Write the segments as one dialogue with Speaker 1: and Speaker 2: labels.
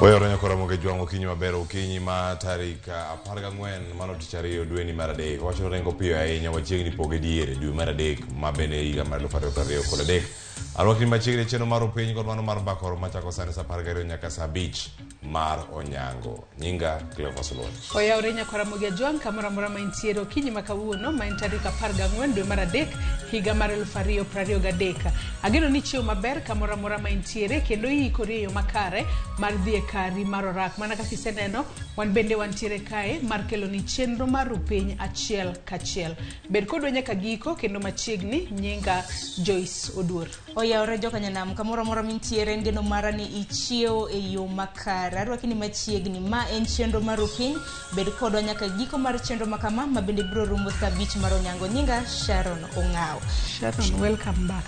Speaker 1: Wayore nyakora moge jwang' okinyi maber okinyi ma tarik 14 mano tich ariyo dweni mar adek wacho ringo piyo ahinya wachiegni poge diere dwe mar adek ma bende higa mar 2023. Arwakni machiegni e chenro mar upiny kod mano mar mbaka oro machako sani saa 12 nyaka saa 5 mar onyango. Nyinga Cleophas Oluoch.
Speaker 2: Oyawre nyakwara Ramogi Ajwang' kamoro amora ma intiere okinyi ma kawuono ma en tarik 14 dwe mar adek higa mar 2023. Ageno ni ichiew maber kamoro amora ma intiere kendo iikori e yo makare mar dhi e kari mar orak. Mana kaka iseneno, wan bende wantiere kae mar keloni chenro mar rupiny achiel kachiel. Bed kodwa nyaka giko kendo machiegni, nyinga Joyce Oduor.
Speaker 3: Oyawre jokanyanam kamoro amora mintiere en geno mara ni ichiewo e yo makare. Arwaki ni machiegni. Ma en chenro mar Rupiny. Bed kodwa nyaka giko mar chenro ma kama ma bende biro rumo saa abich mar onyango. Nyinga Sharon Ong'aw.
Speaker 2: Sharon, welcome back.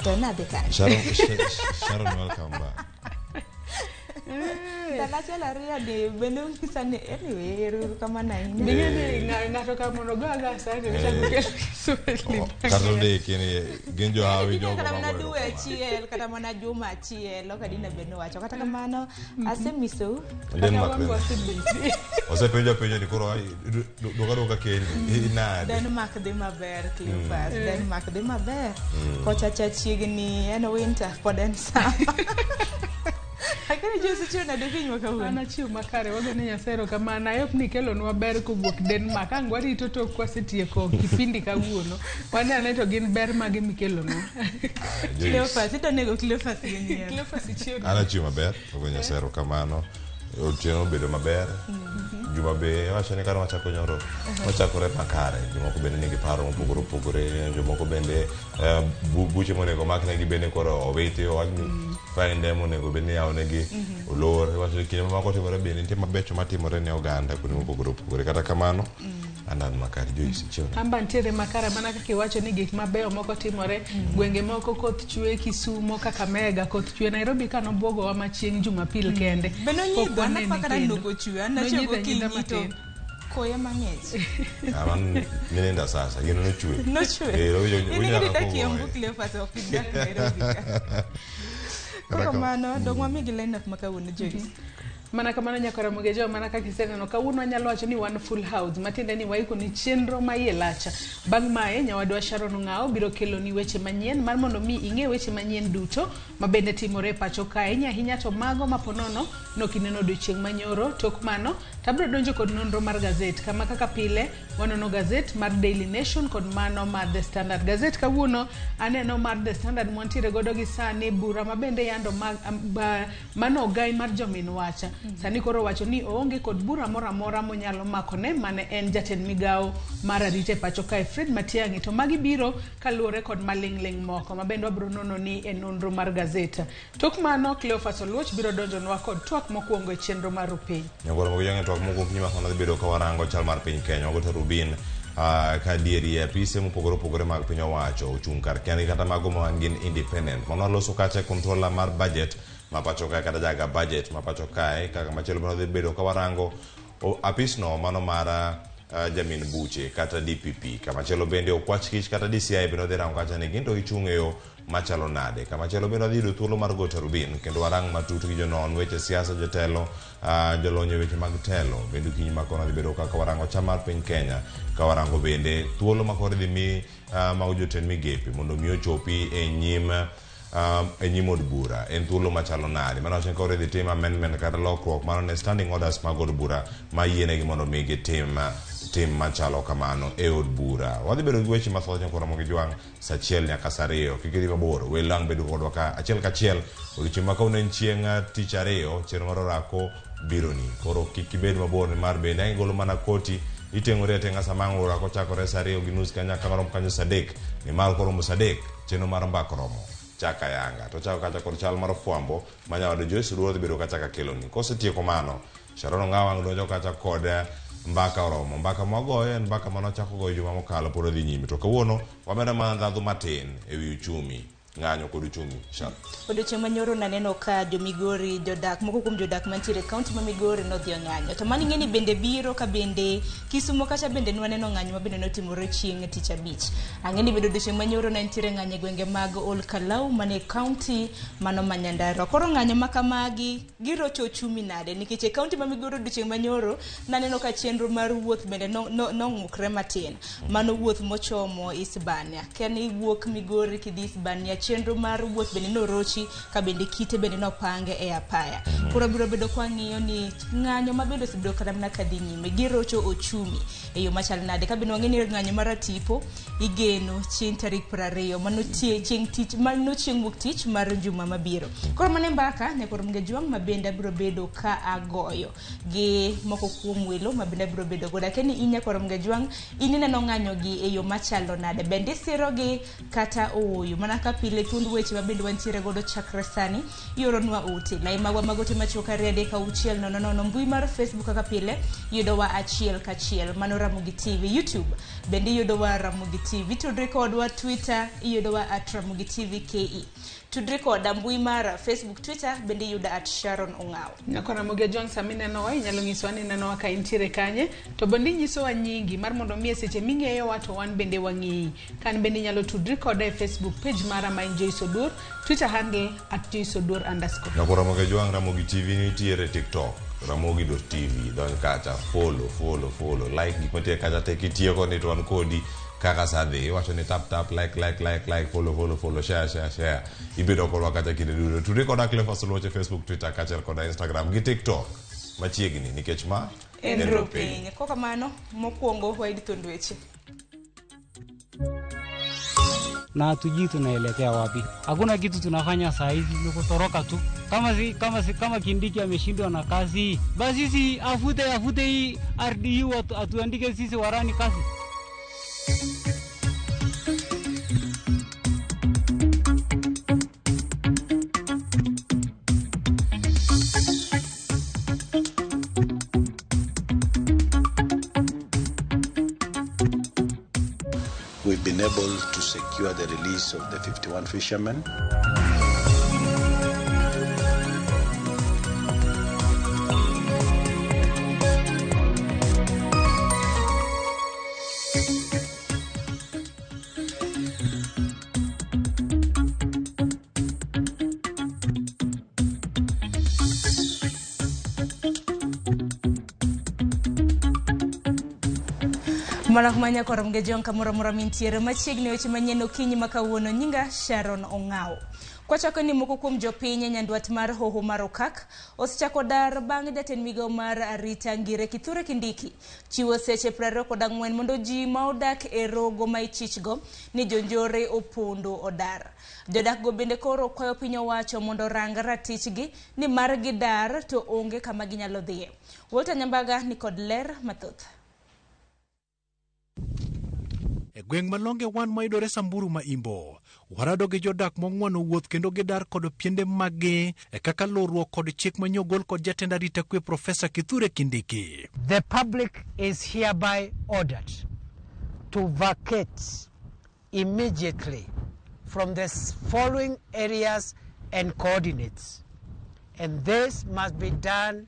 Speaker 3: To nadhi kanye?
Speaker 1: Sharon, Sharon welcome back.
Speaker 3: Ndalo achiel ariyo ni bende onyisa ni anyway, ero uru kamano ahinya.
Speaker 2: Bing'e ni ng'ato ka mondo ogo aga asante to chako kelo Kiswahili.
Speaker 1: Kata ondiki ni gin johawi jogo
Speaker 3: Kata mana
Speaker 1: magoyo
Speaker 3: dwe
Speaker 1: erokamano.
Speaker 3: achiel, kata mana juma achiel, ok adina bed ni wacho. Kata kamano, asemisou.
Speaker 1: Denmark
Speaker 2: Kata wan
Speaker 1: bende.
Speaker 2: wasebisi.
Speaker 1: Osepenjo apenja ni koro ai, duoka duoka kendi inade.
Speaker 3: Denmark dhi maber, Cleophas. Denmark dhi maber. Kocha cha chiegni en winter pod en summer. Akere Joyce ichiew nade okinyi ma
Speaker 2: An
Speaker 3: kawuono?
Speaker 2: achiew makare, wago ne Nyasaye erokamano. Ayop ni ikelonwa ber kowuok Denmark. Ang' warito tok kwasetieko kipindi kawuono. Wane ane to gin ber mage mikelonwa.
Speaker 1: Joyce.
Speaker 3: Cleophas, idwa nego Cleophas gi nyiero.
Speaker 2: Cleophas ichiew
Speaker 1: An achiew maber, ogo Nyasaye erokamano. Otieno obedo maber. Juma be wacho ni kane wachako nyoro, wachakore makare. Jomoko bende nigi paro mopogore opogore, jomoko bende buche monego omaknegi bende koro owiti, owach ni finde monego bed ni iyawnegi olor. Iwacho ni kinde mamoko timore bende nitie mabecho matimore ne oganda kuonde mopogore opogore. Kata kamano, an an makare. Joyce, ichiew nade?
Speaker 2: Amba ntiere makare mana kaka iwacho ni gik mabeyo moko timore gwenge moko koth chwe Kisumo, Kakamega koth chwe Nairobi ka nobwogowa ma chieng' Jumapil kende.
Speaker 3: Be nonyidho,
Speaker 2: Pok
Speaker 3: an
Speaker 2: wanene
Speaker 3: apaka
Speaker 2: kendo.
Speaker 3: nonoko chwe, an nachiew
Speaker 2: Nonyidho anyidha
Speaker 3: gokinyi to
Speaker 2: matin.
Speaker 3: koyo mang'ich.
Speaker 1: Ah, mano nininda sasa, gino nochwe.
Speaker 3: Nochwe.
Speaker 1: Eh,
Speaker 3: In
Speaker 1: owinjo
Speaker 3: ing'e
Speaker 1: kaka
Speaker 3: ni Kiambu
Speaker 1: ogoye.
Speaker 3: Cleophas ok idak Nairobi ka. Koro
Speaker 1: Kata
Speaker 3: mano, dong wamigi line up ma kawuono Joyce.
Speaker 2: Mana kamano nyakwara Mogejo, mana kaka iseneno kawuono wanyalo wacho ni wan full house, matiende ni waiko ni chenro ma iye lach. Bang' mae, nyawadwa Sharon Ong'awo biro kelo ni weche manyien mar mondo mi ing'e weche manyien duto ma bende timore e pacho ka. Ahinya ahinya to mago ma ponono nok ineno odiochieng' manyoro. Tok mano, tabiro donjo kod nonro mar gazet kama kaka pile wanono gazet mar Daily Nation kod mano mar The Standard. Gazet kawuono aneno mar The Standard mwantiere godo gi sani bura ma bende yando mano ogai mar jomin wacha. Sani koro wacho ni oonge kod bura moro amora monyalo makone mane en jatend migawo mar arita e pacho kae Fred Matiang'i. To magi biro kaluwore kod maling'ling' moko ma bende wabiro nono ni e nonro mar gazet. Tok mano Cleophas Oluoch biro donjonwa kod twak mokwongo e chenro mar Rupiny.
Speaker 1: Nyakwara Mogi Jwang' e twak mokwongo kinyi ma dhi bedo ka warango chal mar piny Kenya. Wago tarubin ka adieri e apise mopogore opogore mag piny owacho ochung' kar kendgi kata mago ma gin independent. Mano waloso kacha e controller mar budget ma pacho kae kata jaga budget ma pacho kae kaka machielo bende wadhi bedo ka warango apisno mano mar jamin buche kata DPP. Kamachielo bende okwach kich kata DCI bende wadhi rango kacha ni gin to gichung' e yo machalo nade. Kamachielo bende wadhi yudo thuolo mar go tarubin kendo warang matut gi jonon weche siasa, jotelo, jolony e weche mag telo. Bende okinyi ma kono wadhi bedo kaka warango chal mar piny Kenya, ka warango bende thuolo ma koro idhi mi mago jotend migepe mondo mi ochopi e nyim e nyim od bura en thuolo machalo nade. Mano wacho ni koro idhi tim amendment kata lokruok mano ne standing orders mag od bura ma yienegi mondo mi gitim tim machalo kamano e od bura. Wadhi bedo gi weche mathoth nyakwara Ramogi Jwang' saa achiel nyaka saa ariyo. Kik idhi mabor, welo ang' bedo kodwa ka achiel kachiel odiochieng' ma kawuono en chieng' tich ariyo, chenro mar orako bironi. Koro kik ibed mabor nimar bende ang' igolo mana koti iteng'ori ateng'a sama ang' orako chakore saa ariyo gi nus ka nyaka romo kanyo saa adek, nimar koromo saa adek chenro mar mbaka oromo chaka yanga. To chako kacha kod chal mar fwambo ma nyawadu Joyce Oduor dhi bedo kacha ka keloni. Kosetieko mano, Sharon Ong'awo ang' donjo kacha kod mbaka oromo. Mbaka mwagoyo en mbaka mane wachako goyo juma mokalo pod odhi nyime. To kawuono wamedo mana ndhadhu matin e wi uchumi. Ng'anyo kod uchumi. Sharon.
Speaker 3: Odiochieng' manyoro naneno ka jo-Migori, jodak moko kuom jodak mantiere e kaunti ma Migori nodhi ong'anyo. To mano ing'e ni bende biro ka bende Kisumo kacha bende nwaneno ng'anyo ma bende notimore chieng' tich abich. Ang'e ni bende odiochieng' manyoro ne nitiere ng'anyo e gwenge mag Ol Kalou mane kaunti mano ma Nyandarua. Koro ng'anyo ma kamagi girocho uchumi nade? Nikech e kaunti ma Migori odiochieng' manyoro naneno ka chenro mar wuoth bende nong'ukre matin. Mano wuoth mochomo Isbania. Kani iwuok Migori kidhi Isbania, chenro mar wuoth bende norochi ka bende kite bende nopange e apaya. Koro biro bedo kwa ng'iyo ni ng'anyo ma bende osebedo kata mana kadhi nyime girocho ochumi e yo machal nade. Ka bende wang'e ni ng'anyo mar Atipo igeno chieng' tarik 20 mano chieng' tich mano chieng' wuok tich mar juma mabiro. Koro mano e mbaka nyakoro Mgejwang' ma bende abiro bedo ka agoyo gi moko kuom welo ma bende abiro bedo godo. Akia ni in nyakoro Mgejwang' in ineno ng'anyo gi e yo machalo nade? Bende isirogi kata ooyo? Mana ka pile thuond weche ma bende wantiere godo chakre sani ioronwa ote. Lai magwa mag ote machuok 2 3 6 0 0 mbui mar Facebook kaka pile yudowa achiel kachiel mano Ramogi TV. YouTube bende iyudowa Ramogi TV. Tudri kodwa Twitter iyudowa at Ramogi TV KE. Tudri koda mbui mar Facebook, Twitter bende iyuda at Sharon Ong'aw.
Speaker 2: Nyako Ramogi Ojwang' sama inenowa inyalo nyisowa ni inenowa ka intiere kanye to bende inyisowa nyingi mar mondo mi e seche ming'eyowa to wan bende wang'eyi. Kan bende inyalo tudri koda e Facebook page mara ma en Joyce Oduor, Twitter handle at Joyce Oduor underscore.
Speaker 1: Nyako Ramogi Ojwang' Ramogi TV nitiere TikTok ramogi.tv donj kacha follow follow follow like gik mantie kacha te kitieko ni to wan kodi kaka sa dhi iwacho ni tap tap like like like like follow follow follow share share share ibedo kodwa kacha kinde duto. Tudri koda Cleophas Oluoch e Facebook, Twitter kaachiel koda Instagram gi TikTok machiegni nikech ma
Speaker 3: En Ropiny. Kokamano mokwongo wayud thuond weche.
Speaker 4: Na hatujui tunaelekea wapi. Hakuna kitu tunafanya saa hizi, ni kutoroka tu. Kama Kindiki ameshindwa na kazi, basi sisi afute hii RDU atuandike sisi warani kazi.
Speaker 5: We've been able to secure the release of the 51 fishermen.
Speaker 3: Mana kumanya koro Mgejwang' kamoro amora mintiere machiegni weche manyien okinyi ma kawuono. Nyinga Sharon Ong'aw. Kwachako ni moko kuom jopiny e nyandwat mar hoho mar Okak osechako dar bang' jatend migawo mar arita ngire Kithure Kindiki chiwo seche 24 mondo ji ma odak e rogo ma ichichgo ni jonjore opondo odar. Jodak go bende koro kwayo piny owacho mondo orang ratichgi ni mar gidar to onge kama ginyalo dhiye. Walter Nyambaga ni kod ler mathoth.
Speaker 6: E gweng' Malonge wan mayudore Samburu ma Imbo, warado gi jodak mong'wano wuoth kendo gidar kod piende maggi e kaka luwruok kod chik manyogol kod jatend arita kwe Profesa Kithure Kindiki.
Speaker 7: The public is hereby ordered to vacate immediately from the following areas and coordinates, and this must be done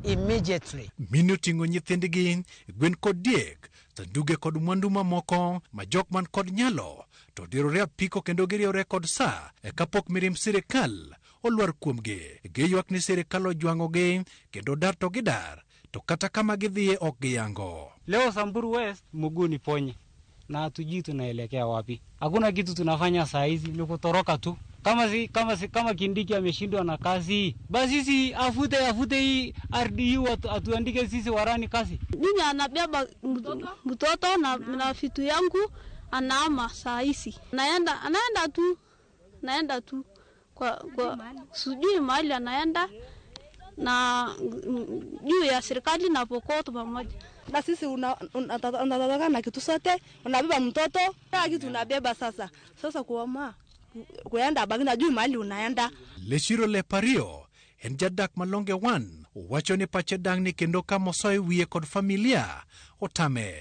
Speaker 7: immediately.
Speaker 6: Mine oting'o nyithindgi, gwen kod diek, sanduge kod mwandu mamoko ma jok man kod nyalo to dirore apiko kendo giriewore kod sa e kapok mirimb sirikal olwar kuomgi. Giywak ni sirikal ojwang'ogi kendo dar to gidar to kata kama gidhiye ok giyango.
Speaker 4: Leo Samburu West mguu ni ponye na hatujui tunaelekea wapi. Hakuna kitu tunafanya saa hizi, ni kutoroka tu. Kama Kindiki ameshindwa na kazi, basi sisi afute hii RDU atuandike sisi warani kazi.
Speaker 8: Mimi anabeba mtoto na vitu yangu anaama saa hizi. Naenda tu kwa sijui mahali anaenda na juu ya serikali na Pokot pamoja.
Speaker 9: Na sisi unataka na kitu sote, unabeba mtoto, kila kitu unabeba sasa. Sasa kuama kuenda bagi na juu mahali unaenda.
Speaker 6: Leshiro Lepario en jadak Malonge 1 owacho ni pache dang'ni kendo kamosoe wiye kod familia otame.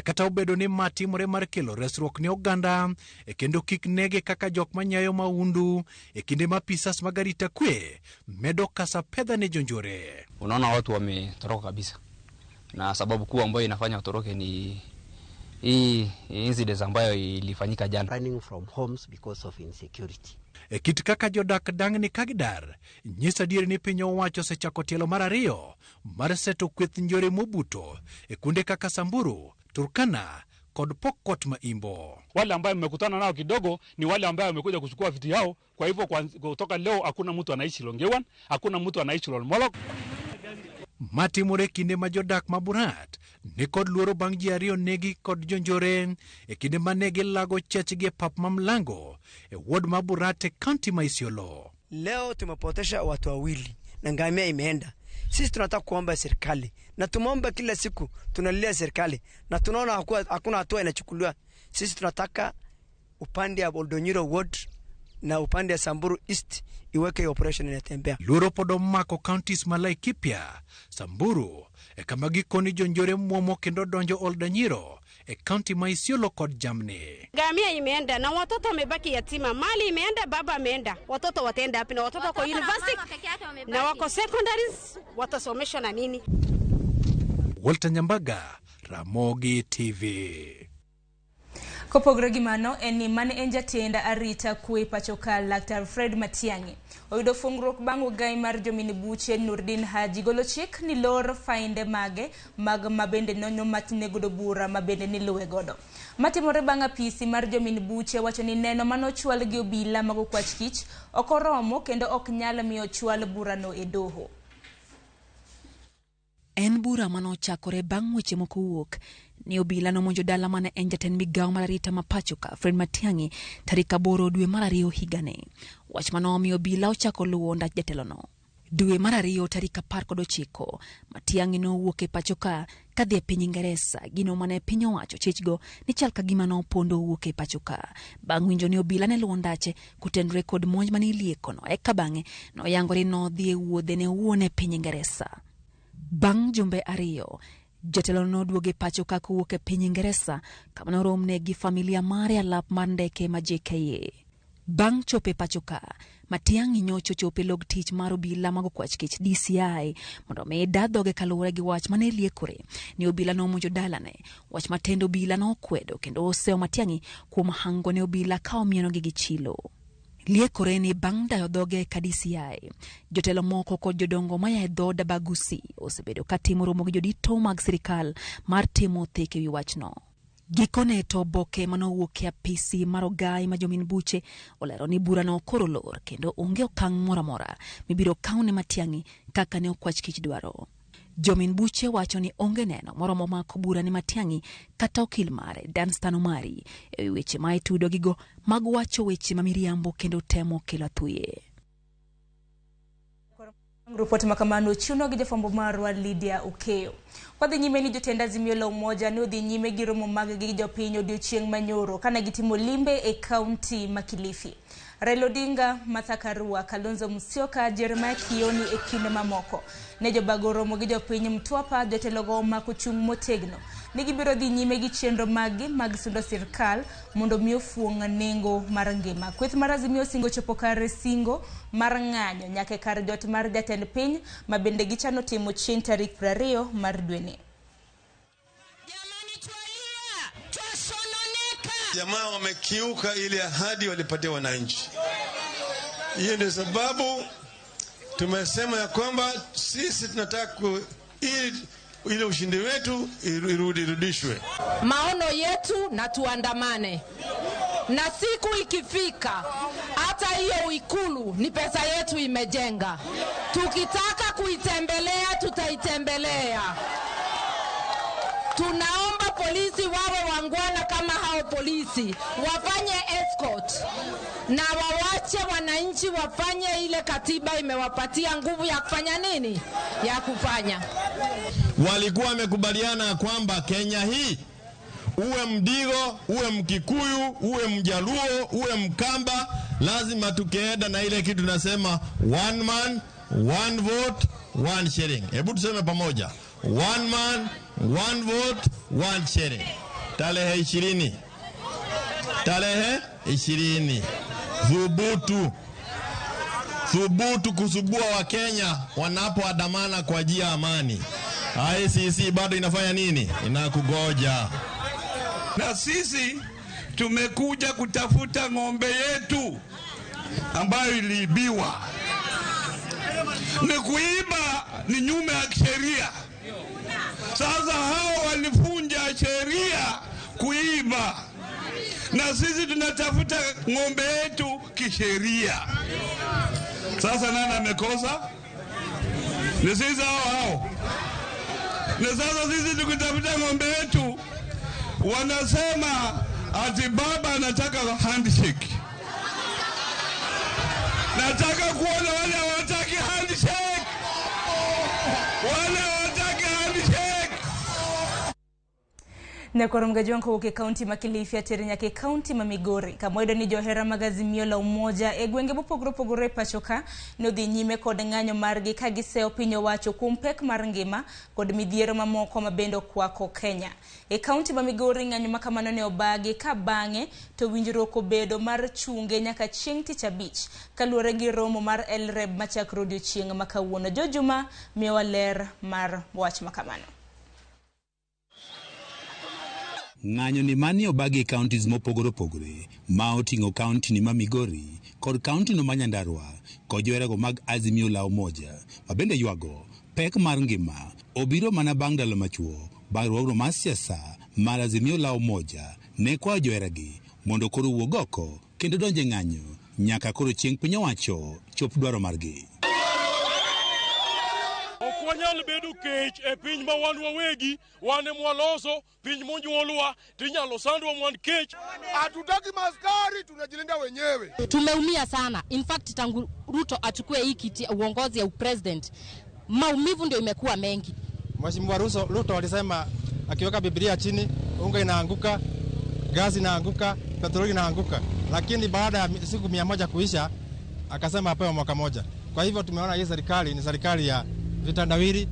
Speaker 6: Kata obedo ni ma timore mar kelo resruok ne oganda kendo kik nege kaka jok manyayo maundu e kinde ma apisas mag arita kwe medo kasa pedha ne jonjore.
Speaker 10: Unaona watu wametoroka kabisa, na sababu kuu ambayo inafanya watoroke ni hii incidents ambayo ilifanyika jana.
Speaker 11: Running from homes because of insecurity.
Speaker 6: E kit kaka jodak dang'ni ka gidar, nyiso adier ni piny owacho osechako tielo mar ariyo mar seto kweth njore mobuto e kuonde kaka Samburu, Turkana kod Pokot ma Imbo.
Speaker 12: Wale ambayo mmekutana nao kidogo ni wale ambayo wamekuja kuchukua viti yao. Kwa hivyo kutoka leo hakuna mtu anaishi Longewan, hakuna mtu anaishi Lolmolok.
Speaker 6: Matimore kinde ma jodak ma Burat ni kod luoro bang' ji ariyo negi kod jonjore e kinde ma ne gilago chechgi e pap ma Mlango e ward ma Burat e kaunti ma Isiolo.
Speaker 13: Leo tumepotesha watu wawili na ngamia imeenda. Sisi tunataka kuomba serikali na tumeomba kila siku, tunalilia serikali na tunaona hakuna hatua inachukuliwa. Sisi tunataka upande ya Oldonyiro ward na upande ya Samburu East iweke operation inatembea.
Speaker 6: Luoro pod omako counties ma Laikipia, Samburu e kama gikoni jonjore muomo kendo donjo Oldonyiro e kaunti ma Isiolo kod jamni.
Speaker 14: Ngamia imeenda na watoto wamebaki yatima, mali imeenda, baba ameenda, watoto wataenda wapi? Na watoto wako university na wako secondaries, watasomeshwa na nini?
Speaker 6: Walter Nyambaga, Ramogi TV.
Speaker 3: Kopogore gi mano en ni mane en jatend arita kwe pacho ka Laktar Fred Matiang'i oyudo fungruok bang' ogai mar jomin buche Nurdin Haji golo chik ni lor fainde mage mag mabende nonomachne godo bura mabende niluwe godo. Matimore bang' apisi mar jomin buche wacho ni neno manochwal gi obila mag okwach kich ok oromo kendo ok nyal miyo chwal burano e doho.
Speaker 15: En bura manochakore bang' weche moko wuok ni obila nomonjo dala mane en jatend migawo mar arita ma pacho ka Fred Matiang'i tarik 8 dwe mar 2 higani. Wach manomiyo obila ochako luwo ndach jatelono. Dwe mar 2 tarik 19, Matiang'i nowuok e pacho ka kadhi e piny Ingeresa, gino mane piny owacho chechgo ni chal ka gima nopondo owuok e pacho ka. Bang' winjo ni obila ne luwo ndache kotenore kod monj mane iliekono, eka bang'e noyangore nodhi e wuodhe ne owuon e piny Ingeresa. Bang' jumbe 2, jatelo noduogo e pacho ka kowuok e piny Ingeresa kama noromne gi familia mare alap mar ndeke ma JKIA. Bang' chopo e pacho ka, Matiang'i nyocha ochopo e log tich mar obila mag okwach kich DCI mondo omi da dhoge kaluwore gi wach mane liekore ni obila nomonjo dalane, wach ma tend obila nokwedo kendo oseyo Matiang'i kuom hango ne obila ka omienogi gi chilo. Liekore ni bang' dayo dhoge ka DCI, jotelo moko kod jodongo maya e dhood Abagusi osebedo ka timo romo gi jodito mag sirikal mar timo thek ewi wachno. Gikone to oboke manowuok e apisi mar ogai ma jomin buche olero ni burano koro lor kendo onge okang' moro amora mibiro kaw ne Matiang'i kaka ne okwach kich dwaro. Jomin buche wacho ni onge neno moromo mako bura ne Matiang'i kata okil mare Danstan Omari ewi weche ma itudo gigo mag wacho weche ma miriambo kendo temo kelo athuye.
Speaker 3: Ripoti makamano chuno gi jafwambo marwa Lydia Okeyo. Wadhi nyime ni jotend Azimio la Umoja ne odhi nyime gi romo mag gi jopiny odiochieng' manyoro kana gitimo limbe e kaunti ma Kilifi. Raila Odinga, Martha Karua, Kalonzo Musyoka, Jeremiah Kioni e kinde mamoko. Ne jobago romo gi jopiny Mtwapa, jotelogo omako chung' motegno. Ne gibiro dhi nyime gi chenro maggi mag sundo sirkal mondo mi ofuong' nengo mar ngima. Kweth mar Azimio singo chopo kar singo mar ng'anyo nyaka kar jot mar jatend piny ma bende gichano timo chieng' tarik 20 mar dweni.
Speaker 16: Jamaa wamekiuka ile ahadi walipatia wananchi. Hiyo ndio sababu tumesema ya kwamba sisi tunataka ile ushindi wetu irudishwe.
Speaker 17: Maono yetu na tuandamane. Na siku ikifika hata hiyo ikulu ni pesa yetu imejenga. Tukitaka kuitembelea tutaitembelea. Tunaomba polisi wawe wangwana kama hao polisi, wafanye escort na wawache wananchi wafanye ile katiba imewapatia nguvu ya kufanya nini? Ya kufanya.
Speaker 16: Walikuwa wamekubaliana kwamba Kenya hii uwe Mdigo, uwe Mkikuyu, uwe Mjaluo, uwe Mkamba, lazima tukienda na ile kitu tunasema one man, one vote, one shilling. Hebu tuseme pamoja. One man, one vote, 1 shilling. Tarehe 20. Tarehe 20. Thubutu. Thubutu kusubua Wakenya wanapoandamana kwa ajili ya amani. ICC bado inafanya nini? Inakugoja.
Speaker 18: Na sisi tumekuja kutafuta ng'ombe yetu ambayo iliibiwa. Ni kuiba ni nyume ya sheria. Sasa hao walivunja sheria kuiba, na sisi tunatafuta ng'ombe yetu kisheria. Sasa nani amekosa? Ni sisi hao hao. Na sasa sisi tukitafuta ng'ombe yetu, wanasema ati baba anataka handshake. Nataka kuona wale hawataki handshake, wale hawataki handshake.
Speaker 3: Nyakwar Mgajwang' kowuok e kaunti ma Kilifi atere nyaka e kaunti ma Migori kama wayudo ni johera mag Azimio la Umoja e gwenge mopogore opogore e pacho ka nodhi nyime kod ng'anyo margi ka giseyo piny owacho kuom pek mar ngima kod midhiero mamoko ma bende okwako Kenya. E kaunti ma Migori ng'anyo ma kamano ne obagi ka bang'e to winjruok obedo mar chunge nyaka chieng' tich abich kaluwore gi romo mar LREB machakre odiochieng' ma kawuono. Jojuma miyowa ler mar wach ma kamano.
Speaker 19: Ng'anyo ni mani obagi e counties mopogore opogore ma oting'o kaunti ni ma Migori kod kaunti no ma Nyandarua kod joherego mag Azimio la Umoja ma bende ywago pek mar ngima obiro mana bang' ndalo machuok bang' riwruogno mar siasa mar Azimio la Umoja ne kwayo joheragi mondo koro wuog oko kendo donjo e ng'anyo nyaka koro chieng' piny owacho chop dwaro margi.
Speaker 20: Ok wanyal bedo kech e piny ma wan wawegi, wan ema waloso piny monyuolwa, tinyalo sandwa mwan kech.
Speaker 21: Hatutaki maskari, tunajilinda wenyewe.
Speaker 22: Tumeumia sana. In fact, tangu Ruto achukue hii kiti uongozi ya upresident, maumivu ndio imekuwa mengi.
Speaker 23: Mheshimiwa Ruto alisema akiweka Biblia chini, unga inaanguka, gasi inaanguka, petroli inaanguka. Lakini baada ya siku 100 kuisha, akasema apewe mwaka moja. Kwa hivyo tumeona hii serikali ni serikali ya vitandawili.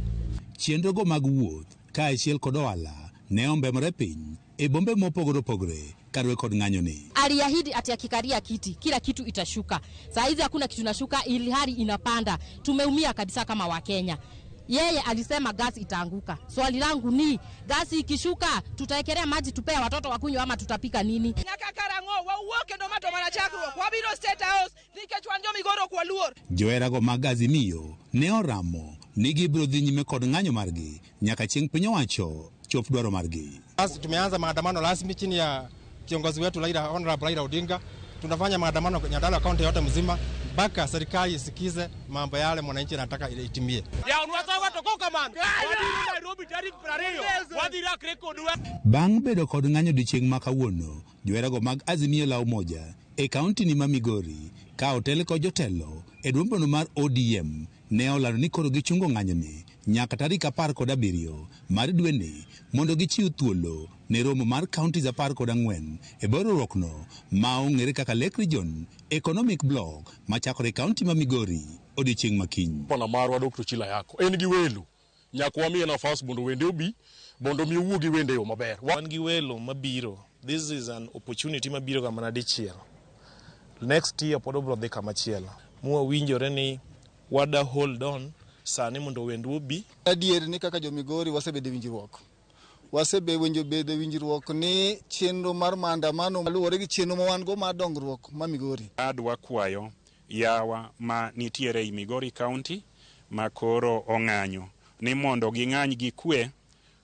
Speaker 19: Chenrogo mag wuoth kaachiel kod ohala ne ombemore piny e bombe mopogore opogore kaluwore kod ng'anyoni.
Speaker 22: Aliahidi ati akikalia kiti kila kitu itashuka. Saa hizi hakuna kitu inashuka, ili hali inapanda. Tumeumia kabisa kama Wakenya. Yeye alisema gasi itaanguka. Swali langu ni gasi ikishuka tutaekelea maji tupea watoto wakunywa ama tutapika nini?
Speaker 24: Nyaka karang'o wawuok kendo ma to mana chakruok wabiro State House nikech wan jo Migoro ok waluor.
Speaker 19: Joherago mag Azimio ne oramo ni gibiro dhi nyime kod ng'anyo margi nyaka chieng' piny owacho chop dwaro margi.
Speaker 23: Basi tumeanza maandamano rasmi chini ya kiongozi wetu Raila, Honorable Raila Odinga. Tunafanya maandamano Nyandarua kaunti yote mzima mpaka serikali isikize mambo yale mwananchi anataka itimie.
Speaker 19: Bang' bedo kod ng'anyo odiochieng' ma kawuono, joherago mag Azimio la Umoja e kaunti ni ma Migori ka otel kod jotelo e duond mar ODM ne olando ni koro gichungo ng'anyoni nyaka tarik 17 mar dweni mondo gichiw thuolo ne romo mar counties 14 e bwo riwruokno ma ong'ere kaka Lake Region Economic Bloc machakore e kaunti ma Migori odiochieng' ma kiny.
Speaker 20: Bwana marwa Dr. Chila Yako en gi welo, nyaka wamiye nafas mondo wende obi mondo mi owuo gi wende e yo maber.
Speaker 25: Wan gi welo mabiro. This is an opportunity mabiro ga mana dichiel. Next year pod obiro dhi kamachielo. Mwawinjore ni wada hold on sani mondo wendwa obi.
Speaker 26: Adier ni kaka jo Migori wasebedo e winjruok. Wasebedo e winjruok ni chenro mar maandamano luwore gi chenro ma wan go mar dongruok ma Migori.
Speaker 27: Adwa kwayo yawa ma nitiere ei Migori County ma koro ong'anyo ni mondo ging'any gi kwe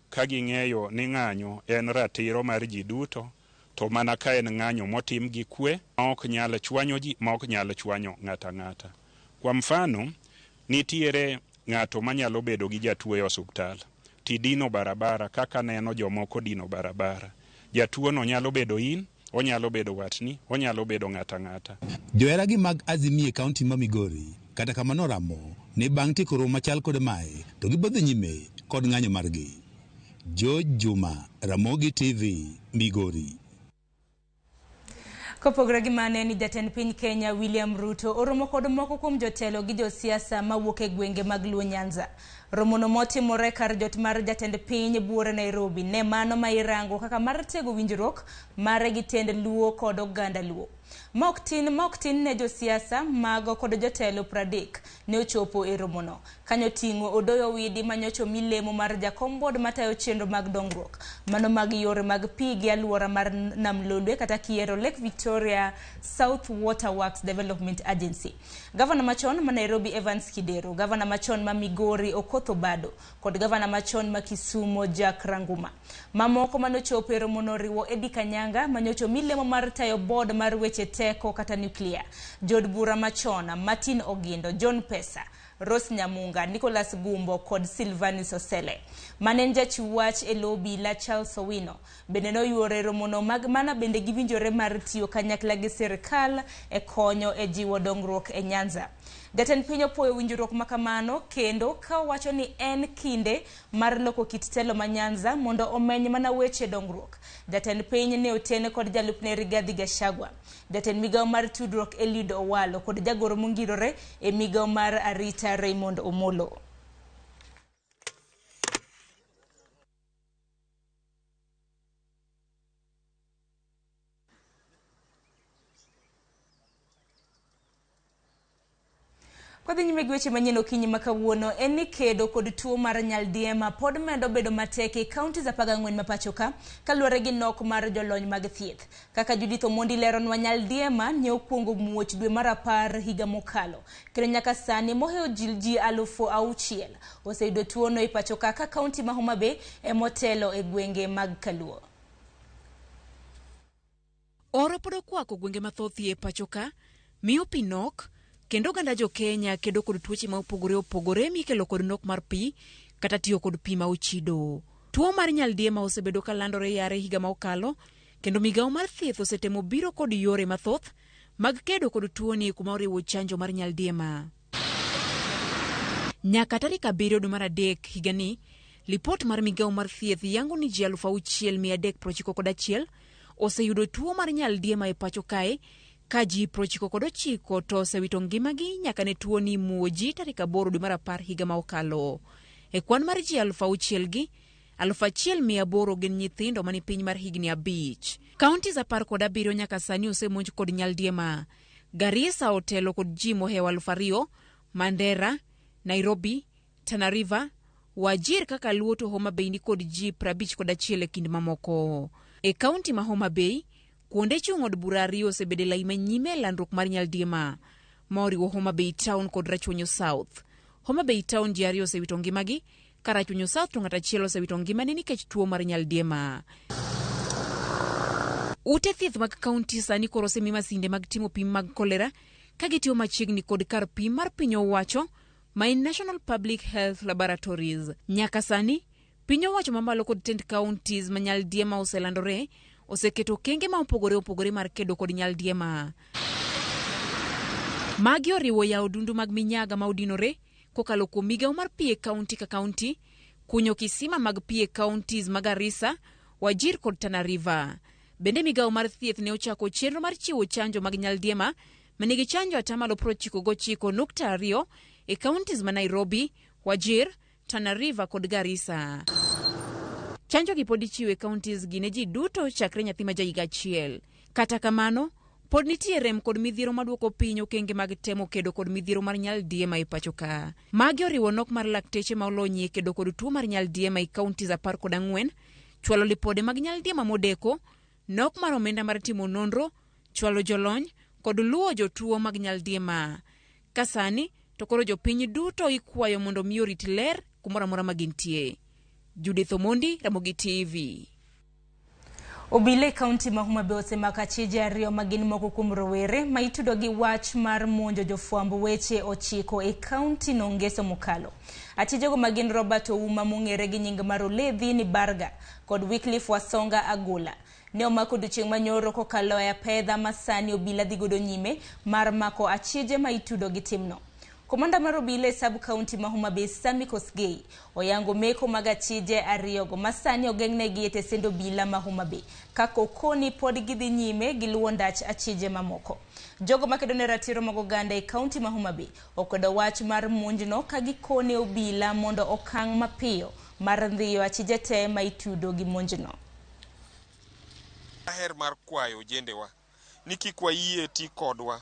Speaker 27: ka ging'eyo ni ng'anyo en ratiro mar ji duto, to mana ka en ng'anyo motim gi kwe ma ok nyal chwanyo ji, ma ok nyal chwanyo ng'ato ang'ata. Kwa mfano, nitiere ng'ato manyalo bedo gi jatuo e osuptal tidino barabara kaka neno jomoko dino barabara. Jatuo no nyalo bedo in, onyalo bedo watni, onyalo bedo ng'ato ang'ata.
Speaker 19: Joheragi mag Azimio e kaunti ma Migori kata kamano oramo ni bang' tieko romo machal kod mae to gibiro dhi nyime kod ng'anyo margi. George Juma, Ramogi TV, Migori.
Speaker 3: Kopogore gi mane ni jatend piny Kenya William Ruto oromo kod moko kuom jotelo gi josiasa mawuok e gwenge mag Luo Nyanza. Romono motimore kar jot mar jatend piny buore Nairobi ne mano ma irango kaka mar tego winjruok mare gi tend Luo kod oganda Luo. Ma ok tin ne josiasa mago kod jotelo 30 ne ochopo e romono. Kanyo ting'o Odoyo Widi manyocho milemo mar jakom bod matayo chenro mag dongruok. Mano mag yore mag pi gi aluora mar Nam Lolwe kata kiero Lake Victoria South Water Works Development Agency. Gavana machon ma Nairobi Evans Kidero, gavana machon ma Migori Okoth Obado kod gavana machon ma Kisumo Jack Ranguma. Mamoko manochopo e romono oriwo Eddie Kanyanga manyocho milemo mar tayo board mar weche teko kata nuclear. Jood bura machon Martin Ogindo, John Pesa, Rose Nyamunga, Nicholas Gumbo kod Silvanus Osele. Mane en jachiw wach e lo obila Charles Owino bende noyuoro e romono mag mana bende giwinjore mar tiyo kanyakla gi sirikal e konyo e jiwo dongruok e Nyanza. Jatend piny opuoyo winjruok makamano kendo ka owacho ni en kinde mar loko kit telo ma Nyanza mondo omeny mana weche dongruok. Jatend piny ne otene kod jalupne Rigathi Gachagua, jatend migawo mar tudruok Eliud Owalo kod jagoro mongirore e migawo mar arita Raymond Omolo. Kwadhi nyime gi weche manyien okinyi ma kawuono en ni kedo kod tuo mar nyaldiema pod medo bedo matek e counties 14 ma pacho ka kaluwore gi nok mar jolony mag thieth. Kaka Judith Omondi leronwa, nyaldiema ne okwongo muoch dwe mar 10 higa mokalo kendo nyaka sani mohewo ji 6,000 oseyudo tuono e pacho ka ka kaunti ma Homa Bay emotelo e gwenge mag Kaluo.
Speaker 15: Oro pod okwako gwenge mathoth e pacho ka, miyo pi nok kendo oganda jo Kenya kedo kod tuoche ma opogore opogore mikelo kod nok mar pi kata tiyo kod pi ma ochido. Tuo mar nyaldiema osebedo ka landore yare higa ma okalo kendo migawo mar thieth osetemo biro kod yore mathoth mag kedo kod tuoni kuma oriwo chanjo mar nyaldiema. Nyaka tarik 7 dwe mar 3 higani, lipot mar migawo mar thieth yango ni ji 6,391 oseyudo tuo mar nyaldiema e pacho kae, ka ji 99 to osewito ngimagi nyaka ne tuoni muoji tarik 8 dwe mar 10 higa ma okalo. E kwan mar ji 6,000 gi 1,800 gin nyithindo mani piny mar higni 5. Counties 17 nyaka sani osemonj kod nyaldiema. Garissa otelo kod ji mohewo 2,000, Mandera, Nairobi, Tana River, Wajir kaka Luo to Homa Bay ni kod ji 51 e kind mamoko. E kaunti ma Homa Bay, kuonde chung' od bura 2 osebedo e lai manyime e landruok mar nyaldiema, ma oriwo Homa Bay Town kod Rachuonyo South. Homa Bay Town ji 2 osewito ngimagi, ka Rachuonyo South to ng'at achiel osewito ngimane nikech tuo mar nyaldiema. Ute thieth mag kaunti sani koro osemi masinde mag timo pim mag kolera ka gitiyo machiegni kod kar pim mar piny owacho ma en National Public Health Laboratories. Nyaka sani, piny owacho mamalo kod tend counties ma nyaldiema oselandore oseketo okenge ma opogore opogore mar kedo kod nyaldiema. Magi oriwo yawo dundu mag minyaga ma odinore kokalo kuom migawo mar pi e kaunti ka kaunti, kunyo kisima mag pi e counties mag Garissa, Wajir kod Tana River. Bende migawo mar thieth ne ochako chenro mar chiwo chanjo mag nyaldiema manigi chanjo 99.2% e counties ma Nairobi, Wajir, Tana River kod Garissa. Chanjo gi pod ichiwo e counties gi ne ji duto chakre nyathi ma jahiga 1. Kata kamano, pod nitie rem kod midhiero maduoko piny okenge mag temo kedo kod midhiero mar nyaldiema e pacho ka. Magi oriwo nok mar lakteche ma olony e kedo kod tuo mar nyaldiema e counties 14, chwalo lipode mag nyaldiema modeko, nok mar omenda mar timo nonro, chwalo jolony kod luwo jotuo mag nyaldiema. Ka sani to koro jopiny duto ikwayo mondo mi orit ler kumoro amora ma gintie. Judith Omondi, Ramogi TV.
Speaker 3: Obila e kaunti ma Homa Bay osemako achije 2 ma gin moko kuom rowere ma itudo gi wach mar monjo jofwamb weche 9 e kaunti no ngeso mokalo. Achijego ma gin Robert Ouma mong'ere gi nying mar Oledhi ni Barga kod Wycliffe Wasonga Agola ne omako odiochieng' manyoro kokalo e apedha ma sani obila dhi godo nyime mar mako achije ma itudo gi timno. Komanda mar obila e sub county ma Homa Bay Sammy Kosgei oyango meko mag achije ariyogo ma sani ogeng'negi e tesend obila ma Homa Bay kaka okoni pod gidhi nyime gi luwo ndach achije mamoko. Jogo makedo ne ratiro mag oganda e kaunti ma Homa Bay okwedo wach mar monjno ka gikone obila mondo okang' mapiyo mar ndhiyo achije te ma itudo gi monjno.
Speaker 1: Aher mar kwayo ojendewa ni kik wayie ti kodwa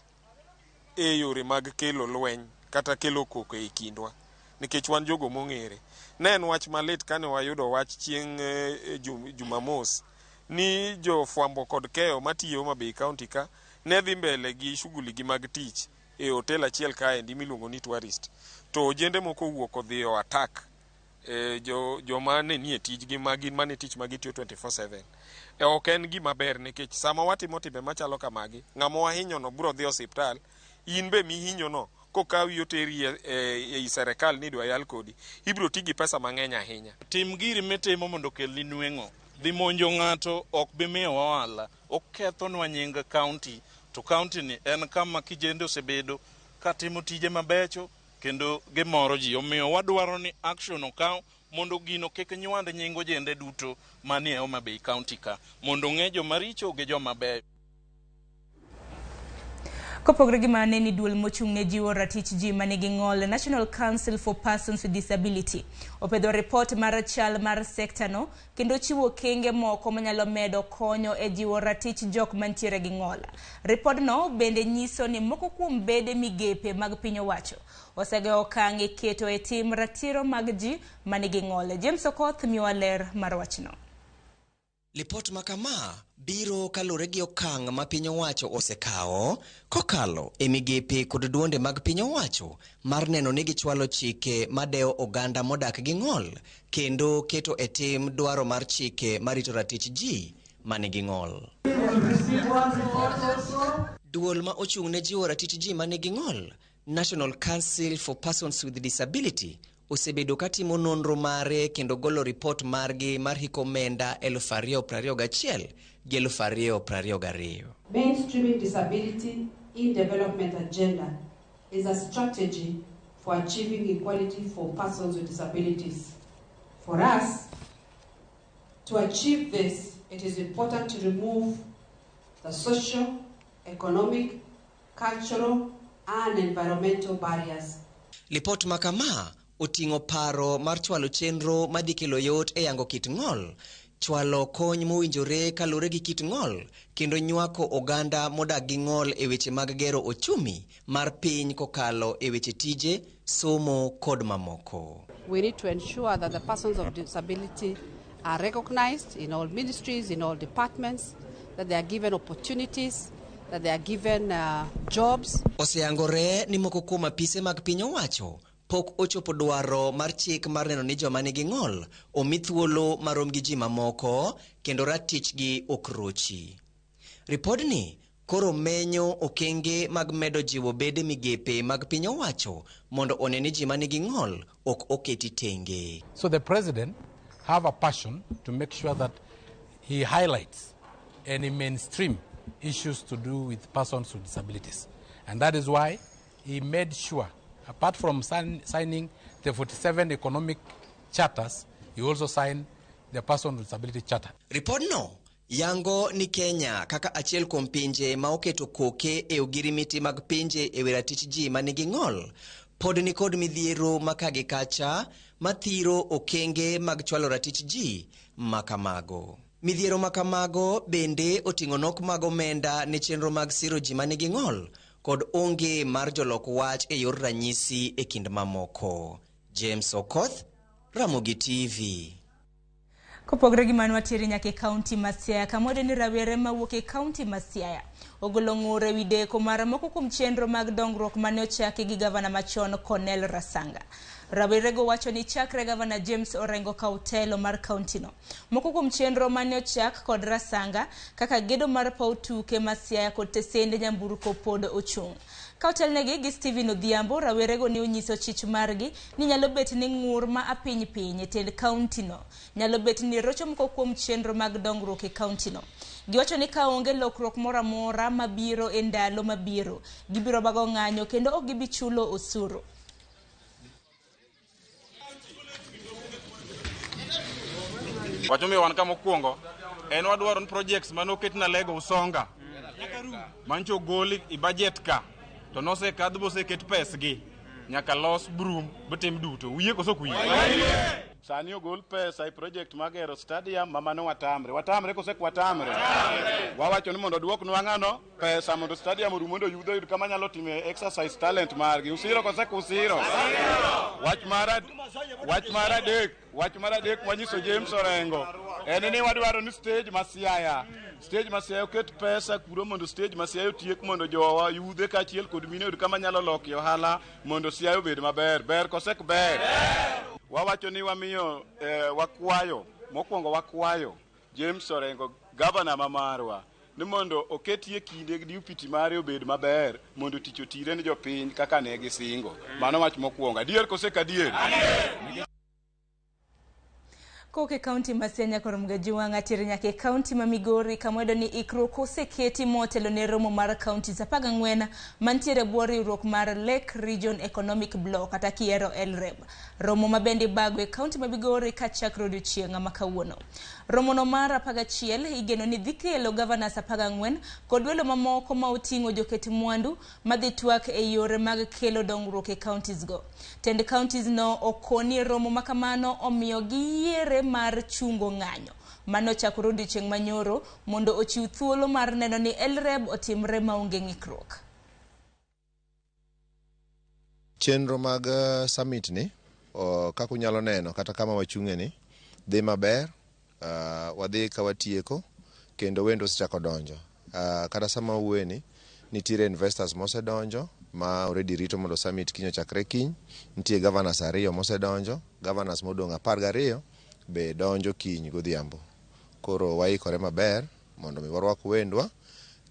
Speaker 1: e yore mag kelo lweny kata kelo koko e kindwa nikech wan jogo mong'ere. Ne en wach malit kane wayudo wach chieng' Jumamos ni jofwambo kod keyo matiyo Homa Bay County ka ne dhi mbele gi shughuli gi mag tich e hotel achiel kaendi miluongo ni Tourist. To ojende moko owuok odhi o attack joma ne nie tijgi ma gin mane tich ma gitiyo 24/7. Ok en gima ber nikech sama watimo timbe machalo kamagi, ng'ama wahinyono biro dhi osiptal, in be mihinyono kokawi oteri ei serikal ni idwa yal kodi, ibiro ti gi pesa mang'eny ahinya.
Speaker 2: Tim giri mitimo mondo okelni nweng'o. Dhi monjo ng'ato ok bi miyowa ohala, okethonwa nying county, to county ni en kama kijende osebedo katimo tije mabecho kendo gimoro ji. Omiyo wadwaro ni action okaw mondo gino kik nywand nying ojende duto manie Homa Bay County ka, mondo ong'e joma richo gi joma beyo.
Speaker 3: Kopogore gi mano ni duol mochung' ne jiwo ratich ji manigi ng'ol National Council for Persons with Disability opedho ripot mar chal mar sekta no kendo chiwo okenge moko manyalo medo konyo e jiwo ratich jok mantiere gi ng'ol. Ripodno bende nyiso ni moko kuom bede migepe mag piny owacho osegoyo okang' e keto e tim ratiro mag ji manigi ng'ol. James Okoth miyowa ler mar wachno.
Speaker 4: Lipot ma kama biro kaluwore gi okang' ma piny owacho osekawo kokalo e migepe kod duonde mag piny owacho mar neno ni gichwalo chike madewo oganda modak gi ng'ol kendo keto e tim dwaro mar chike marito ratich ji manigi ng'ol. Duol ma ochung' ne jiwo ratich ji manigi ng'ol, National Council for Persons with Disability, osebedo katimo nonro mare kendo golo ripot margi mar hik omenda 2021 gi 2022.
Speaker 5: Mainstreaming disability in development agenda is a strategy for achieving equality for persons with disabilities. For us, to achieve this, it is important to remove the social, economic, cultural, and environmental barriers.
Speaker 4: Lipot ma kama oting'o paro mar chwalo chenro madhi kelo yot e yango kit ng'ol, chwalo kony mowinjore kaluwore gi kit ng'ol, kendo nywako oganda modak gi ng'ol e weche mag gero ochumi mar piny kokalo e weche tije, somo kod mamoko.
Speaker 5: We need to ensure that the persons of disability are recognized in all ministries, in all departments, that they are given opportunities, that they are given jobs.
Speaker 4: Oseyangore ni moko kuom apise mag piny owacho pok ochopo dwaro mar chik mar neno ni joma nigi ng'ol omi thuolo marom gi ji mamoko kendo ratichgi ok rochi. Ripodni koro menyo okenge mag medo jiwo bede migepe mag piny owacho mondo one ni ji manigi ng'ol ok oketi tenge.
Speaker 7: So the president have a passion to make sure that he highlights any mainstream issues to do with persons with disabilities. And that is why he made sure, apart from signing the 47 economic charters, he also signed the Person with Disability Charter.
Speaker 4: Ripodno yango ni Kenya kaka achiel kuom pinje ma oketo koke e ogirimiti mag pinje e wi ratich ji manigi ng'ol pod nikod midhiero ma ka gi kacha mathiro okenge mag chwalo ratich ji ma kamago. Midhiero ma kamago bende oting'o nok mag omenda ne chenro mag siro ji manigi ng'ol kod onge mar jolok wach e yor ranyisi e kind mamoko. James Okoth, Ramogi TV.
Speaker 3: Kopogore gi mano watiere nyaka e kaunti ma Siaya kama ni rawere mawuok e kaunti ma Siaya ogolo ng'ur ewi deko mar moko kuom chenro mag dongruok mane ochaki gi gavana machon Cornel Rasanga. Rawerego wacho ni chakre gavana James Orengo kaw telo mar kaunti no, moko kuom chenro mane ochak kod Rasanga kaka gedo mar paw tuke ma Siaya kod tesende nyamburko pod ochung'. Ka otelnegi gi Stephen Odhiambo, rawerego ne onyiso chich margi ni nyalo bet ni ng'ur ma apiny piny e tend kaunti no nyalo bet ni rocho moko kuom chenro mag dongruok e kaunti no. Giwacho ni ka onge lokruok moro amora mabiro e ndalo mabiro, gibiro bago ng'anyo kendo ok gibi chulo osuru.
Speaker 8: Wach momiyo wan ka mokwongo en wadwaro ni projects mane oket na Lego Usonga mancho ogol i budget ka to nosekadh boseket pesgi nyaka los broom botim duto. Uyie koso ok uyie?
Speaker 9: Sani ogol pesa e project mar gero stadium ma mano watamre. Watamre kose ok watamre? Wawacho ni mondo oduoknwa ng'ano pesa mondo stadium orum mondo yudhe oyud kama nyalo time exercise talent margi. Usiro kose ok usiro? Wach mar wach mar adek, wach mar adek mwanyiso James Orengo en ni wadwaro ni stage ma Siaya, stage ma Siaya oket pesa kuro mondo stage ma Siaya otiek mondo jowa yudhe kaachiel kod mine oyud kama nyalo lokie ohala mondo Siaya obed maber. Ber kose ok ber? Wawacho ni wamiyo wakwayo mokwongo wakwayo James Orengo gavana ma marwa ni mondo oketie kinde deputy mare obed maber mondo tich otire ni jopiny kaka ne gisingo. Mano wach mokwongo. Adier kose ok adier?
Speaker 3: Kowuok e kaunti ma Siaya nyaka Mgajiwang' tere nyaka e kaunti ma Migori kama wayudo ni ikruok oseketi motelo ne romo mar counties 14 mantiere e bwo riwruok mar Lake Region Economic Bloc kata kiero LREB. Romo ma bende ibago e kaunti ma Migori kachakre odiochieng' ma kawuono. Romono mar 11 igeno ni dhi kelo governors 14 kod welo mamoko ma oting'o joket mwandu madhi twak e yore mag kelo dongruok e counties go. Tend counties no okoni romo ma kamano omiyo giyiere mar chungo ng'anyo manochakore odiochieng' manyoro mondo ochiw thuolo mar neno ni LREB otimre maonge ng'ikruok.
Speaker 10: Chenro mag summit ni kaka unyalo neno kata kama wachung'e ni dhi maber, wadhi ka watieko kendo wendo osechako donjo. Kata sama wawuoye ni nitiere investors mosedonjo ma already rito mondo summit kiny ochakre kiny. Nitie governors 2 mosedonjo, governors modong' 12 be donjo kiny godhiambo. Koro waikore maber mondo mi warwak wendwa,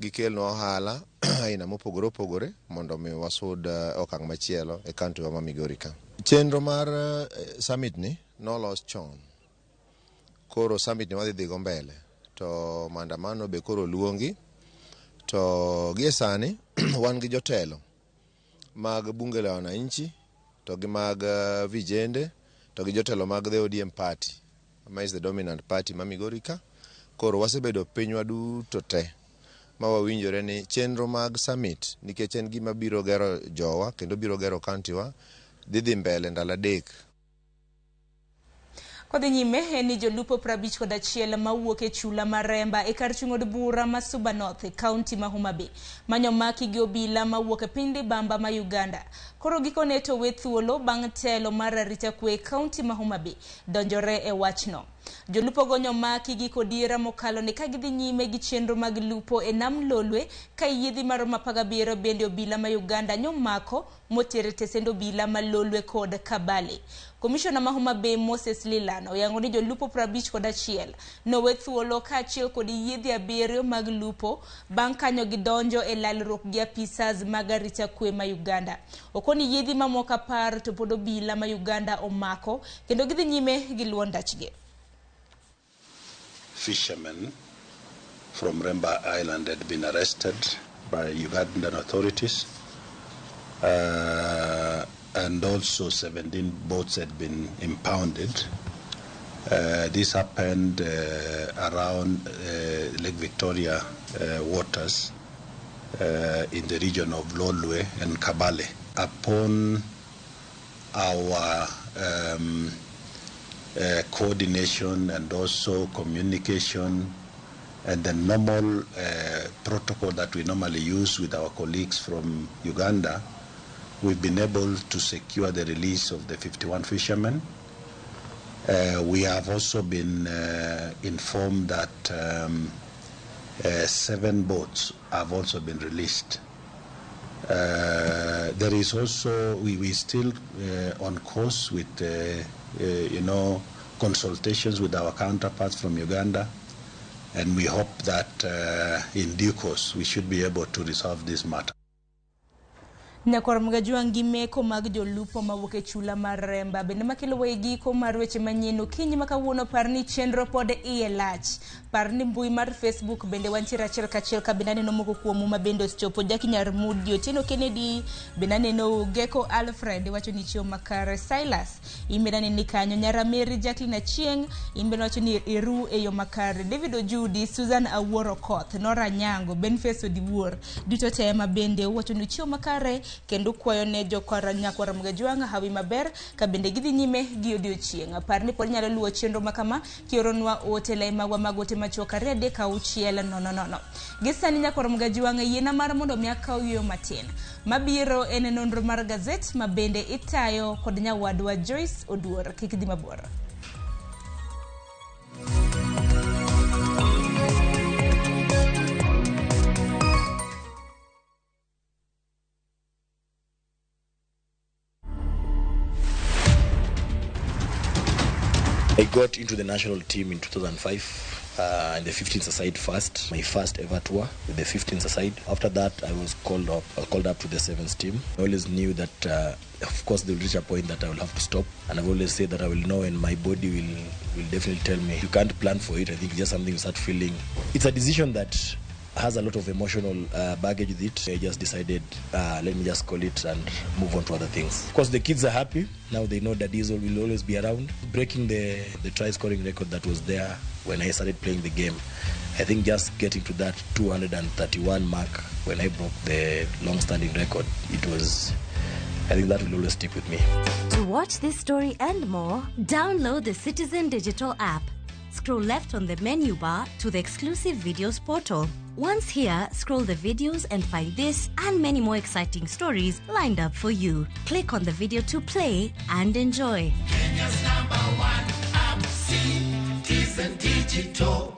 Speaker 10: gikelnwa ohala aina mopogore opogore mondo mi wasud okang' machielo e kaunti wa ma Migori ka. Chenro mar summit ni nolos chon. Koro summit ni wadhi dhigo mbele to maandamano be koro oluongi to gie sani wan gi jotelo mag bunge la wananchi to gi mag vijende to gi jotelo mag the ODM party ma is the dominant party ma Migori ka. Koro wasebedo pinywa duto te ma wawinjore ni chenro mag summit nikech en gima biro gero jowa kendo biro gero kaunti wa dhi mbele ndalo 3.
Speaker 3: Kodhi nyime en ni jolupo 51 mawuok e chula mar Remba e kar chung' od bura ma Suba North e kaunti ma Homa Bay manyo maki gi obila mawuok e piny Libamba ma Uganda. Koro gikone to we thuolo bang' telo mar arita kwe e kaunti ma Homa Bay donjore e wachno. Jolupo go nyomaki gi kodiera mokalo ni ka gidhi nyime gi chenro mag lupo e nam Lolwe ka yiedhi maromo 17 bende obila ma Uganda nyomako motere tesend obila ma Lolwe kod Kabale. Komishona ma Homa Bay Moses Lilan oyango ni jolupo 51 nowe thuolo kaachiel kod yiedhi 7 mag lupo bang' kanyo gidonjo e lalruok gi apisas mag arita kwe ma Uganda. Okoni yiedhi mamoko 10 to pod obila ma Uganda omako kendo gidhi nyime gi luwo ndachgi.
Speaker 11: Fishermen from Remba Island had been arrested by Ugandan authorities, and also 17 boats had been impounded. This happened around Lake Victoria waters in the region of Lolwe and Kabale. Upon our coordination and also communication and the normal protocol that we normally use with our colleagues from Uganda, we've been able to secure the release of the 51 fishermen. We have also been informed that 7 boats have also been released. There is also, we still on course with consultations with our counterparts from Uganda, and we hope that in due course we should be able to resolve this matter.
Speaker 3: Nyakwar Mgajwang' gi meko mag jolupo mawuok e chula mar Remba bende makelo wa e giko mar weche manyien okinyi ma kawuono. Par ni chenro pod iye lach. Par ni mbui mar Facebook bende wantiere achiel kachiel ka bende aneno moko kuomu ma bende osechopo. Jackie Nyarmudi, Otieno Kennedy, bende aneno Geko Alfred wacho ni chiewo makare. Silas in bende aneni kanyo. Nyarameri Jacqueline Achieng' in bende wacho ni iru e yo makare. David Ojudi, Susan Awuoro Koth, Nora Nyango, Benface Odiwuor, duto te ma bende uwacho ni chiewo makare kendo kwayo ne jokwara nyakwara Mgajwang' hawi maber ka bende gidhi nyime gi odiochieng'. Par ni pod inyalo luwo chenro ma kama kioronwa ote lai magwa mag ote machuok 2 3 6 0 0. Gi sani nyakwara Mgajwang' yiena mar mondo mi akaw yueyo matin. Mabiro en nonro mar gazet ma bende itayo kod nyawadwa Joyce Oduor. Kik dhi mabor.
Speaker 6: I got into the national team in 2005 in the 15s aside first, my first ever tour with the 15s aside. After that, I was called up to the sevens team. I always knew that, of course, there will reach a point that I will have to stop. And I've always said that I will know, and my body will definitely tell me. You can't plan for it. I think it's just something you start feeling. It's a decision that has a lot of emotional baggage with it. I just decided, let me just call it and move on to other things. Of course, the kids are happy. Now they know that Diesel will always be around. Breaking the try-scoring record that was there when I started playing the game, I think just getting to that 231 mark when I broke the long-standing record, it was, I think that will always stick with me.
Speaker 12: To watch this story and more, download the Citizen Digital app. Scroll left on the menu bar to the exclusive videos portal. Once here, scroll the videos and find this and many more exciting stories lined up for you. Click on the video to play and enjoy.
Speaker 13: Kenya's #1 app, Citizen Digital.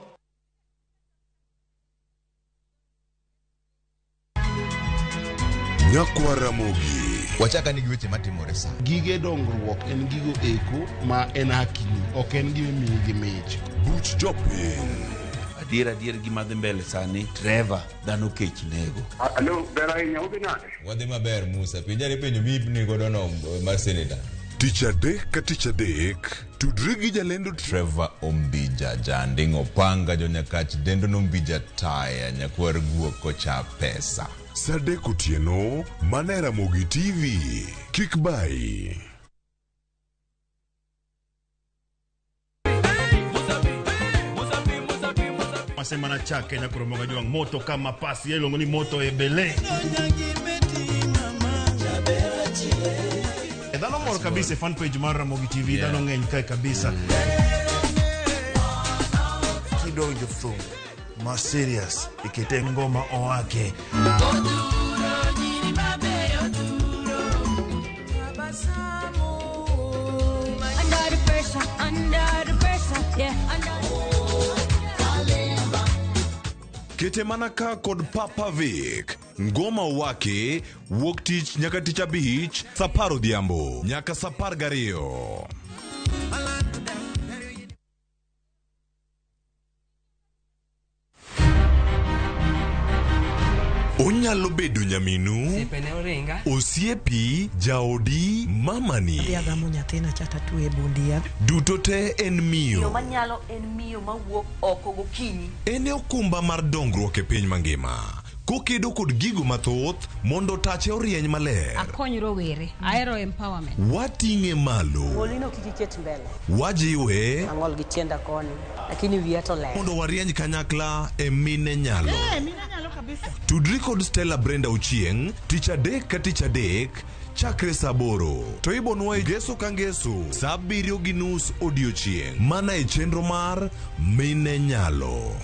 Speaker 14: Nyakwaramogi. Wachaka ni gi weche matimore sa.
Speaker 16: Gige dongruok en gigo eko ma en hakini, ok en gima imiyi gi mich.
Speaker 14: Buch jopiny.
Speaker 17: Adier gima dhi mbele sani, Trevor, dhano kech nego.
Speaker 18: Alo, ber ahinya, udhi nade?
Speaker 28: Wadhi maber Musa, penjare penjo mipni godo no mar senator.
Speaker 14: Tich adek ka tich adek, tudri gi jalendo
Speaker 28: Trevor Ombija, janding' opanga, jonyakach dendo nombija taya, nyakwar guok kocha pesa.
Speaker 14: Saa 3 otieno, mana e Ramogi TV. Kik bai.
Speaker 29: Masema chake na kuromoga juang moto kama pasi yelongo ni moto ebele. Dhano mor kabisa fan page mar Ramogi TV, dhano ng'eny kae kabisa. Kidonjo thum ma serious ikete ngoma owake.
Speaker 30: Under the pressure, under the pressure, yeah, under.
Speaker 14: Kete mana ka kod Papa Vic. Ngoma wake wuok tich nyaka tich abich saa 10 odhiambo nyaka saa 12. Onyalo bedo nyaminu, osiepi, jaodi, mamani.
Speaker 31: Adhi nyathina chata tuwe bundia.
Speaker 14: Duto te en miyo.
Speaker 32: Yo manyalo en miyo mawuok oko gokinyi.
Speaker 14: En e okumba mar dongruok e piny mangima. Kokedo kod gigo mathoth mondo tache orieny maler.
Speaker 33: Akony rowere, ahero empowerment.
Speaker 14: Wating'e malo.
Speaker 34: Golino kik iket mbele.
Speaker 14: Wajiwe.
Speaker 34: Ang'ol gi tienda koni, lakini wiya to ler.
Speaker 14: Mondo warieny kanyakla e mine nyalo.
Speaker 34: Mine nyalo kabisa.
Speaker 14: Tudri kod Stella Brenda Ochieng' tich adek ka tich adek chakre saa 8 to ibonwa e ngeso ka ngeso saa 7:30 odiochieng' mana e chenro mar Mine Nyalo.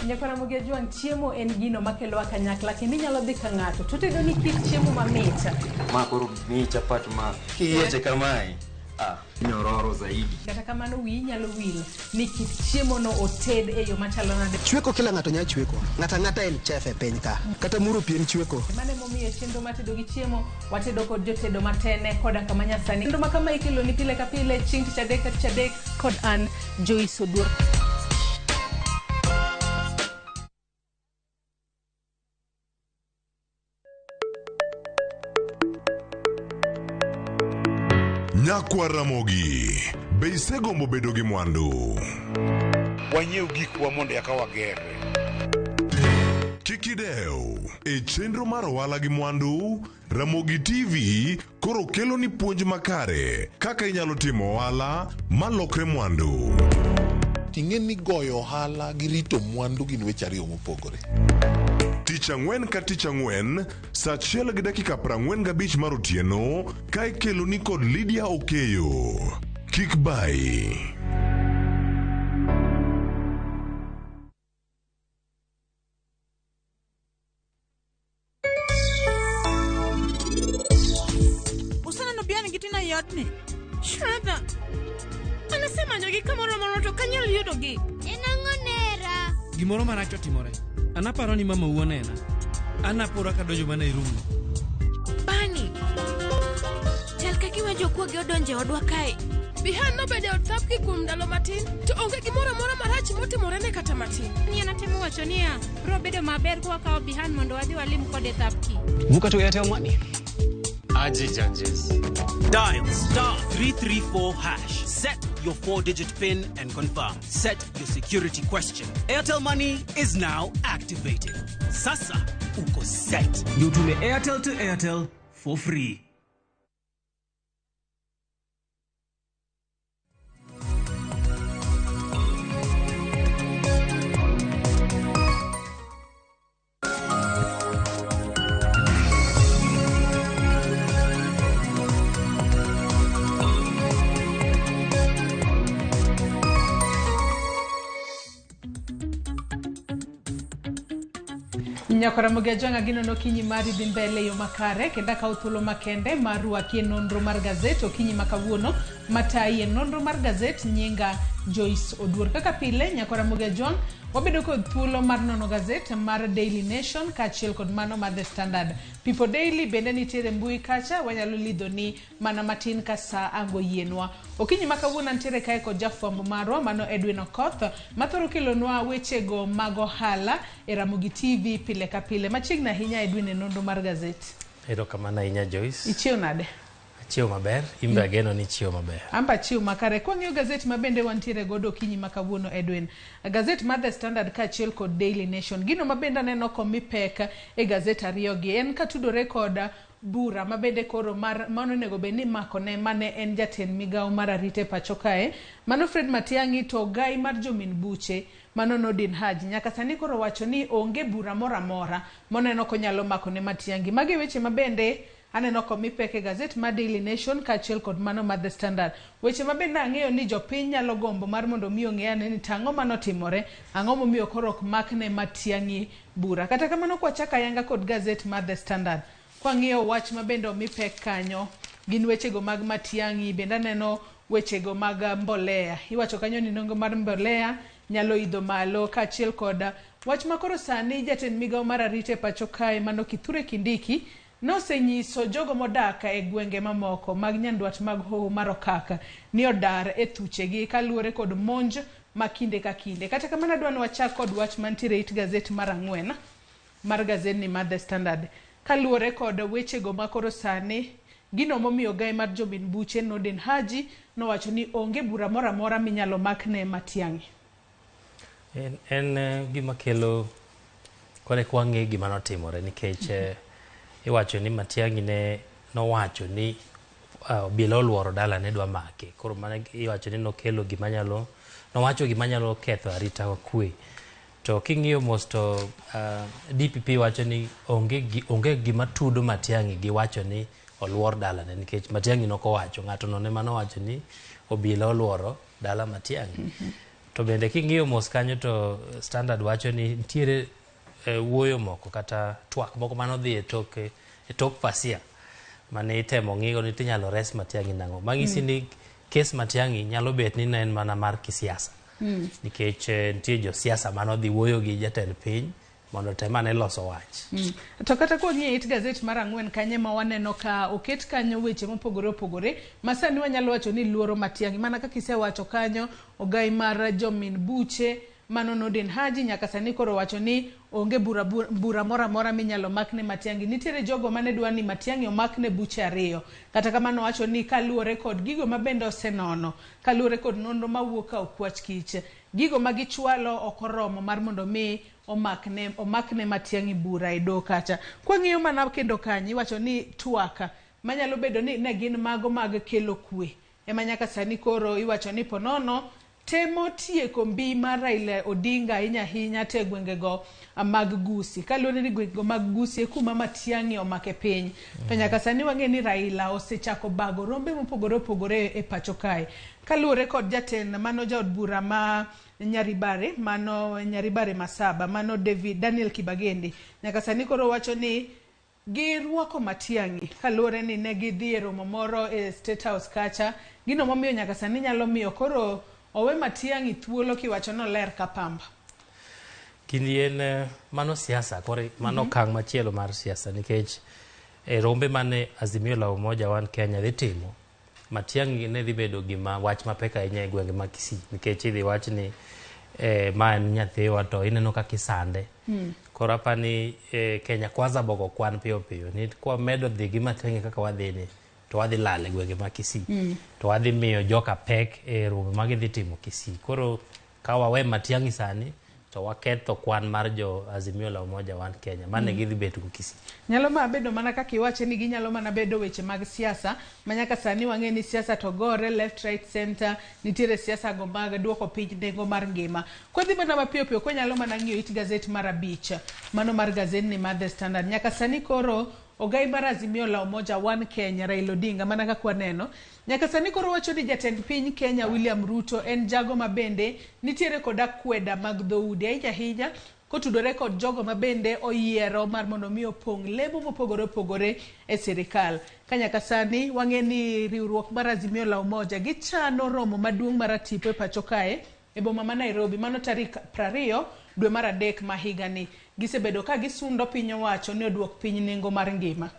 Speaker 35: Nyakwaramogi Ajwang', chiemo en gino makelowa kanyakla kendo inyalo dhi ka ng'ato to tedo ni kit chiemo mamit.
Speaker 36: Ma koro miyi chapat ma kiyieche kamae
Speaker 1: Nyororo zaidi.
Speaker 35: Kata kamano wiyi nyalo wil ni kit chiemo no oted e yo machalo nade.
Speaker 2: Chweko kila ng'ato nyalo chweko. Ng'ato ang'ata en chef e piny ka. Kata muro pien chweko.
Speaker 35: Mano emomiyo chenro mar tedo gi chiemo watedo kod jotedo matene koda kama nyasani. Chenro ma kama ikelo ni pile ka pile chieng' tich adek ka tich adek kod an Joyce Oduor.
Speaker 14: Nyakwar Ramogi, be isegombo bedo gi mwandu?
Speaker 16: Wanyiew gikwa mondo eka wagerre.
Speaker 14: Kik idew. E chenro mar ohala gi mwandu, Ramogi TV koro kelo ni puonj makare kaka inyalo timo ohala malokre mwandu.
Speaker 16: Ting'e ni goyo ohala gi rito mwandu gin weche ariyo mopogore.
Speaker 14: Tich ang'wen ka tich ang'wen, saa 1:45 mar otieno, ka ikelo ni kod Lydia Okeyo. Kik bayi.
Speaker 4: Useneno Bian gi Tina e odni? Shredha, anasemanyogi kamoro amora to ok anyal yudogi.
Speaker 5: En ang'o nera?
Speaker 7: Gimoro marach otimore. An aparo ni mamau onena. An apora kadonjo mana e room no.
Speaker 4: Bani, chal ka gima jokuoge odonjo e odwa kae.
Speaker 15: Bihan nobedo e od Thapki kuom ndalo matin, to onge gimoro amora marach motimorene kata matin.
Speaker 19: Ni an atemo wacho niya, biro bedo maber ka wakawo Bihan mondo wadhi walim kode Thapki.
Speaker 20: Vuka to Airtel Money.
Speaker 21: Aje Janjes.
Speaker 22: Dial star 334 hash. Set your 4-digit PIN and confirm. Set your security question. Airtel Money is now activated. Sasa uko set. Ndio utume Airtel to Airtel for free.
Speaker 35: Nyakora Ramogi Ajwang' ageno okinyi mari dhi mbele e yo makare kendo akawo thuolo makende mar rwaki e nonro mar gazet okinyi ma kawuono matayi e nonro mar gazet nyinga Joyce Oduor. Kaka pile Nyakora Ramogi Ajwang' wabedo kod thuolo mar nono gazet mar Daily Nation kaachiel kod mano mar The Standard. People Daily bende nitiere mbui kacha wanyalo lidho ni mana matin ka saa ango yienwa. Okinyi ma kawuono antiere kae kod jafwambo marwa mano Edwin Okoth mathoro kelonwa wechego mag ohala e Ramogi TV pile ka pile. Machiegni ahinya Edwin e nonro mar gazet.
Speaker 23: Erokamano ahinya Joyce.
Speaker 35: Ichiew nade?
Speaker 23: Achiew maber, imbe ageno ni ichiew maber.
Speaker 35: Amba achiew makare. Kwang'iyo gazet ma bende wantiere godo okinyi ma kawuono Edwin. Gazet mar The Standard kaachiel kod Daily Nation. Gino ma bende aneno komi pek e gazet ariyogi en katudore kod bura ma bende koro mar mano onego bed ni makone mane en jatend migawo mar arita e pacho kae mano Fred Matiang'i to gai mar jomin buche mano Nordin Haji nyaka sani koro wacho ni onge bura moro amora moneno konyalo makone Matiang'i. Magi weche ma bende aneno komi pek e gazet mar Daily Nation kaachiel kod mano mar The Standard. Weche ma bende ang'eyo ni jopiny nyalo gombo mar mondo mi ong'e ane ni tang'o manotimore, ang'o momiyo koro ok makne Matiang'i bura. Kata kamano kwachako ayanga kod gazet mar The Standard, kwang'iyo wach ma bende omi pek kanyo gin wechego mag Matiang'i, bende aneno wechego mag mbolea. Iwacho kanyo ni nengo mar mbolea nyalo idho malo kaachiel kod wach ma koro sani jatend migawo mar arita e pacho kae mano Kithure Kindiki nosenyiso jogo modak e gwenge mamoko mag nyandwat mag hoho mar Okak ni odar e thuchegi kaluwore kod monj ma kinde ka kinde. Kata kamano adwa ni wachak kod wach mantiere it gazet mar ang'wen mar gazetni mar The Standard kaluwore kod wechego ma koro sani gino momiyo gai mar jomin buche Nordin Haji nowacho ni onge bura moro amora minyalo makne Matiang'i.
Speaker 23: En gima kelo kore kwang'e gima notimore nikech iwacho ni Matiang'i ne nowacho ni obila oluoro dalane dwa make. Koro mano iwacho ni nokelo gima nyalo nowacho gima nyalo ketho arita kwe. To king'iyo mos to DPP wacho ni onge gima tudo Matiang'i gi wacho ni oluor dalane nikech Matiang'i nokowacho ng'ato no ema nowacho ni obila oluoro dala Matiang'i. To bende king'iyo mos kanyo to Standard wacho ni nitiere wuoyo moko kata twak moko manodhi e tok pasia mane itemo ng'igo ni tinyalo res Matiang'i nang'o. Mang'isi ni kes Matiang'i nyalo bet ni ne en mana mar kisiasa. Nikech nitie josiasa manodhi wuoyo gi jatend piny mondo otem ane loso wach.
Speaker 35: To kata kwang'iyo it gazet mar 4 kanyo ma waneno ka oket kanyo weche mopogore opogore ma sani wanyalo wacho ni luoro Matiang'i mana kaka isewacho kanyo ogai mar jomin buche mano Nordin Haji nyaka sani koro wacho ni onge bura moro amora minyalo makne Matiang'i. Nitiere jogo mane dwa ni Matiang'i omakne buche 2. Kata kamano wacho ni kaluwore kod gigo ma bende osenono, kaluwore kod nonro mawuok ka okwach kich, gigo ma gichwalo ok oromo mar mondo mi omakne Matiang'i bura e doho kacha. Kwang'iyo mana kendo kanyo iwacho ni twak manyalo bedo ni ne gin mago mag kelo kwe ema nyaka sani koro iwacho ni ponono temo tieko mbi mar Raila Odinga ahinya ahinya te gwengego mag Gusii. Kaluwore ni gwengego mag Gusii e kuma Matiang'i omake piny. To nyaka sani wang'e ni Raila osechako bago rombe mopogore opogore e pacho kae. Kaluwore kod jatend mano jaod bura ma Nyaribare, mano Nyaribare Masaba, mano David Daniel Kibagendi. Nyaka sani koro wacho ni girwako Matiang'i kaluwore ni ne gidhi e romo moro e State House kacha. Gino momiyo nyaka sani nyalo miyo koro owe Matiang'i thuolo kiwacho noler ka pamba.
Speaker 23: Kindi en mano siasa, koro mano okang' machielo mar siasa nikech e rombe mane Azimio la Umoja One Kenya dhi timo, Matiang'i ne dhi bedo gima wach mapek ahinya e gwenge ma Kisii nikech idhi wach ni ma en nyathiwa to ineno kaka isande. Koro apani Kenya Kwanza bogo kwan piyo piyo ni kwa medo dhi gi Matiang'i kaka wadhi ni to wadhi lal e gwenge ma Kisii. To wadhi miyo joka pek e romo ma gidhi timo Kisii. Koro ka wawe Matiang'i sani to waketho kwan mar jo Azimio la Umoja One Kenya mane gidhi bet go Kisii.
Speaker 35: Nyalo ma bedo mana kaka iwache ni ginyalo mana bedo weche mag siasa ma nyaka sani wang'e ni siasa to gore left right center, nitiere siasa go mag duoko piny nengo mar ngima. Kwadhi mana mapiyo piyo kwanyalo mana ng'iyo it gazet mar 5 mano mar gazet ni mar The Standard. Nyaka sani koro ogai mar Azimio la Umoja One Kenya Raila Odinga mana kaka waneno nyaka sani koro wacho ni jatend piny Kenya William Ruto en jago mabende nitiere kod akweda mag dhoudi ahinya ahinya kotudore kod jogo mabende oyiero mar mondo mi opong' lemo mopogore opogore e sirikal. Ka nyaka sani wang'e ni riwruok mar Azimio la Umoja gichano romo maduong' mar tipo e pacho kae e boma ma Nairobi mano tarik 20 dwe mar 3 ma higani. Gisebedo ka gisundo piny owacho ni oduok piny nengo mar ngima.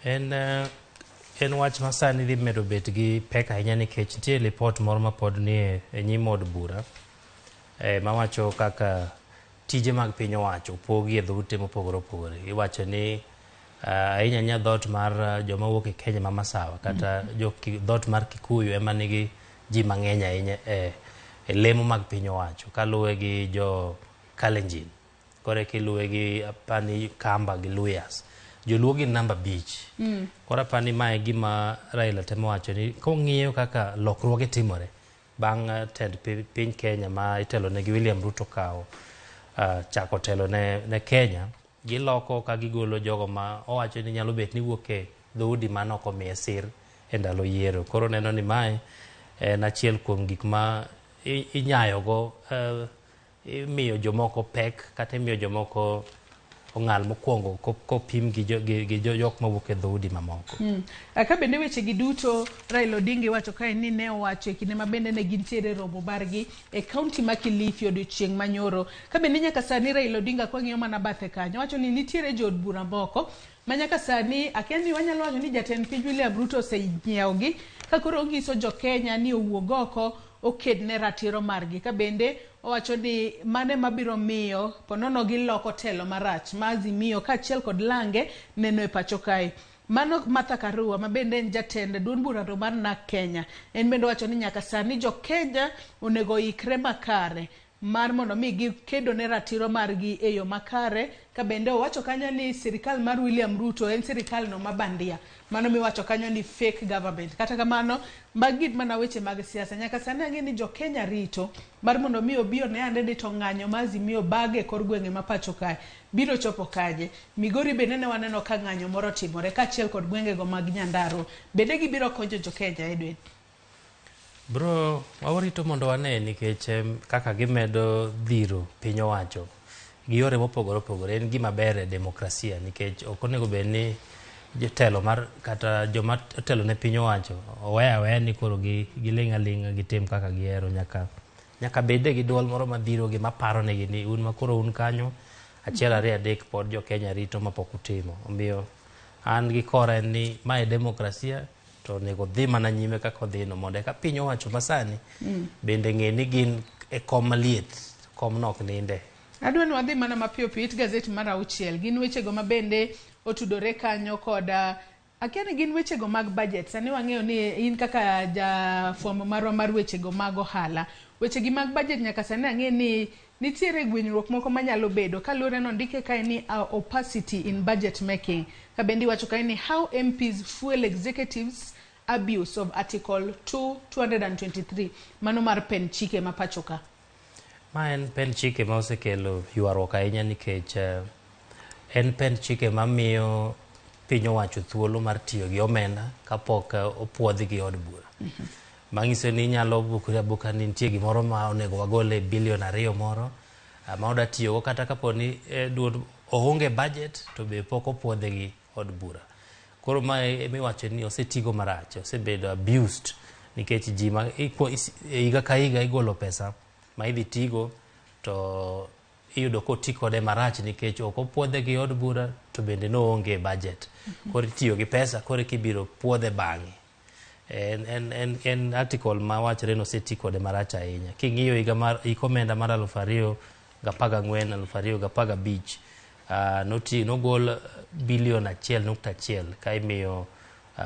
Speaker 23: En wach ma sani dhi medo bet gi pek ahinya nikech nitie lipot moro ma pod nie e nyim od bura mawacho kaka tije mag piny owacho opogi e dhoute mopogore opogore. Iwacho ni ahinya ahinya dhoot mar joma wuok e Kenya ma Masawa kata dhoot mar Kikuyu ema nigi ji mang'eny ahinya e lemo mag piny owacho kaluwe gi jo Kalenjin. Kore kiluwe gi apani Kamba gi Luyas. Joluo gin namba 5. Koro apani mae gima Raila temo wacho ni kong'iyo kaka lokruoge timore bang' tend piny Kenya ma itelo ne gi William Ruto kawo chako telo ne Kenya, giloko ka gigolo jogo ma owacho ni nyalo bet ni wuok e dhoudi mane ok omiye sir e ndalo yiero. Koro neno ni mae en achiel kuom gik ma inyayogo imiyo jomoko pek kata imiyo jomoko ong'al mokwongo kopim gi jok mawuok e dhoudi mamoko.
Speaker 35: Ka bende weche gi duto Raila Odinga iwacho kae ni ne owacho e kinde ma bende ne gintiere romo margi e kaunti ma Kilifi odiochieng' manyoro. Ka bende nyaka sani Raila Odinga kwang'iyo mana bathe kanyo wacho ni nitiere jood bura moko ma nyaka sani akia ni wanyalo wacho ni jatend piny William Ruto osenyiewogi ka koro onyiso jo Kenya ni owuog oko oked ne ratiro margi. Ka bende owacho ni mane mabiro miyo ponono giloko telo marach ma Azimio kaachiel kod lange neno e pacho kae. Mano Martha Karua ma bende en jatend duond burano mar NARC Kenya en bende owacho ni nyaka sani jo Kenya onego oikre makare mar mondo mi gikedo ne ratiro margi e yo makare. Ka bende owacho kanyo ni sirikal mar William Ruto en sirikal no mabandia, mano miwacho kanyo ni fake government. Kata kamano magi gin mana weche mag siasa. Nyaka sani ang'e ni jo Kenya rito mar mondo mi obi one ane ni to ng'anyo ma Azimio bage kor gwenge ma pacho kae biro chopo kaje. Migori bende ne waneno ka ng'anyo moro timore kaachiel kod gwengego mag Nyandarua. Bende gibiro konyo jo Kenya Edwin?
Speaker 23: Bro, warito mondo wane nikech kaka gimedo dhiro piny owacho gi yore mopogore opogore en gima ber e demokrasia nikech ok onego bed ni jotelo mar kata joma otelo ne piny owacho owe aweya ni koro giling' aling'a gitim kaka gihero. Nyaka bede gi duol moro madhirogi maparo negi ni un makoro un kanyo 1 2 3 pod jo Kenya rito mapok utimo. Omiyo an gi kora en ni mae demokrasia to onego dhi mana nyime kaka odhino mondo eka piny owacho masani bende ng'e ni gin e kom maliet, kom no ok ninde.
Speaker 35: Adwa ni wadhi mana mapiyo piyo it gazet mar 6 gin wechego ma bende otudore kanyo kod akia ni gin wechego mag budget. Sani wang'eyo ni in kaka jafwambo marwa mar wechego mag ohala, wechegi mag budget nyaka sani ang'e ni nitiere gwenyruok moko manyalo bedo kaluwore nondike kae ni opacity in budget making. Ka bende iwacho kae ni how MPs fuel executives abuse of article 223 mano mar pen chike ma pacho ka.
Speaker 23: Ma en pen chike ma osekelo ywaruok ahinya nikech en pen chike mamiyo piny owacho thuolo mar tiyo gi omenda kapok opuodhi gi od bura. Manyiso ni inyalo bukri abuka ni nitie gimoro ma onego wagol e bilion 2 moro ma oda tiyogo kata kapo ni duond oonge budget to be pok opuodhe gi od bura. Koro mae emiwacho ni osetigo marach, osebedo abused nikech ji ma higa ka higa igolo pesa ma idhi tigo to iyudo koti kode marach nikech ok opuodhe gi od bura to bende noonge budget. Koro itiyo gi pesa koro kibiro puodhe bang'e. En article ma wachore ni oseti kode marach ahinya. King'iyo higa mar hik omenda mar 2014 2015 nogol bilion 1.1 ka imiyo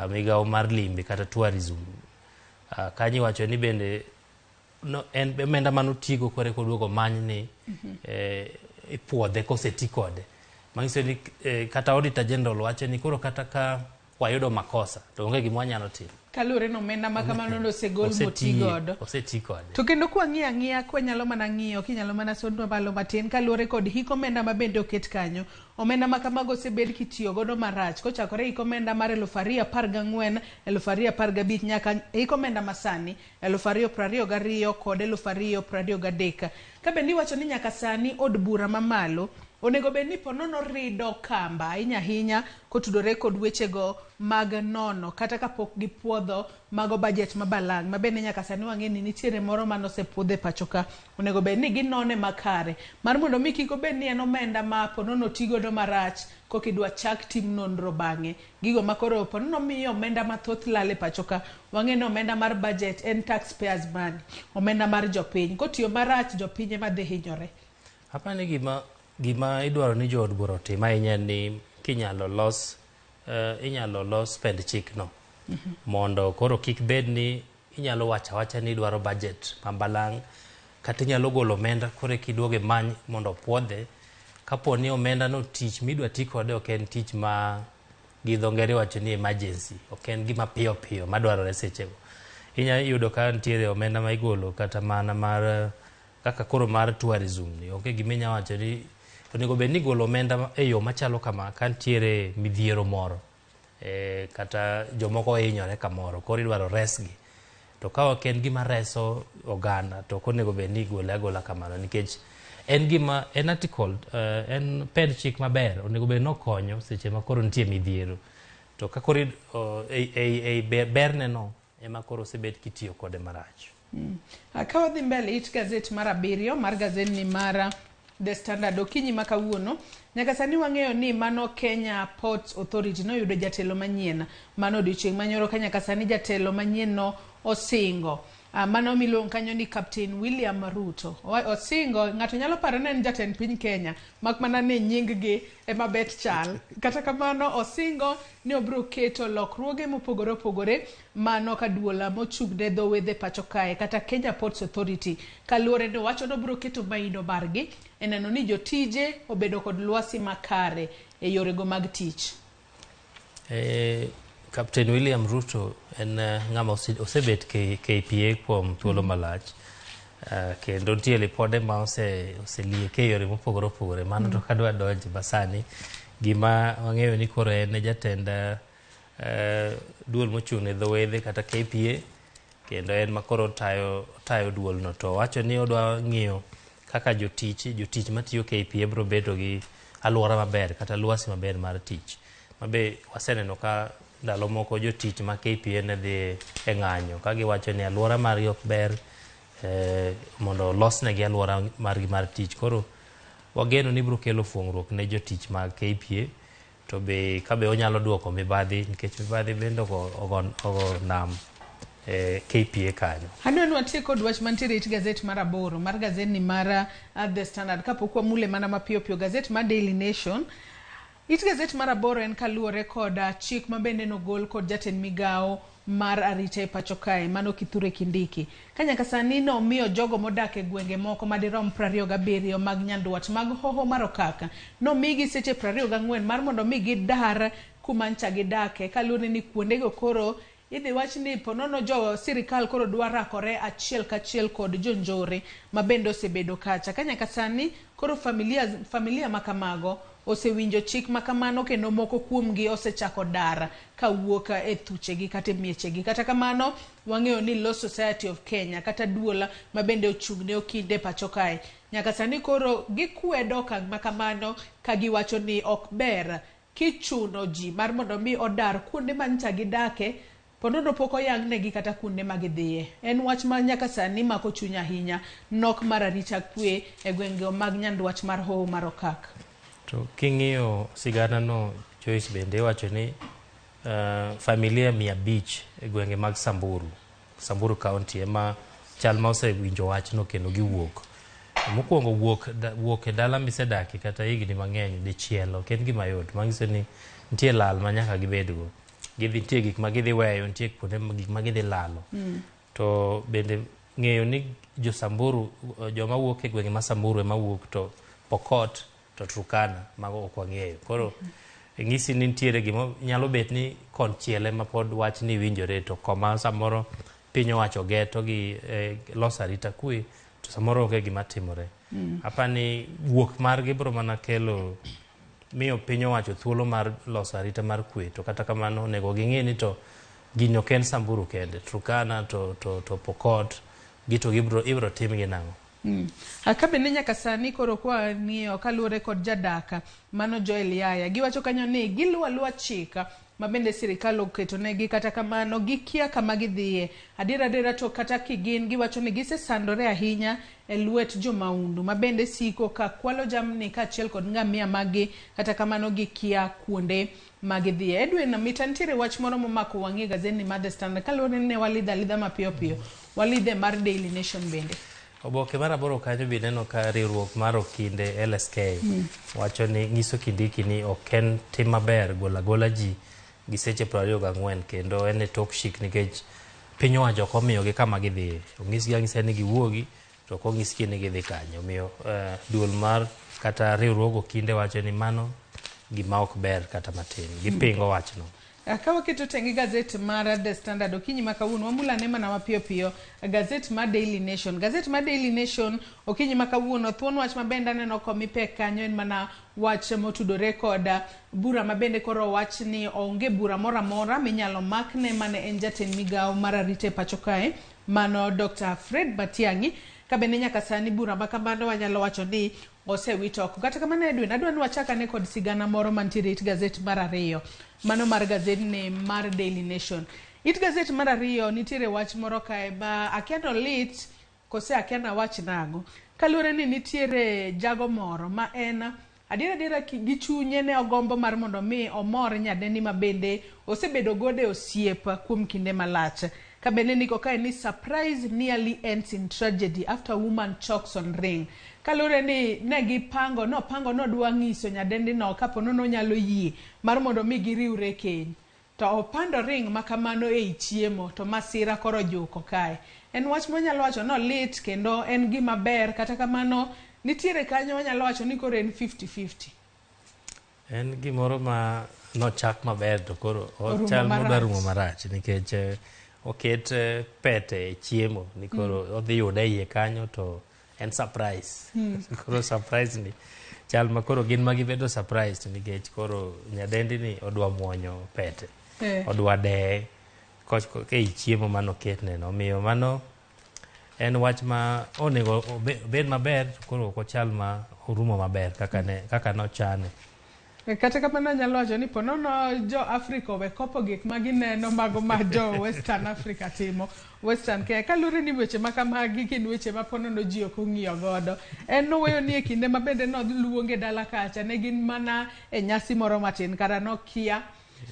Speaker 23: migawo mar limbe kata tourism. Kanyo iwacho ni bende no, en omenda manotigo kore koduogo many ni ipuodhe koseti kode. Manyiso ni kata Auditor General wacho ni koro kata ka wayudo makosa to onge gima wanyalo timo.
Speaker 35: Kaluwore ni omenda ma kamano nosegol moti godo.
Speaker 23: Oseti kode.
Speaker 35: To kendo kwang'iyo ang'iya kwanyalo mana ng'iyo kinyalo mana sondwa malo matin kaluwore kod hik omenda ma bende oket kanyo. Omenda ma kamago osebed kitiyo godo marach kochakore hik omenda mar 2014, 2015 nyaka hik omenda masani 2022 kod 2023. Ka bende iwacho ni nyaka sani od bura mamalo onego bed ni ponono rido kamba ahinya ahinya kotudore kod wechego mag nono kata kapok gipuodho mago budget ma balang' ma bende nyaka sani wang'e ni nitiere moro manosepuodh e pacho ka. Onego bed ni ginone makare mar mondo mi kik obed ni en omenda ma ponono tigodo marach kokidwa chak tim nonro bang'e. Gigo ma koro ponono miyo omenda mathoth lal e pacho ka. Wang'e ni omenda mar budget en taxpayers money, omenda mar jopiny. Kotiyo marach jopiny ema dhi hinyore.
Speaker 23: Apani gima idwaro ni jood bura otim ahinya en ni kinyalo los inyalo los pend chikno mondo koro kik bed ni inyalo wacho awacha ni idwaro budget ma balang' kata inyalo golo omenda koro kiduogo imany mondo opuodhe. Kapo ni omenda no tich midwa ti kode ok en tich ma gi dho ngere iwacho ni emergency, ok en gima piyo piyo madwarore sechego. Inyalo yudo ka nitiere omenda ma igolo kata mana mar kaka koro mar tourism ni onge gima inyalo wacho ni onego bed ni igolo omenda e yo machalo kama ka nitiere midhiero moro kata jomoko ohinyore kamoro koro idwaro resgi. To ka ok en gima reso oganda to ok onego bed ni igole agola kamano nikech en gima en article en pend chik maber onego bed ni okonyo seche ma koro nitie midhiero. To ka koro berne no ema koro osebet kitiyo kode marach.
Speaker 35: Ka wadhi mbele it gazet mar 7 mar gazetni mar The Standard okinyi ma kawuono nyaka sani wang'eyo ni mano Kenya Ports Authority noyudo jatelo manyien mano odiochieng' manyoro ka nyaka sani jatelo manyien no osingo mano miluongo kanyo ni Captain William Ruto. Osingo ng'ato nyalo paro ni en jatend piny Kenya mak mana ni nying gi ema bet chal. Kata kamano osingo ni obiro keto lokruoge mopogore opogore mano ka duola mochung' ne dho wedhe pacho kae kata Kenya Ports Authority kaluwore ni owacho ni obiro keto maino margi e neno ni jotije obedo kod lwasi makare e yorego mag tich.
Speaker 23: Captain William Ruto en ng'ama osebet KPA kuom thuolo malach kendo nitie lipode ma oselieke e yore mopogore opogore. Mano to kadwa donje masani gima wang'eyo ni koro en jatend duol mochung' ne dho wedhe kata KPA kendo en ma koro otayo duol no to owacho ni odwa ng'iyo kaka jotich matiyo KPA biro bedo gi alwora maber kata lwasi maber mar tich. Ma be waseneno ka ndalo moko jotich ma KPA ne dhi e ng'anyo ka giwacho ni alwora margi ok ber mondo olosnegi alwora margi mar tich. Koro wageno ni biro kelo fuong'ruok ne jotich mag KPA to be kabe onyalo duoko mibadhi nikech mibadhi bende ogo, ogo, ogo nam e KPA kanyo.
Speaker 35: Adwa ni watiek kod wach mantiere it gazet mar aboro mar gazetni mar The Standard kapok wamule mana mapiyo piyo gazet mar Daily Nation. It gazet mar aboro en kaluwore kod chik ma bende nogol kod jatend migawo mar arita e pacho kae mano Kithure Kindiki. Ka nyaka sani nomiyo jogo modak e gwenge moko madirom 27 mag Nyandwat mag hoho mar Okak nomigi seche 24 mar mondo mi gidar kuma ncha gidake kaluwore ni kuondego koro idhi wach ni ponono jo sirikal koro dwa rakore achiel kachiel kod jonjore ma bende osebedo kacha. Ka nyaka sani koro familia, familia makamago osewinjo chik makamano kendo moko kuomgi osechako dar kawuok e thuchegi kata e miechegi. Kata kamano wang'eyo ni Law Society of Kenya kata duol ma bende ochung' ne okinde pacho kae nyaka sani koro gikwedo okang' makamano ka giwacho ni ok ber kichuno ji mar mondo mi odar kuonde ma ncha gidake ponono pok oyangnegi kata kuonde ma gidhiye. En wach ma nyaka sani mako chuny ahinya nok mar arita kwe e gwenge mag Nyandwat mar Hoho mar Okak.
Speaker 23: To king'iyo sigana no Joyce bende iwacho ni familia 500 e gwenge mag Samburu, Samburu County ema chal ma osewinjo wachno kendo giwuok. Mokwongo wuok, wuok e dala misedake kata higni mang'eny dichiel ok en gima yot. Manyiso ni nitie lal ma nyaka gibedgo. Gidhi, nitie gik ma gidhi weyo, nitie kuonde gik ma gidhi lalo. To bende ng'eyo ni jo Samburu, joma wuok e gwenge ma Samburu ema wuok to Pokot to Turkana mago ok wang'eyo. Koro ng'isi ni nitiere gima nyalo bet ni konchiel ema pod wach ni winjore to koma samoro piny owacho geto gi loso arita kwe to samoro onge gima timore. Apani wuok margi biro mana kelo miyo piny owacho thuolo mar loso arita mar kwe to kata kamano onego ging'e ni to gini ok en Samburu kende, Turkana to Pokot gi to ibiro timgi nang'o?
Speaker 35: Ka bende nyaka sani koro kwa ng'iyo kaluwore kod jadaka mano Joel Yaya giwacho kanyo ni giluwo aluwa chik ma bende sirikal oketo negi kata kamano gikia kama gidhiye. Adiera adiera to kata kigin giwacho ni gisesandore ahinya e lwet jomaundu ma bende siko ka kwalo jamni kaachiel kod ngamia maggi kata kamano gikia kuonde ma gidhiye. Edwin Mita nitiere wach moro momako wang'i e gazetni mar The Standard kaluwore ni ne walidho alidha mapiyo piyo walidhe mar Daily Nation bende.
Speaker 23: Oboke mar aboro kanyo be ineno ka riwruok mar okinde LSK wacho ni nyiso Kindiki ni ok en tim maber golo agola ji gi seche 24 kendo en e tok chik nikech piny owacho ok omiyogi kama gidhiye. Onyisgi ang'isa ni giwuogi to ok onyisgi ni gidhi kanye. Omiyo duol mar kata riwruog okinde wacho ni mano gima ok ber kata matin. Gipingo wachno.
Speaker 35: Ka waketo tenge gazet mar The Standard okinyi ma kawuono wamulane mana mapiyo piyo gazet mar Daily Nation. Gazet mar Daily Nation okinyi ma kawuono thuon wach ma bende aneno komi pek kanyo en mana wach motudore kod bura ma bende koro wach ni onge bura moro amora minyalo makne mane en jatend migawo mar arita e pacho kae mano Dr. Fred Matiang'i. Ka bende nyaka sani bura ma kamano wanyalo wacho ni osewit oko. Kata kamano Edwin, adwa ni wachak ane kod sigana moro mantiere it gazet mar ariyo mano mar gazetni mar Daily Nation. It gazet mar ariyo nitiere wach moro kae ma akia ni olit kose akia ni awach nang'o. Kaluwore ni nitiere jago moro ma en adiera adiera gi chunye ne ogombo mar mondo mi omor nyadendi ma bende osebedo godo e osiep kuom kinde malach. Ka bende ndiko kae ni surprise nearly ends in tragedy after woman chokes on ring. Kaluwore ni ne gipango nopango nodwa ng'iso nyadendi no kapo nono onyalo yie mar mondo mi giriwre e keny. To opando ring ma kamano ei chiemo to masira koro ojuko kae. En wach mwanyalo wacho ni olit kendo en gima ber kata kamano nitiere kanyo wanyalo wacho ni koro en 50-50.
Speaker 23: En gimoro ma nochak maber to koro
Speaker 35: Orumo
Speaker 23: ochal modwa
Speaker 35: marach.
Speaker 23: rumo marach nikech oket pete e chiemo ni koro odhi yude iye kanyo to en surprise. Koro surprise ni chal ma koro gin ma gibedo surprised nikech koro nyadendi ni odwa muonyo pete. Odwa deye ei chiemo manoketne no. Omiyo mano en wach ma onego obed maber koro ok ochal ma orumo maber kaka nochane.
Speaker 35: Kata kamano anyalo wacho ni ponono jo Africa owe kopo gik ma gineno mago ma jo Western Africa timo. Western Kenya kaluwore ni weche ma kamagi gin weche ma ponono ji ok ong'iyo godo. En noweyo ni e kinde ma bende noluonge dala kacha ne gin mana e nyasi moro matin kara nokia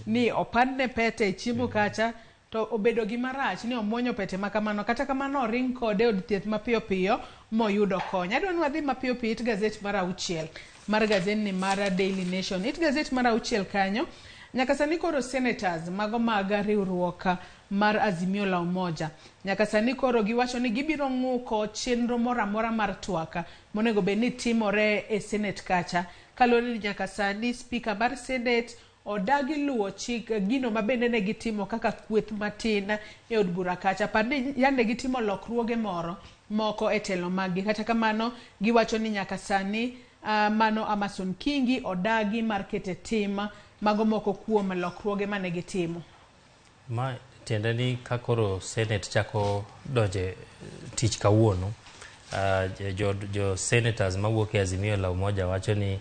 Speaker 35: ni opandne pete e chiemo kacha to obedo gima rach ni omuonyo pete ma kamano kata kamano oring kode e od thieth mapiyo piyo moyudo kony. Adwa ni wadhi mapiyo piyo it gazet mar auchiel mar gazetni mar Daily Nation. It gazet mar auchiel kanyo nyaka sani koro senators mago mag riwruok mar Azimio la Umoja nyaka sani koro giwacho ni gibiro ng'uko chenro moro amora mar twak monego bed ni timore e Senate kacha kaluwore ni nyaka sani speaker mar Senate odagi luwo chik gino ma bende ne gitimo kaka kweth matin e od bura kacha. Par ni yande gitimo lokruoge moro moko e telo maggi. Kata kamano giwacho ni nyaka sani mano Amason Kingi odagi mar kete tim mago moko kuom lokruoge mane gitimo.
Speaker 23: Ma tiende ni ka koro Senate chako donje tich kawuono, jo senators mawuok e Azimio la Umoja wacho ni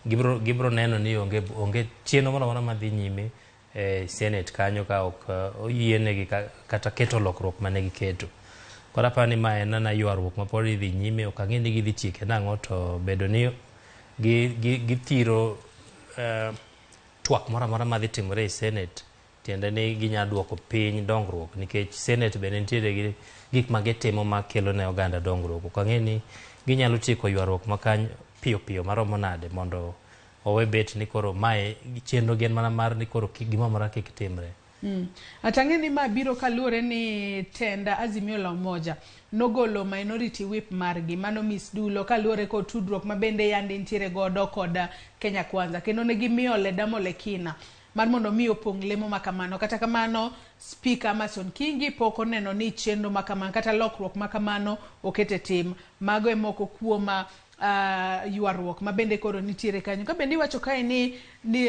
Speaker 23: gibro neno ni onge chenro moro amora madhi nyime e Senate kanyo ka ok oyienegi kata keto lokruok mane giketo. Koro aparo ni ma en mana ywaruok ma pod idhi nyime, ok ang'e ni gidhi tieke nang'o to bedo ni githiro twak moro amora madhi timore e Senate tiende ni ginyalo duoko piny dongruok nikech Senate bende nitiere gi gik ma gitimo makelo ne oganda dongruok. Ok ang'e ni ginyalo tieko ywaruok ma kanyo piyo piyo maromo nade mondo owe bet ni koro mae chenro gi en mana mar ni koro gimoro amora kik timre.
Speaker 35: Atang'e ni ma biro kaluwore ni tend Azimio la Umoja nogolo minority whip margi mano Miss Dulo kaluwore kod tudruok ma bende yande nitiere godo kod Kenya Kwanza kendo ne gimiyo Ledama Olekina mar mondo mi opong' lemo ma kamano. Kata kamano Speaker Amason Kingi pok oneno ni chenro ma kamano kata lokruok ma kamano okete tim. Mago e moko kuom ywaruok ma bende koro nitiere kanyo. Ka bende iwacho kae ni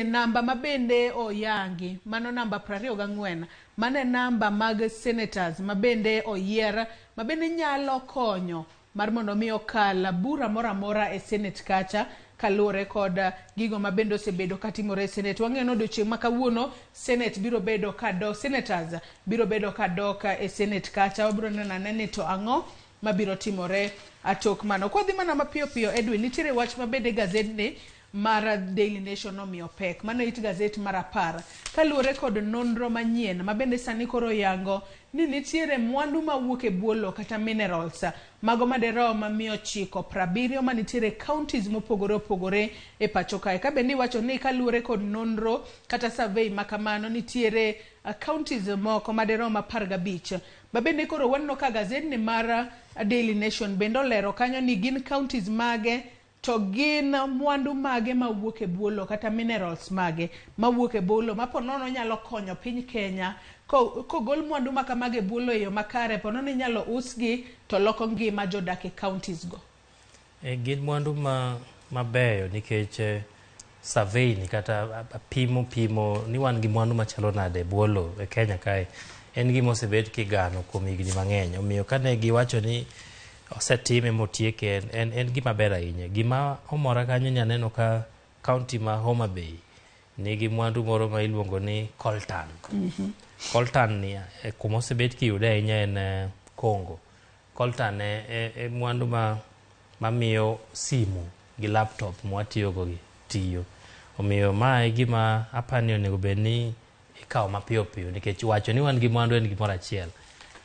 Speaker 35: namba ma bende oyangi mano namba 24 mano e namba mag senators ma bende oyier ma bende nyalo konyo mar mondo mi okal bura moro amora e Senate kacha kaluwore kod gigo ma bende osebedo katimore e Senate. Wang'eyo ni odiochieng' ma kawuono Senate biro bedo ka senators biro bedo ka dok e Senate kacha. Wabiro neno ane ni to ang'o mabiro timore atok mano. Kwadhi mana mapiyo piyo Edwin, nitiere wach ma bende gazetni mar Daily Nation omiyo pek. Mano it gazet mar 10 kaluwore kod nonro manyien ma bende sani koro yango ni nitiere mwandu mawuok e bwo lowo kata minerals mago maderom 970 manitiere counties mopogore opogore e pacho kae. Ka bende iwacho ni kaluwore kod nonro kata survey ma kamano nitiere counties moko maderom 15 ma bende koro waneno ka gazetni mar Daily Nation bende olero kanyo ni gin counties mage to gin mwandu mage mawuok e bwo lowo kata minerals mage mawuok e bwo lowo ma ponono nyalo konyo piny Kenya kogol mwandu ma kamagi e bwo lowo e yo makare ponono inyalo usgi to loko ngima jodak e counties go.
Speaker 23: Gin mwandu mabeyo nikech survey ni kata pimo ni wan gi mwandu machalo nade e bwo lowo e Kenya kae en gima osebed kigano kuom higni mang'eny. Omiyo kane giwacho ni osetime motieke en gima ber ahinya. Gima omora kanyo ni aneno ka county ma Homa Bay nigi mwandu moro ma iluongo ni coltan. Coltan ni kuma osebed kiyude ahinya en Congo. Coltan e mwandu mamiyo simu gi laptop mwatiyogo gi tiyo. Omiyo ma e gima apani onego bed ni ikawo mapiyo piyo nikech wacho ni wan gi mwandu en gimoro achiel,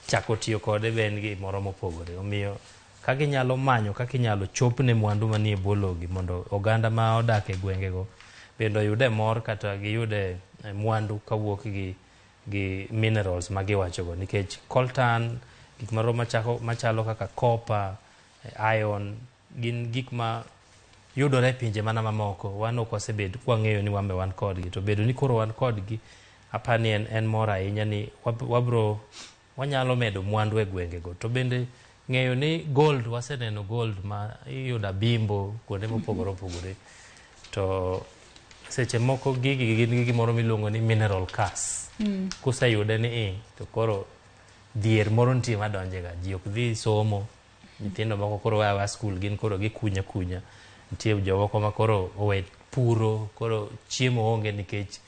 Speaker 23: chako tiyo kode be en gimoro mopogore. Omiyo ka ginyalo manyo kaka inyalo chopne mwandu manie bwo lowo gi mondo oganda ma odak e gwengego bende oyude mor kata giyude mwandu kawuok gi minerals ma giwachogo nikech coltan gik moro machalo kaka copper, iron gin gik ma yudore e pinje mana mamoko. Wan ok wasebed kwang'eyo ni wan be wan kodgi to bedo ni koro wan kodgi apani en mor ahinya ni wabro wanyalo medo mwandu e gwengego. To bende ng'eyo ni gold waseneno gold ma iyudo Abimbo kuonde mopogore opogore to seche moko gigi gin gi gimoro miluongo ni mineral curse. Kuseyude ni to koro dhier moro nitie madonjega. Ji ok dhi somo, nyithindo moko koro weya school gin koro gikunya kunya. Nitie jomoko ma koro owe puro koro chiemo onge nikech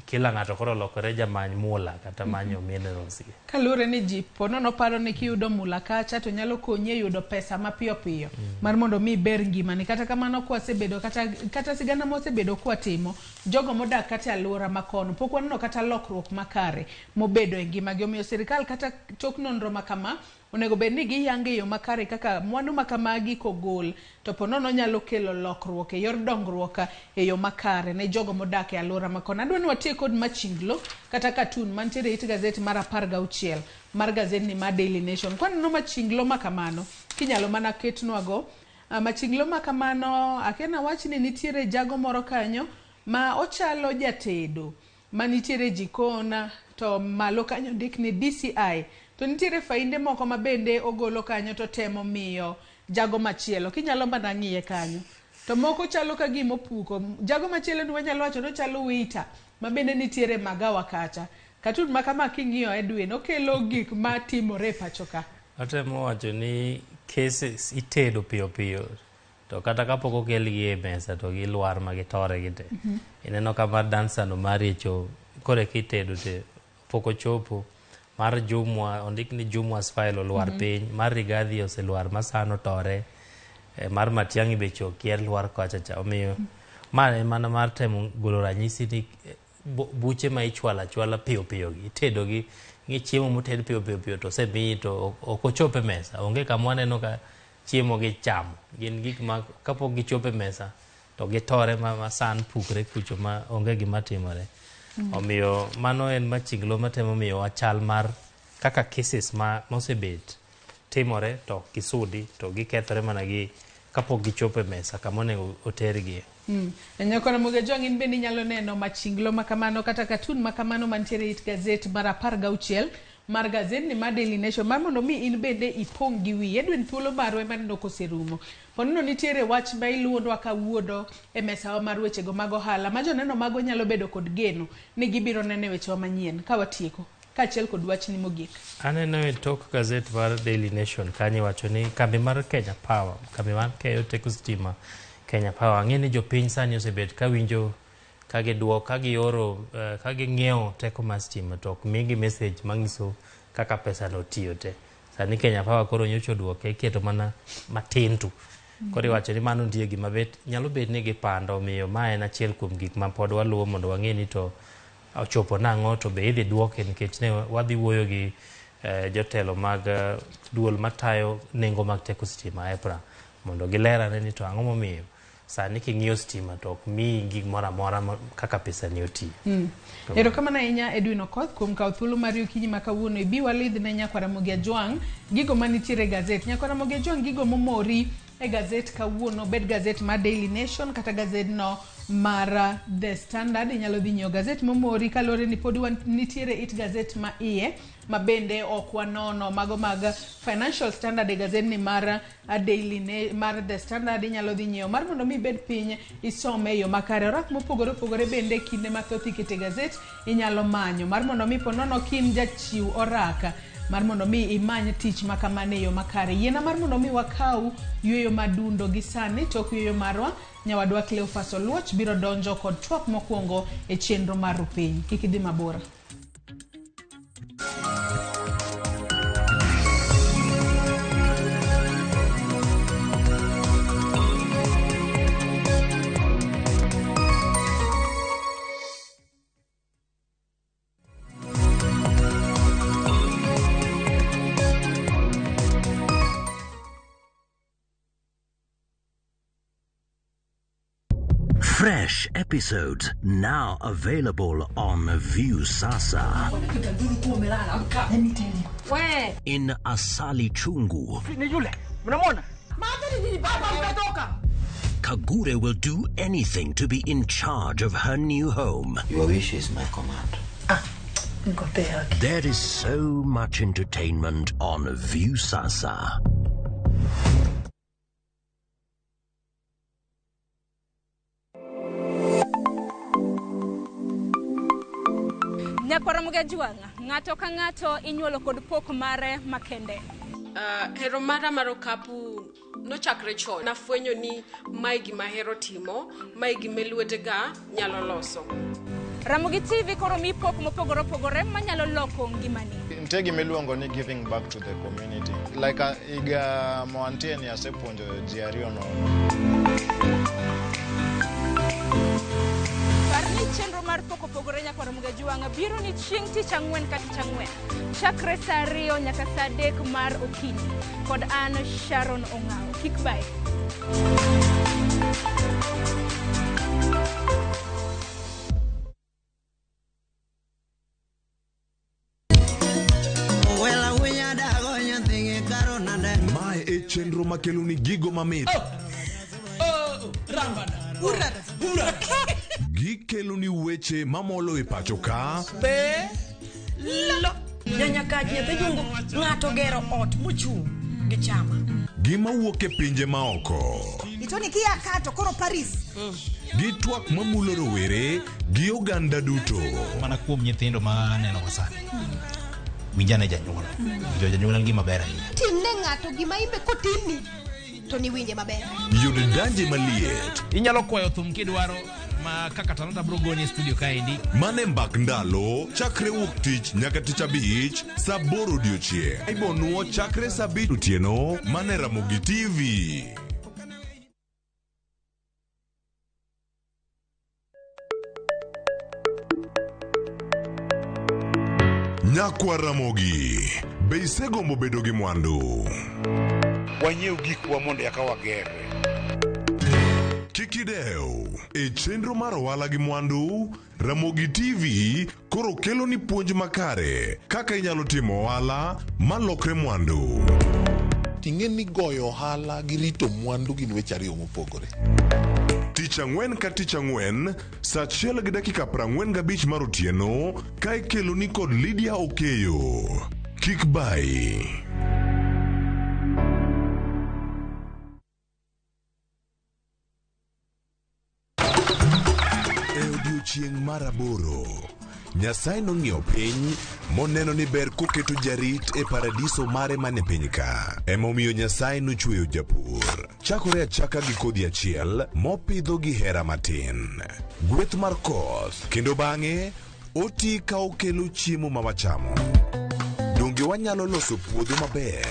Speaker 23: kila ng'ato koro olokore jamany mula kata manyo minerals gi.
Speaker 35: Kaluwore ni ji ponono paro ni kiyudo mula kacha to nyalo konyi e yudo pesa mapiyo piyo mar mondo mi iber ngimani. Kata kamano kwasebedo kata sigana mwasebedo kwatimo, jogo modak kata e alwora makono pok waneno kata lokruok makare mobedo e ngimagi. Omiyo sirikal kata tok nonro makama onego bed ni giyango e yo makare kaka mwandu makamagi kogol to ponono nyalo kelo lokruok e yor dongruok e yo makare ne jogo modak e alwora makono. Adwa ni watiek kod machinglo kata katun mantiere it gazet mar 16 mar gazetni mar Daily Nation. Kwaneno machinglo makamano, kinyalo mana ketnwago machinglo makamano, akia wach ni nitiere jago moro kanyo ma ochalo jatedo manitiere jikon to malo kanyo ndik ni DCI to nitiere fainde moko ma bende ogolo kanyo to temo miyo jago machielo kinyalo mana ng'iye kanyo to moko chalo ka gima opuko jago machielo ni wanyalo wacho ni ochalo waiter ma bende nitiere magawa kacha. Katun ma kama king'iyo Edwin okelo gik matimore e pacho ka.
Speaker 23: Atemo wacho ni cases itedo piyo piyo to kata kapok okelgi e mesa to gilwar ma gitore gite. Ineno ka mar dansa no maricho koro eka itedo te pok ochopo. Mar Jumwa ondik ni Jumwa's file olwar piny, mar Rigathi oselwar ma san otore, mar Matiang'i be chokier lwar kocha cha. Omiyo ma en mana mar temo golo ranyisi ni buche ma ichwalo achwala piyo piyo gi itedo gi ng'i chiemo moted piyo piyo piyo to osemiyi to ok ochopo e mesa. Onge kama waneno ka chiemo gi chamo. Gin gik ma kapok gichopo e mesa to gitore ma san pukre kucho ma onge gima timore. Omiyo mano en machinglo matemo miyowa chal mar kaka cases ma mosebet timore to ok gisudi to gikethore mana gi kapok gichopo e mesa kama onego otergie.
Speaker 35: Nyako Ramogi Ajwang' in bende inyalo neno machinglo makamano kata katun makamano mantiere it gazet mar 16 mar gazetni mar Daily Nation mar mondo mi in bende ipong' gi wiyi. Edwin, thuolo marwa ema aneno koserumo. Ponono nitiere wach ma iluwonwa kawuono e mesawa mar wechego mag ohala ma joneno magwa nyalo bedo kod geno ni gibiro neno e wechewa manyien ka watieko kaachiel kod wachni mogik.
Speaker 23: Aneno e tok gazet mar Daily Nation kanyo iwacho ni kambi mar Kenya Power, kambi mar keyo teko stima Kenya Power, ang'e ni jopiny sani osebet ka winjo ka giduok, ka gioro, ka ging'iewo teko mar stima to ok migi message manyiso kaka pesa no tiyo te. Sani Kenya Power koro nyocha oduoke iketo mana matin tu. Koro iwacho ni mano nitie gima bet nyalo bet ni gipando, omiyo ma en achiel kuom gik ma pod waluwo mondo wang'e ni to ochopo nang'o to be idhi duoke nikech ne wadhi wuoyo gi jotelo mag duol matayo nengo mag teko stima EPRA mondo gilerane ni to ang'o momiyo sani king'iyo stima to ok miyi gimoro amora kaka pesa ni otiyo.
Speaker 35: Erokamano ahinya Edwin Okoth kuom kawo thuolo mari okinyi ma kawuono ibi walidh ne Nyakwar Ramogi Ajwang' gigo manitiere e gazet. Nyakwar Ramogi Ajwang' gigo momori e gazet kawuono, bed gazet mar Daily Nation kata gazet no mar The Standard. Inyalo dhi nyiewo gazet momori kaluwore ni pod nitiere it gazet ma iye ma bende ok wanono mago mag Financial Standard e gazet ni mar Daily mar The Standard. Inyalo dhi nyiewo mar mondo mi ibed piny isome e yo makare. Orak mopogore opogore bende kinde mathoth ikete gazet inyalo manyo mar mondo mi ponono kin jachiw orak mar mondo mi imany tich makamano e yo makare. Yiena mar mondo mi wakaw yueyo madundo gi sani tok yueyo marwa nyawadwa Cleophas Oluoch biro donjo kod twak mokwongo e chenro mar Rupiny. Kik idhi mabor.
Speaker 3: Fresh episodes now available on Viusasa. In Asali Chungu, Kagure will do anything to be in charge of her new home.
Speaker 1: Your wish is my command.
Speaker 3: There is so much entertainment on Viusasa.
Speaker 19: Nyakwar Ramogi Ajwang', ng'ato ka ng'ato inyuolo kod pok mare makende.
Speaker 15: Hero mara mar okapu nochakre chon. Nafwenyo ni mae gima ahero timo, mae gima lwetega nyalo loso.
Speaker 19: Ramogi TV koro miyi pok mopogore opogore manyalo loko ngimani.
Speaker 6: Nitie gima iluongo ni giving back to the community. Like higa ma wantie ni asepuonjo ji ariyo nono.
Speaker 19: Par ni chenro mar pok opogore nyaka Ramogi Ajwang' biro ni chieng' tich ang'wen ka tich ang'wen. Chakre saa 2 nyaka saa 3 mar okinyi. Kod an Sharon Ong'awo. Kik bayi.
Speaker 14: Mae e chenro makelo ni gigo mamit. Gikelo ni weche mamolo e pacho ka.
Speaker 4: Be lo nyanyakach nyathi jungu ng'ato gero ot mochung' gi chama.
Speaker 14: Gima wuok e pinje maoko.
Speaker 8: Itoni kia ka to koro Paris.
Speaker 14: Gi twak mamulo rowere gi oganda duto.
Speaker 9: Mana kuom nyithindo ma aneno go sani. Winjane janyuol. Winjo janyuol en gima ber ahinya.
Speaker 8: Timne ng'ato gima imbe kotimni to niwinje maber.
Speaker 14: Yud danje maliet.
Speaker 10: Inyalo kwayo thum kidwaro ma kaka Talanta bro goni e studio kaendi.
Speaker 14: Mane mbak ndalo chakre wuok tich nyaka tich abich saa 8 odiochieng'. Ibonuo chakre saa 5 otieno mane Ramogi TV. Nyakwa Ramogi, be isegombo bedo gi mwandu?
Speaker 11: Wanyiew gikwa mondo eka wagerre.
Speaker 14: Kik idew, e chenro mar ohala gi mwandu, Ramogi TV koro kelo ni puonj makare kaka inyalo timo ohala malokre mwandu.
Speaker 16: Ting'e ni goyo ohala gi rito mwandu gin weche ariyo mopogore.
Speaker 14: Tich ang'wen ka tich ang'wen, saa 1:45 mar otieno, ka ikelo ni kod Lydia Okeyo. Kik bayi. E odiochieng' mar 8, Nyasaye nong'iyo piny moneno ni ber koketo jarit e paradiso mare mane piny ka. Emomiyo Nyasaye nochweyo japur. Chakore achaka gi kodhi achiel mopidho gi hera matin. Gweth mar koth kendo bang'e oti ka okelo chiemo ma wachamo. Donge wanyalo loso puodho maber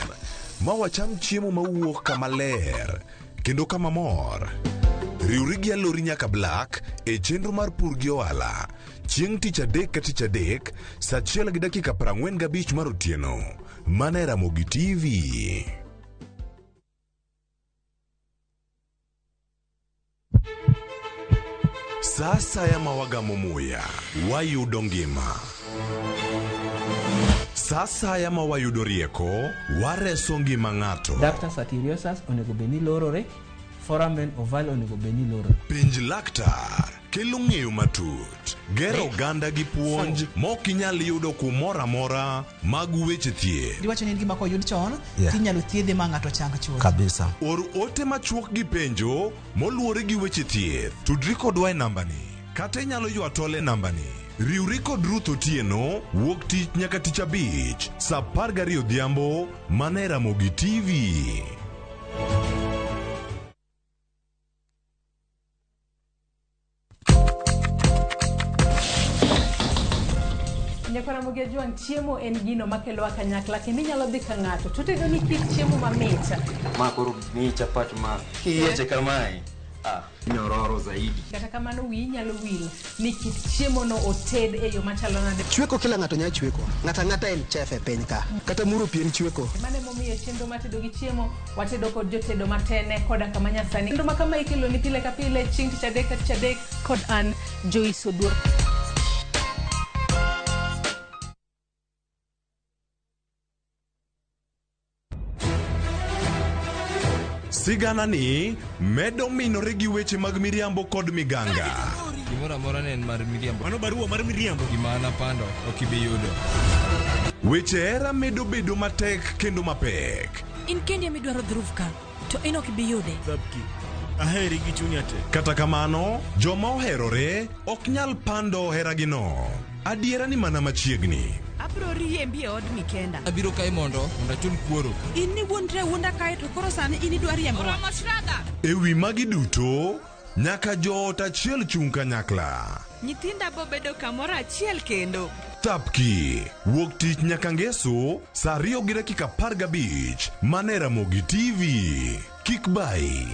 Speaker 14: ma wacham chiemo mawuok kama ler kendo kama mor? Riwri gi Alori nyaka Black e chenro mar pur gi ohala chieng' tich adek ka tich adek saa 1:45 mar otieno mana e Ramogi TV. Sa asaya ma wagamo muya, wayudo ngima. Sa asaya ma wayudo rieko, wareso ngima ng'ato.
Speaker 12: Ductus arteriosus onego bed ni lorore, foramen ovale onego bed ni lorore.
Speaker 14: Penj laktar kelo ng'eyo matut, gero oganda gi puonj mok inyal yudo kumoro amora mag weche thieth.
Speaker 31: Diwacho ni en gima koyud chon
Speaker 14: Yeah.
Speaker 31: tinyalo thiedhe ma ng'ato chang chuth.
Speaker 14: Kabisa. Or ote machuok gi penjo moluwore gi weche thieth. Tudri kodwa e nambani kata inyalo ywa tol e nambani. Riwri kod Ruth Otieno wuok tich nyaka tich abich saa 12 odhiambo mana e Ramogi TV.
Speaker 35: Nyakwara Ramogi Ajwang', chiemo en gino makelowa kanyakla kendo inyalo dhi ka ng'ato to otedo ni kit chiemo mamit.
Speaker 1: Ma koro miyi chapat ma kiyieche kamae. Ah, nyororo zaidi.
Speaker 35: Kata kamano wiyi nyalo wil ni kit chiemo no oted e yo machalo nade.
Speaker 2: Chweko kila ng'ato nyalo chweko. Ng'ato ang'ata en chef e piny ka. Kata muro pi en chweko.
Speaker 35: Mano emomiyo chenro mar tedo gi chiemo watedo kod jotedo matene koda kama nyasani. Chenro ma kama ikelo ni pile ka pile chieng' tich adek ka tich adek kod an Joyce Oduor.
Speaker 14: Sigana ni medo minore gi weche mag miriambo kod miganga.
Speaker 7: Gimoro amora ne en mar miriambo. Mano barua mar miriambo. Gima napando ok ibi yudo.
Speaker 14: Weche hera medo bedo matek kendo mapek.
Speaker 4: In kendi ema idwaro Dhruv ka, to in ok ibi yude.
Speaker 29: Aheri gi chunya te.
Speaker 14: Kata kamano, joma oherore ok nyal pando heragino. Adiera ni mana machiegni.
Speaker 4: Abiro riembi e odni kenda.
Speaker 7: Abiro kae mondo mondo achul kuoro.
Speaker 4: In niwuondri awuonda kae to koro sani in idwa riembowa. Oromo Shraddha!
Speaker 14: E wi magi duto, nyaka joot achiel chung' kanyakla.
Speaker 4: Nyithinda bobedo kamoro achiel kendo.
Speaker 14: Thapki, wuok tich nyaka ngeso, saa 2:15, mana e Ramogi TV. Kik bayi.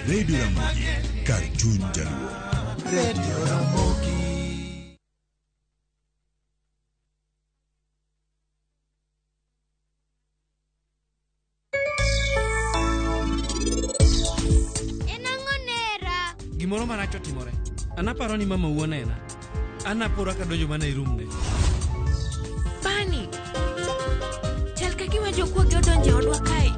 Speaker 5: Radio Ramogi, kar chuny jaluo.
Speaker 2: Radio Ramogi.
Speaker 8: En ang'o nera?
Speaker 7: Gimoro marach otimore. An aparo ni mamau onena. An apora kadonjo mana e room ne.
Speaker 13: Bani, chal ka gima jokuoge odonjo e odwa kae.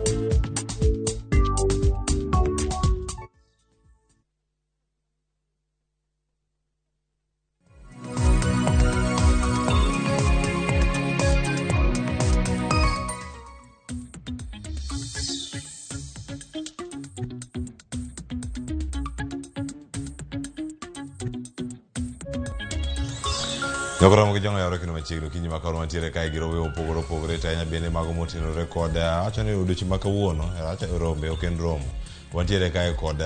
Speaker 14: Jokoromo gi jong'o yawre kendo machiegni okinyi ma kawuono wantiere kae gi rombe mopogore opogore to ahinya bende mago motenore kod awacho ni odiochieng' ma kawuono awacho rombe ok en romo wantiere kae kod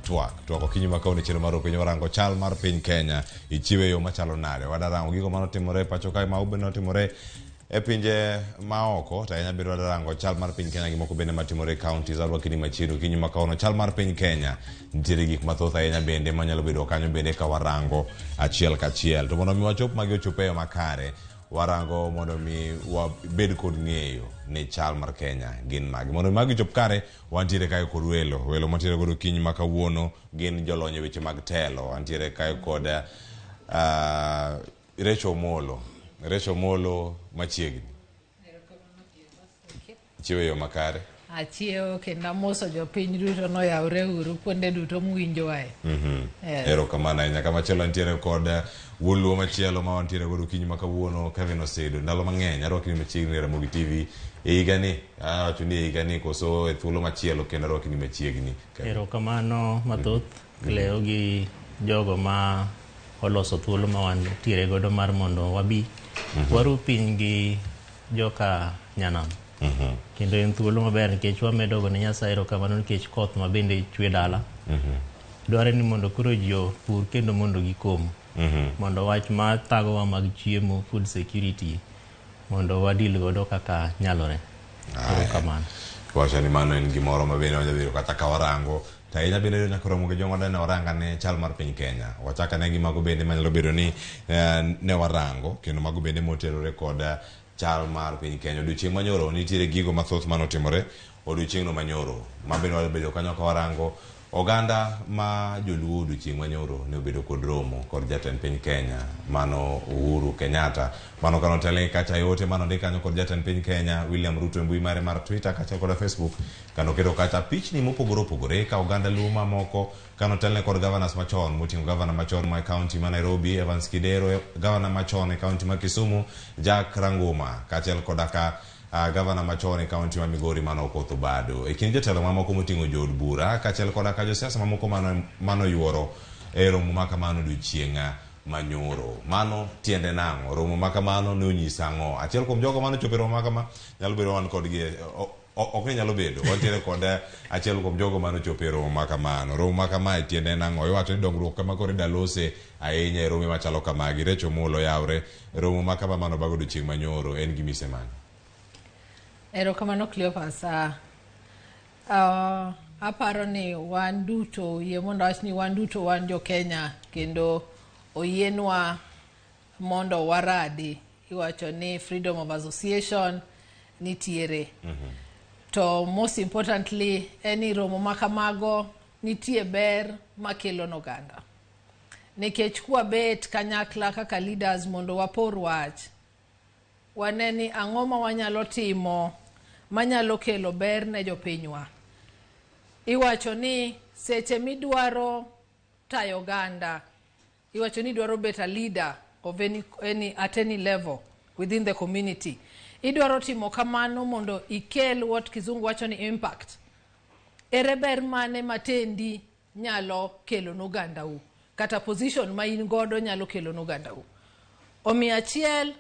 Speaker 14: twak twak okinyi ma kawuono e chenro mar openjo warango chal mar piny Kenya ichiwe e yo machalo nade wadarango gigo manotimore e pacho kae mago bende notimore e pinje maoko to ahinya bende wadarango chal mar piny Kenya gi moko bende matimore e counties arwaki ni machiegni okinyi ma kawuono chal mar piny Kenya nitiere gik mathoth ahinya bende manyalo bedo kanyo bende ka warango achiel kachiel to mondo mi wachop magi ochop e yo makare warango mondo mi wabed kod ng'eyo ni chal mar Kenya gin mage mondo mi magi ochop kare wantiere kae kod welo welo mantiere godo okinyi ma kawuono gin jolony e weche mag telo wantiere kae kod Rachel Omolo Rachel Omolo machiegni chiwo e yo makare
Speaker 35: Achiewo kendo amoso jopiny duto noyawre uru kuonde duto muwinjowae. Yes.
Speaker 14: Erokamano ahinya. Kamachielo nitiere kod wuon luo machielo ma wantiere godo okinyi ma kawuono Kevin Osedo. Ndalo mang'eny arwaki ni machiegni e Ramogi TV e higani. Awacho ni e higani koso e thuolo machielo kendo arwaki ni machiegni. Kevin.
Speaker 23: Erokamano mathoth Cleo gi jogo ma oloso thuolo ma wantiere godo mar mondo wabi waru piny gi joka nyanam. Kendo en thuolo maber nikech wamedo go ne Nyasaye erokamano nikech koth ma bende chwe dala. Dware ni mondo koro ji opur kendo mondo gikom. Mondo wach ma thagowa mag chiemo, food security, mondo wadil godo kaka nyalore. Erokamano.
Speaker 14: Wacho ni mano en gimoro ma bende wanyalo bedo kata ka warango to ahinya bende nyaka romo gi joma ne waranga ne chal mar piny Kenya. Wachak ane gi mago bende manyalo bedo ni ne warango kendo mago bende motenore kod chal mar piny Kenya. Odiochieng' manyoro nitiere gigo mathoth manotimore odiochieng'no manyoro ma bende wabedo kanyo ka warango oganda ma joluo odiochieng' manyoro ne obedo kod romo kod jatend piny Kenya mano Uhuru Kenyatta. Mano kano telnegi kacha e ote mano ndik kanyo kod jatend piny Kenya William Ruto e mbui mare mar Twitter kaachiel kod Facebook kano keto kacha pichni mopogore opogore ka oganda luo mamoko kano telne kod governors machon moting'o governor machon ma county ma Nairobi Evans Kidero, governor machon e county ma Kisumu Jack Ranguma kaachiel koda ka governor machon e county ma Migori mano Okoth Obado. E kind jotelo mamoko moting'o jood bura kaachiel koda ka josiasa mamoko mano yuoro e romo ma kamano odiochieng' manyoro. Mano tiende nang'o? Romo ma kamano ne onyiso ang'o? Achiel kuom jogo mane ochopo e romo ma kama nyalo bedo wan kodgi ok ni nyalo bedo wantiere kod achiel kuom jogo mane ochopo e romo ma kamano. Romo ma kamae tiende en ang'o? Iwacho ni dongruok kama koro idalose ahinya e rombe machalo kamagi. Rachel Omolo yawre romo ma kama mano bago odiochieng' manyoro en gimise mane?
Speaker 35: Erokamano Cleophas. Aparo ni wan duto, yie mondo awach ni wan duto wan jo Kenya kendo oyienwa mondo waradi. Iwacho ni freedom of association nitiere. To most importantly, en ni romo ma kamago nitie ber makelo n'oganda. Nikech kwabet kanyakla kaka leaders mondo wapor wach, wane ni ang'o ma wanyalo timo manyalo kelo ber ne jopinywa. Iwacho ni seche midwaro tayo oganda, iwacho ni idwaro bet a leader of any, at any level within the community. Idwaro timo kamano mondo ikel what kizungu wacho ni impact. Ere ber mane matendi nyalo kelo n'ogandau kata position ma in godo nyalo kelo n'ogandau. Omiyo achiel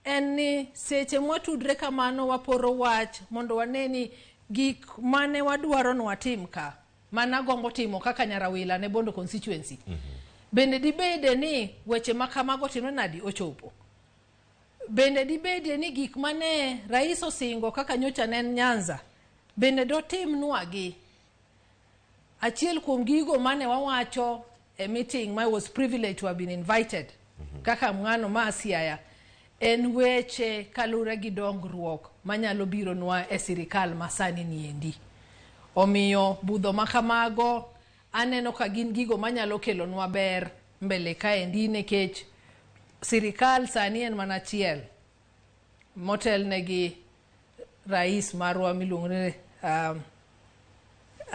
Speaker 35: en ni seche mwatudre kamano waporo wach mondo wane ni gik mane wadwaro ni watim ka managombo timo kaka Nyarawila ne Bondo constituency. Bende dibede ni weche ma kamago timre nadi ochopo. Bende dibedie ni gik mane rais osingo kaka nyocha ne en Nyanza bende dotimnwagi. Achiel kuom gigo mane wawacho e meeting ma I was privileged to have been invited kaka ng'ano ma Siaya en weche kalure gi dongruok manyalo bironwa e sirikal masani niendi. Omiyo budho ma kamago aneno ka gin gigo manyalo kelonwa ber mbele kaendi nikech sirikal sani en mana achiel motelnegi rais marwa miluongo ni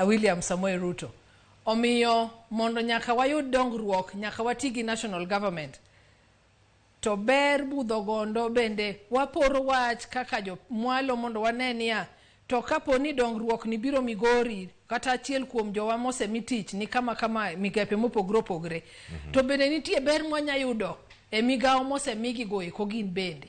Speaker 35: William Samoei Ruto. Omiyo mondo nyaka wayud dongruok nyaka wati gi national government. To ber budho gondo bende waporo wach kaka jo mwalo mondo wane niya to kapo ni dongruok ni biro Migori kata achiel kuom jowa mosemi tich ni kama kama migepe mopogore opogore. To bende nitie ber mwanya yudo e migawo mosemigi go eko gin bende.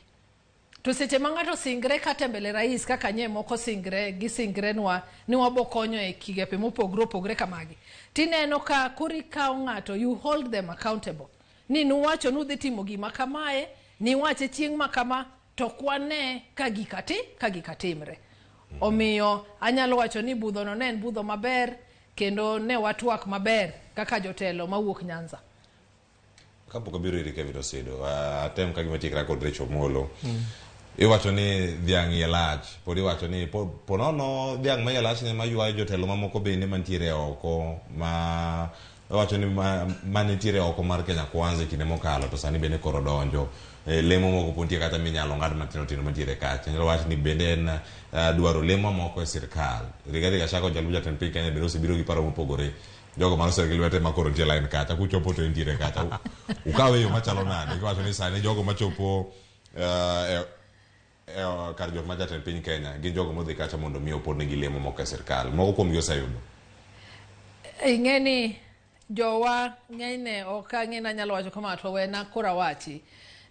Speaker 35: To seche ma ng'ato singre kata mbele rais kaka nye moko singre gisingrenwa ni wabokonyo e kigepe mopogore opogore kamagi. Tineno ka koro ikawo ng'ato you hold them accountable. Ni nuwacho nudhi timo gima kamae, niwache chieng' ma kama, to kwane ka gika timre. Omiyo anyalo wacho ni budhono ne en budho maber kendo ne watwak maber kaka jotelo mawuok Nyanza.
Speaker 3: Kapok abiro iri Kevin Osido, atem ka gima tiekra kod Rachel Omolo. Iwacho ni dhiang' iye lach, pod iwacho ni po nono dhiang' ma iye lach ne maywayo jotelo mamoko bende mantiere oko ma iwacho ni manitiere oko mar Kenya Kwanza e kinde mokalo to sani bende koro donjo. Lemo moko pod nitie kata minyalo ng'ad matindo tindo mantiere kacha. Inyalo wach ni bende en dwaro lemo moko e sirkal. Rigathi Gachagua jalup jatend piny Kenya bende osebiro gi paro mopogore. Jogo mane osero gi lwete ma koro nitie line kacha, kuchopo to entiere kacha. Ukawe yo machalo nade? Iwacho ni sani jogo machopo kar jok ma jatend piny Kenya gin jogo modhi kacha mondo mi opodnegi lemo moko e sirkal. Moko kuomgi oseyudo.
Speaker 35: Ing'e ni jowa ng'enyne ok ang'e ni anyalo wacho kama to wena koro awachi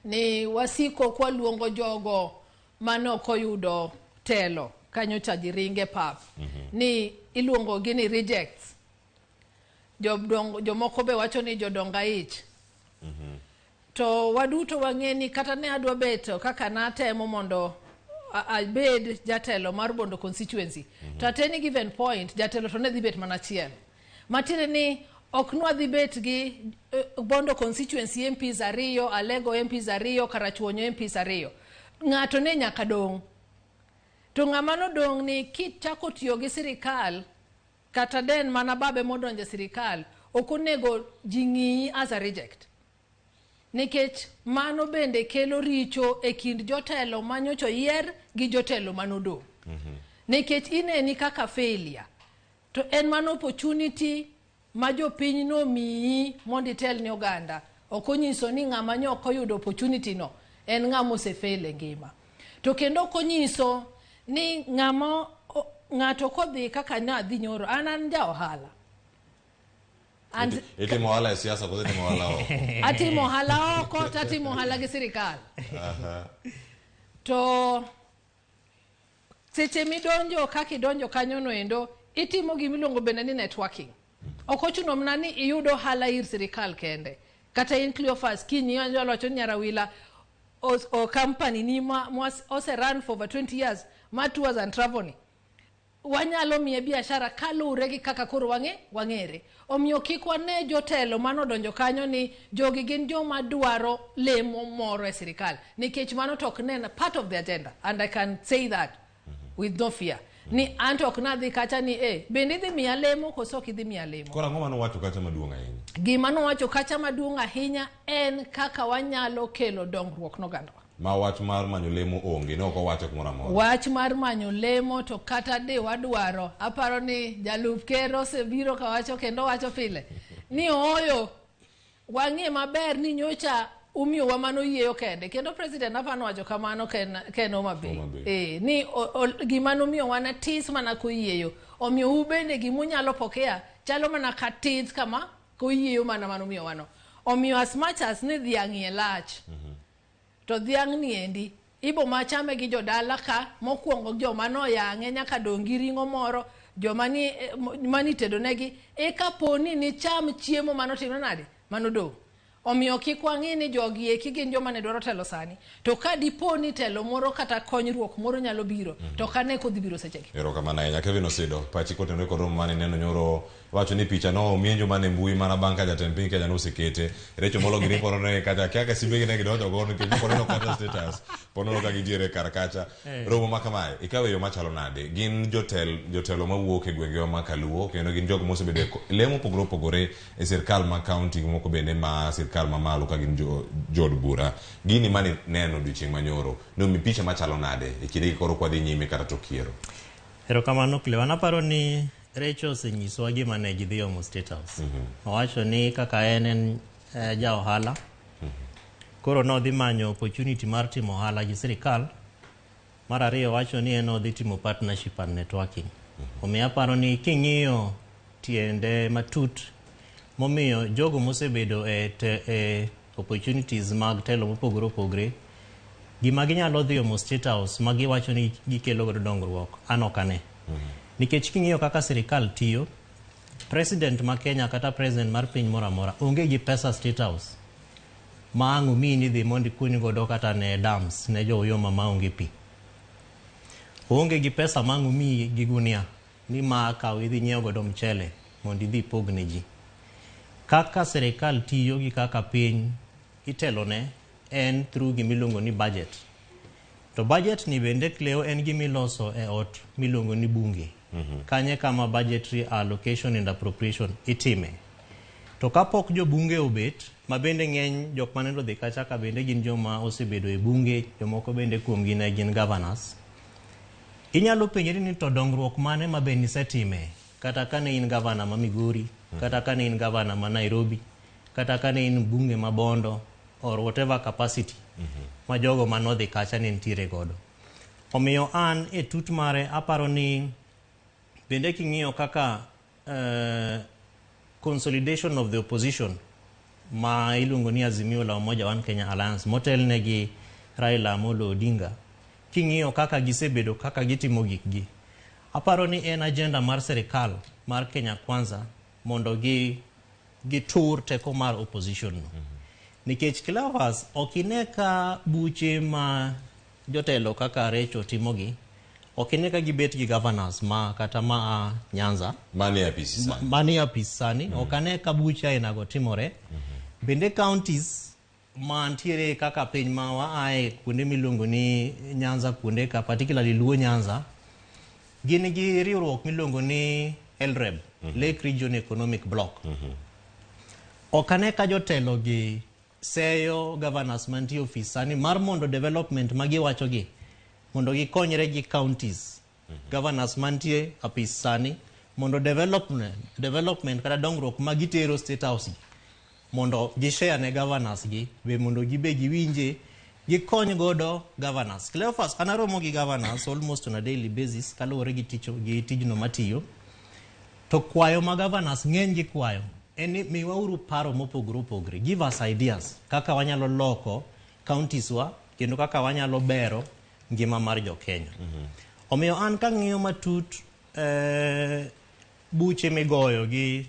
Speaker 35: ni wasiko kwaluongo jogo mane ok oyudo telo kanyocha ji ringe pap ni iluongo gi ni rejects. Jomoko be wacho ni jodong aich. To waduto wang'e ni kata ne adwa bet kaka natemo mondo abed jatelo mar Bondo constituency. To at any given point jatelo to ne dhi bet mana achiel. Matiende ni ok nwadhi bet gi Bondo constituency MPs ariyo, Alego MPs ariyo, Karachuonyo MPs ariyo. Ng'ato ne nyaka dong'. To ng'ama nodong' ni kichako tiyo gi sirikal kata den mana babe modonjo e sirikal ok onego ji ng'iyi as a reject. Nikech mano bende kelo richo e kind jotelo manyocha oyier gi jotelo manodong'. Nikech ineni kaka failure. To en mano opportunity ma jopiny nomiyi mondo itel ne oganda. Ok onyiso ni ng'ama nyo ok oyudo opportunity no en ng'ama osefail e ngima. To kendo ok onyiso ni ng'ama ng'ato kodhi kaka nadhi nyoro, an ja ohala.
Speaker 3: Itimo ohala e siasa koso itimo ohala oko?
Speaker 35: Atimo ohala oko to atimo ohala gi sirikal. To seche midonjo kaka idonjo kanyo no endo, itimo gimiluongo bende ni networking. Ok ochuno mana ni iyud ohala ir sirikal kende. Kata in Cleophas kiny inyalo wacho ni Nyarawila o company ni ma ose run for over 20 years ma tours and travel ni. Wanyalo miye biashara kaluwre gi kaka koro wang'ere. Omiyo kik wane jotelo manodonjo kanyo ni jogi gin joma dwaro lemo moro e sirikal, nikech mano to ok nen part of the agenda, and I can say that with no fear ni anto ok nadhi kacha ni bende idhi miya lemo koso ok idhi miya lemo.
Speaker 3: Koro ang'o manowacho kacha maduong' ahinya?
Speaker 35: Gima nowacho kacha maduong' ahinya en kaka wanyalo kelo dongruok nogandawa.
Speaker 3: Ma wach mar manyo lemo onge, ne ok owacho kumoro amora.
Speaker 35: Wach mar manyo lemo to kata de wadwaro, aparo ni jalup ker osebiro kawacho kendo wacho pile ni ooyo, wang'e maber ni nyocha umiyowa mano yieyo kende, kendo president aparo wacho kamano ken Homa Bay. Ni gima nomiyowa ne tis mana koyieyo, omiyo u bende gimunyalo pokea chalo mana ka tis kama koyieyo mana manomiyowa no. Omiyo as much as ni dhiang' iye lach, to dhiang' ni endi ibo machame gi jodala ka mokwongo joma noyang'e nyaka dong' gi ring'o moro, joma ni manitedo negi, eka poni ni cham chiemo manotimo nade manodong'. Omiyo kik wang'i ni jogi eki gin joma ne dwaro telo sani, to ka dipo ni telo moro kata konyruok moro nyalo biro, to kane kodhi biro sechegi.
Speaker 3: Erokamano ahinya Kevin Osido, pachi kotenore kod romo mane neno nyoro wacho ni picha no omienjo mane mbui mana bang' ka jatend piny Kenya nosekete. Recho molo gini poro ne kata kia ka simbegi ne gidonjo go nikech pod neno kata status, pod neno ka gintiere kar kacha. Romo ma kamae ikawe yo machalo nade? Gin jotelo mawuok e gwengewa ma Kaluo kendo gin jogo mosebedo e lemo mopogore opogore e sirkal ma county moko bende ma sirkal mamalo ka gin jood bura. Gini mane neno odiochieng' manyoro nomi picha machalo nade e kindegi koro kwadhi nyime kata tok yiero?
Speaker 15: Erokamano Cleo. An aparo ni Recho osenyisowa gima ne gidhi omo State House. Owacho ni kaka en ja ohala, koro nodhi manyo opportunity mar timo ohala gi sirikal. Mar ariyo owacho ni en odhi timo partnership and networking. Omiyo aparo ni king'iyo tiende matut momiyo jogo mosebedo e opportunities mag telo mopogore opogore, gima ginyalo dhi omo State House ma giwacho ni gikelo godo dongruok, an ok ane. Nikech king'iyo kaka sirikal tiyo, president ma Kenya kata president mar piny moro amora onge gi pesa State House ma ang' omiyi ni dhi mondo ikuny godo kata ne dams ne jo Uyoma maonge pi. Oonge gi pesa ma ang' omiyi gi gunia ni ma kaw idhi nyiew godo mchele mondo idhi ipog ne ji. Kaka sirikal tiyo gi kaka piny itelone en through gimiluongo ni budget. To budget ni bende Cleo en gimiloso e ot miluongo ni bunge. Kanye kama budgetary allocation and appropriation itime. To kapok jobunge obet, ma bende ng'eny jok manendo dhi kacha ka bende gin joma osebedo e bunge, jomoko bende kuomgi ne gin governors. Inyalo penjori ni to dongruok mane ma be nisetime kata kane in governor ma Migori, kata kane in governor ma Nairobi, kata kane in bunge ma Bondo, or whatever capacity ma jogo manodhi kacha ne nitiere godo. Omiyo an e tut mare aparo ni bende king'iyo kaka consolidation of the opposition ma iluongo ni Azimio la Umoja One Kenya Alliance motelne gi Raila Amolo Odinga, king'iyo kaka gisebedo kaka gitimo gikgi, aparo ni en agenda mar sirikal mar Kenya Kwanza mondo gitur teko mar opposition no. Nikech Cleophas ok ine ka buche ma jotelo kaka Recho timogi, ok ine ka gibet gi governors ma kata ma Nyanza
Speaker 3: manie apis sani,
Speaker 15: manie apis sani, ok ane ka buche ainago timore. Bende counties mantiere kaka piny ma waaye kuonde miluongo ni Nyanza, kuonde ka particularly Luo Nyanza, gin gi riwruok miluongo ni LREB, Lake Region Economic Bloc. Ok ane ka jotelo gi seyo governors mantie ofis sani mar mondo development ma giwacho gi mondo gikonyre gi counties. Governors mantie apis sani mondo development kata dongruok ma gitero State House gi mondo gishare ne governors gi be mondo gibe giwinje gikony godo governors. Cleophas, an aromo gi governors almost on a daily basis kaluwore gi gi tijno matiyo. To kwayo ma governors ng'eny gi kwayo en ni miwauru paro mopogore opogore, give us ideas kaka wanyalo loko counties wa kendo kaka wanyalo bero ngima mar jo Kenya. Omiyo an kang'iyo matut buche migoyo gi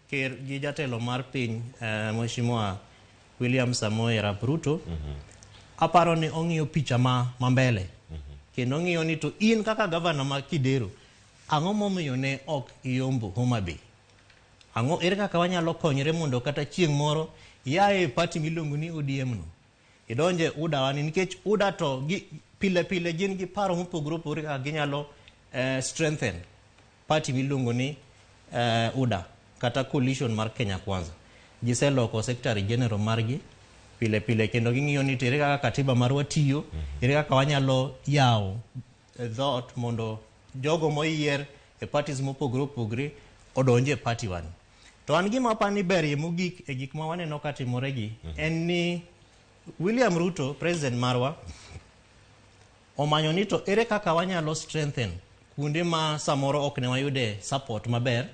Speaker 15: ker gi jatelo mar piny Mheshimiwa William Samoei Arap Ruto, aparo ni ong'iyo picha ma mbele. Kendo ong'iyo ni to in kaka governor ma Kidero Ang'o momiyo ne ok iyombo Homa Bay? Ang'o ere kaka wanyalo konyre mondo kata chieng' moro iae e party miluongo ni ODM no idonje UDA wani nikech UDA to gi, pile pile gin gi paro mopogore opogore kaka ginyalo strengthen party miluongo ni UDA kata coalition mar Kenya Kwanza. Giseloko secretary general margi pile pile kendo ging'iyo ni to ere kaka katiba marwa tiyo, ere kaka wanyalo yawo dhoot mondo jogo moyier e parties mopogore opogore odonje e party wani. To an gima aparo ni berie mogik e gik ma waneno ka timore gi en ni William Ruto president marwa omanyo ni to ere kaka wanyalo strengthen kuonde ma samoro ok ne wayude support maber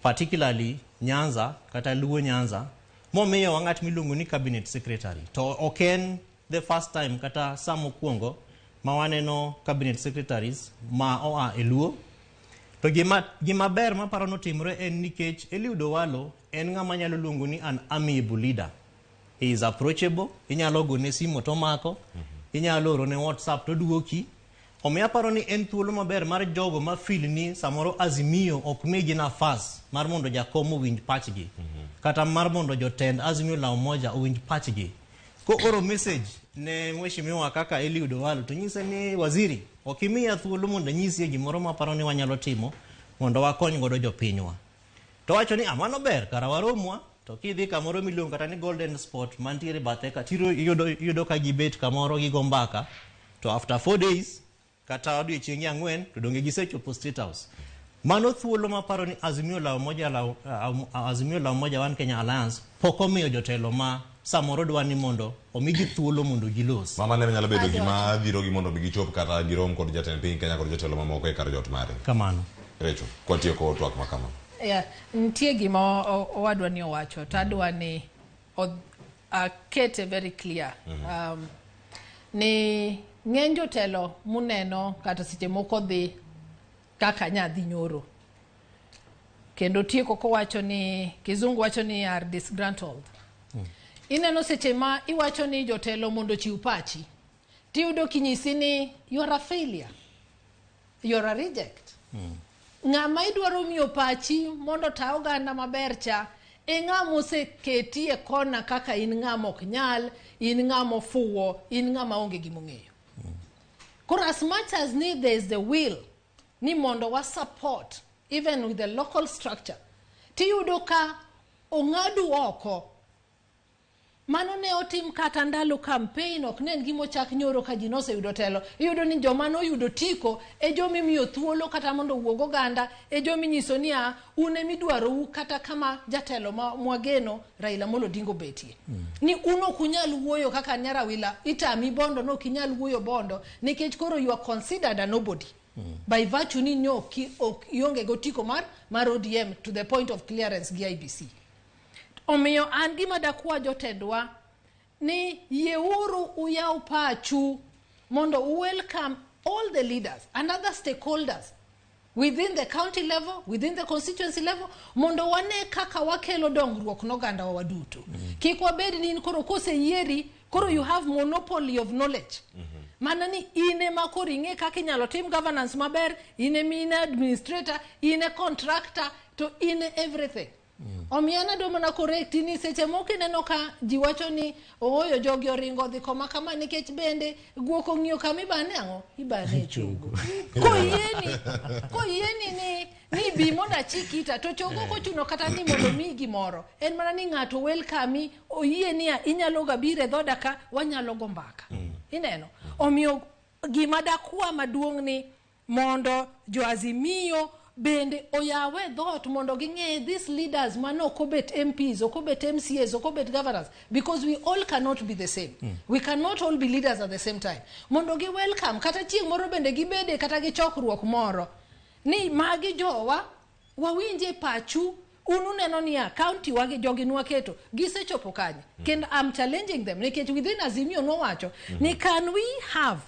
Speaker 15: particularly Nyanza kata Luo Nyanza momiyowa ng'at miluongo ni cabinet secretary to ok en the first time kata sa mokwongo ma waneno cabinet secretaries ma oa e Luo to gima ber maparo notimore en nikech Eliud Owalo en ng'ama nyalo luongo ni an amiable leader. He is approachable, inyalo gone simu tomako, inyalo orone WhatsApp toduoki. Omiyo aparo ni en thuolo maber mar jogo ma feel ni samoro Azimio ok migi nafas mar mondo jakom owinj pachgi kata mar mondo jotend Azimio la Umoja owinj pachgi. Kooro message ne mheshimiwa kaka Eliud Owalo to nyise ni waziri ok imiya thuolo mondo anyisie gimoro maparo ni wanyalo timo mondo wakony godo jopinywa. To wacho ni mano ber kara waromwa to kidhi kamoro miluongo kata ni Golden Spot mantiere bathe ka tiro iyudo ka gibet kamoro gigo mbaka to after 4 days kata odiochienge 4 to donge gisechopo State House. Mano thuolo maparo ni Azimio la Umoja la Azimio la Umoja One Kenya Alliance pok omiyo jotelo ma samoro dwa ni mondo omigi thuolo mondo gilos.
Speaker 3: Mama ne nyalo bedo gima dhirogi mondo mi gichop kata girom kod jatend piny Kenya kod jotelo mamoko e kar jot mare.
Speaker 15: Kamano.
Speaker 3: Recho, kwatieko twak ma kama.
Speaker 35: Yeah, nitie gima owadwa ni owacho to adwa ni akete very clear. Ni ng'eny jotelo muneno kata seche moko dhi kaka nyadhi nyoro kendo tieko kowacho ni kizungu wacho ni are disgruntled. Ineno seche ma iwacho ni jotelo mondo ochiw pachi tiyudo kinyisi ni you are a failure, you are a reject. Ng'ama idwaro miyo pachi mondo ta oganda maber cha e ng'ama oseketi e kona kaka in ng'ama ok nyal, in ng'ama ofuwo, in ng'ama onge gimong'eyo. Koro as much as ni there is the will ni mondo wa support even with the local structure, tiyudo ka ong'adu oko. Mano ne otim kata ndalo campaign, ok ne en gima ochak nyoro ka ji noseyudo telo. Iyudo ni joma noyudo tiko e joma imiyo thuolo kata mondo owuog oganda, e joma inyiso niya un emidwarou kata kama jatelo ma mwageno Raila Amolo Odinga obetie. Ni un ok unyal wuoyo kaka Nyarawila, itami bondo no ok inyal wuoyo bondo nikech koro you are considered a nobody. By virtue ni nyo ok ionge go tiko mar ODM to the point of clearance gi IBC. Omiyo an gima dakwa jotendwa ni yieuru uyaw pachu mondo u welcome all the leaders and other stakeholders within the county level, within the constituency level, mondo wane kaka wakelo dongruok n'oganda wa waduto. Kik wabed ni in koro koseyieri, koro you have monopoly of knowledge. Mana ni in ema koro ing'e kaka inyalo tim governance maber, in ema in administrator, in e contractor, to in everything. Omiyo an adwa mana correct ni seche moko ineno ka ji wacho ni ooyo jogi oringo odhi koma kama nikech bende guok ong'iyo kama ibane ang'o? Ibane e chogo. Koyieni ni bi mondo achik ita to chogo kochuno kata ni mondo miyi gimoro. En mana ni ng'ato welcome oyie niya inyalo ga biro e dhoda ka wanyalo go mbaka. Ineno? Omiyo gima dakwa maduong' ni mondo jo Azimio bende oyawe dhoot mondo ging'e these leaders mano ok obet MPs, ok obet MCAs, ok obet governors, because we all cannot be the same. We cannot all be leaders at the same time. Mondo gi welcome kata chieng' moro bende gibede kata gi chokruok moro ni magi jowa wawinje pachu un uneno niya county wagi jogi nwaketo gisechopo kanye. Kendo I'm challenging them nikech within Azimio nowacho ni can we have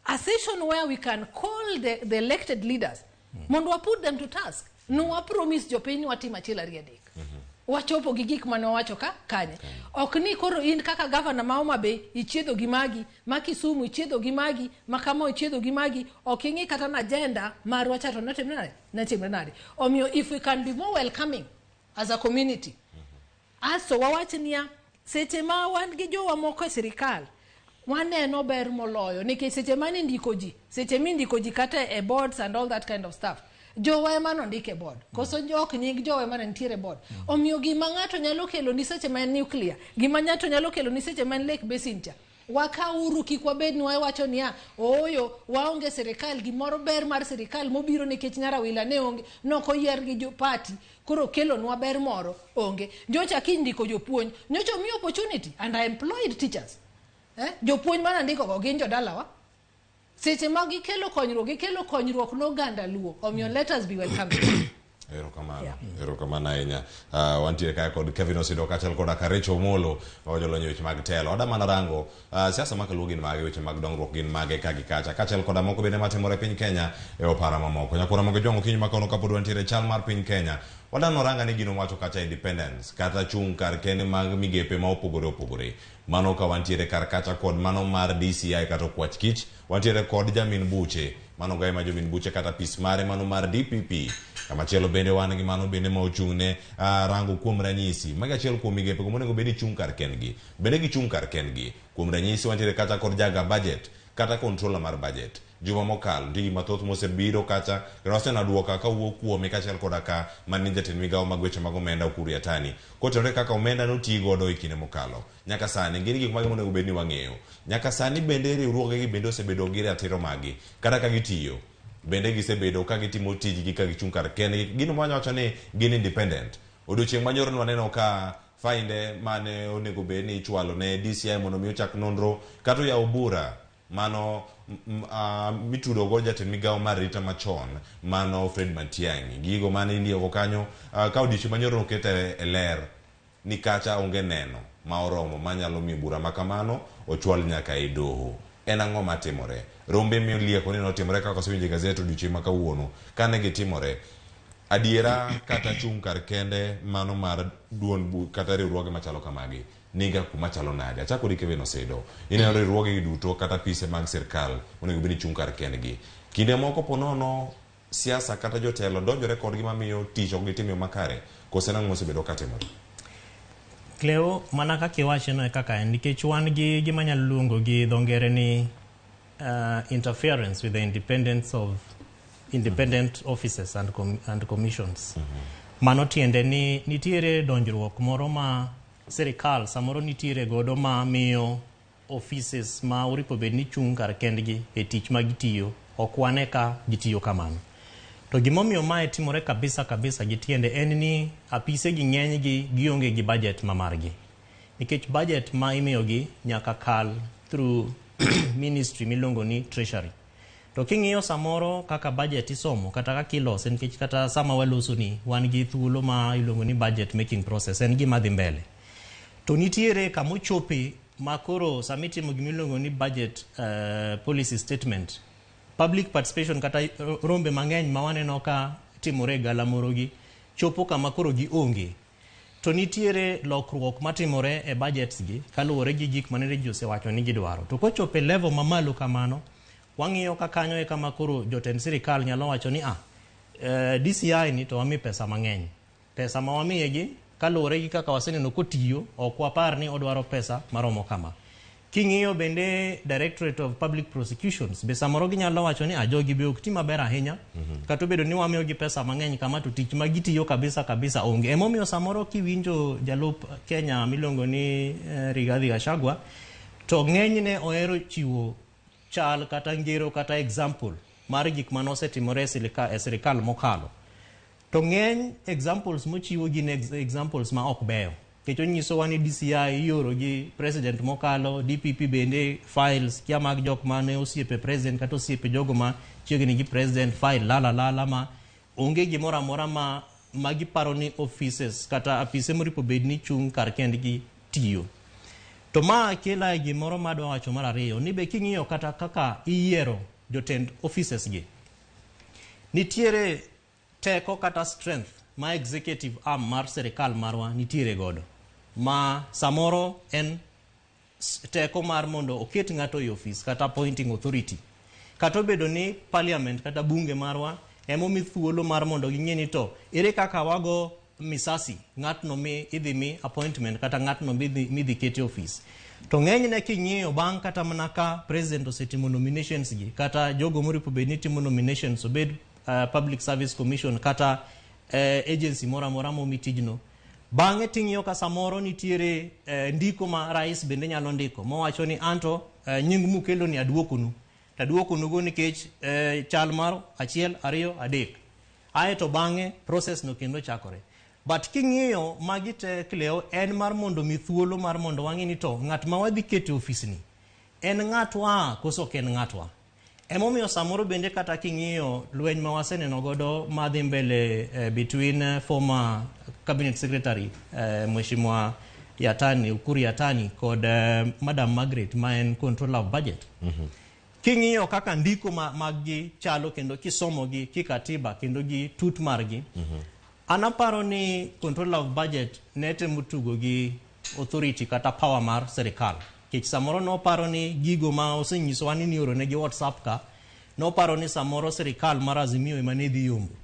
Speaker 35: a session where we can call the elected leaders mondo wa put them to task. Nwa promise jopiny watim achiel ariyo adek.
Speaker 6: Wachopo gi gik mane wawacho ka kanye. Ok ni koro in kaka gavana ma Homa Bay ichiedho gi magi, ma Kisumu ichiedho gi magi, ma kama ichiedho gi magi, ok ing'i kata na agenda marwa cha to notimre nade? Notimre nade? Omiyo if we can be more welcoming as a community, asto wawach niya, seche ma wan gi jowa moko e sirikal, waneno ber moloyo nikech seche mane indiko ji, seche mindiko ji kata e boards and all that kind of stuff, jowa ema nondik e board. Koso ok nying jowa ema ne nitiere e board. Omiyo gima ng'ato nyalo kelo ni seche ma en nuclear, gima ng'ato nyalo kelo ni seche ma en Lake Basin cha, wakauru kik wabed ni wawacho niya, ooyo waonge sirikal, gimoro ber mar sirikal mobiro nikech Nyarawila ne onge, nokoyier gi jo party, koro kelonwa ber moro onge. Nyocha kindiko jopuonj, nyocha omi opportunity and I employed teachers. Jopuonj mana ndiko go gin jodalawa. Seche ma gikelo konyruok, gikelo konyruok n'oganda Luo. Omiyo let us be welcoming.
Speaker 3: Erokamano, erokamano ahinya. Wantiere kae kod Kevin Osido kaachiel koda ka Rachel Omolo ma jolony e weche mag telo. Adwa mana rango siasa ma kaluo gin mage, weche mag dongruok gin mage ka gi kacha, kaachiel koda moko bende matimore e piny Kenya e opara mamoko. Nyakwara Ramogi Ojwang' okinyi ma kawuono kapod wantiere e chal mar piny Kenya. Wadano ranga ni gino wacho kacha independence kata chung' kar kende mag migepe ma opogore opogore. Mano ka wantiere kar kacha kod mano mar DCI kata Okwach Kich, wantiere kod jamin buche, mano gai ma jomin buche kata pis mare mano mar DPP. Kamachielo bende wan gi mano bende ma ochung' ne rango kuom ranyisi. Magi achiel kuom migepe go monego bed ni chung' kar kendgi. Bende gichung' kar kendgi. Kuom ranyisi wantiere kacha kod jaga budget kata controller mar budget. Juma mokalo nitie gik mathoth mosebiro kacha kendo waseneno duoka kawuok kuome kaachiel koda ka mane jatend migawo mag weche mag omenda Ukur Yatani kotenore kaka omenda noti godo e kinde mokalo. Nyaka sani gin gik mage monego bed ni wang'eyo. Nyaka sani bende riwruogegi bende osebedo gi ratiro maggi kata ka gitiyo bende gisebedo ka gitimo tijgi ka gichung' kar kendgi. Gino ma wanyalo wacho ni gin independent. Odiochieng' manyoro ne waneno ka fainde mane onego bed ni ichwalo ne DCI mondo mi ochak nonro kata oyaw bura mano mitudo go jatend migawo mar arita machon mano Fred Matiang'i. Gigo mane ilieko kanyo ka odiochieng' manyoro noket e ler ni kacha onge neno ma oromo manyalo miyo bura ma kamano ochwal nyaka e doho. En ang'o matimore? Rombe milieko ni notimore kaka osewinjo e gazet odiochieng' ma kawuono. Kane gitimore, adiera kata chung' kar kende mano mar duond kata riwruoge machalo kamagi niga kuma chalo nade? Achako kodi Kevin Osido. Ineno riwruoge duto kata pise mag sirkal onego bed ni chung' kar kendgi. Kinde moko po nono siasa kata jotelo donjore kodgi mamiyo tich ok gitim e yo makare, koso en ang'o mosebedo katimore?
Speaker 15: Cleo, mana kaka iwache no e kaka en, nikech wan gi gima anyalo luongo gi dho ngere ni interference with the independence of independent offices and commissions. Mano tiende ni nitiere donjruok moro ma sirikal samoro nitiere godo ma miyo offices ma oripo bed ni chung' kar kendgi e tich ma gitiyo ok wane ka gitiyo kamano. To gimomiyo mae timore kabisa kabisa gi tiende en ni apise gi ng'enygi gionge gi budget ma margi. Nikech budget ma imiyogi nyaka kal through ministry miluongo ni treasury. To king'iyo samoro kaka budget isomo kata kaka ilose, nikech kata sama waloso ni wan gi thuolo ma iluongo ni budget making process, en gima dhi mbele. To nitiere kamochope ma koro sama itimo gima iluongo ni budget policy statement, public participation kata rombe mang'eny ma waneno ka timore e galamoro gi chopo kama koro gionge. To nitiere lokruok matimore e budgets gi kaluwore gi gik mane ji osewacho ni gidwaro. To kochopo e level mamalo kamano, wang'iyo ka kanyo e kama koro jotend sirikal nyalo wacho ni DCI ni to wami pesa mang'eny. Pesa ma wamiye gi kaluwore gi kaka waseneno kotiyo, ok wapar ni odwaro pesa maromo kama. King'iyo bende Directorate of Public Prosecutions, be samoro ginyalo wacho ni jogi be ok ti maber ahinya, kata obedo ni wamiyogi pesa mang'eny kama to tich ma gitiyo kabisa kabisa onge. Emomiyo samoro kiwinjo jalup Kenya miluongo ni Rigathi Gachagua, to ng'enyne ohero chiwo chal kata ngero kata example mar gik mane osetimore e sirikal mokalo. To ng'eny examples mochiwo gin examples ma ok beyo. Nikech onyisowa ni DCI ioro gi president mokalo, DPP bende files kia mag jok mane osiepe president kata osiepe jogo ma chiegni gi president, file lala lala ma onge gimoro amora ma giparo ni offices kata apise moripo bed ni chung' kar kendgi tiyo. To ma kela e gimoro ma adwa wacho mar ariyo, ni be king'iyo kata kaka iyiero jotend offices gi, nitiere teko kata strength ma executive arm mar sirikal marwa nitiere godo ma samoro en teko mar mondo oket ng'ato e ofis kata appointing authority, kata obedo ni parliament kata bunge marwa emomi thuolo mar mondo ging'e ni to ere kaka wago misasi ng'atno mi idhi mi appointment kata ng'atno midhi ket e ofis. To ng'enyne king'iyo bang' kata mana ka president osetimo nominations gi kata jogo moripo bed ni timo nominations, obed Public Service Commission kata agency moro amora momi tijno, bang'e ting'iyo ka samoro nitiere ndiko ma rais bende nyalo ndiko mowacho ni anto nying mukelo ni aduokonu to aduokonugo nikech chal mar 1 2 3. Ae to bang'e process no kendo chakore. But king'iyo magi te, Cleo, en mar mondo mi thuolo mar mondo wang'e ni to ng'at ma wadhi keto e ofisni en ng'atwa koso ok en ng'atwa. Emomiyo samoro bende kata king'iyo lweny ma waseneno godo madhi mbele between former cabinet secretary Mheshimiwa Yatani, Ukur Yatani kod Madam Margaret ma en controller of budget. King'iyo kaka ndiko maggi chalo kendo kisomogi kikatiba kendo gi tut margi, an aparo ni controller of budget ne temo tugo gi authority kata power mar sirikal, nikech samoro noparo ni gigo ma osenyisowa ni nioro negi WhatsApp ka, noparo ni samoro sirikal mar Azimio ema ne dhi yombo.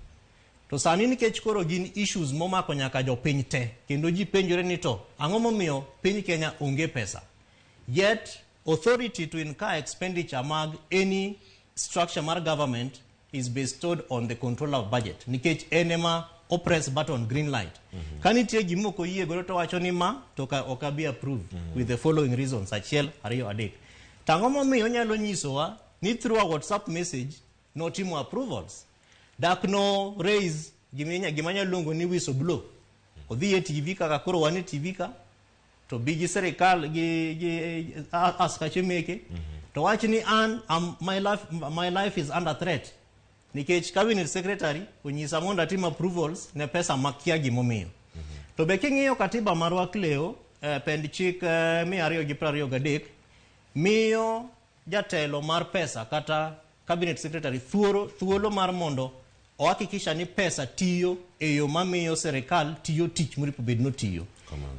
Speaker 15: To sani nikech koro gin issues momako nyaka jopiny te kendo ji penjore ni to ang'o momiyo piny Kenya onge pesa, yet authority to incur expenditure mag any structure mar government is bestowed on the controller of budget, nikech en ema o press button green light. Ka nitie gima ok oyie godo to wacho ni ma to ka ok abi approve with the following reasons, 1 2 3. To ang'o momiyo onyalo nyisowa ni through a WhatsApp message notimo approvals? Dak no raise gima nyalo luongo ni whistle blow, odhi e TV kaka koro wan e TV ka, to bi gi sirikal gi askache meke to wach ni an my life is under threat nikech cabinet secretary onyisa mondo atim approvals ne pesa makia gimomiyo. To be king'iyo katiba marwa, Cleo, pend chik 223 miyo jatelo mar pesa kata cabinet secretary thuolo mar mondo ohakikisha ni pesa tiyo e yo mamiyo sirikal tiyo tich moripo bed notiyo,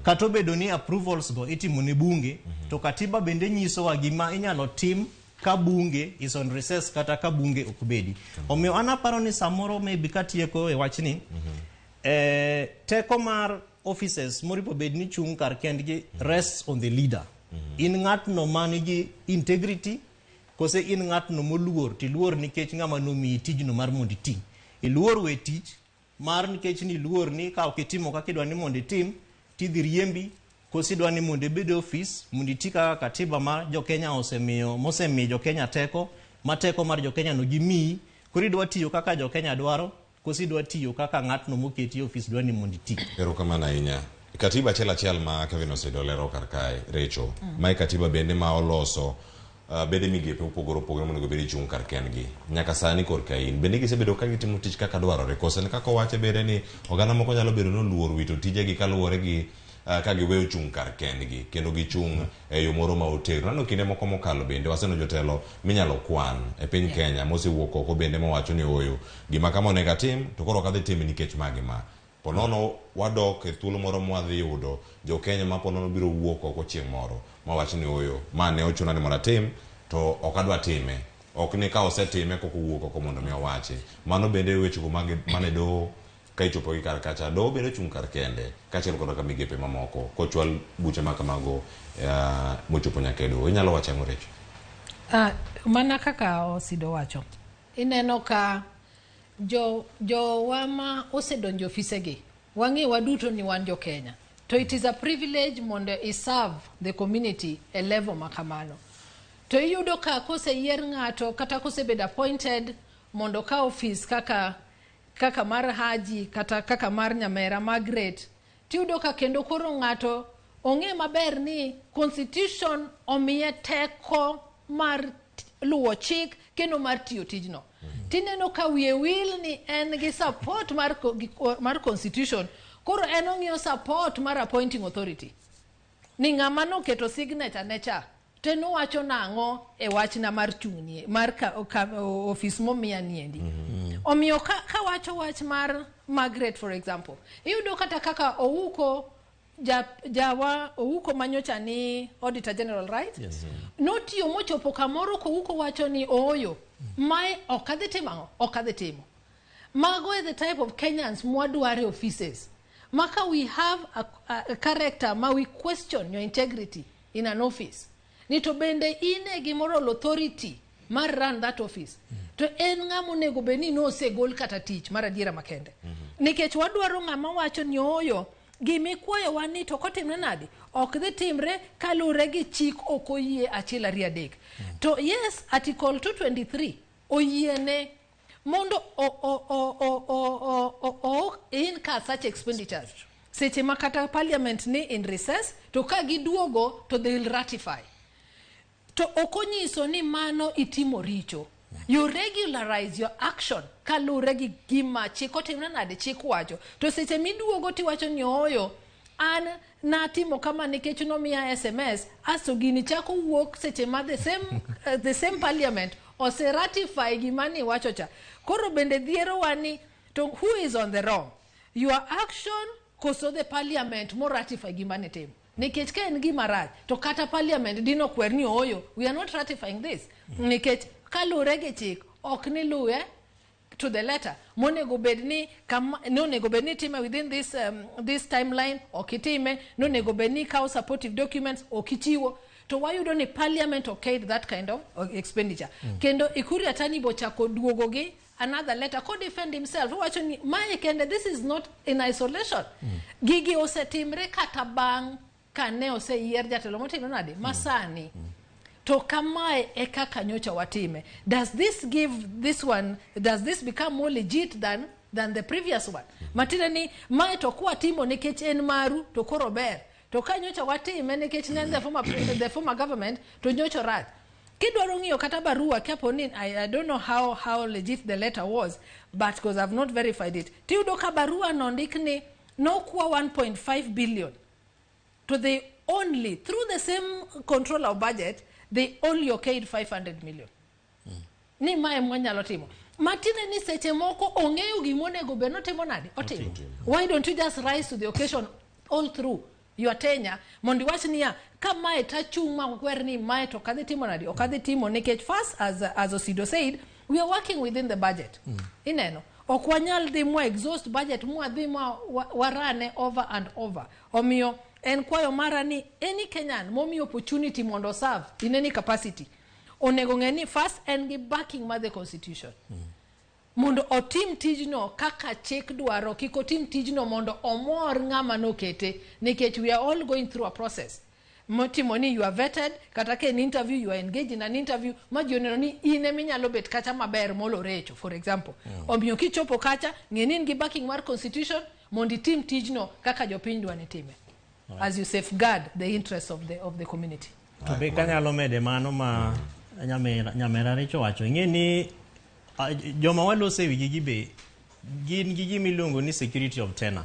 Speaker 15: kata obedo ni approvals go itimo ne bunge. To katiba bende nyisowa gima inyalo tim ka bunge is on recess kata ka bunge ok bedi. Omiyo an aparo ni samoro maybe katieko e wachni, teko mar offices moripo bed ni chung' kar kendgi rests on the leader. In ng'atno manigi integrity kose in ng'atno moluor tiluor nikech ng'ama nomiyi tijno mar mondo iti, iluor we tich mar nikech ni iluor ni ka ok itimo kaka idwa ni mondo itim tidhi riembi, koso idwa ni mondo ibed e ofis mondo iti kaka katiba mar jokenya osemiyo mosemiyo jokenya teko ma teko mar jokenya no gimiyi. Koro idwa tiyo kaka jokenya dwaro koso idwa tiyo kaka ng'atno moketi e ofis dwa ni mondo iti?
Speaker 3: Erokamano ahinya. Katiba achiel achiel ma Kevin Osido lero kar kae, Recho. Mae katiba bende ma oloso bede migepe mopogore opogore monego bed ni chung' kar kendgi. Nyaka sani korka in. Bende gisebedo ka gitimo tich kaka dwarore. Koso en kaka owache bende ni oganda moko nyalo bedo ni oluor wito tijegi kaluwore gi ka giweyo chung' kar kendgi kendo gichung' e yo moro ma otegno. Aneno kinde moko mokalo bende waseneno jotelo minyalo kwan e piny Kenya mosewuok oko bende mowacho ni ooyo, gima kama onego atim to koro ok adhi time nikech ma gi ma. Ponono wadok e thuolo moro mwadhi yudo jo-Kenya ma ponono biro wuok oko chieng' moro mawach ni ooyo, ma ne ochuna ni mondo atim to ok adwa time. Ok ni ka osetime kok owuok oko mondo mi owachi. Mano bende wechego mane doho ka ichopo gi kar kacha, doho bende ochung' kar kende kaachiel koda ka migepe mamoko kochwal buche ma kamago mochopo nyaka e doho. Inyalo wacho ang'o, Recho?
Speaker 6: Mana kaka Osido wacho, ineno ka jowa ma osedonjo ofisegi, wang'e waduto ni wan jo Kenya, to it is a privilege mondo i serve the community e level ma kamano. To iyudo ka koseyier ng'ato kata kosebedo appointed mondo ka ofis kaka mar Haji kata kaka mar Nyamera Margaret, tiyudo ka kendo koro ng'ato ong'e maber ni constitution omiye teko mar luwo chik kendo mar tiyo tijno. Tineno ka wiye wil ni en gi support mar constitution. Koro en ong'iyo support mar appointing authority ni ng'ama noketo signature ne cha. To en owacho nang'o e wachna mar chung'nie mar ka, ka, ofis momiya niendi. Omiyo ka, kawacho wach mar Margaret for example, iyudo kata kaka Ouko ja, jawa Ouko manyocha ni Auditor General, right?
Speaker 15: Yes.
Speaker 6: Notiyo mochopo kamoro Kouko wacho ni ooyo, mae ok adhi timo ang'o? Ok adhi timo. Mago e the type of Kenyans mwadwaro e offices. Maka we have a character ma we question your integrity in an office. Ni to bende in e gi moral authority mar run that office. To en ng'ama onego bed ni nosegol kata tich mar adiera makende. Nikech wadwaro ng'ama wacho ni ooyo, gimikwayowa ni to kotimre nade? Ok dhi timre kaluwore gi chik ok oyie achiel ariyo adek. To yes, Article 223 oyiene mondo o incur such expenditures. Seche ma kata parliament ni in recess, to ka giduogo to they will ratify. To ok onyiso ni mano itimo richo. You regularize your action kaluwore gi gima chik otimre nade chik wacho. To seche miduogo tiwacho ni ooyo, an natimo kama nikech nomiya SMS, asto gini chako wuok seche ma the same parliament ose ratify gima ni wacho cha. Koro bende dhierowa ni to who is on the wrong? Your action koso the parliament mo ratify gima ni timo. Nikech ka en gima rach, to kata parliament dino kwer ni ooyo, we are not ratifying this. Nikech kaluwore gi chik, ok ni luwe to the letter. Monego bed ni kama nonego bed ni itime within this timeline, ok itime, nonego bed ni ikawo supportive documents, ok ichiwo. To wayudo ni parliament okayed that kind of expenditure. Kendo Ukur Yatani bochako duogo gi another letter ko defend himself. Owacho ni mae kende, this is not in isolation. Gigi osetimre kata bang' kane oseyier jatelo motimo nade masani. To kamae e kaka nyocha watime. Does this give this one, does this become more legit than the previous one? Matiende ni mae to kwatimo nikech en maru to koro ber. To ka nyocha watime nikech ne en the former government to nyocha rach. Kidwaro ng'iyo kata barua kapo ni I don't know how legit the letter was, but because I've not verified it. Tiyudo ka barua no ndik ni nokwa 1.5 billion to they only, through the same control of budget, they only okayed 500 million. Ni mae mwanyalo timo. Matiende ni seche moko ong'eyo gimonego bed notimo nade? Otimo. Why don't you just rise to the occasion all through your tenure mondo iwach niya ka mae tachung' ma kwer ni mae to ok adhi timo nade? Ok adhi timo nikech first as Osido said, we are working within the budget. Ineno? Ok wanyal dhi mwa exhaust budget mwa dhi mwa warane over and over. Omiyo en kwayo mara ni any Kenyan momi opportunity mondo serve in any capacity onego ng'e ni first en gi backing mar the constitution mondo otim tijno kaka chik dwaro, kik otim tijno mondo omor ng'ama nokete, nikech we are all going through a process motimo ni you are vetted. Kata ka en interview, you are engaged in an interview ma ji oneno ni in eminyalo bet kacha maber molo Recho, for example. Omiyo kichopo kacha, ng'e ni in gi backing mar constitution mondo itim tijno kaka jopiny dwa ni time as you safeguard the interests of the community.
Speaker 15: To be kanyalo mede mano ma nyamera Recho wacho, ing'e ni joma waloso e wigi gi be gin gi gima iluongo ni security of tenure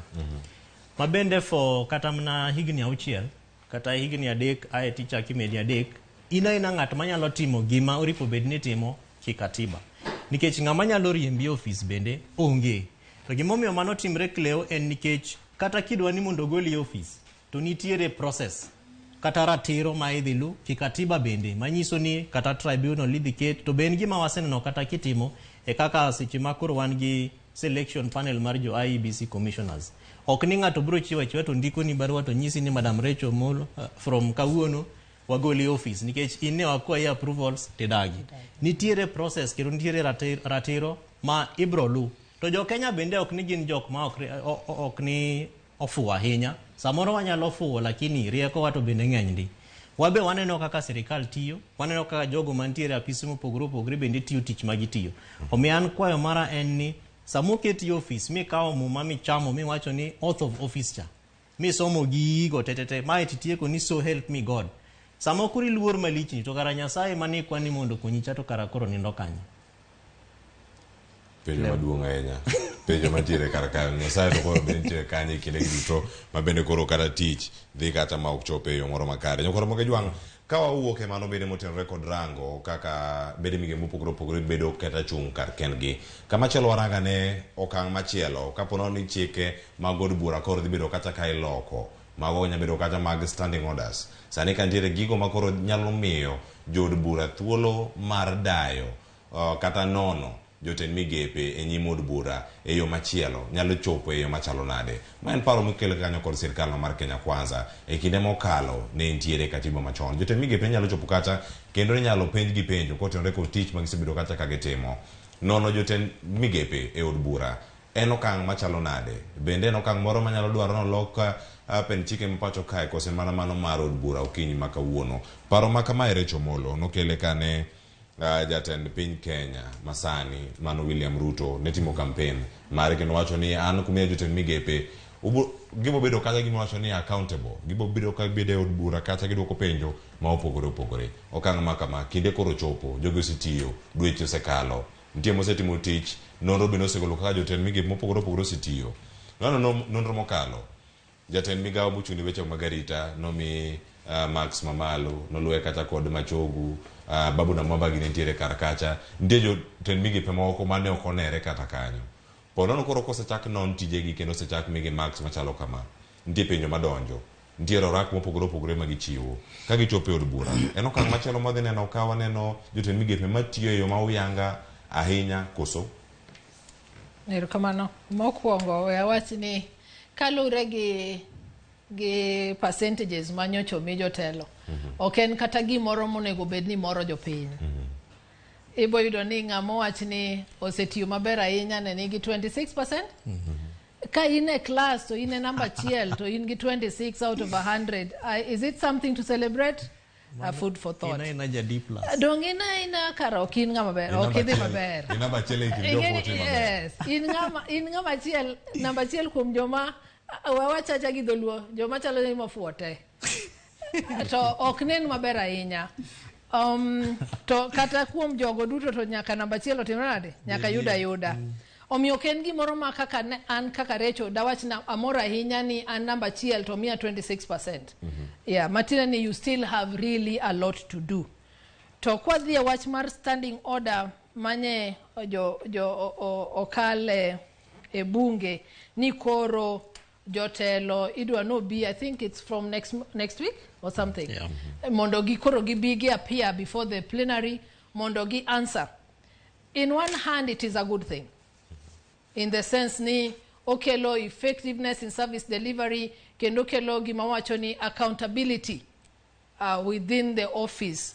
Speaker 15: ma bende for kata mana higni 6 kata higni 3 ae tichako imedi 3, in aina ng'at manyalo timo gima oripo bed ni timo kikatiba, nikech ng'ama nyalo riembi e ofis bende onge. To gimomiyo mano timre, Cleo, en nikech kata kidwa ni mondo ogoli e ofis to nitiere process kata ratiro ma idhi lu kikatiba bende manyiso ni kata tribunal idhi ket. To be en gima waseneno kata kitimo e kaka seche ma koro wan gi selection panel mar jo IEBC commissioners. Ok ni ng'ato biro chiwo achiwa to ndiko ni barua to nyisi ni Madam Rachel Omolo, from kawuono wagoli e office nikech in ne wakwayi approvals tidagi. Nitiere process kendo nitiere ratiro ma ibro lu. To jo Kenya bende ok ni gin jok ma ok ni ofuwo ahinya. Samoro wanyalo fuwo, lakini riekowa to bende ng'eny ndi. Wabe waneno kaka sirikal tiyo, waneno kaka jogo mantiere e apise mopogore opogore bende tiyo tich ma gitiyo. Omiyo an kwayo mara en ni sama oketi e ofis mikawo muma michamo miwacho ni oath of office cha misomo gigo tetete mae titieko ni so help me God, sama koro iluor malich ni to kara Nyasaye manikwa ni mondo okonyi cha to kara koro nindo kanye?
Speaker 3: Penjo maduong' ahinya, penjo mantiere kar ka, Nyasaye to koro be nitiere kanye e kinde gi duto ma bende koro kata tich dhi kata ma ok chopo e yo moro makare? Nyakwar Moge Jwang' Ka wawuok e mano bende motenore kod rango kaka bede migepe mopogore opogore bedo kata chung' kar kendgi. Kamachielo warangane okang' machielo kapo nono ni chike mag od bura koro dhi bedo kata ka iloko. Mago nyalo bedo kata mag standing orders. Sani ka nitiere gigo ma koro nyalo miyo jood bura thuolo mar dayo kata nono jotend migepe e nyim od bura e yo machielo nyalo chopo e yo machalo nade? Ma en paro mokel kanyo kod sirkal no mar Kenya Kwanza. E kinde mokalo ne nitiere katiba machon. Jotend migepe ne nyalo chopo kacha kendo ne nyalo penj gi penjo kotenore kod tich ma gisebedo kacha ka gitimo. Nono jotend migepe e od bura en okang' machalo nade? Bende en okang' moro manyalo dwaro ni olok pend chike ma pacho kae kose mana mano mar od bura okinyi ma kawuono? Paro ma kamae Rachel Omollo nokele kane jatend piny Kenya masani mano William Ruto ne timo kampen mare kendo wacho ni an kumiya jotend migepe gibo bedo kacha gima wacho ni accountable, gibo bedo ka gibedo e od bura kacha giduoko penjo ma opogore opogore. Okang' ma kama kinde koro chopo, jogi osetiyo, dweche osekalo, nitie mosetimo tich, nonro bende osegolo kaka jotend migepe mopogore opogore osetiyo. Nono nonro mokalo, jatend migawo mochung' ne weche mag arita nomi marks mamalo, noluwe kacha kod Machogu, Babu Namwamba gi nitiere kar kacha. Nitie jotend migepe moko mane ok onere kata kanyo. Po nono koro kosechak non tijegi kendo osechak migi marks machalo kama, nitie penjo madonjo, nitie orak mopogore opogore ma gichiwo. Ka gichopo e od bura, en okang' machielo mwadhi neno ka waneno jotend migepe matiyo e yo ma uyanga ahinya koso?
Speaker 6: Erokamano. Mokwongo we awach ni kaluwre gi percentages manyocha omi jotelo, ok en kata gimoro monego bed ni moro jopiny. Ibo yudo ni ng'ama owach ni osetiyo maber ahinya ne nigi 26%. Ka in e class to in e namba achiel to in gi 26 out of 100. Is it something to celebrate? Food for thought.
Speaker 15: Ina ina ja D plus.
Speaker 6: Dong ina ina kara ok in ng'ama ber, ok idhi maber.
Speaker 3: In namba achiel e kind jok motimo maber.
Speaker 6: Yes, in ng'ama achiel, namba achiel kuom joma wawachacha gi dholuo, joma chalo ni mofuwo te. To ok nen maber ahinya. To kata kuom jogo duto to nyaka namba achiel otimre nade? Nyaka yud ayuda. Omiyo ok en gimoro ma kaka ne, an kaka Recho dawach na amor ahinya ni an namba achiel to miya 26%. Yeah, matiende ni you still have really a lot to do. To kwadhi e wach mar standing order manye jo okal e bunge ni koro jotelo idwa no bi, I think it's from next week or something. Mondo gi koro gibi gi appear before the plenary mondo gi answer. In one hand it is a good thing. In the sense ni okelo effectiveness in service delivery kendo okelo gima wacho ni accountability within the office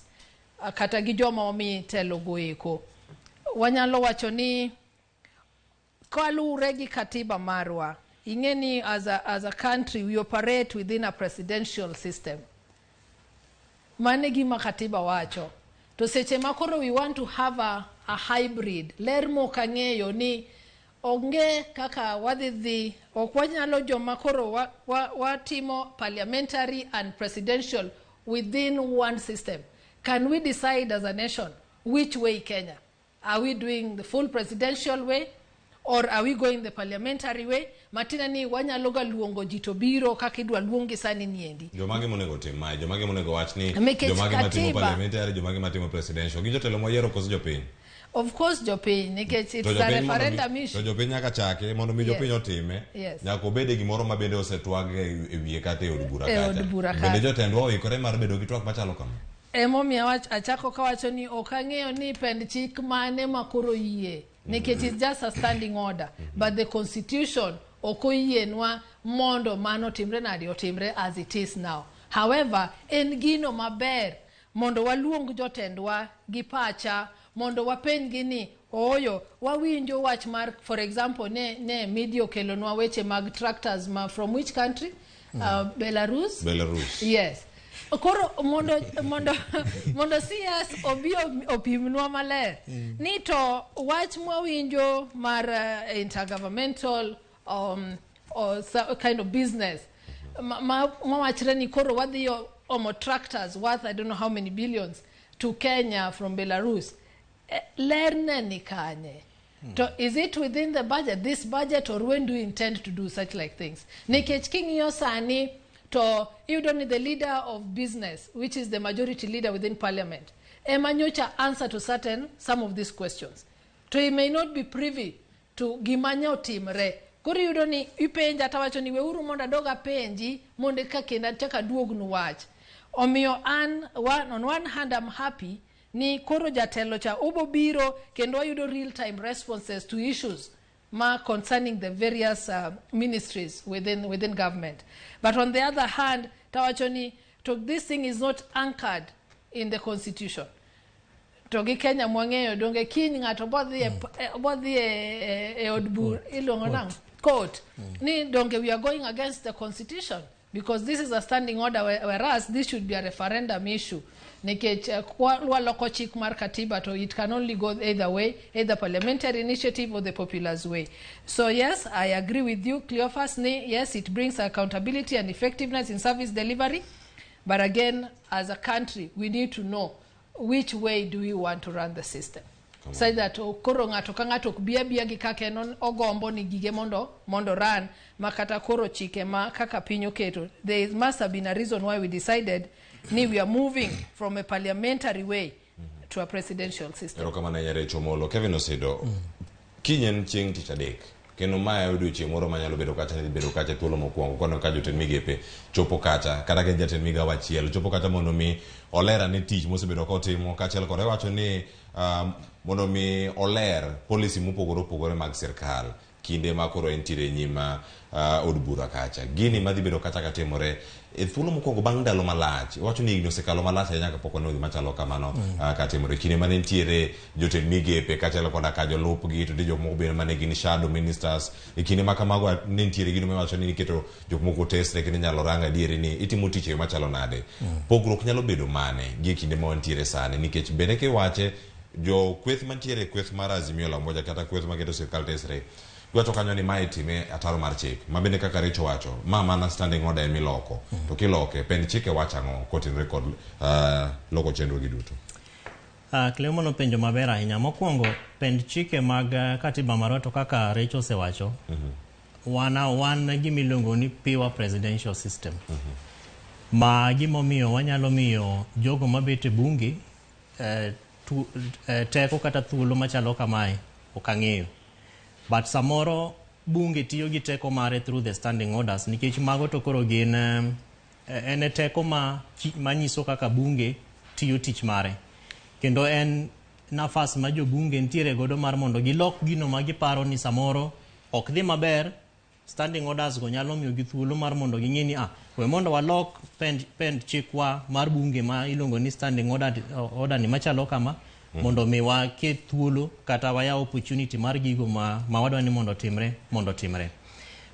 Speaker 6: kata gi joma omi telo go eko. Wanyalo wacho ni kaluwore gi katiba marwa, ing'e ni as a country we operate within a presidential system. Mano e gima katiba wacho. To seche ma koro we want to have a hybrid, ler mok ang'eyo ni onge kaka wadhi dhi, ok wanyalo joma koro watimo parliamentary and presidential within one system. Can we decide as a nation which way Kenya? Are we doing the full presidential way or are we going the parliamentary way? Matiende ni wanyalo ga luongo ji to biro kaka idwa luongi sani niendi.
Speaker 3: Jomage monego otim mae, jomage monego wach ni
Speaker 6: Nikech
Speaker 3: jomage matimo
Speaker 6: katiba
Speaker 3: parliamentary, jomage matimo presidential. Gin jotelo moyiero koso jopiny?
Speaker 6: Of course jopiny, nikech it's
Speaker 3: To
Speaker 6: a
Speaker 3: jopiny mondo mi-
Speaker 6: referendum issue.
Speaker 3: To jopiny nyaka chake mondo mi jopiny otime. Nyaka obed e gimoro ma bende osetwag e wiye kata e od bura
Speaker 6: E od
Speaker 3: kacha.
Speaker 6: bura
Speaker 3: Bende
Speaker 6: kacha.
Speaker 3: jotendwa oikore mar bedo gi twak machalo kama?
Speaker 6: Emomiyo achako kawacho ni ok ang'eyo ni pend chik mane ma koro yie. Nikech it's just a standing order. But the constitution ok oyienwa mondo mano otimre nade, otimre as it is now. However, en gino maber mondo waluong jotendwa gi pacha, mondo wapenjgi ni ooyo, wawinjo wach mar, for example, ne media okelonwa weche mag tractors ma from which country? Belarus?
Speaker 3: Belarus.
Speaker 6: Yes. Koro mondo CS obi opimnwa maler. Ni to wach mwawinjo mar intergovernmental or kind of business mawachre ni koro wadhi omo tractors worth I don't know how many billions to Kenya from Belarus. Lerne ni kanye? To is it within the budget, this budget, or when do you intend to do such like things? Nikech king'iyo sani To iyudo ni the leader of business, which is the majority leader within parliament, ema nyocha answer to certain some of these questions. To he may not be privy to gima ne otimre. Koro iyudo ni ipenja tawacho ni weuru mondo adog apenji mondo eka kendo achak aduognu wach. Omiyo an on one hand I'm happy ni koro jatelo cha obo biro kendo wayudo real time responses to issues ma concerning the various ministries within government. But on the other hand, tawacho ni to this thing is not anchored in the constitution. To gi Kenya mwang'eyo donge kiny ng'ato bodhi e od bur iluongo nang'o? Court. Ni donge we are going against the constitution because this is a standing order, whereas this should be a referendum issue. Nikech waloko chik mar katiba to it can only go either way, either parliamentary initiative or the popular's way. So yes, I agree with you, Cleophas, ni yes, it brings accountability and effectiveness in service delivery. But again, as a country, we need to know which way do we want to run the system. So that koro ng'ato ka ng'ato ok bi abiya gi kaka en ogombo ni gige mondo run ma kata koro chike ma kaka piny oketo. There must have been a reason why we decided ni we are moving from a parliamentary way to a presidential system.
Speaker 3: Erokamano ahinya Rachel Omolo. Kevin Osido, kiny en chieng' tich adek kendo mae odiochieng' moro manyalo bedo kacha ni bedo kacha thuolo mokwongo kono ka jotend migepe chopo kacha kata ka en jatend migawo achiel chopo kacha mondo mi oler ane tich mosebedo kotimo kaachiel kod iwacho ni mondo mi oler policy mopogore opogore mag sirkal kinde ma koro entiere e nyim od bura kacha. Gini madhi bedo kacha katimore e thuolo mokwongo bang' ndalo malach, iwacho ni higni osekalo malach ahinya kapok waneno gima chalo kamano katimore. Kinde mane nitiere jotend migepe kaachiel koda ka jolupgi to nitie jok moko bende mane gin shadow ministers. E kinde ma kamago ne nitiere gino miwacho ni iketo jok moko tesre kendo inyalo rang adieri ni itimo tich e yo machalo nade. Pogruok nyalo bedo mane gi e kinde ma wantiere sani nikech bende kiwache jo kweth mantiere e kweth mar Azimio la Umoja kata kweth maketo sirkal tesre giwacho kanyo ni mae time ataro mar chik ma bende kaka Richo wacho ma mana standing order emiloko to kiloke pend chike wacho ang'o kotenore kod loko chenro gi duto.
Speaker 15: Clemo nopenjo maber ahinya. Mokwongo, pend chike mag katiba marwa to kaka Recho osewacho, wan gima iluongo ni pure presidential system. Ma gimomiyo wanyalo miyo jogo mabet e bunge teko kata thuolo machalo kamae ok ang'eyo. But samoro bunge tiyo gi teko mare through the standing orders nikech mago to koro gin en e teko ma manyiso kaka bunge tiyo tich mare. Kendo en nafas ma jobunge nitiere godo mar mondo gilok gino ma giparo ni samoro ok dhi maber. Standing orders go nyalo miyo gi thuolo mar mondo ging'e ni we mondo walok pend chikwa mar bunge ma iluongo ni standing order ni machalo kama mondo mi waket thuolo kata wayaw opportunity mar gigo ma wadwa ni mondo timre.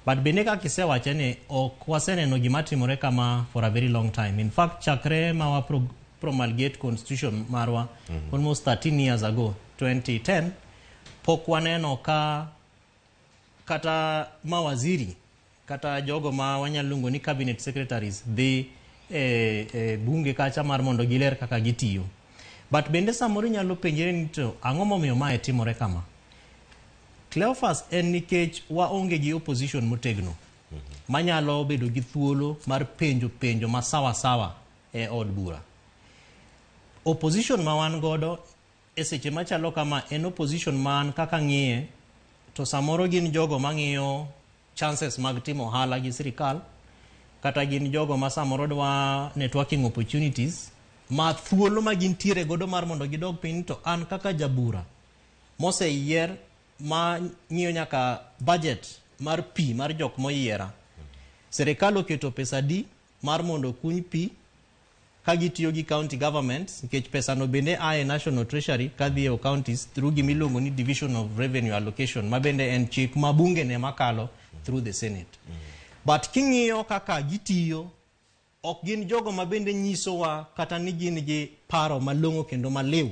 Speaker 15: But bende kaka isewache ni ok waseneno gima timore kama for a very long time. In fact, chakre ma wa promulgate constitution marwa almost 13 years ago, 2010, pok waneno ka kata mawaziri kata jogo ma wanyalo luongo ni cabinet secretaries dhi e bunge kacha mar mondo giler kaka gitiyo. But bende samoro inyalo penjre ni to ang'o momiyo mae timore kama? Cleophas, en nikech waonge gi opposition motegno manyalo bedo gi thuolo mar penjo penjo ma sawa sawa e od bura. Opposition ma wan godo e seche machalo kama en opposition man kaka ng'iye to samoro gin jogo mang'iyo chances mag timo ohala gi sirikal kata gin jogo ma samoro dwa networking opportunities ma thuolo ma gintiere godo mar mondo gidog piny to an kaka jabura moseyier ma ng'iyo nyaka budget mar pi mar jok moyiera. Sirikal oketo pesa di mar mondo okuny pi ka gitiyo gi county governments nikech pesa no bende a e national treasury kadhi e counties through gimiluongo ni division of revenue allocation ma bende en chik ma bunge ne makalo through the senate. But king'iyo kaka gitiyo ok gin jogo ma bende nyisowa kata ni gin gi paro malong'o kendo maliw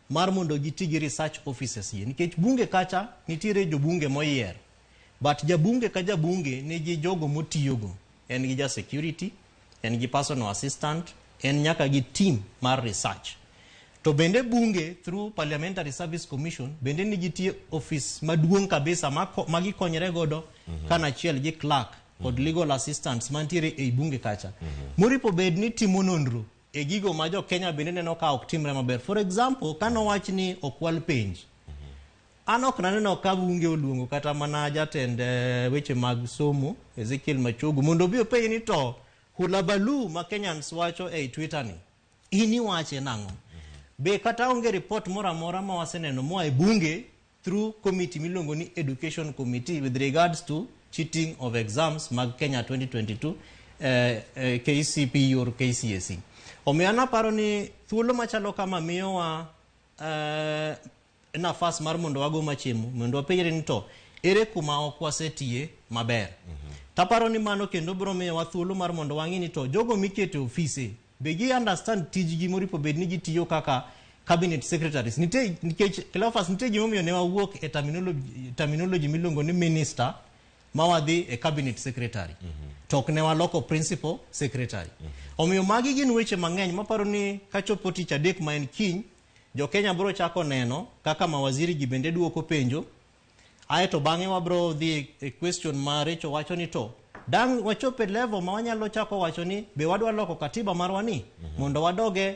Speaker 15: mar mondo giti gi research offices gi nikech bunge kacha nitiere jobunge moyier but jabunge ka jabunge nigi jogo motiyogo, en gi ja security, en gi personal assistant, en nyaka gi team mar research. To bende bunge through Parliamentary Service Commission bende nigi tie office maduong' kabisa ma gikonyre godo kanachiel gi clerk kod legal assistants mantiere ei bunge kacha moripo bed ni timo nonro e gigo ma jo Kenya bende neno ka ok timre maber. For example, kanowach ni okwal penj, an ok naneno ka bunge oluongo kata mana jatend weche mag somo Ezekiel Machogu mondo obi openj ni to hulabaloo ma Kenyans wacho ei Twitter ni in iwache nang'o? Be kata onge report moro amora ma waseneno moa e bunge through committee miluongo ni Education Committee with regards to cheating of exams mag Kenya 2022 KCPE or KCSE. Omiyo an aparo ni thuolo machalo kama miyowa nafas mar mondo wago machiemo mondo wapenjre ni to ere kuma ok wasetiye maber. Taparo ni mano kendo biro miyowa thuolo mar mondo wang'i ni to jogo miketo e ofise be gi understand tijgi moripo bed ni gitiyo kaka cabinet secretaries. Nitie nikech Cleophas, nitie gimomiyo ne wawuok e terminology miluongo ni minister ma wadhi e cabinet secretary to ok ne waloko principal secretary. Omiyo magi gin weche mang'eny maparo ni kachopo tich adek ma en kiny, jo Kenya biro chako neno kaka mawaziri gi bende duoko penjo. Aeto bang'e wabro dhi e question ma Rachel wacho ni to dang' wachop e level ma wanyalo chako wacho ni be wadwa loko katiba marwa ni mondo wadoge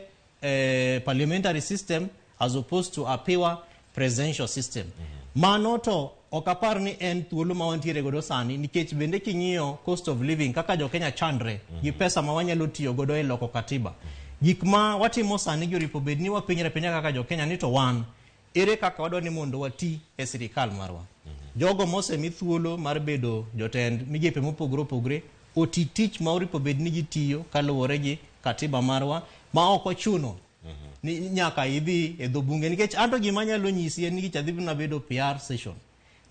Speaker 15: parliamentary system as opposed to a pure presidential system. Mano to ok apar ni en thuolo ma wantiere godo sani, nikech bende king'iyo cost of living kaka jo Kenya chandre gi pesa ma wanyalo tiyo godo e loko katiba. Gik ma watimo sani gi oripo bed ni wapenjre apenja kaka jo Kenya ni to wan ere kaka wadwa ni mondo wati e sirikal marwa. Jogo mosemi thuolo mar bedo jotend migepe mopogore opogore oti tich ma oripo bed ni gitiyo kaluwore gi katiba marwa ma ok ochuno ni nyaka idhi e dho bunge, nikech anto gima anyalo nyisi en ni gicha dhi nabedo PR session,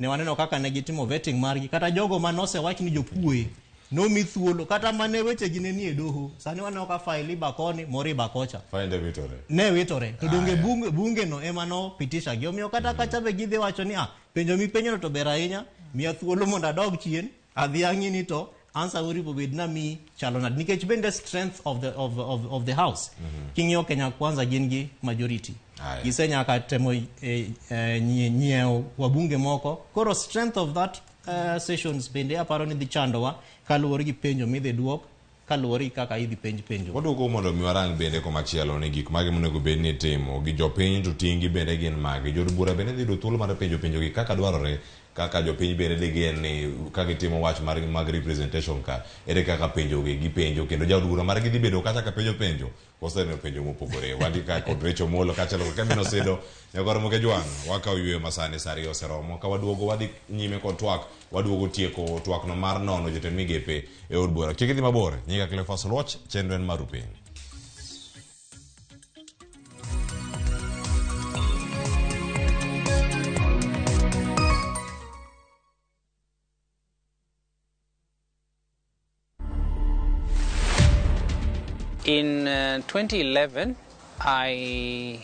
Speaker 15: ne waneno kaka ne gitimo vetting margi, kata jogo manosewach ni jokuoe nomi thuolo kata mane wechegi ne nie doho. Sani waneno ka file iba koni moro iba kocha,
Speaker 3: File witore.
Speaker 15: Ne witore to donge bunge no ema nopitisha gi. Omiyo kata kacha be gidhi wacho ni penjo mipenjono to ber ahinya, miya thuolo mondo adog chien adhi ang'i ni to answer oripo bed na mi chalo nade, nikech bende strength of the house, king'iyo Kenya Kwanza gin gi majority, gisenyaka temo nyiewo wabunge moko. Koro strength of that sessions bende aparo ni dhi chandowa kaluwore gi penjo midhi duok, kaluwore gi kaka idhi penj penjo.
Speaker 3: Waduogo mondo mi warang bende komachielo ni gik mage monego bed ni itimo gi jopiny to ting' gi bende gin mage. Jood bura bende dhi yudo thuolo mar penjo penjo gi kaka dwarore, kaka jopiny bende digen ni ka gitimo wach mar mag representation ka ere kaka penjo gi gipenjo, kendo jaod bura margi dhi bedo kacha ka penjo penjo koseneno penjo mopogore. Wantie ka kod Rachel Omolo kaachiel kod Kevin Osido nyakwar Moke Jwang'. Wakawo yweyo masani, sa 2 oseromo. Ka waduogo wadhi nyime kod twak, waduogo tieko twak no mar nono jotend migepe e od bura. Kik idhi mabor. Nyinga Cleophas Oluoch, chenro en mar Upiny.
Speaker 17: In 2011, I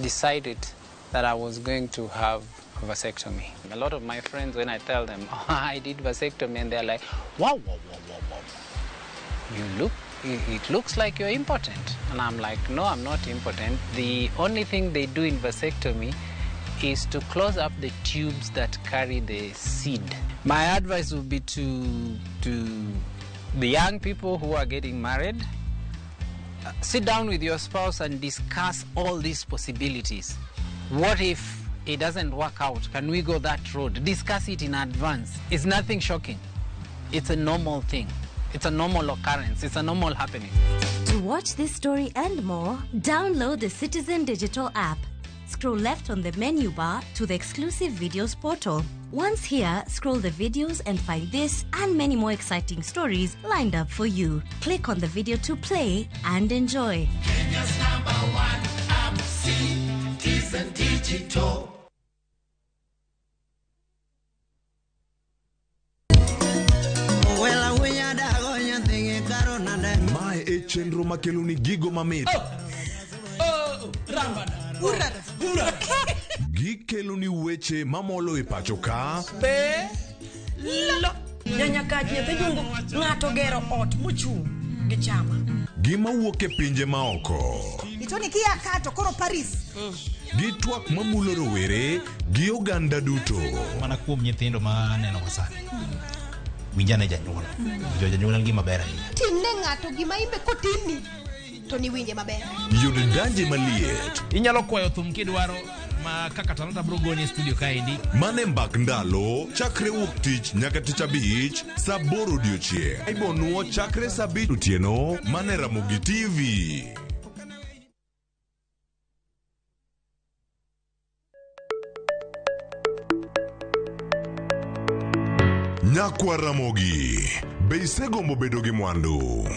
Speaker 17: decided that I was going to have a vasectomy. A lot of my friends, when I tell them, oh, I did vasectomy, and they're like, wow, wow, wow, wow, wow. It looks like you're impotent. And I'm like, no, I'm not impotent. The only thing they do in vasectomy is to close up the tubes that carry the seed. My advice would be to the young people who are getting married, sit down with your spouse and discuss all these possibilities. What if it doesn't work out? Can we go that road? Discuss it in advance. It's nothing shocking. It's a normal thing. It's a normal occurrence. It's a normal happening.
Speaker 18: To watch this story and more, download the Citizen Digital app. Scroll left on the menu bar to the exclusive videos portal. Once here, scroll the videos and find this and many more exciting stories lined up for you. Click on the video to play and enjoy.
Speaker 19: Kenya's number one app, Citizen Digital.
Speaker 14: Mae e chenro makelo ni gigo mamit. Gikelo ni weche mamolo e pacho ka
Speaker 4: Be lo nyanyakach nyathi jungu ng'ato gero ot mochung' gi chama.
Speaker 14: Gima wuok e pinje maoko.
Speaker 20: Itoni kia kato koro Paris.
Speaker 14: Gi twak mamulo rowere gi oganda duto.
Speaker 9: Mana kuom nyithindo ma aneno ga sani. Winjane janyuol. Jo janyuol en gima ber ahinya.
Speaker 8: Timne ng'ato gima imbe kotimni to niwinje maber.
Speaker 14: Yud danje maliet.
Speaker 7: Inyalo kwayo thum kidwaro ma kaka Talanta bro goni e studio kaendi.
Speaker 14: Mane mbak ndalo chakre wuok tich nyaka tich abich saa aboro odiochieng'. Ibonuo chakre saa abich otieno mane Ramogi TV. Nyakwa Ramogi, be isegombo bedo gi mwandu?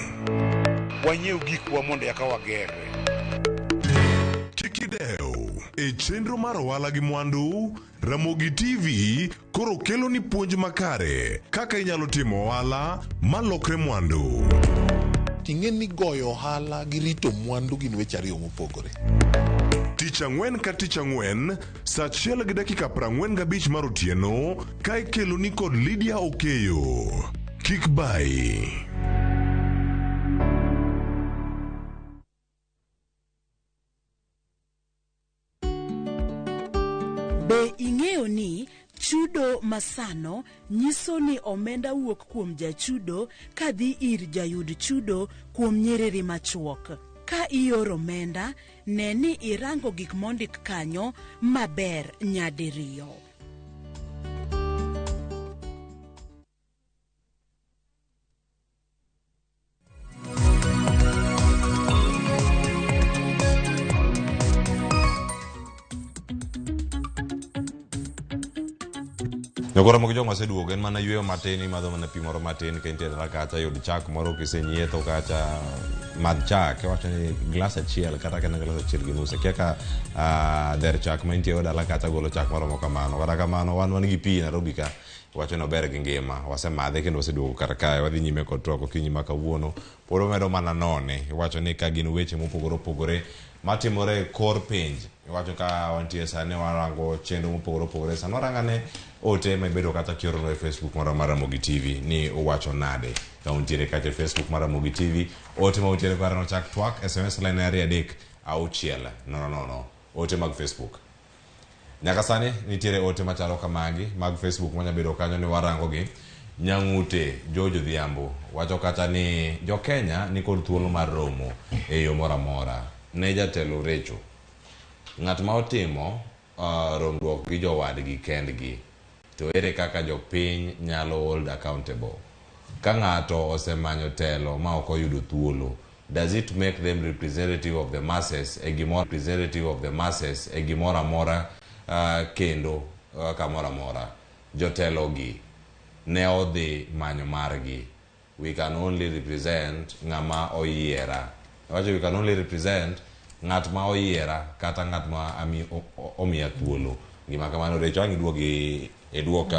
Speaker 10: Wanyiew gikwa mondo eka wagerre.
Speaker 14: Kik idew. E chenro mar ohala gi mwandu, Ramogi TV koro kelo ni puonj makare kaka inyalo timo ohala malokre mwandu.
Speaker 11: Ting'e ni goyo ohala gi rito mwandu gin weche ariyo mopogore.
Speaker 14: Tich ang'wen ka tich ang'wen, saa achiel gi dakika 45 mar otieno, ka ikeloni kod Lydia Okeyo. Kik bayi.
Speaker 12: Be ing'eyo ni chudo masano nyiso ni omenda wuok kuom jachudo kadhi ir jayud chudo kuom nyiriri machuok. Ka ioro omenda, ne ni irango gik mondik kanyo maber nyadiriyo.
Speaker 3: Nyokoro moko joma oseduogo en mana yweyo matin, imadho mana pi moro matin ka intie dala kacha, yud chak moro kisenyietho kacha, madh chak, iwacho ni glas achiel kata ka en glas achiel gi nus, akia ka dher chak ma intie go dala kacha golo chak maromo kamano. Kata kamano wan wan gi pi Nairobi ka, iwacho ni ober gi ngima, wasemadhe kendo waseduogo kar kae, wadhi nyime kod twak okinyi ma kawuono, pod wamedo mana none, iwacho ni ka gin weche mopogore opogore matimore e kor pinje. Iwacho ka wantie sani warango chenro mopogore opogore. Sani warangane ote ma ibedo kata kioronwa e Facebook marwa mar Ramogi TV ni uwacho nade ka untiere kacha e Facebook mar Ramogi TV. Ote ma untiere go areno chak twak, SMS line 2 3 6 0 0. Ote mag Facebook. Nyaka sani nitiere ote machalo kamagi mag Facebook manya bedo kanyo ni warango gi. Nyang'ute George Odhiambo wacho kata ni jo Kenya nikod thuolo mar romo e yo moro amora ne jatelo Recho. Ng'at ma otimo romruok gi jowadgi kendgi to ere kaka jopiny nyalo hold accountable? Ka ng'ato osemanyo telo ma ok oyudo thuolo, does it make them representative of the masses e gimoro representative of the masses e gimoro amora kendo kamoro amora? Jotelo gi ne odhi manyo margi. We can only represent ng'ama oyiera. Wacho we can only represent ng'at ma oyiera kata ng'at ma omiya thuolo. Gima kamano Recho ang' iduogi iduok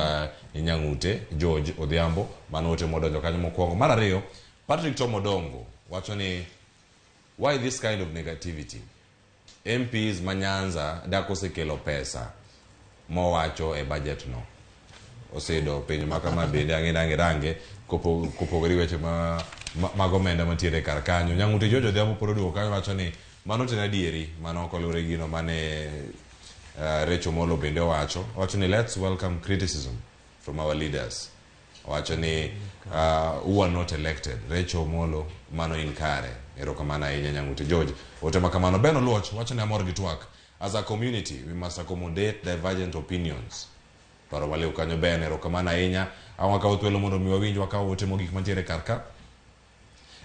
Speaker 3: Nyang'ute George Odhiambo mano ote modonjo kanyo mokwongo. Mar ariyo, Patrick Tom Odongo wacho ni why this kind of negativity? MPs ma Nyanza dak osekelo pesa mowacho e budget no. Osedo penjo ma kama bende ang'e nange range kopogore weche ma mag omenda mantiere kar kanyo. Nyang'ute George Odhiambo pod oduogo kanyo wacho ni mano to en adieri, mano ok oluwore gi gino mane Recho Molo bende owacho. Owacho ni let's welcome criticism from our leaders. Owacho ni who are not elected. Recho Molo mano in kare. Erokamano ahinya Nyang'ute George. Ote ma kamano. Ben Oluoch wacho ni amor gi twak. As a community, we must accommodate divergent opinions. Paro maliw kanyo Ben, erokamano ahinya. Ang' wakawo thuolo mondo mi wawinj wakaw ote mogik mantiere kar ka.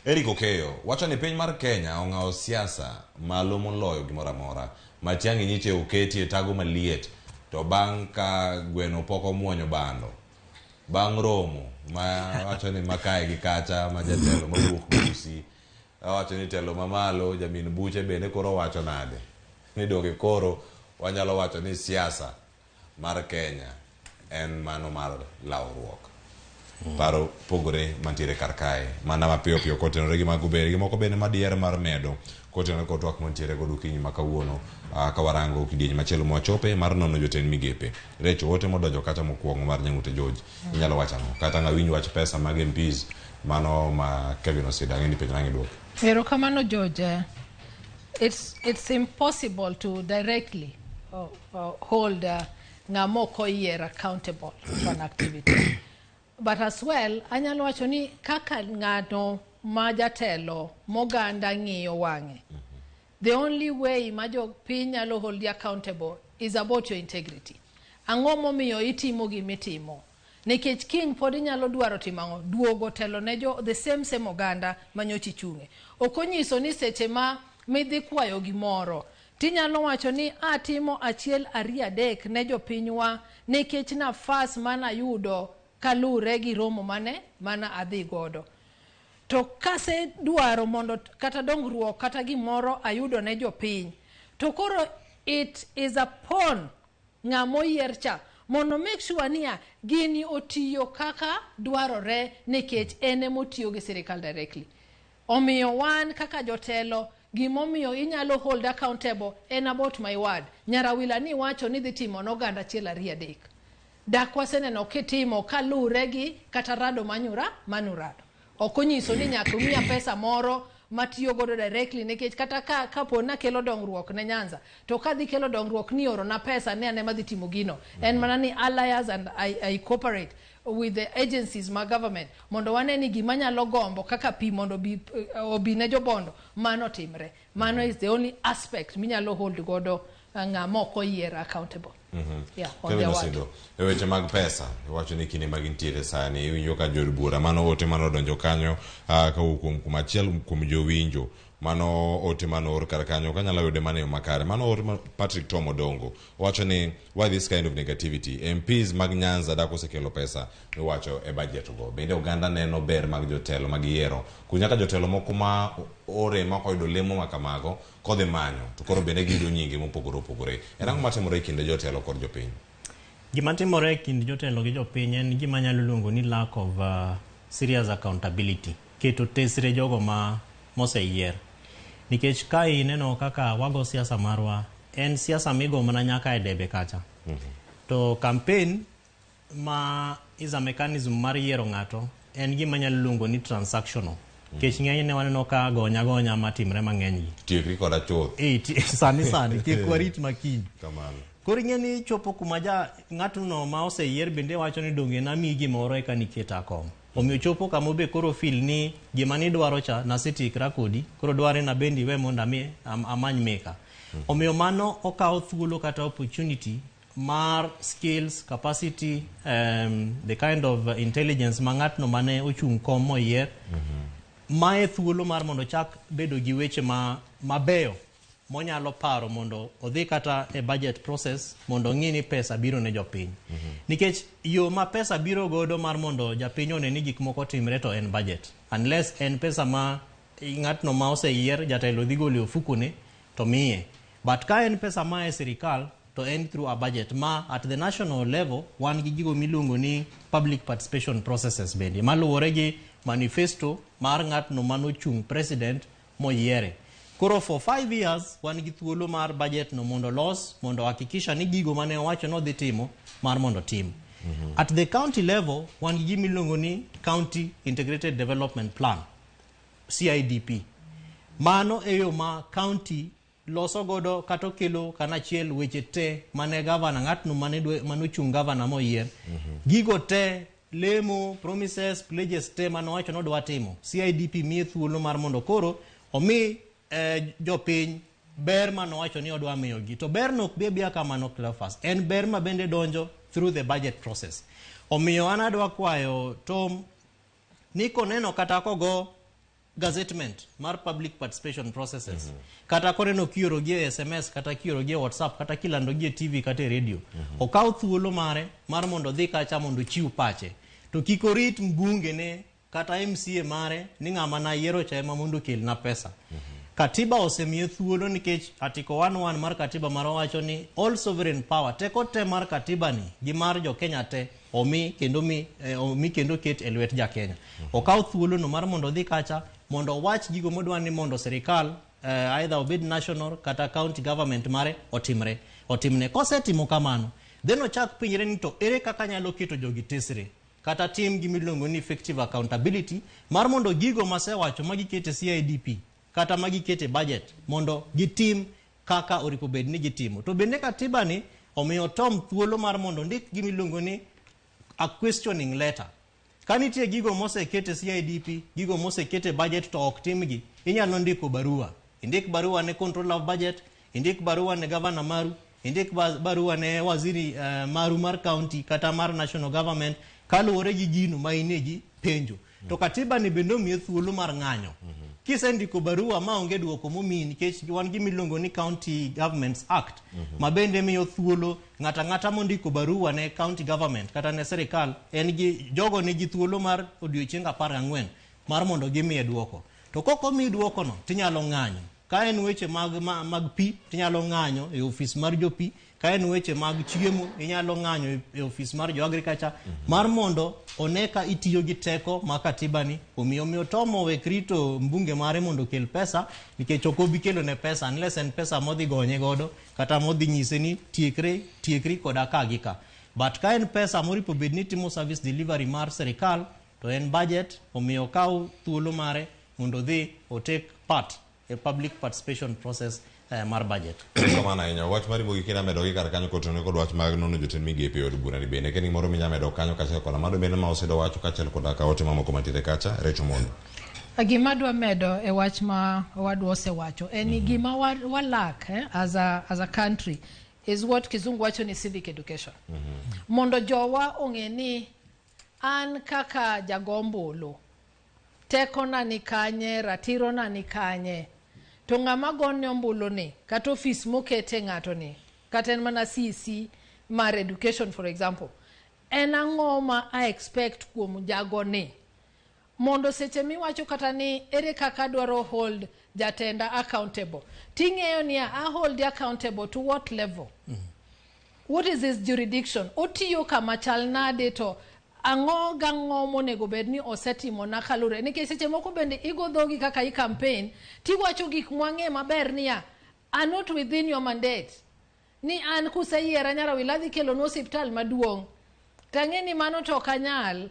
Speaker 3: Eric Okeyo wacho ni piny mar Kenya ong'awo siasa malo moloyo gimoro amora. Matiang'i nyiche oketi e tago maliet to bang' ka gweno pok omuonyo bando. Bang' romo ma wacho ni makae gi kacha ma jatelo mawuok Busi wacho ni telo mamalo jamin buche bende koro wacho nade ni donge koro wanyalo wacho ni siasa mar Kenya en mano mar lawruok. Paro pogore mantiere kar kae mana mapiyo piyo kotenore gi mago bende gi moko bende madier mar medo kotenore kod twak mantiere godo okinyi ma kawuono ka warango kidieny machielo mwachope mar nono jotend migepe. Recho ote modonjo kacha mokwongo mar Nyang'ute George inyalo wacho ang'o kata ng'awinj wach pesa mag MPs mano ma Kevin Osida ang'e ni penjo nang'e duoko.
Speaker 6: Erokamano George. It's impossible to directly hold ng'ama ok oyier accountable for an activity. But as well, anyalo wacho ni kaka ng'ato ma jatelo moganda ng'iyo wang'e. The only way ma jopiny nyalo hold you accountable is about your integrity. Ang'o momiyo itimo gimitimo? Nikech kiny pod inyalo dwaro timo ang'o? Duogo telo ne jo the same same oganda manyocha ichung'e. Ok onyiso ni seche ma midhi kwayo gimoro, tinyalo wacho ni atimo achiel ariyo adek ne jopinywa nikech nafas manayudo kalure gi romo mane mana adhi godo. To kasedwaro mondo kata dongruok kata gimoro ayudo ne jopiny, to koro it is upon ng'ama oyier cha mondo make sure niya gini otiyo kaka dwarore nikech en emotiyo gi sirikal directly. Omiyo wan kaka jotelo gimomiyo inyalo hold accountable en about my word. Nyarawila ni wacho ni dhi timo noganda achiel ariyo adek. Dak waseneno kitimo kalure gi kata rado manyura manurado. Ok onyiso ni nyaka umiya pesa moro matiyo godo directly nikech kata ka kapo nakelo dongruok ne Nyanza to kadhi kelo dongruok ni oro na pesa ne ane madhi timo gino. En mana ni alliance and I cooperate with the agencies ma government mondo wane ni gima nyalo gombo kaka pi mondo obi, obi ne jobondo mano timre. Mano is the only aspect minyalo hold godo ng'ama ok oyier accountable. Yeah, on
Speaker 3: Kevin
Speaker 6: their word.
Speaker 3: Osindo, e weche mag pesa iwacho ni kinde ma gintiere sani iwinjo ka jood bura mano ote mane odonjo kanyo kawuok kuom kuom achiel kuom jowinjo mano ote mane oor kar kanyo ok anyalo yude mana e yo makare mano oor ma Patrick Tom Odongo owacho ni why this kind of negativity MPs mag Nyanza dak osekelo pesa miwacho e budget go bende oganda neno ber mag jotelo mag yiero kunyaka jotelo moko ma ore ma ok oyudo lemo ma kamago kodhi manyo to koro bende giyudo nyinge mopogore opogore en ang'o matimore e kind jotelo kod jopiny
Speaker 15: Gima timore e kind jotelo gi jopiny en gima anyalo luongo ni lack of serious accountability. Keto tesre jogo ma moseyier. Nikech ka ineno kaka wago siasa marwa, en siasa migo mana nyaka e debe kacha. To campaign ma is a mechanism mar yiero ng'ato en gima nyalo luongo ni transactional. Nikech ng'enyne waneno ka gonya gonya matimre mang'eny gi.
Speaker 3: Tiekri koda chuth.
Speaker 15: Sani sani kik warit makiny.
Speaker 3: Kamano.
Speaker 15: Koro ing'e ni chopo kuma ja ng'atno ma oseyier bende wacho ni donge namiyi gimoro eka niketa kom. Omiyo chopo kama obe koro feel ni gima nidwaro cha nasetikra kodi, koro dware na bende iwe mondo ami amany meka. Omiyo mano okawo thuolo kata opportunity mar skills, capacity, the kind of intelligence ma ng'atno mane ochung' kom moyier. Mae thuolo mar mondo ochak bedo gi weche mabeyo monyalo paro mondo odhi kata e budget process mondo ong'i ni pesa biro ne jopiny. Nikech yo ma pesa biro godo mar mondo japiny one ni gik moko timre to en budget. Unless en pesa ma ng'atno ma oseyier jatelo dhi golo e ofukune to miye. But ka en pesa ma e sirikal to en through a budget ma at the national level wan gi gigo miluongo ni public participation processes bende maluwore gi manifesto mar ng'atno manochung' president moyiere. Koro for 5 years wan gi thuolo mar budget no mondo los mondo hakikisha ni gigo mane owacho nodhi timo mar mondo tim. At the county level wan gi gima iluongo ni County Integrated Development Plan CIDP. Mano e yo ma county loso godo kata okelo kanachiel weche te mane gavana ng'atno mane manochung' gavana moyier. Gigo te lemo, promises, pledges te mane owacho nodwa timo. CIDP miye thuolo mar mondo koro omi jopiny ber manowacho ni odwa miyogi. To ber no ok bi abiya kamano Cleophas. En ber ma bende donjo through the budget process. Omiyo an adwa kwayo Tom ni koneno kata kogo gazettement mar public participation processes kata koneno kioro gi e SMS kata kioro gi e WhatsApp kata kilando gi e TV kata e radio okaw thuolo mare mar mondo odhi kacha mondo ochiw pache to kik orit mbunge ne kata MCA mare ni ng'ama nayiero cha ema mondo okelna pesa. Katiba osemiye thuolo nikech Article 11 mar katiba mar owacho ni all sovereign power teko te mar katiba ni gi mar jo Kenya te omi kendo mi omi kendo ket e lwet ja Kenya. Okaw thuolo no mar mondo odhi kacha mondo owach gigo modwa ni mondo sirikal either obed national kata county government mare otimre otimne. Kosetimo kamano then ochak penjre ni to ere kaka anyalo keto jogi tesre kata tim gimiluongo ni effective accountability mar mondo gigo masewacho magikete CIDP kata magikete budget mondo gitim kaka oripo bed ni gitimo. To bende katiba ni omiyo Tom thuolo mar mondo ondik gimiluongo ni a questioning letter. Ka nitie gigo moseket e CIDP, gigo moseket e budget to ok timgi, inyalo ndiko barua. Indik barua ne controller of budget, indik barua ne governor maru, indik barua ne waziri maru mar county kata mar national government kaluwore gi gino ma inie gi penjo. To katiba ni bende omiye thuolo mar ng'anyo. Kisendiko barua ma onge duoko momiyi nikech wan gi miluongo ni County Governments Act ma bende miyo thuolo ng'ato ang'ata mondiko barua ne county government kata ne sirikal en gi jogo nigi thuolo mar odiochieng 14 mar mondo gimiye duoko. To kok omiyi duokono tinyalo ng'anyo. Ka en weche mag pi tinyalo ng'anyo e ofis mar jopi, ka en weche mag chiemo inyalo ng'anyo e ofis mar jo agriculture mar mondo one ka itiyo gi teko ma katiba ni omiyo Tom owek rito mbunge mare mondo okel pesa nikech ok obi kelo ne pesa unless en pesa modhi gonye godo kata modhi nyise ni tiekri koda ka gi ka. But ka en pesa moripo bed ni timo service delivery mar sirikal to en budget, omiyo okaw thuolo mare mondo odhi o take part e public participation process mar budget.
Speaker 3: Kamano ahinya. Wach mar mogik kina medo gi kar kanyo kotenore kod wach mag nono jotend migepe e od bura ni bende ken gimoro minya medo kanyo kaachiel koda mano bende ma osedo wacho kaachiel koda ka ote mamoko mantiere kacha Rachel Mondo.
Speaker 6: Gima adwa medo e wach ma owadwa osewacho en ni gima walak as a country is what kizungu wacho ni civic education. Mondo jowa ong'e ni an kaka jagombulu tekona ni kanye, ratirona ni kanye, to ng'ama gone ombulu ni kata ofis mokete ng'ato ni kata en mana CEC mar education for example, en ang'o ma I expect kuom jago ni mondo seche miwacho kata ni ere kaka dwaro hold jatenda accountable, ting'eyo niya I hold accountable to what level? What is his jurisdiction? Otiyo kama chal nade to ang'o gang'o monego bed ni osetimo na kalure nikech seche moko bende igo dhogi kaka i campaign tiwacho gik mwang'e maber niya are not within your mandate ni an kuseyiera Nyarawila adhi kelonu osiptal maduong' tang'e ni mano to ok anyal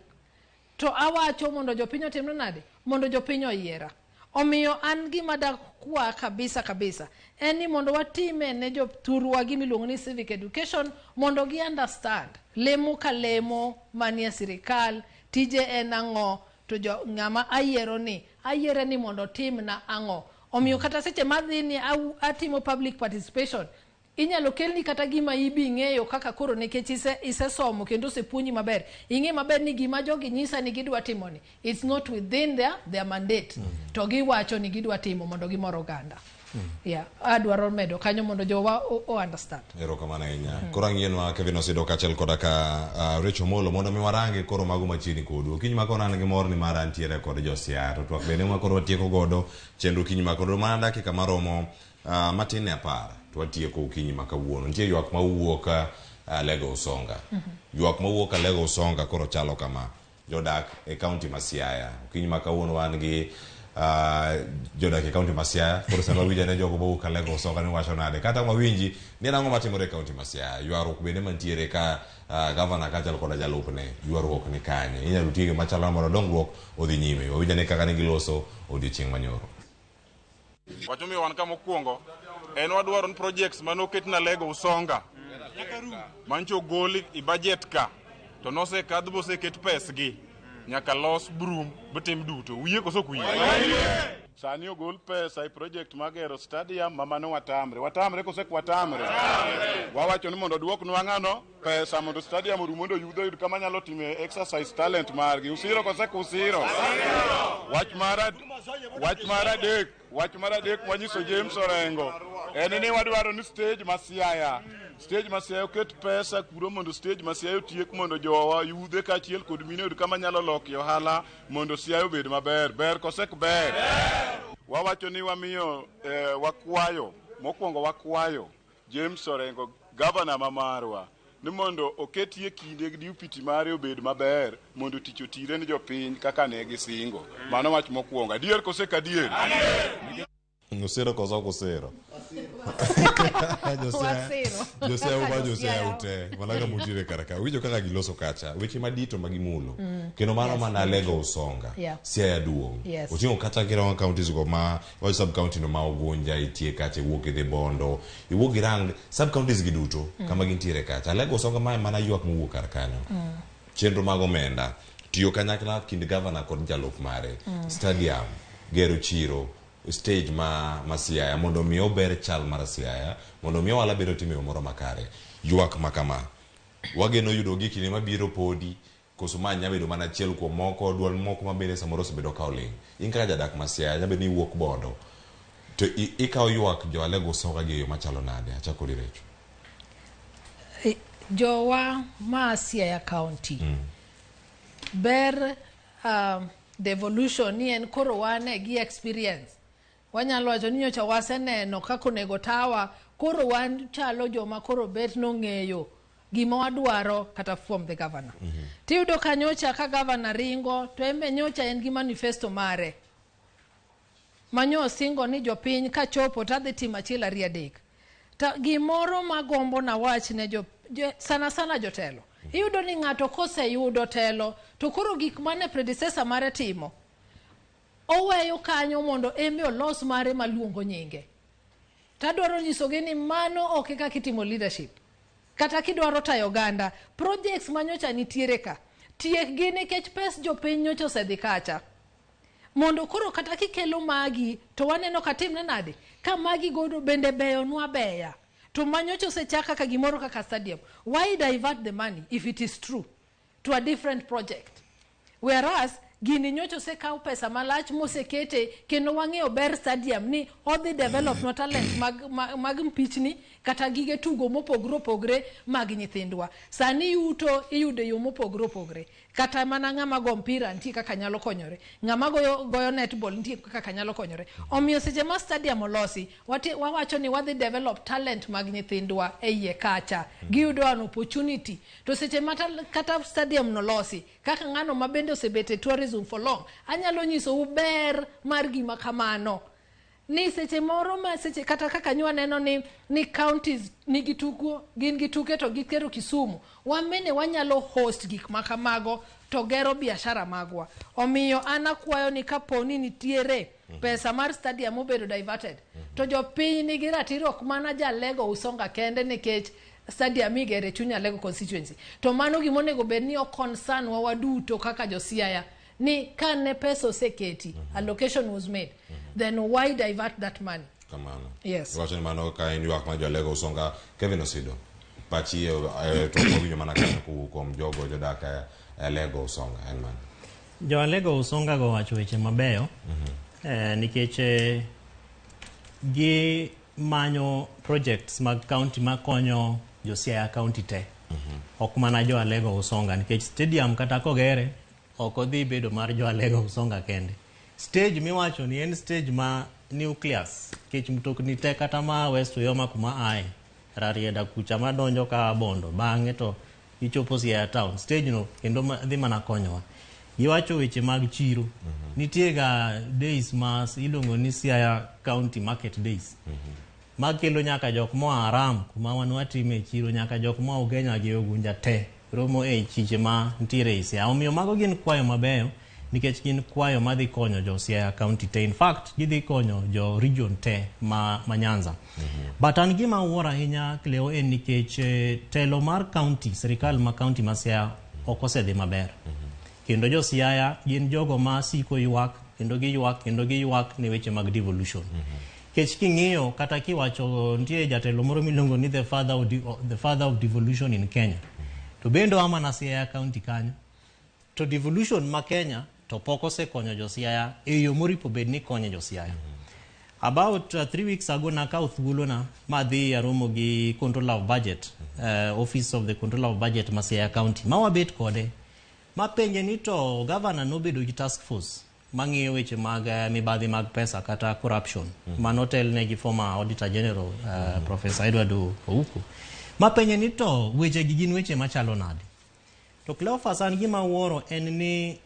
Speaker 6: to awacho mondo jopiny otimre nade mondo jopiny oyiera. Omiyo an gima dakwa kabisa kabisa en ni mondo watime ne jothurwa gimiluongo ni civic education mondo gi understand lemo ka lemo manie sirikal tije en ang'o to jo ng'ama ayiero ni ayiere ni mondo otimna ang'o. Omiyo kata seche madhi ni atimo public participation inyalo kelni kata gima ibi ng'eyo kaka koro nikech isesomo kendo osepuonji maber ing'e maber ni gima jogi nyisa ni gidwa timo ni it's not within their mandate to giwacho ni gidwa timo mondo gimor oganda. Yeah, adwaro medo kanyo mondo jowa o understand.
Speaker 3: Erokamano ahinya. Koro ang'ienwa Kevin Osido kaachiel koda ka Rachel Omolo mondo mi warangi koro mago machiegni kodu. Okinyi ma koro an gi mor ni mara antiere kod jo Siaya to twak bende ma koro watieko godo chenro okinyi ma koro mana dakika maromo matin ne 10 to watieko okinyi ma kawuono. Nitie ywak mawuok Alego Usonga. Ywak mawuok Alego Usonga koro chalo kama. Jodak e county ma Siaya. Okinyi ma kawuono wan gi jodak e county ma Siaya. Koro sama winja ne jogo mawuok Alego Usonga ni wacho nade. Kata mawinji ni ang'o matimore e county ma Siaya. Ywaruok bende mantiere ka governor kaachiel koda jalupne. Ywaruok ni kanye. Inyalo tiyo gi machalo mondo dongruok odhi nyime. Wawinja ne kaka ne giloso odiochieng' manyoro.
Speaker 10: Wach momiyo wan ka mokwongo en wadwaro ni projects mane oket na Alego Usonga mancho ogol i budget ka to nosekadh boseket pesgi nyaka los broom botim duto. Uyie koso ok uyie? Sani ogol pesa e project mar gero stadium ma mano watamre. Watamre koso ok watamre? Wawacho ni mondo oduoknwa ng'ano pesa mondo stadium orum mondo yudho oyud kama nyalo time exercise talent margi. Usiro koso ok usiro? Wach mar adek wanyiso James Orengo en ni wadwaro ni stage ma Siaya oket pesa kuro mondo stage ma Siaya otiek mondo jowa yudhe kaachiel kod mine oyud kama nyalo lokie ohala mondo Siaya obed maber. Ber koso ok ber? Wawacho ni wamiyo wakwayo mokwongo wakwayo James Orengo governor ma marwa ni mondo oketie kinde gi deputy mare obed maber mondo tich otire ni jopiny kaka ne gisingo. Mano wach mokwongo. Adier koso ok adier?
Speaker 3: Usiro koso ok usiro? Josiaya ute mana mutire kar ka. Winjo kaka giloso kacha weche madito magimulo kendo mano mana Alego Usonga Siaya duong'. Oting'o kata kirango counties go ma wacho sub county no ma Ugunja itie kacha iwuok idhi Bondo iwuok irang sub counties gi duto kama gintiere kacha. Alego Usonga mae mana ywak mowuok kar kanyo. Chenro mag omenda Tiyo kanyakla kind gavana kod jalup mare. Stadium, gero chiro, stage ma Siaya mondo mi ober chal mar Siaya, mondo mi ohala bedo timo e yo moro makare. Ywak ma kama wageno yudo gi kinde mabiro podi koso ma nya bedo mana achiel kuom moko duol moko ma bende samoro osebedo ka oling'. In kaka jadak ma Siaya nya bedo ni iwuok Bondo to ikawo ywak jo Alego Usonga gi e yo machalo nade? Achako kodi Recho.
Speaker 6: Jowa ma Siaya County ber devolution ni en koro wane gi experience. Wanyalo wacho ni nyocha waseneno kaka onego tawa, koro wan chalo joma koro bet nong'eyo gima wadwaro kata from the governor. Tiyudo ka nyocha ka governor ringo to en be nyocha en gi manifesto mare manyo osingo ni jopiny kachopo tadhi timo achiel ariyo adek. Ta gimoro magombo nawach ne jo sana sana jotelo. Iyudo ni ng'ato koseyudo telo to koro gik mane predecessor mare timo oweyo kanyo mondo en be olos mare maluongo nyinge. Tadwaro nyisogi ni mano ok e kaka itimo leadership. Kata kidwaro tayo oganda, projects manyocha nitiere ka, tiekgi nikech pes jopiny nyocha osedhi kacha. Mondo koro kata kikelo magi to waneno ka timne nade, ka magi godo bende beyonwa beya. To manyocha osechak kaka gimoro kaka stadium. Why divert the money if it is true to a different project? Whereas gini nyocha osekaw pesa malach mosekete kendo wang'eyo ber stadium ni odhi develop no talent mag mpichni kata gige tugo mopogre opogre mag nyithindwa. Sani yuto iyudo e yo mopogre opogre. Kata mana ng'ama go mpira nitie kaka nyalo konyore, ng'ama goyo netball nitie kaka nyalo konyore. Omiyo seche ma stadium olosi, wawacho ni wadhi develop talent mag nyithindwa e iye kacha. Giyudo an opportunity. To seche ma kata stadium nolosi, kaka ng'ano ma bende osebet e tourism for long, anyalo nyisou ber mar gima kamano. Ni seche moro ma seche kata kaka nywa neno ni counties nigi tugo, gin gi tuke to gikero Kisumu. Wamene wanyalo host gik ma kamago to gero biashara magwa. Omiyo an akwayo ni kapo ni nitiere pesa mar stadium obedo diverted, to jopiny nigi ratiro ok mana Jalego Usonga kende nikech stadium igere chuny Alego constituency. To mano gima onego bed ni ok concern wa waduto kaka jo Siaya ni kane pesa oseketi, allocation was made, then why divert that money?
Speaker 3: Kamano.
Speaker 6: Yes.
Speaker 3: Iwacho ni mano ka en ywak mar jo Alego Usonga. Kevin Osido, pachi to wawinjo mana kanyo kowuok kuom jogo jodak e Alego Usonga en mano.
Speaker 15: Jo Alego Usonga go wacho weche mabeyo nikech gi manyo projects mag county makonyo jo Siaya county te. Ok mana jo Alego Usonga nikech stadium kata kogere ok odhi bedo mar jo Alego Usonga kende. Stage miwacho ni en stage ma nucleus nikech mtokni te kata ma West Uyoma kuma ae Rarieda kucha madonjo ka Bondo bang'e to ichopo Siaya town stage no kendo dhi mana konyowa. Giwacho weche mag chiro. Nitie ga days ma iluongo ni Siaya County Market Days. Makelo nyaka jok moa Aram kuma wan watime chiro nyaka jok moa Ugenya gi Ugunja te romo e chiche ma nitiere e Siaya. Omiyo mago gin kwayo mabeyo nikech gin kwayo madhi konyo jo Siaya County te. In fact, gidhi konyo jo region te ma Nyanza. But an gima wuoro ahinya Cleo en nikech telo mar county, sirikal ma county ma Siaya ok osedhi maber. Kendo jo Siaya gin jogo ma siko ywak kendo giywak kendo giywak ne weche mag devolution. Kech king'iyo kata kiwacho nitie jatelo moro miluongo ni the father of devolution in Kenya. To bende oa mana Siaya County kanyo. To devolution ma Kenya to pok osekonyo jo Siaya e yo moripo bed ni konyo jo Siaya. About 3 weeks ago nakawo thuolona madhi aromo gi Controller of Budget, Office of the Controller of Budget ma Siaya County. Ma wabet kode. Mapenje ni to governor nobedo gi task force mang'iyo weche mag mibadhi mag pesa kata corruption manotelne gi former Auditor General Professor Edward Ouko. Mapenje ni to weche gi gin weche machalo nade. To Cleophas an gima wuoro en ni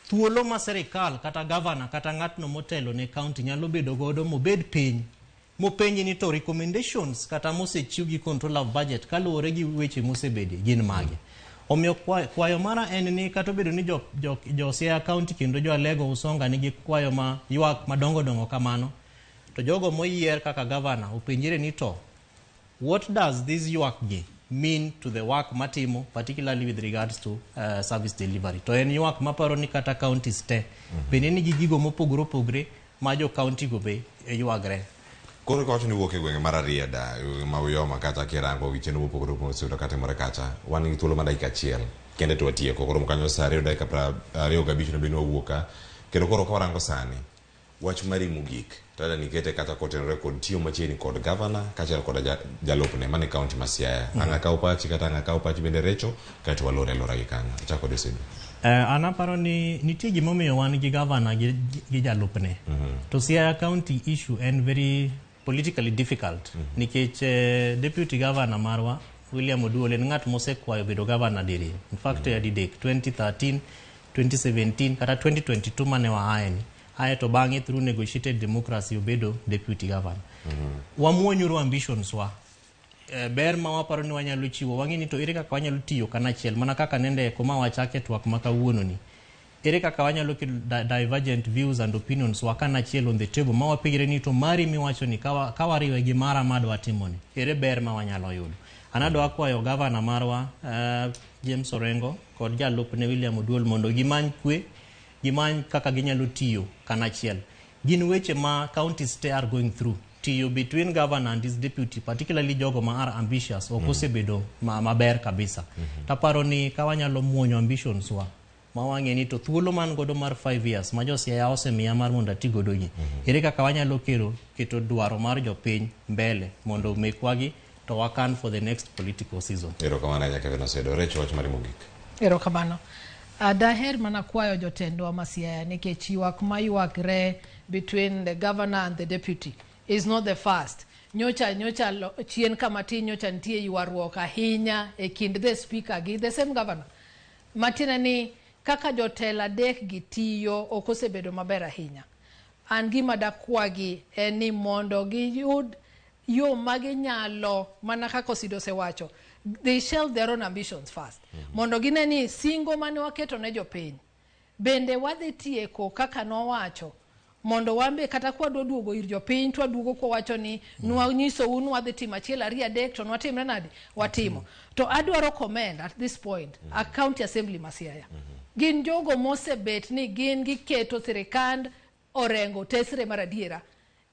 Speaker 15: thuolo ma sirikal kata governor kata ng'atno motelo ne county nyalo bedo godo mobed piny mopenji ni to recommendations kata mosechiw gi Controller of Budget kaluwore gi weche mosebede gin mage. Omiyo kwayo mara en ni kata obedo ni jo Siaya County kendo jo Alego Usonga nigi kwayo ma ywak madongo dongo kamano, to jogo moyier kaka governor openjre ni to what does this ywak gi mean to the work matimo, particularly with regards to service delivery. To en ywak maparo ni kata counties te bende nigi gigo mopogore opogore ma jo county go be ywagre.
Speaker 3: Koro kawacho ni wuok e gwenge mar Rarieda ma Uyoma kata kirango gi chenro mopogore opogore oseyudo katimore kacha, wan gi thuolo mar dakika achiel kende to watieko. Koro kanyo saa 2 dakika 25 nobe ni wawuok ka. Kendo koro ka warango sani, wach mari mogik tada nikete kata kotenore kod tiyo machiegni kod gavana kaachiel kod jalupne mane kaunti ma Siaya. Ang' akaw pachi kata ang' akaw pachi bende Recho kaeto walore alora gi kanyo. Achako kod Osido.
Speaker 15: An aparo ni nitie gimomiyo wan gi gavana gi jalupne. To Siaya County issue en very politically difficult nikech deputy governor marwa William Oduol en ng'at mosekwayo bedo governor diriyo. In fact, didek 2013, 2017 kata 2022 mane waaye ni. Ae to bang'e through negotiated democracy obedo deputy governor. Wamuonyuru ambitions wa. Ber ma waparo ni wanyalo chiwo, wang'e ni to ere kaka wanyalo tiyo kanachiel, mana kaka nende kuma wachake twak ma kawuono ni. Ere kaka wanyalo keto divergent views and opinions wa kanachiel on the table ma wapigre ni to mari miwacho ni ka wariwe gi mara madwa timo ni, ere ber ma wanyalo yudo. An adwa kwayo gavana marwa James Orengo kod jalupne William Oduol mondo gimany kwe, gimany kaka ginyalo tiyo kanachiel. Gin weche ma counties te are going through. Tiyo between governor and his deputy, particularly jogo ma are ambitious, ok osebedo maber kabisa. Taparo ni ka wanyalo muonyo ambitions wa, ma wang'e ni to thuolo man godo mar 5 years ma jo Siaya osemiya mar mondo ati godo gi, ere kaka wanyalo keto dwaro mar jopiny mbele mondo mekwa gi to wakan for the next political season.
Speaker 3: Erokamano ahinya Kevin Osedo. Recho, wach mari mogik.
Speaker 6: Erokamano. Daher mana kwayo jotendwa ma Siaya nikech ywak ma ywakre between the governor and the deputy is not the first. Nyocha chien kama tin nyocha nitie ywaruok ahinya e kind the speaker gi the same governor. Matiende ni kaka jotelo adek gi tiyo ok osebedo maber ahinya. An gima dakwagi en ni mondo giyud yo ma ginyalo, mana kaka Osido osewacho, they shelve their own ambitions first mondo gine ni singo mane waketo ne jopiny bende wadhi tieko kaka nowacho, mondo wan be kata kwadwa duogo ir jopiny to waduogo kwawacho ni nwanyisou ni wadhi timo achiel ariyo adek to nwatimre nade watimo. To adwaro commend at this point a county assembly ma Siaya. Gin jogo mosebet ni gin giketo sirikand Orengo tesre mar adiera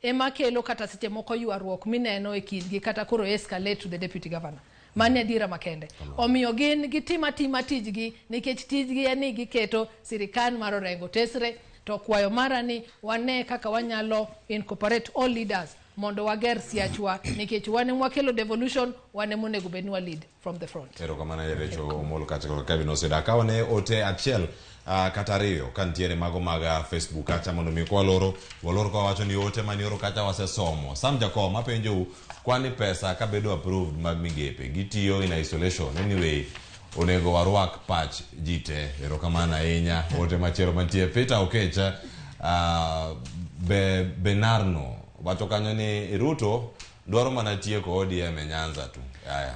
Speaker 6: ema kelo kata seche moko ywaruok mineno e kindgi kata koro escalate to the deputy governor. Mano adiera makende. Omiyo gin gitim atima tijgi nikech tijgi en ni giketo sirikal mar Orengo tesre. To kwayo mara ni wane kaka wanyalo incorporate all leaders mondo wager siachwa nikech wan ema wakelo devolution, wan ema onego bed ni wa lead from the front.
Speaker 3: Erokamano Recho Omolo kaachiel kod Kevin Osedo. Akawo ne ote achiel kata ariyo ka nitiere mago mag Facebook kacha mondo mi kwaloro walor ka wawacho ni ote manioro kacha wasesomo. Sam Jakom apenjou kwani pesa kabedo approved mag migepe gitiyo in isolation anyway onego warwak pach ji te. Erokamano ahinya. Ote machielo mantie Peter Okecha Benarno wacho kanyo ni Ruto dwaro mana tieko ODM e Nyanza tu. Aya,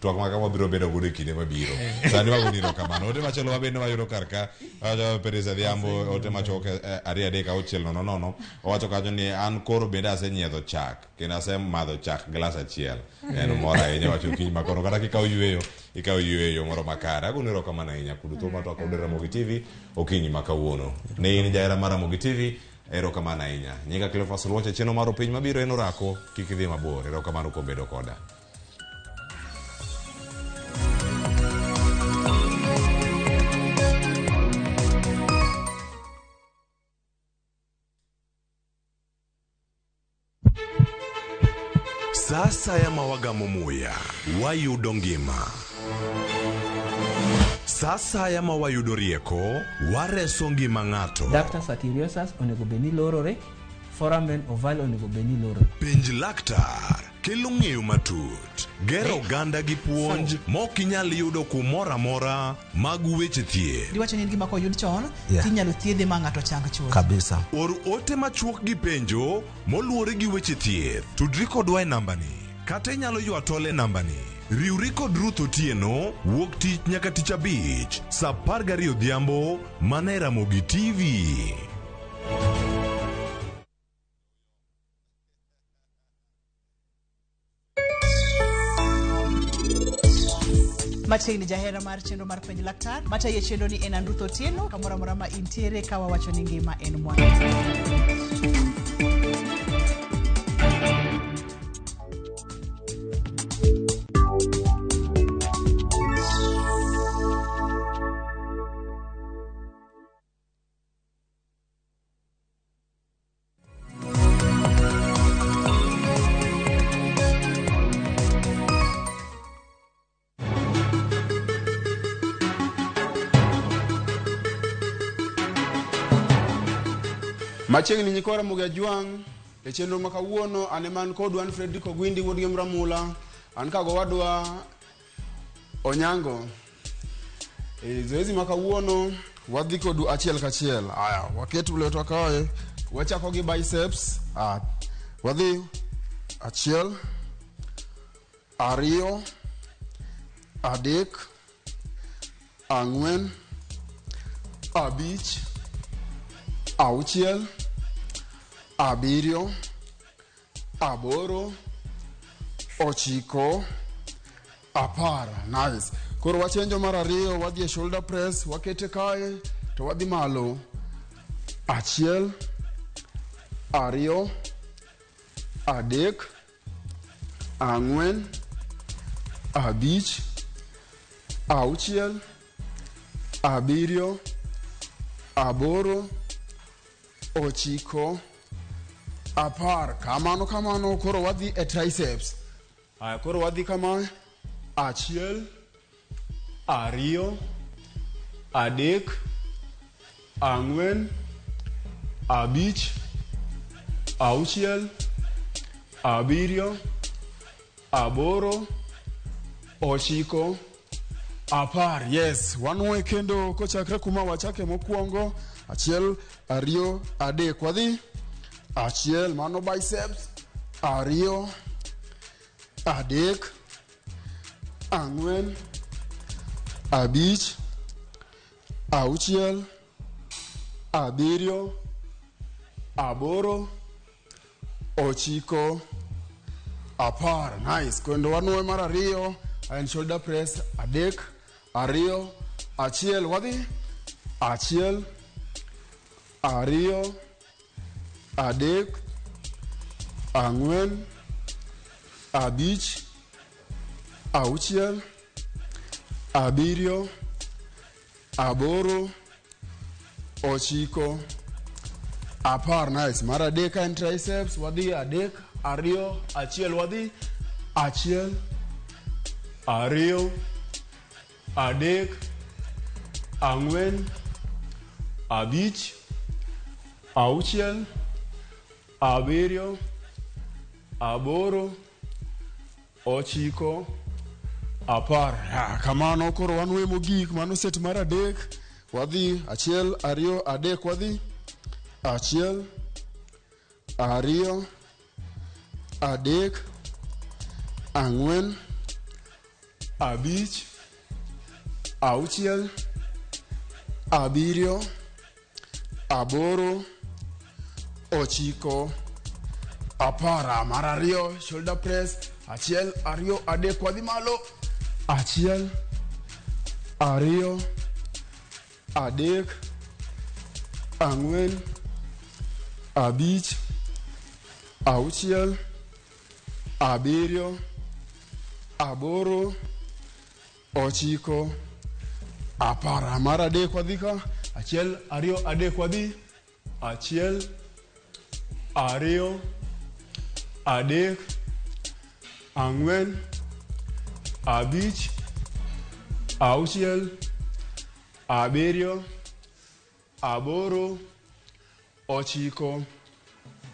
Speaker 3: twak ma kama biro bedo godo e kinde mabiro. Sani wago erokamano. Ote machielo mabende wayudo kar ka, wacho Peris Adhiambo, ote machuok 2 3 6 0 0. Owacho kanyo ni an koro bende asenyiedho chak kendo asemadho chak glas achiel. En mor ahinya wacho okinyi makoro kata kikawo yueyo, ikawo yueyo moro makare. Agoni erokamano ahinya kuom thuolo matwak kod Ramogi TV okinyi ma kawuono. Ne in jahera mar Ramogi TV, erokamano ahinya. Nyinga Cleophas Oluoch e chenro mar opiny mabiro en orako, kik idhi mabor. Erokamano kuom bedo koda.
Speaker 14: Sa asaya ma wagamo muya, wayudo ngima. Sa asaya ma wayudo rieko, wareso ngima ng'ato.
Speaker 1: Ductus arteriosus onego bed ni lorore, foramen ovale onego bed ni lorore.
Speaker 14: Penj laktar kelo ng'eyo matut, gero oganda gi puonj mok inyal yudo kumoro amora mag weche thieth.
Speaker 20: Diwacho ni en gima koyud chon tinyalo thiedhe ma ng'ato chang chuth.
Speaker 14: Kabisa. Or ote machuok gi penjo moluwore gi weche thieth. Tudri kodwa e nambani kata inyalo ywa tol e nambani. Riwri kod Ruth Otieno wuok tich nyaka tich abich saa 12 odhiambo mana e Ramogi TV.
Speaker 20: Machiegni jahera mar chenro mar Penj Laktar. Matayo chenro ni en Andruth Otieno, kamoro amora ma intiere ka wawacho ni ngima en mwandu.
Speaker 5: Machiegni nyikwa Ramogi Ajwang' e chenro ma kawuono an eman kodu an Fredrick Ogwindi wuod gi Mramula an kagowadwa Onyango. E zoezi ma kawuono wadhi kodu achiel kachiel. Aya, waket lwetwa kae, wachako gi biceps. Wadhi achiel, ariyo, adek, ang'wen, abich, auchiel, abiriyo, aboro, ochiko, apar. Nice. Koro wachenjo mar ariyo, wadhi e shoulder press, wakete kae to wadhi malo. Achiel, ariyo, adek, ang'wen, abich, auchiel, abiriyo, aboro, ochiko, apar. Kamano kamano, koro wadhi e triceps. Aya, koro wadhi kama. Achiel, ariyo, adek, ang'wen, abich, auchiel, abiriyo, aboro, ochiko, apar. Yes, wanwoe kendo kochakre kuma wachake mokwongo. Achiel, ariyo, adek. Wadhi. Achiel, mano biceps. Ariyo, adek, ang'wen, abich, auchiel, abiriyo, aboro, ochiko, apar. Nice. Kendo wanwoe mar ariyo, en shoulder press. Adek, ariyo, achiel. Wadhi. Achiel, ariyo, adek, ang'wen, abich, auchiel, abiriyo, aboro, ochiko, apar. Nice. Mar adek en triceps. Wadhi adek, ariyo, achiel. Wadhi. Achiel, ariyo, adek, ang'wen, abich, auchiel, abiriyo, aboro, ochiko, apar. Kamano koro wanwe mogik, mano set mar adek. Wadhi achiel, ariyo, adek. Wadhi. Achiel, ariyo, adek, ang'wen, abich, auchiel, abiriyo, aboro, ochiko, apar. Mar ariyo, shoulder press. Achiel, ariyo, adek. Wadhi malo. Achiel, ariyo, adek, ang'wen, abich, auchiel, abiriyo, aboro, ochiko, apar. Mar adek wadhi ka. Achiel, ariyo, adek. Wadhi. Achiel, ariyo, adek, ang'wen, abich, auchiel, abiriyo, aboro, ochiko,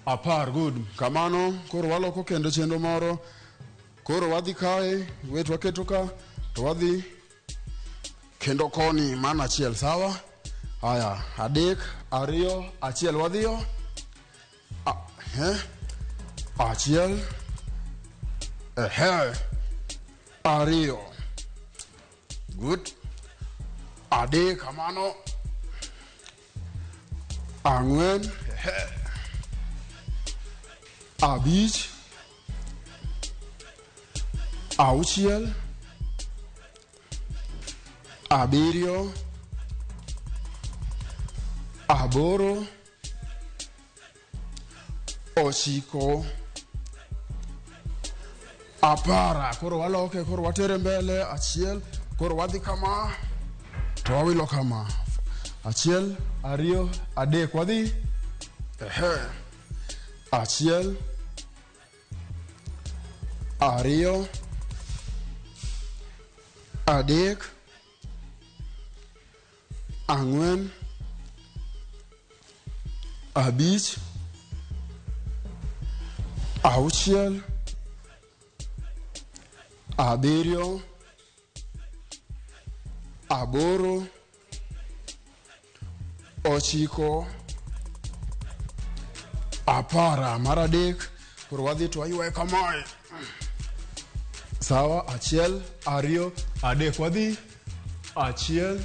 Speaker 5: apar. Good. Kamano koro waloko kendo chenro moro. Koro wadhi kae, wet waketo ka, to wadhi kendo koni mana achiel, sawa? Aya, adek, ariyo, achiel. Wadhiyo. Achiel, ehe, ariyo. Good. Adek, kamano. Ang'wen, ehe, abich, auchiel, 7, 8, 9, 10. Koro waloke, koro watere mbele. 1, koro wadhi kama to wawilo kama. 1, 2, 3, wadhi. Ehe. 1, 2, 3, 4, 5, 6, 7, 8, 9, 10. Mar 3, koro wadhi to waywaye kamae. Sawa, 1, 2, 3, wadhi. 1, 2,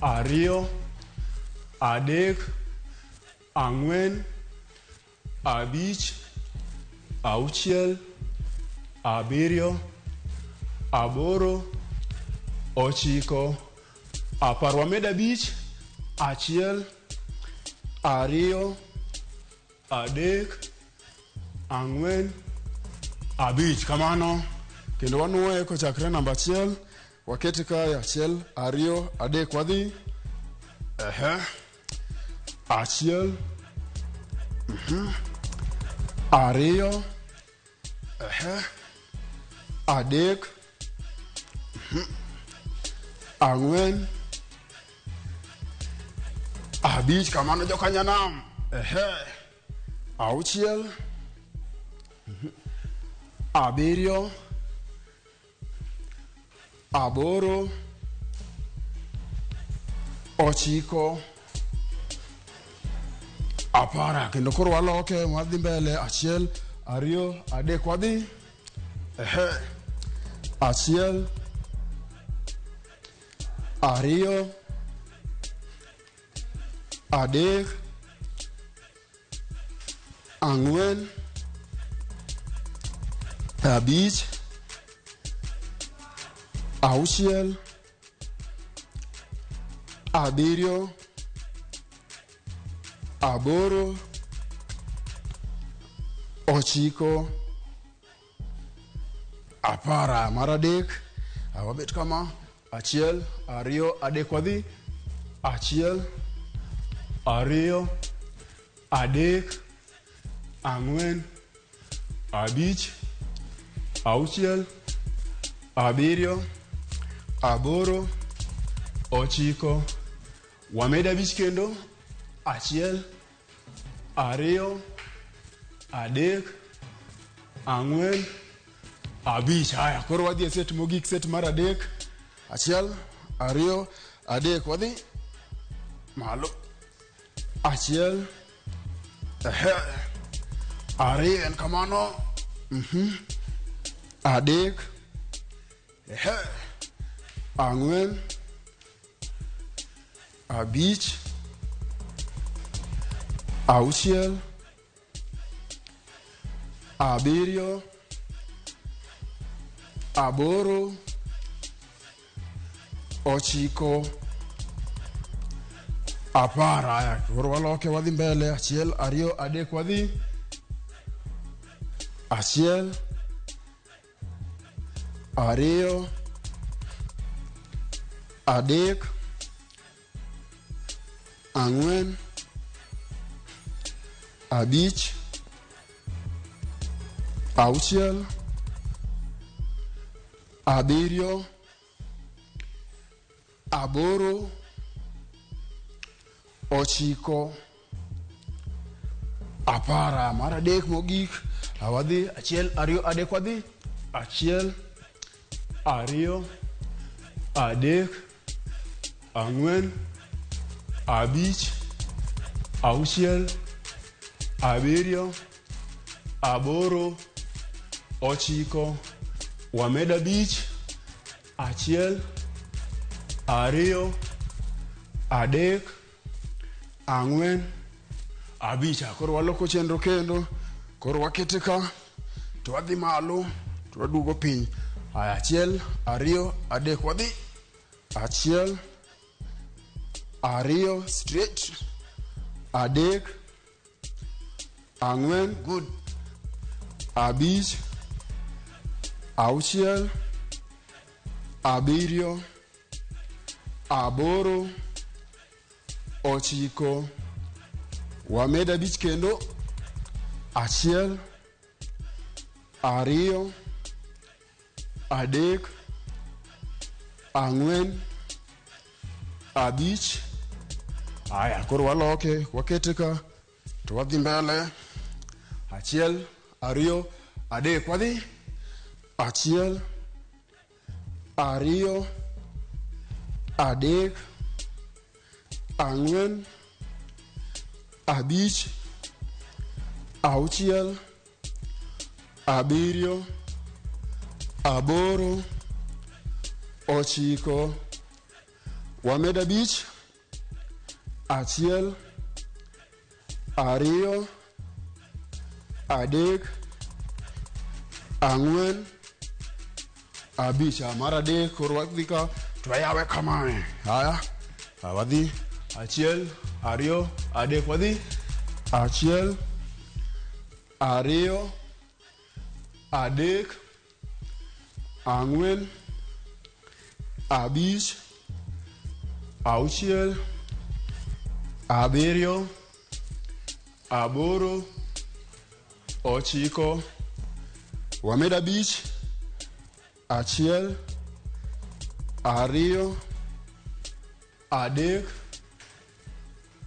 Speaker 5: 3, 4, 5, 6, 7, 8, 9, 10. Wamed 5. 1, 2, 3, 4, 5. Kamano. Kendo wanuoye kochakre namba 1. Wakete kae. 1, 2, 3, wadhi. Ehe. 1, 2, ehe, 3, 4, 5. Kamano jokanyanam. Ehe. 6, 7, 8, 9, 10. Kendo koro waloke, wadhi mbele. 1, 2, 3, wadhi. Ehe. 1, 2, 3, 4, 5, 6, 7, 8, 9, 10. Mar 3, wabet kama. 1, 2, 3, wadhi. 1, 2, 3, 4, 5, 6, 7, 8, 9. Wamed 5 kendo. 1, 2, 3, 4, 5. Haya, koro wadhi e set mogik, set mar 3. 1, 2, 3, wadhi malo. 1, ehe, 2, en kamano. 3, ehe, 4, 5, 6, 7, 8, 9, 10. Haya, koro waloke, wadhi mbele. 1, 2, 3, wadhi. 1, 2, 3, 4, 5, 6, 7, 8, 9, 10. Mar 3 mogik. Wadhi. 1, 2, 3, wadhi. 1, 2, 3, 4, 5, 6, 7, 8, 9. Wamed 5. 1, 2, 3, 4, 5. Koro waloko chenro kendo. Koro wakete ka to wadhi malo to waduogo piny. Aya, 1, 2, 3, wadhi. Achiel, ariyo, straight, adek, ang'wen, good, abich, auchiel, abiriyo, aboro, ochiko, wamed abich kendo, achiel, ariyo, adek, ang'wen, abich. Aya, koro waloke, wakete ka, to wadhi mbele. Achiel, ariyo, adek, wadhi. Achiel, ariyo, adek, ang'wen, abich, auchiel, abiriyo, aboro, ochiko, wamed abich, achiel, ariyo, adek, ang'wen, abich. Mar adek, koro wadhi ka, to wayawe kamae. Haya, wadhi, achiel, ariyo, adek, wadhi, achiel, ariyo, adek, ang'wen, abich, auchiel, abiriyo, aboro, ochiko, wamed abich, achiel, ariyo, adek,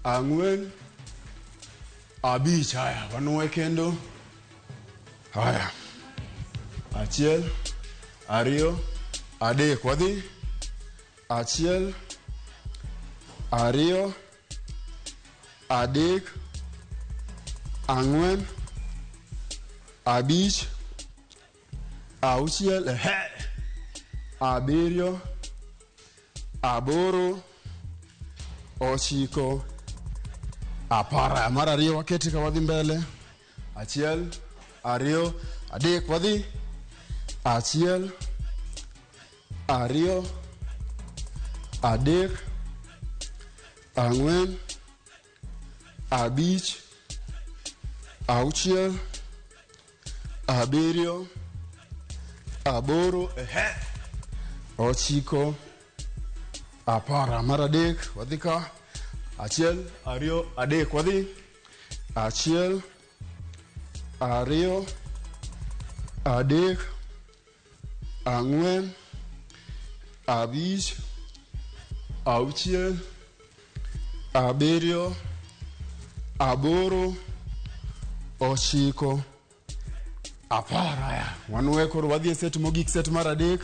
Speaker 5: ang'wen, abich. Haya, wanuwe kendo. Haya, achiel, ariyo, adek, wadhi, achiel, ariyo, adek, ang'wen, abich, auchiel, abiriyo, aboro, ochiko, apar. Mar ariyo wakete ka wadhi mbele. Achiel, ariyo, adek, wadhi. Achiel, ariyo, adek, ang'wen, abich, auchiel, abiriyo, aboro, ochiko, apar. Mar adek, wadhi ka. Achiel, ariyo, adek, wadhi. Achiel, ariyo, adek, ang'wen, abich, auchiel, abiriyo, aboro, ochiko, apar. Aya, wanuwe koro wadhi e set mogik, set mar adek.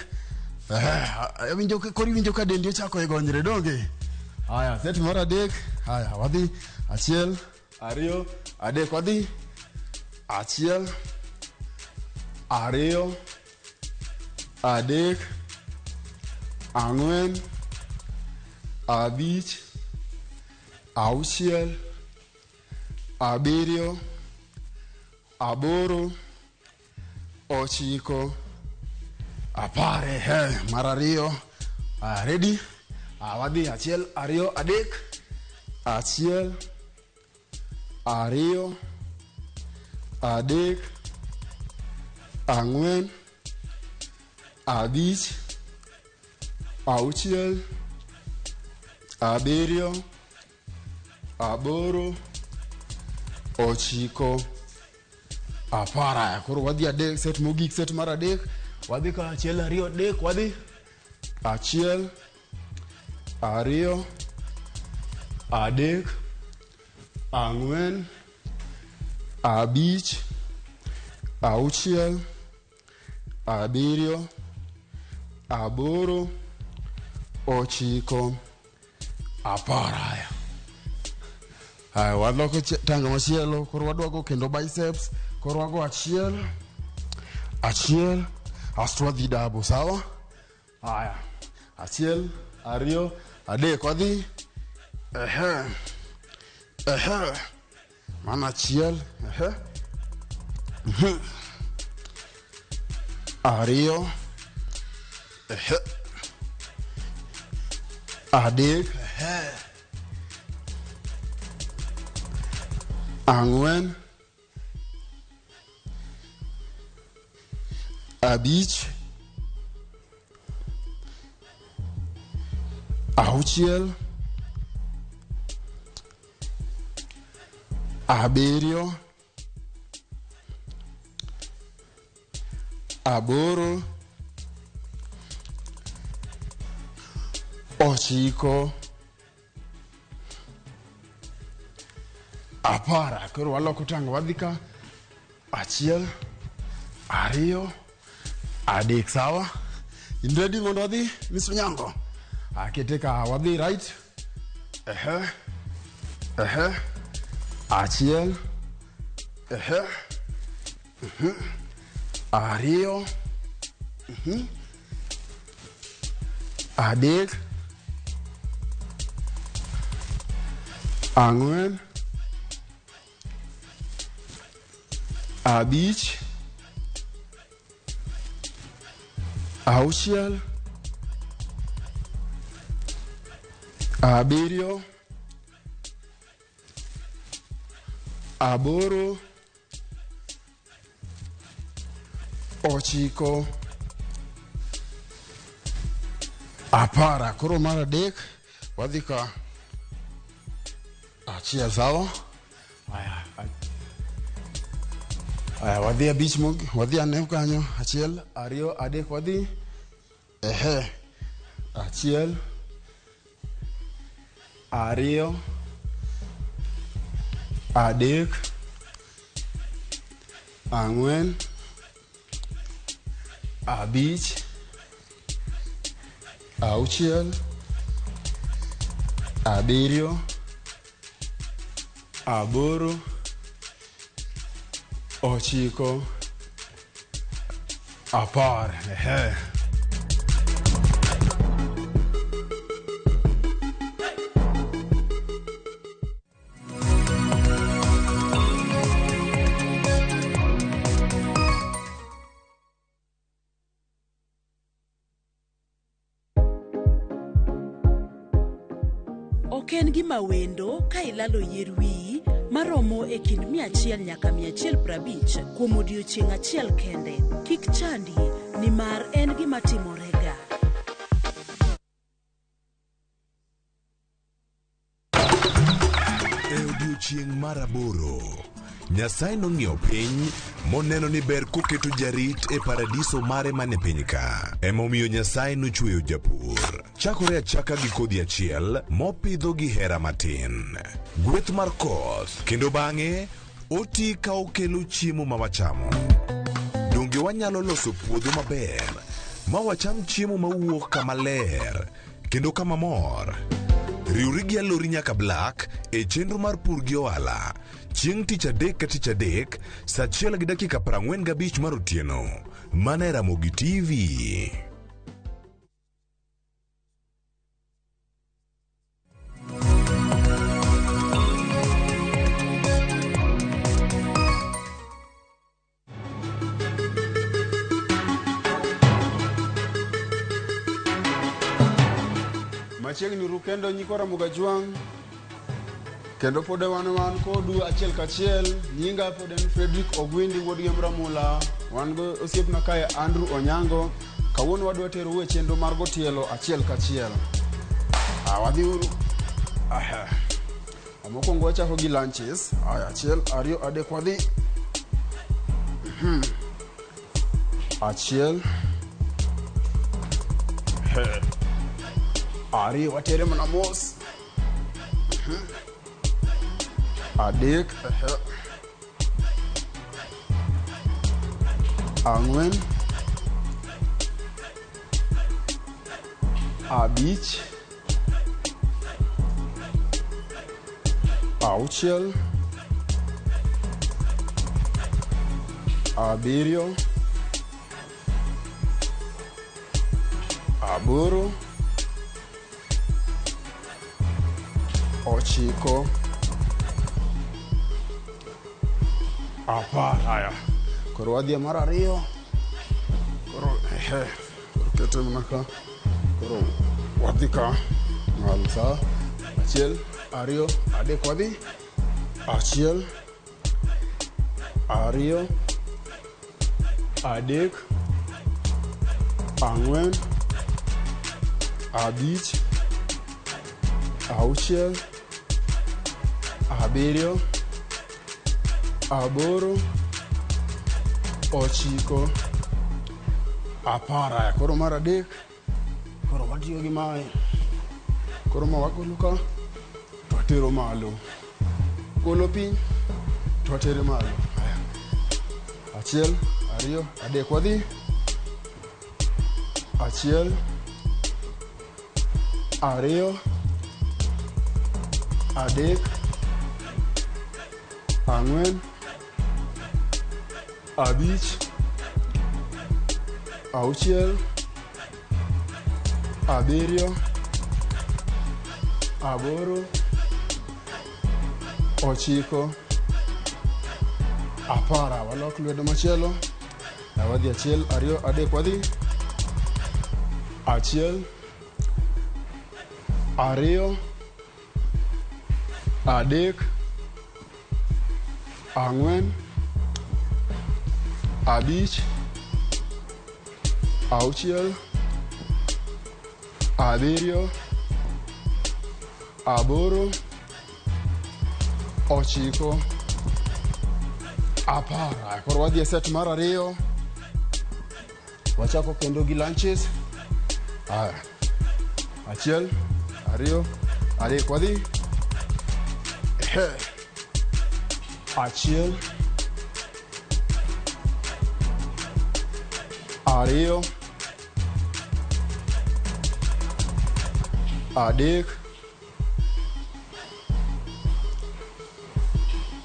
Speaker 5: Koro iwinjo ka dendi ochako e gonyre, donge? Aya, set mar adek. Aya, wadhi. Achiel, ariyo, adek, wadhi. Achiel, ariyo, adek, ang'wen, abich, auchiel, abiriyo, aboro, ochiko, apar. Mar ariyo. Ready? Wadhi. Achiel, ariyo, adek. Achiel, ariyo, adek, ang'wen, abich, auchiel, abiriyo, aboro, ochiko, apar. Koro wadhi adek, set mogik, set mar adek. Wadhi ka achiel, ariyo, adek, wadhi. Achiel, ariyo, adek, ang'wen, abich, auchiel, abiriyo, aboro, ochiko, apar. Aya, Aya, waloko tanga machielo, koro wadwago kendo biceps, koro wago achiel, achiel, asto wadhi dabo, sawa? Aya, achiel, ariyo, adek, wadhi. Ehe, ehe, mano achiel, ehe, ariyo, ehe, Adek. Ang'wen. Abich. Auchiel. Abiriyo. Aboro. 9. 10. Koro waloko tango wadhi ka 1, 2, 3. Sawa? In ready mondo wadhi, Miss Onyango? Akete ka wadhi right. Ehe. Ehe. 1. Ehe. 2. 3. 4. 5. 6. 7. 8. 9. 10. Koro mar 3 wadhi ka 1. Sawa? Aya, wadhi 5 mog, wadhi ane kanyo. 1, 2, 3, wadhi. Ehe. 1, 2, 3, 4, 5, 6, 7, 8, 9, 10. Ehe.
Speaker 12: Ok en gima wendo ka ilalo yier wiyi maromo e kind 100 nyaka 150 kuom odiechieng' achiel kende. Kik chandi nimar en gima timorega.
Speaker 14: E odiechieng' mar 8, Nyasaye nong'iyo piny moneno ni ber koketo jarit e paradiso mare mane piny ka. Emomiyo Nyasaye nochweyo japur. Chakore achaka gi kodhi achiel mopidho gi hera matin. Gweth mar koth, kendo bang'e oti ka okelo chiemo ma wachamo. Donge wanyalo loso puodho maber ma wacham chiemo mawuok kama ler kendo kama mor? Riwri gi Alori nyaka Black e chenro mar pur gi ohala. Chieng' tich adek ka tich adek, saa 1:45 mar otieno. Mana e Ramogi TV.
Speaker 5: Machiegni ru kendo nyikwa Ramogi Ajwang'. Kendo pod wan kodu achiel kachiel. Nyinga pod en Frederick Ogwindi wuod Gemb Ramula. Wan go osiepna kae Andrew Onyango. Kawuono wadwa terou e chenro mar go tielo achiel kachiel. Wadhi uru. Aha. Mokwongo wachako gi lunches. Aya, 1, 2, 3, wadhi. 1. 2, watere mana mos. 3. 4. 5. 6. 7. 8. 9. 10. Haya. Koro wadhi e mar 2. Koro ehe. Koro kete mana ka. Koro wadhi ka. Malo sawa. Achiel, ariyo, adek wadhi. Achiel, ariyo, adek, ang'wen, abich, auchiel, abiriyo, aboro, ochiko, apar. Aya, koro mar adek, koro watiyo gi mae. Koro ma wagolo ka, to watero malo. Golo piny, to watere malo. Aya. Achiel, ariyo, adek wadhi. Achiel, ariyo, adek, ang'wen, abich, auchiel, abiriyo, aboro, ochiko, apar. Walok lwedo machielo. Wadhi achiel, ariyo, adek wadhi. Achiel, ariyo, adek, ang'wen, abich, auchiel, abiriyo, aboro, ochiko, apar. Aya, Koro wadhi e set mar ariyo. Wachako kendo gi lunges. Aya. Achiel, ariyo, adek wadhi. Ehe. Achiel, ariyo, adek,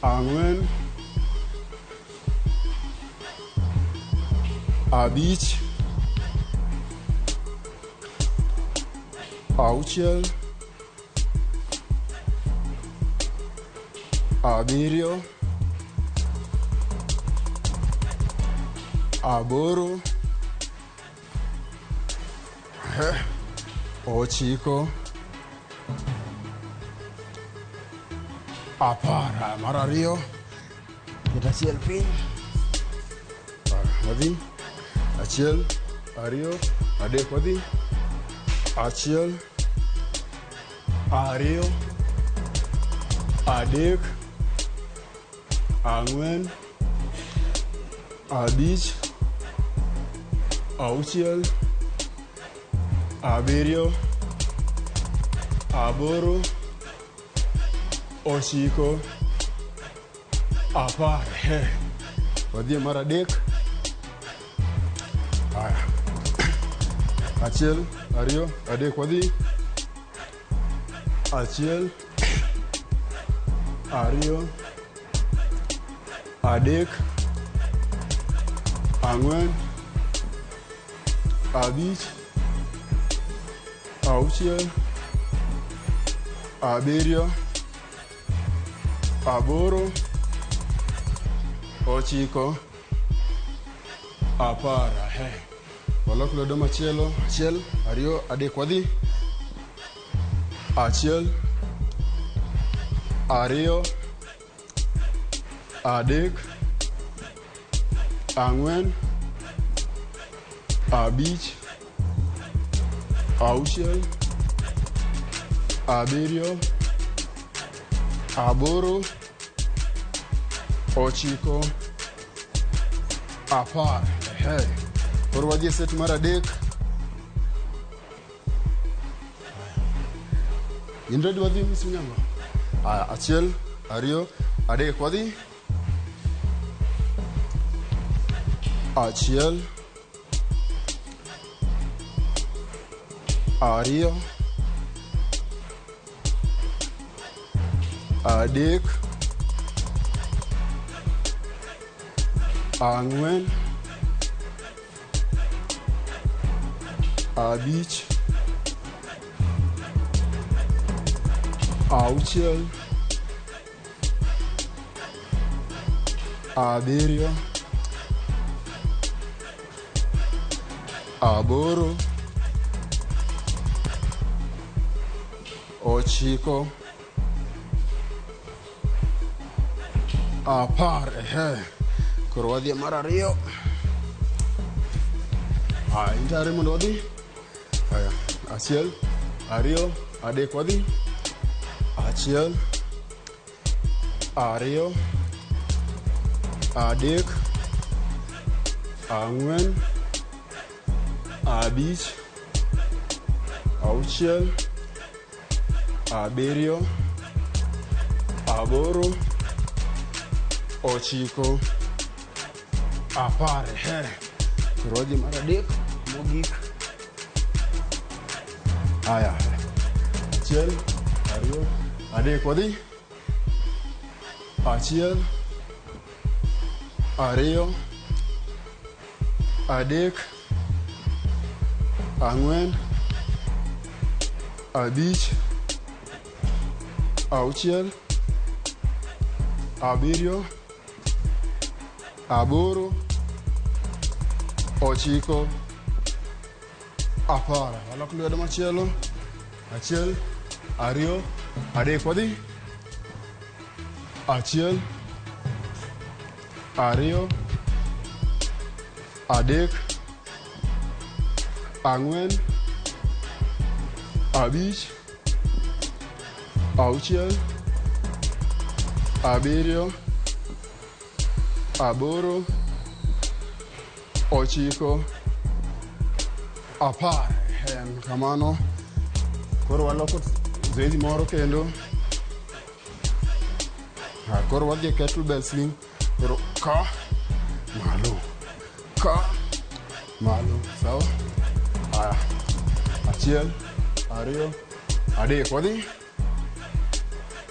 Speaker 5: ang'wen, abich, auchiel, abiriyo, aboro, ochiko, apar. Aya, Mar ariyo, ket achiel piny. Aya, Wadhi. Achiel, ariyo, adek wadhi. Achiel, ariyo, adek, ang'wen, abich, auchiel, abiriyo, aboro, ochiko, apar. He. Wadhi e mar adek. Aya. Achiel, ariyo, adek wadhi. Achiel, ariyo, adek, ang'wen, abich, auchiel, abiriyo, aboro, ochiko, apar. He. Walok lwedo machielo. Achiel, ariyo, adek wadhi. Achiel, ariyo, adek, ang'wen, abich, auchiel, abiriyo, aboro, ochiko, apar. Ehe. Koro wadhi e set mar adek. In ready wadhi, Miss Onyango? Aya, achiel, ariyo, adek wadhi. Achiel, ariyo, adek, ang'wen, abich, auchiel, abiriyo, aboro, 9, 10. Ehe. Koro wadhi e mar ariyo. Aya, in tayari mondo wadhi? Aya, 1, 2, 3, wadhi. 1, 2, 3, 4, 5, 6, 7, 8, 9, 10. Ehe. Koro wadhi mar adek mogik. Aya. 1, 2, 3, wadhi. 1, 2, 3, 4, 5, 6, 7, 8, 9, 10. Walok lwedo machielo. 1, 2, 3, wadhi. 1, 2, 3, 4, 5, 6, 7, 8, 9, 10. En kamano. Koro waloko zoezi moro kendo. Koro wadhi e kettlebell swing. Koro ka malo, ka malo, sawa? Aya. 1, 2, 3, wadhi.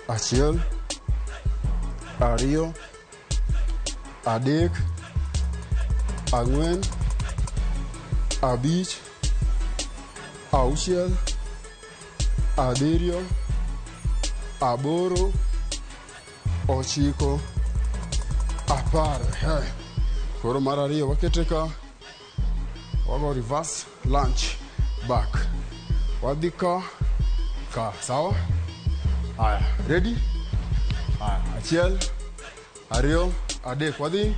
Speaker 5: 1, 2, 3, 4, 5, 6, 7, 8, 9, 10. He. Koro mar ariyo wakete ka, wago reverse lunge back. Wadhi ka, ka, sawa? Aya, ready? Aya, 1, 2, 3, wadhi.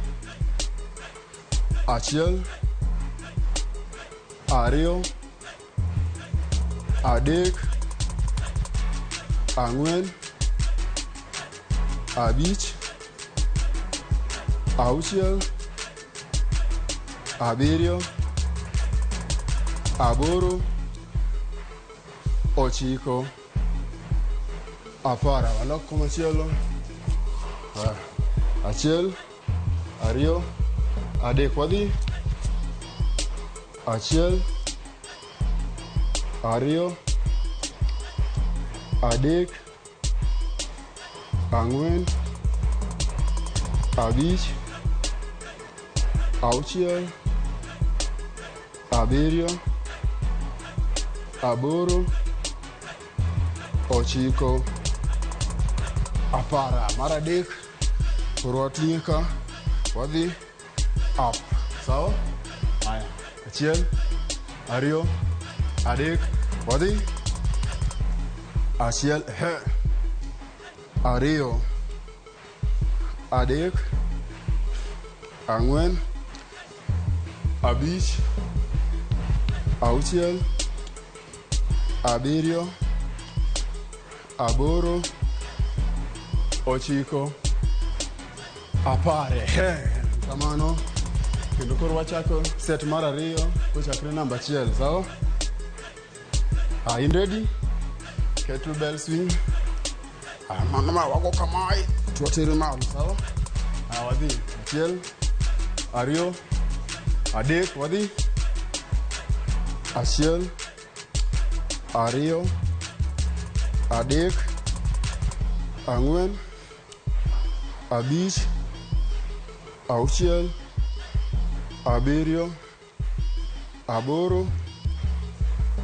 Speaker 5: 1, 2, 3, 4, 5, 6, 7, 8, 9, 10. Walok komachielo. 1, 2, 3, wadhi. 1, 2, 3, 4, 5, 6, 7, 8, 9, 10. Mar adek. Koro wating'e ka, wadhi up. Sawa? Aya. 1, 2, 3, wadhi. 1, 2, 3, 4, 5, 6, 7, 8, 9, 10. He. Kamano. Kendo koro wachako set mar ariyo kochakre namba 1, sawa? In ready? Kettlebell swing. Mano ma wago kamae to watere malo, sawa? Wadhi. 1, 2, 3, wadhi. 1, 2, 3, 4, 5, 6, 7,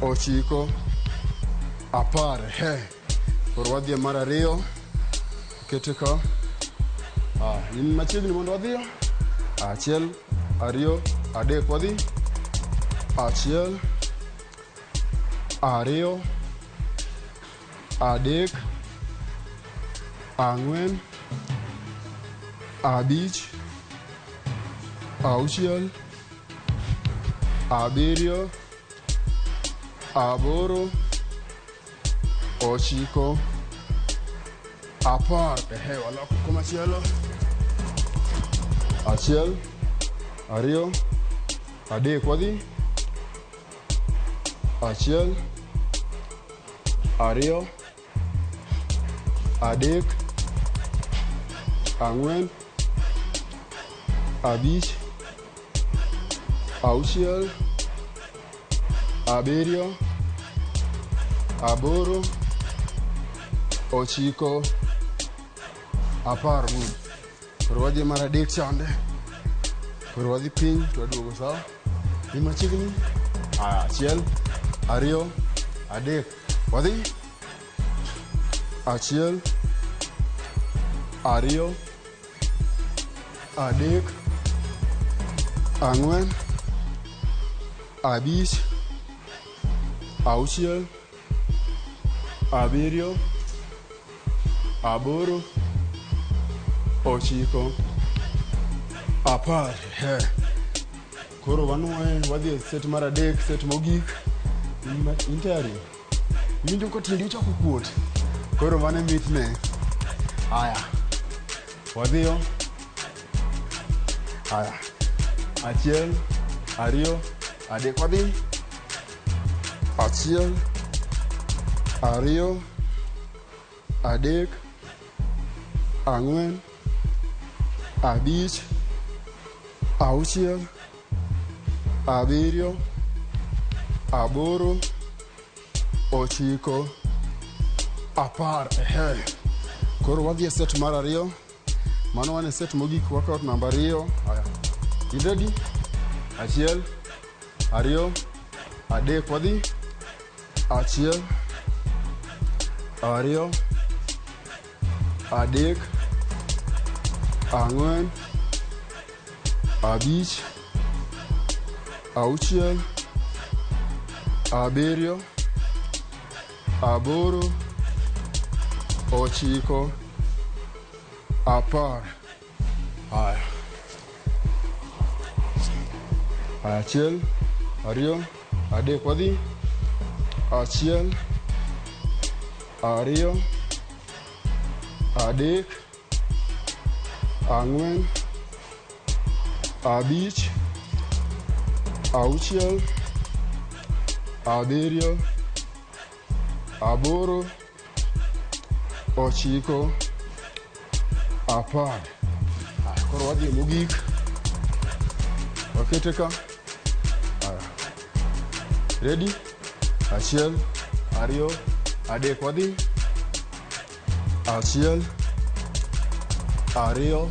Speaker 5: 8, 9, 10. He. Koro wadhi e mar ariyo. Kete ka. In machiegni mondo wadhiyo. 1, 2, 3, wadhi. 1, 2, Adek, ang'wen, abich, auchiel, abiriyo, aboro, ochiko, apar. Ehe, waloko komachielo. Achiel, ariyo, adek, wadhi. Achiel, ariyo, adek, ang'wen, abich, auchiel, abiriyo, aboro, ochiko, apar. Good. Koro wadhi mar adek chande. Koro wadhi piny to waduogo, sawa? Dhi machiegni. Aya, achiel, ariyo, adek. Wadhi. Achiel, ariyo, adek, ang'wen, abich, auchiel, abiriyo, aboro, ochiko, apar. He. Koro wanuoye, wadhi e set mar adek, set mogik. In tayari? Iwinjo ka tiendi ochako kuot? Koro mano e mitne. Aya. Wadhiyo. Aya. Achiel, ariyo, adek. Wadhi. Achiel, ariyo, adek, ang'wen, abich, auchiel, abiriyo, aboro, ochiko, apar. Ehe. Koro wadhi e set mar ariyo. Mano wan e set mogik, workout namba ariyo. Aya. In ready? Achiel, ariyo, adek. Wadhi. Achiel, ariyo, adek, ang'wen, abich, auchiel, abiriyo, aboro, ochiko, apar. Aya. Aya, achiel, ariyo, adek. Wadhi. Achiel, ariyo, adek, ang'wen, abich, auchiel, abiriyo, aboro, ochiko, apar. Aya, koro wadhi e mogik. Wakete ka. Aya. Ready? Achiel, ariyo, adek. Wadhi. Achiel, ariyo,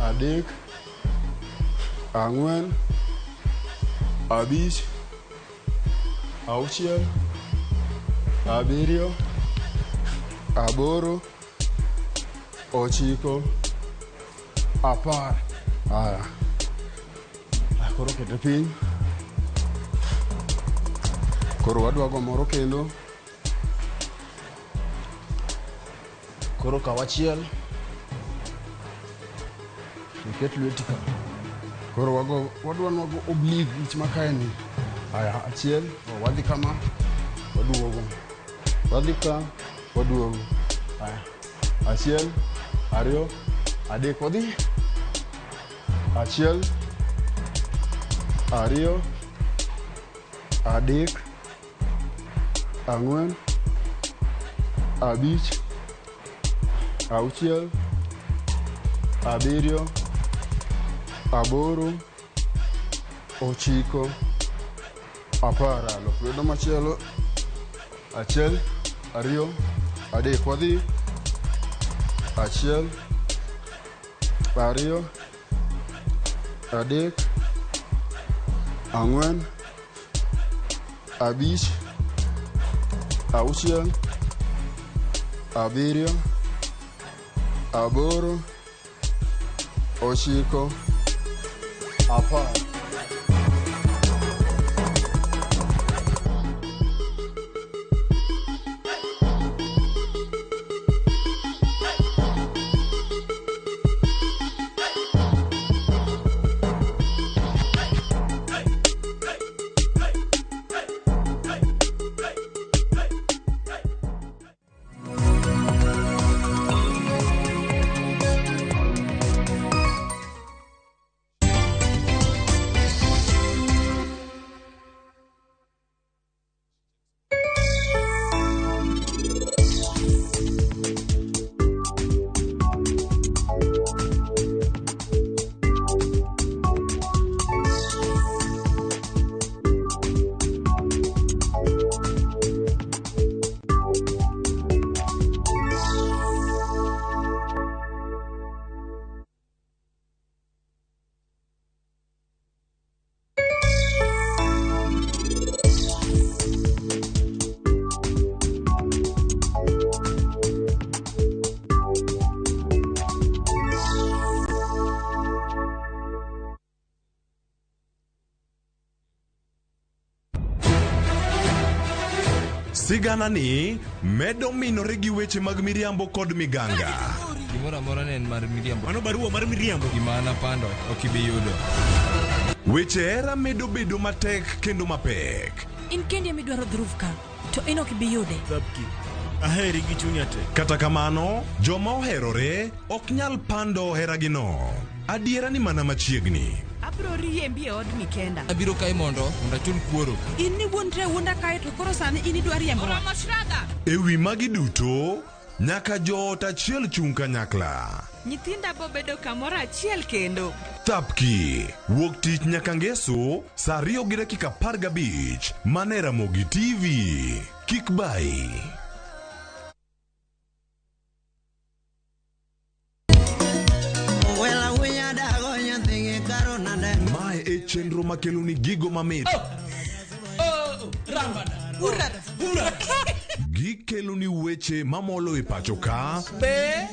Speaker 5: adek, ang'wen, abich, auchiel, abiriyo, aboro, ochiko, apar. Aya. Aya, koro kete piny. Koro wadwa go moro kendo. Koro kaw achiel. Iket lweti ka. Koro wago, wadwa nwago oblique wich ma kae ni. Aya, achiel, wadhi kama, waduogo. Wadhi ka, waduogo. Aya, achiel, ariyo, adek, wadhi. Achiel, ariyo, adek, ang'wen, abich, auchiel, abiriyo, aboro, ochiko, apar. Lok lwedo machielo. Achiel, ariyo, adek. Wadhi. Achiel, ariyo, adek, ang'wen, abich, auchiel, abiriyo, aboro, ochiko, apar.
Speaker 14: Sigana ni medo minore gi weche mag miriambo kod miganga.
Speaker 2: Gimoro amora ne en mar miriambo. Mano barua mar miriambo. Gima an apando ok ibi yudo.
Speaker 14: Weche hera medo bedo matek kendo mapek.
Speaker 13: In kendi ema idwaro dhuruf ka, to in ok ibi yude.
Speaker 14: Aheri gi chunya te. Kata kamano, joma oherore ok nyal pando heragino. Adiera ni mana machiegni.
Speaker 4: Abiro riembi e odni kenda.
Speaker 2: Abiro kae mondo achul kuoro.
Speaker 4: In ni wuondre awuonda kae to koro sani in idwa riembowa.
Speaker 14: E wi magi duto, nyaka joot achiel chung' kanyakla.
Speaker 4: Nyithinda bo bedo kamoro achiel kendo.
Speaker 14: Thapki, wuok tich nyaka ngeso, saa 2:15, mana e Ramogi TV. Kik bayi. Mae e chenro makeloni gigo mamit. Gikeloni weche mamolo e pacho ka,
Speaker 4: Be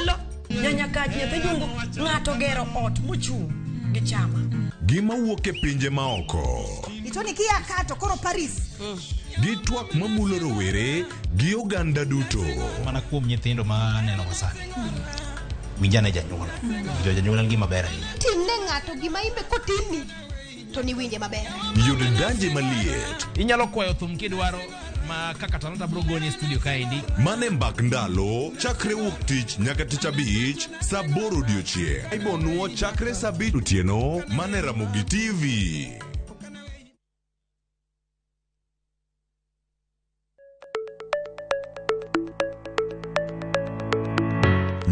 Speaker 13: lo nyanyakach nyathi jungu ng'ato gero ot mochung' gi chama.
Speaker 14: Gima wuok e pinje maoko.
Speaker 8: Itoni kia ka to koro Paris.
Speaker 14: Gi twak mamulo rowere gi oganda duto.
Speaker 9: Mana kuom nyithindo ma aneno go sani. Winjane janyuol. Jo janyuol en gima ber ahinya.
Speaker 8: Timne ng'ato gima imbe kotimni to niwinje maber.
Speaker 14: Yud danje maliet.
Speaker 7: Inyalo kwayo thum kidwaro ma kaka talanta bro goni e studio kaendi.
Speaker 14: Mane mbak ndalo chakre wuok tich nyaka tich abich saa 8 odiochieng'. Ibonuo chakre saa 5 otieno mane Ramogi TV.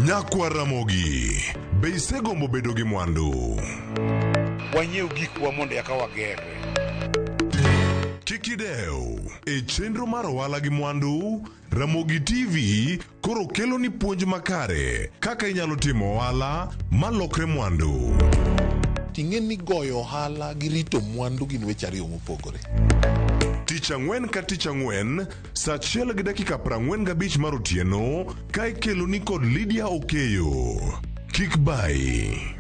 Speaker 14: Nyakwa Ramogi, be isegombo bedo gi mwandu?
Speaker 16: Wanyiew gikwa mondo eka wagerre.
Speaker 14: Kik idew. E chenro mar ohala gi mwandu, Ramogi TV koro kelo ni puonj makare kaka inyalo timo ohala malokre mwandu.
Speaker 11: Ting'e ni goyo ohala gi rito mwandu gin weche ariyo mopogore.
Speaker 14: Tich ang'wen ka tich ang'wen, saa 1:45 mar otieno, ka ikelo ni kod Lydia Okeyo. Kik bayi.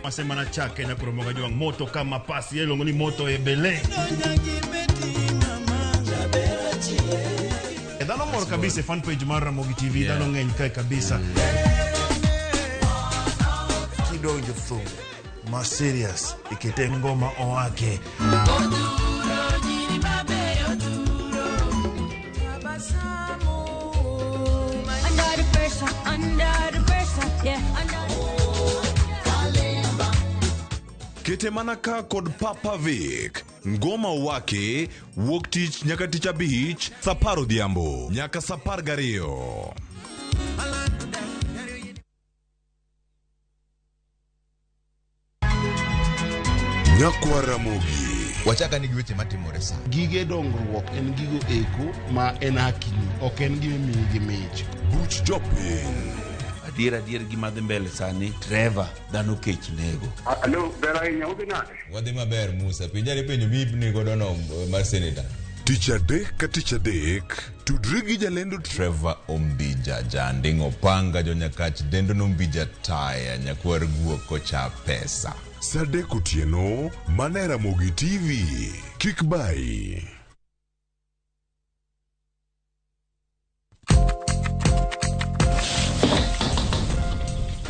Speaker 21: Masema na chake na kuromoga jwang moto kama pasi iluongo ni moto ebele. E dhano mor kabisa e fan page mar Ramogi TV, dhano ng'eny kae kabisa.
Speaker 16: Kidonjo thum ma serious ikete ngoma owake.
Speaker 13: Under the pressure, under the pressure, yeah, under
Speaker 14: Kete mana ka kod Papa Vic. Ngoma wake wuok tich nyaka tich abich saa 10 odhiambo nyaka saa 12. Nyakwa Ramogi.
Speaker 22: Wachaka ni gi weche matimore sa.
Speaker 24: Gige dongruok en gigo eko ma en hakini, ok en gima imiyi gi mich.
Speaker 14: Buch jopiny.
Speaker 25: Adier adier gima dhi mbele sani, Trevor, dhano kech nego.
Speaker 16: Alo, ber ahinya, udhi nade?
Speaker 3: Wadhi maber Musa, penjane penjo miipni godo no mar seneta.
Speaker 14: Tich adek ka tich adek, tudri gi jalendo
Speaker 3: Trevor Ombija, janding' opanga jonyakach dendo nombija taya nyakwar guok kocha pesa.
Speaker 14: Saa 3 otieno, mana e Ramogi TV. Kik bayi.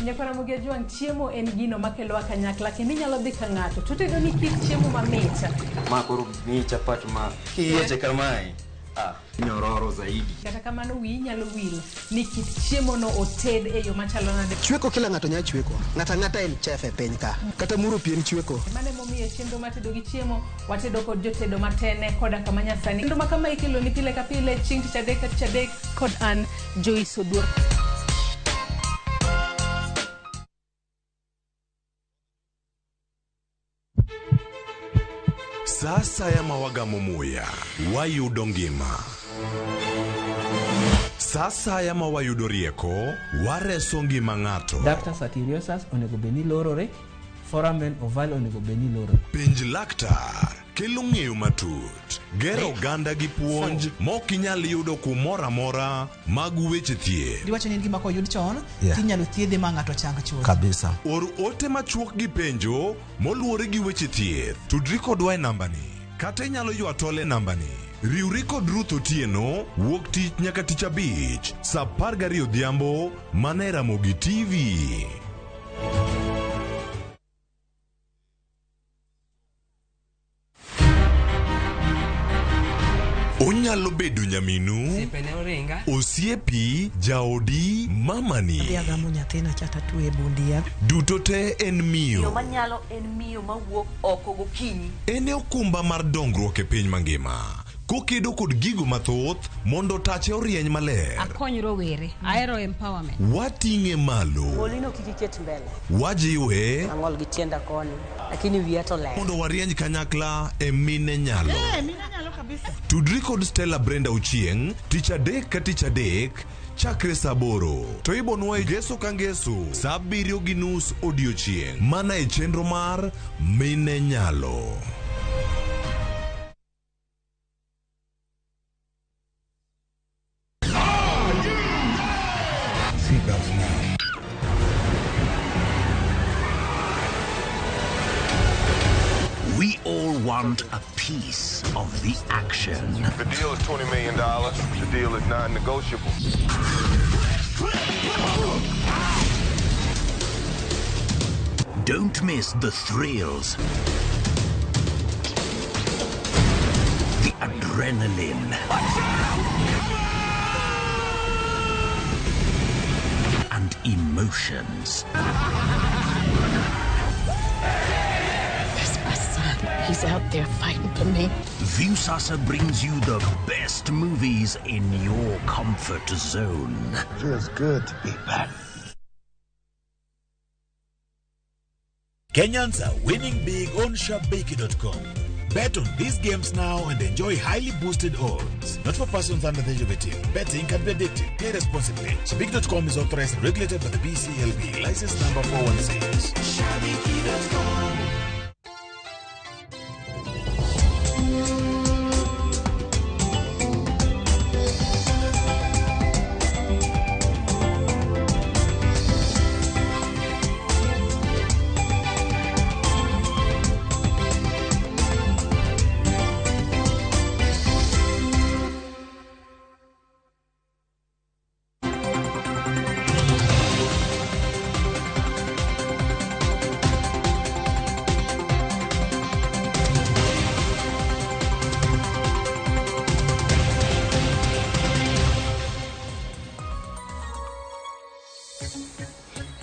Speaker 35: Nyakwa Ramogi Ajwang', chiemo en gino makelowa kanyakla kendo inyalo dhi ka ng'ato to otedo ni kit chiemo mamit.
Speaker 26: Ma koro miyi chapat ma kiyieche kamae, ah, nyororo zaidi.
Speaker 35: Kata kamano wiyi nyalo wil ni kit chiemo no oted e yo machalo nade.
Speaker 27: Chweko kila ng'ato nyalo chweko. Ng'ato ang'ata en chef e piny ka. Kata muro pi en chweko.
Speaker 35: Mano emomiyo chenro mar tedo gi chiemo watedo kod jotedo matene koda kama nyasani. Chenro ma kama ikelo ni pile ka pile chieng' tich adek ka tich adek kod an Joyce Oduor.
Speaker 14: Sa asaya ma wagamo muya, wayudo ngima. Sa asaya ma wayudo rieko, wareso ngima ng'ato.
Speaker 1: Ductus arteriosus onego bed ni lorore, foramen ovale onego bed ni lorore.
Speaker 14: Penj laktar. Kelo ng'eyo matut, gero oganda gi puonj mok inyal yudo kumoro amora mag weche thieth.
Speaker 6: Diwacho ni en gima koyud chon
Speaker 14: Yeah.
Speaker 6: tinyalo thiedhe ma ng'ato chang chuth.
Speaker 14: Kabisa. Or ote machuok gi penjo moluwore gi weche thieth. Tudri kodwa e nambani kata inyalo ywa tol e nambani. Riwri kod Ruth Otieno wuok tich nyaka tich abich saa 12 odhiambo mana e Ramogi TV. Onyalo bedo nyaminu,
Speaker 10: Osiepene oringa.
Speaker 14: osiepi, jaodi, mamani.
Speaker 10: Adhi agamo nyathina cha tatwe e bund yath.
Speaker 14: Duto te en
Speaker 15: Yo
Speaker 14: miyo.
Speaker 15: manyalo en miyo mawuok oko gokinyi.
Speaker 14: En e okumba mar dongruok e piny mangima. Kokedo kod gigo mathoth mondo tache orieny maler.
Speaker 17: Akony rowere. Ahero empowerment.
Speaker 14: Wating'e malo.
Speaker 10: Golino kik iket mbele.
Speaker 14: Wajiwe
Speaker 10: Ang'ol gi tienda koni, lakini wiya to ler.
Speaker 14: mondo warieny kanyakla e mine nyalo.
Speaker 4: Eh, mine nyalo kabisa.
Speaker 14: Tudri kod Stella Brenda Ochieng' tich adek ka tich adek chakre saa aboro to ibonwa e ngeso ka ngeso saa abiriyo gi nus odiochieng' mana e chenro mar Mine Nyalo.
Speaker 16: Seatbelts now.
Speaker 18: We all want a piece of the action.
Speaker 19: The deal is $20 million. The deal is non negotiable.
Speaker 18: Don't miss the thrills, the adrenaline, and emotions.
Speaker 8: That's my son. He's out there fighting for me.
Speaker 18: Viewsasa brings you the best movies in your comfort zone.
Speaker 16: Feels good to be back.
Speaker 9: Kenyans are winning big on Shabiki.com. Bet on these games now and enjoy highly boosted odds. Not for persons under the age of 18. Betting can be addictive. Play responsibly. Shabiki.com is authorized and regulated by the BCLB. License number 416.
Speaker 16: Shabiki.com.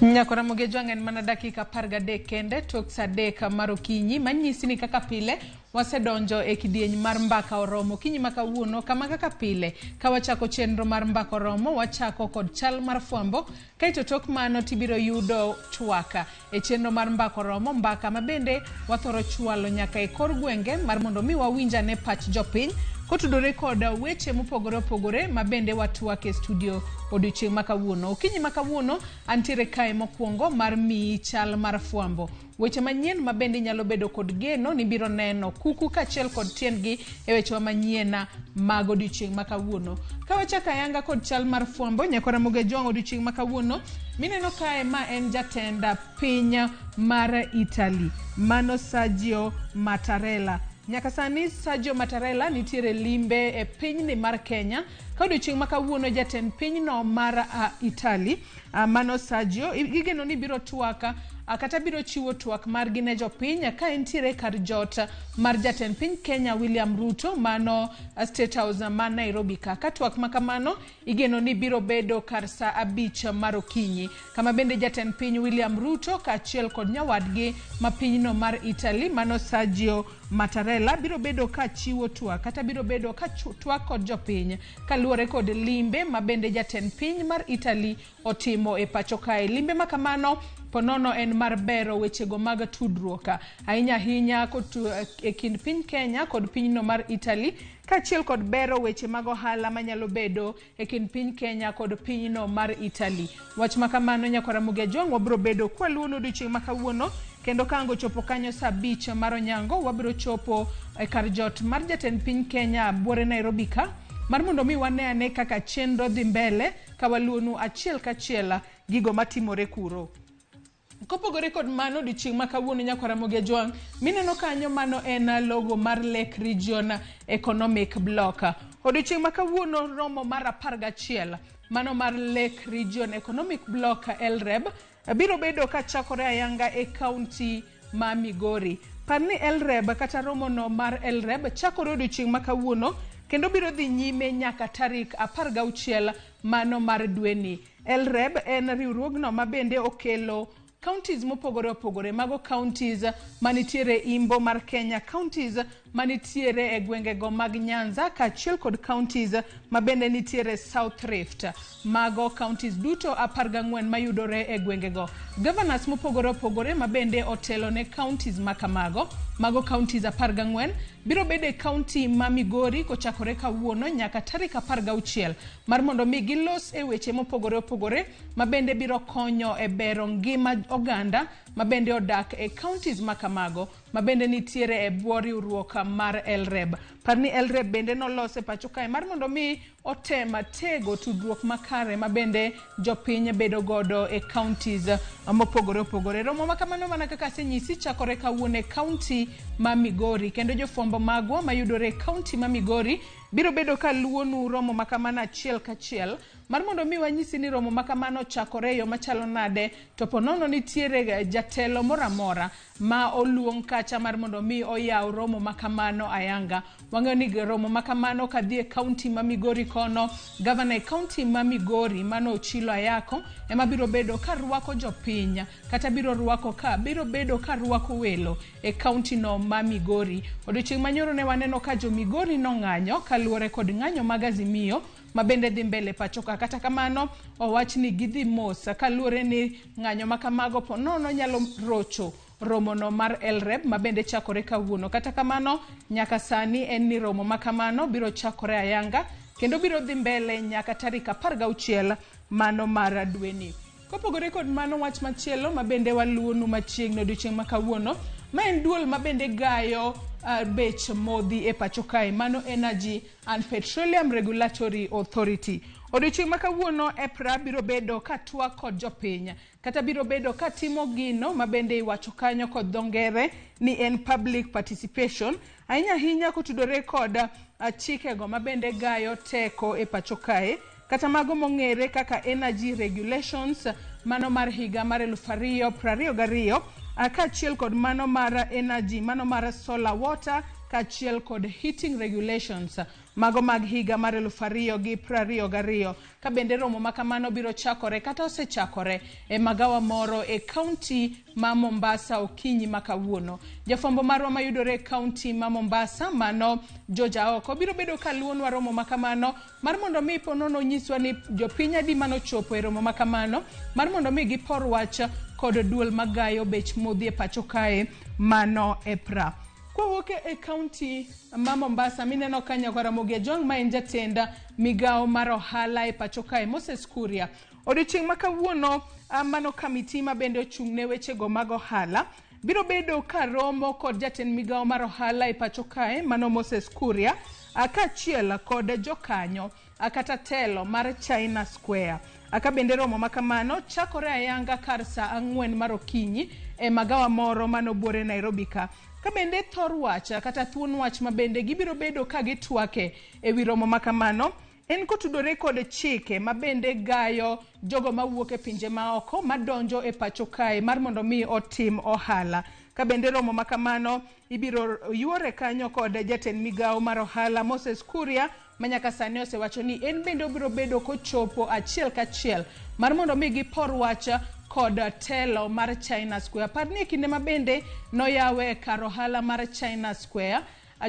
Speaker 35: Nyakora Mogejwang' en mana dakika 13 kende tok saa adek mar okinyi manyisi ni kaka pile wasedonjo e kidieny mar mbaka oromo okinyi ma kawuono kama kaka pile ka wachako chenro mar mbaka oromo wachako kod chal mar fwambo kaeto tok mano tibiro yudo twaka e chenro mar mbaka oromo mbaka ma bende wathoro chwalo nyaka e kor gwenge mar mondo mi wawinj ane pach jopiny kotudore kod weche mopogore opogore ma bende watwak e studio odiochieng' ma kawuono. Okinyi ma kawuono antiere kae mokwongo mar miyi chal mar fwambo. Weche manyien ma bende inyalo bedo kod geno ni biro neno kuku kaachiel kod tiendgi e wechewa manyien mag odiochieng' ma kawuono. Ka wachako ayanga kod chal mar fwambo, nyakora Mogejwang' odiochieng' ma kawuono mineno kae ma en jatend piny mar Italy, mano Sergio Mattarella. Nyaka sani Sergio Mattarella nitiere limbe e pinyni mar Kenya ka odiochieng' ma kawuono jatend pinyno mar Italy mano Sergio igeno ni biro twak kata biro chiwo twak margi ne jopiny ka entiere kar jot mar jatend piny Kenya William Ruto mano State House ma Nairobi ka. Ka twak ma kamano igeno ni biro bedo kar saa abich mar okinyi kama bende jatend piny William Ruto kaachiel kod nyawadgi ma pinyno mar Italy mano Sergio Mattarella biro bedo ka chiwo twak kata biro bedo ka twak kod jopiny kaluwore kod limbe ma bende jatend piny mar Italy otimo e pacho kae. Limbe ma kamano ponono en mar bero wechego mag tudruok ahinya ahinya e kind piny Kenya kod pinyno mar Italy kaachiel kod bero weche mag ohala manyalo bedo e kind piny Kenya kod pinyno mar Italy. Wach ma kamano nyakwara Ramogi Ajwang' wabiro bedo kwaluwo odiochieng' ma kawuono Kendo ka ang' ochopo kanyo saa 5 mar onyango, wabiro chopo e kar jot mar jatend piny Kenya buore Nairobi ka, mar mondo mi wane ane kaka chenro dhi mbele ka waluonu achiel kachiel gigo matimore kuro. Kopogore kod mano, odiochieng' ma kawuono nyakwar Ramogi Ajwang', mineno kanyo mano en logo mar Lake Region Economic Bloc. Odiochieng' ma kawuono romo mar 11 mano mar Lake Region Economic Bloc LREB biro bedo kachakore ayanga e kaunti ma Migori. Par ni LREB kata romono mar LREB chakore odiochieng' ma kawuono kendo biro dhi nyime nyaka tarik 16 mano mar dweni. LREB en riwruogno ma bende okelo counties mopogore opogore, mago counties manitiere imbo mar Kenya, counties manitiere e gwengego mag Nyanza kaachiel kod counties ma bende nitiere South Rift. Mago counties duto 14 mayudore e gwengego. Governors mopogore opogore ma bende otelo ne counties makamago, mago counties 14 biro bedo e county ma Migori kochakore kawuono nyaka tarik 16 mar mondo mi gilos e weche mopogore opogore ma bende biro konyo e bero ngima oganda ma bende odak e counties makamago ma bende nitiere e bwo riwruok mar LREB. Par ni LREB bende nolos e pacho kae mar mondo mi otem tego tudruok makare ma bende jopiny bedo godo e counties mopogore opogore. Romo ma kamano mana kaka asenyisi chakore kawuono e county ma Migori kendo jofwambo magwa mayudore e county ma Migori biro bedo ka luwonu romo ma kamano achiel kachiel mar mondo mi wanyisi ni romo ma kamano ochakore e yo machalo nade, to po nono nitiere jatelo moro amora ma oluong kacha mar mondo mi oyaw romo ma kamano ayanga. Wang'eyo ni romo ma kamano kadhi e county ma Migori kono, gavana e county ma Migori mano Ochilo Ayako ema biro bedo ka rwako jopiny kata biro rwako ka biro bedo ka rwako welo e county no ma Migori. Odiochieng' manyoro ne waneno ka jo Migori nong'anyo kaluwore kod ng'anyo mag Azimio ma bende dhi mbele pacho ka. Kata kamano owach ni gidhi mos kaluwore ni ng'anyo ma kamago po nono nyalo rocho romono mar LREB ma bende chakore kawuono. Kata kamano nyaka sani en ni romo ma kamano biro chakore ayanga kendo biro dhi mbele nyaka tarik 16 mano mar dweni. Kopogore kod mano, wach machielo ma bende waluwonu machiegni odiochieng' ma kawuono, ma en duol ma bende gayo bech modhi e pacho kae, mano Energy and Petroleum Regulatory Authority. Odiochieng' ma kawuono EPRA biro bedo ka twak kod jopiny kata biro bedo ka timo gino ma bende iwacho kanyo kod dho ngere ni en public participation, ahinya ahinya kotudore kod chikego ma bende gayo teko e pacho kae, kata mago mong'ere kaka Energy Regulations mano mar higa mar 2022, kaachiel kod mano mar energy mano mar solar water kaachiel kod heating regulations mago mag higa mar 2022. Ka bende romo ma kamano biro chakore kata osechakore e magawa moro e kaunti ma Mombasa okinyi ma kawuono. Jafwambo marwa mayudore e kaunti ma Mombasa mano George Aoko biro bedo ka luwonwa romo ma kamano mar mondo mi po nono onyiswa ni jopiny adi manochopo e romo ma kamano mar mondo mi gipor wach kod duol magayo bech modhi e pacho kae mano EPRA. Kwawuok e kaunti ma Mombasa mineno ka nyakwar Ramogi Ajwang' ma en jatend migawo mar ohala e pacho kae Moses Kuria. Odiochieng' ma kawuono mano kamiti ma bende ochung' ne wechego mag ohala biro bedo ka romo kod jatend migawo mar ohala e pacho kae mano Moses Kuria kaachiel kod jokanyo kata telo mar China Square. Ka bende romo ma kamano chakore ayanga kar saa 4 mar okinyi e magawa moro manobuore Nairobi ka. Ka bende thor wach kata thuon wach ma bende gibiro bedo ka gitwake e wi romo ma kamano en kotudore kod chike ma bende gayo jogo mawuok e pinje maoko madonjo e pacho kae mar mondo mi otim ohala. Ka bende romo ma kamano ibiro yuore kanyo kod jatend migawo mar ohala Moses Kuria ma nyaka sani osewacho ni en bende obiro bedo kochopo achiel kachiel mar mondo mi gipor wach kod telo mar China Square. Par ni e kinde ma bende noyawe kar ohala mar China Square,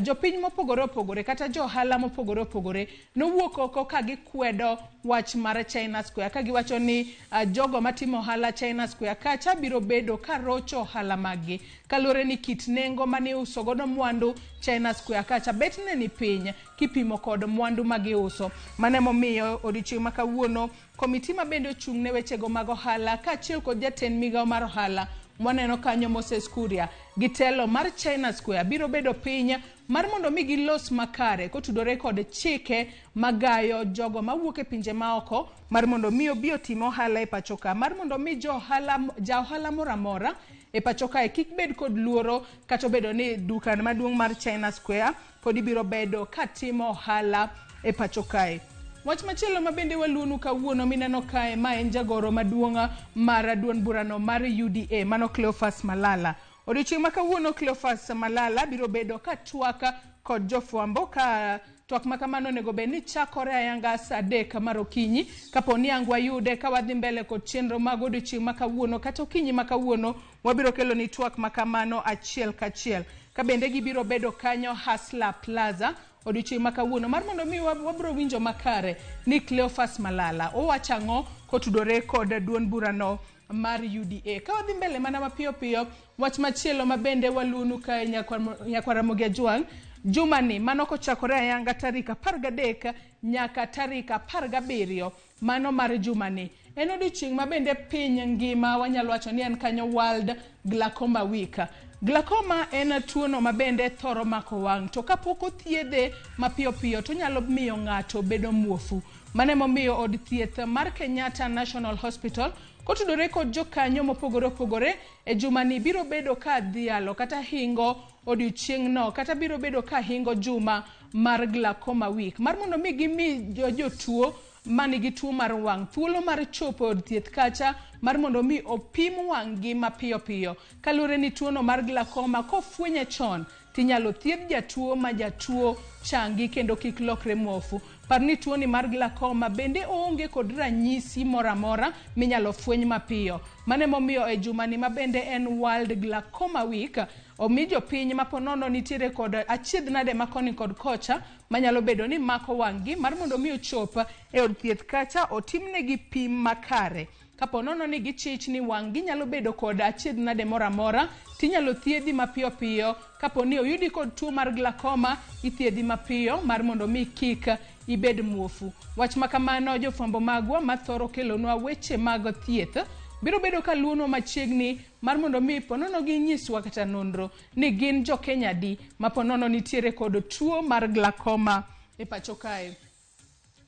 Speaker 35: jopiny mopogore opogore kata jo ohala mopogore opogore nowuok oko ka gikwedo wach mar China Square ka giwacho ni jogo matimo ohala China Square kacha biro bedo ka rocho ohala maggi kaluwore ni kit nengo mane iuso godo mwandu China Square kacha bet ne ni piny kipimo kod mwandu ma giuso. Mano emomiyo odiochieng' ma kawuono komiti ma bende ochung' ne wechego mag ohala kaachiel kod jatend migawo mar ohala Mwaneno kanyo Moses Kuria gi telo mar China Square biro bedo piny mar mondo mi gilos makare kotudore kod chike magayo jogo mawuok e pinje maoko mar mondo mi obi otim ohala e pacho ka, mar mondo mi ja ohala moro amora e pacho kae kik bed kod luoro kata obedo ni duka maduong' mar China Square pod ibiro bedo katimo ohala e pacho kae. Wach machielo ma bende waluonu kawuono mineno kae ma en jagoro maduong' mar duond burano mar UDA mano Cleophas Malala. Odiochieng' ma kawuono Cleophas Malala biro bedo ka twak kod jofwambo ka twak ma kamano onego bed ni chakore ayanga saa 3 mar okinyi. Kapo ni ang' wayude ka wadhi mbele kod chenro mag odiochieng' ma kawuono kata okinyi ma kawuono, wabiro kelo ni twak ma kamano achiel kachiel. Ka bende gibiro bedo kanyo Hustler Plaza odiochieng' ma kawuono mar mondo mi wabiro winjo makare ni Cleophas Malala owacho ang'o kotudore kod duond burano mar UDA. Ka wadhi mbele mana mapiyo piyo, wach machielo ma bende waluonu kae nyakwar Ramogi Ajwang', jumani mano kochakore ayanga tarik 13 nyaka tarik 17 mano mar jumani. En odiochieng' ma bende piny ngima wanyalo wacho ni en kanyo World Glaucoma Week. Glaucoma en tuono ma bende thoro mako wang' to kapok othiedhe mapiyo piyo to nyalo miyo ng'ato bedo muofu. Mano emomiyo od thieth mar Kenyatta National Hospital kotudore kod jokanyo mopogore opogore e jumani biro bedo ka dhialo kata hingo odiochieng'no kata biro bedo ka hingo juma mar Glaucoma Week mar mondo mi gimi jotuo manigi tuo mar wang' thuolo mar chopo e od thieth kacha mar mondo mi opim wang' gi mapiyo piyo. Kaluwore ni tuono mar glaucoma kofwenye chon tinyalo thiedh jatuo ma jatuo changi kendo kik lokre muofu. Par ni tuoni mar glaucoma bende oonge kod ranyisi moro amora minyalo fweny mapiyo. Mano emomiyo e jumani ma bende en World Glaucoma Week, omi jopiny ma ponono nitiere kod achiedh nade ma koni kod kocha manyalo bedo ni mako wang' gi mar mondo mi ochop e od thieth kacha otimnegi pim makare. Kapo nono ni gichich ni wang' gi nyalo bedo kod achiedh nade moro amora, tinyalo thiedhi mapiyo piyo. Kapo ni oyudi kod tuo mar glaucoma, ithiedhi mapiyo mar mondo mi kik ibed muofu. Wach ma kamano jofwambo magwa mathoro kelonwa weche mag thieth biro bedo ka luonwa machiegni mar mondo mi ponono ginyiswa kata nonro ni gin jo Kenya di ma ponono nitiere kod tuo mar glaucoma e pacho kae.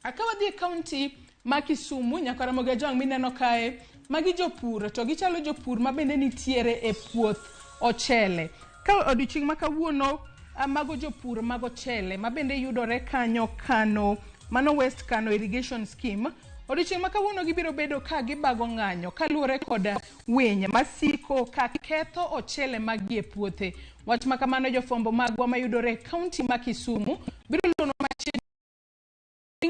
Speaker 35: Ka wadhi e kaunti ma Kisumu, nyaka Ramogi Ajwang' mineno kae, magi jopur to gichalo jopur ma bende nitiere e puoth ochele. Ka odiochieng' ma kawuono mago jopur mag ochele ma bende yudore kanyo Kano, mano West Kano Irrigation Scheme. Odiochieng' ma kawuono gibiro bedo ka gibago ng'anyo kaluwore kod winy masiko ka ketho ochele mag gi e puothe. Wach ma kamano jofwambo magwa mayudore e kaunti ma Kisumu biro luonwa machiegni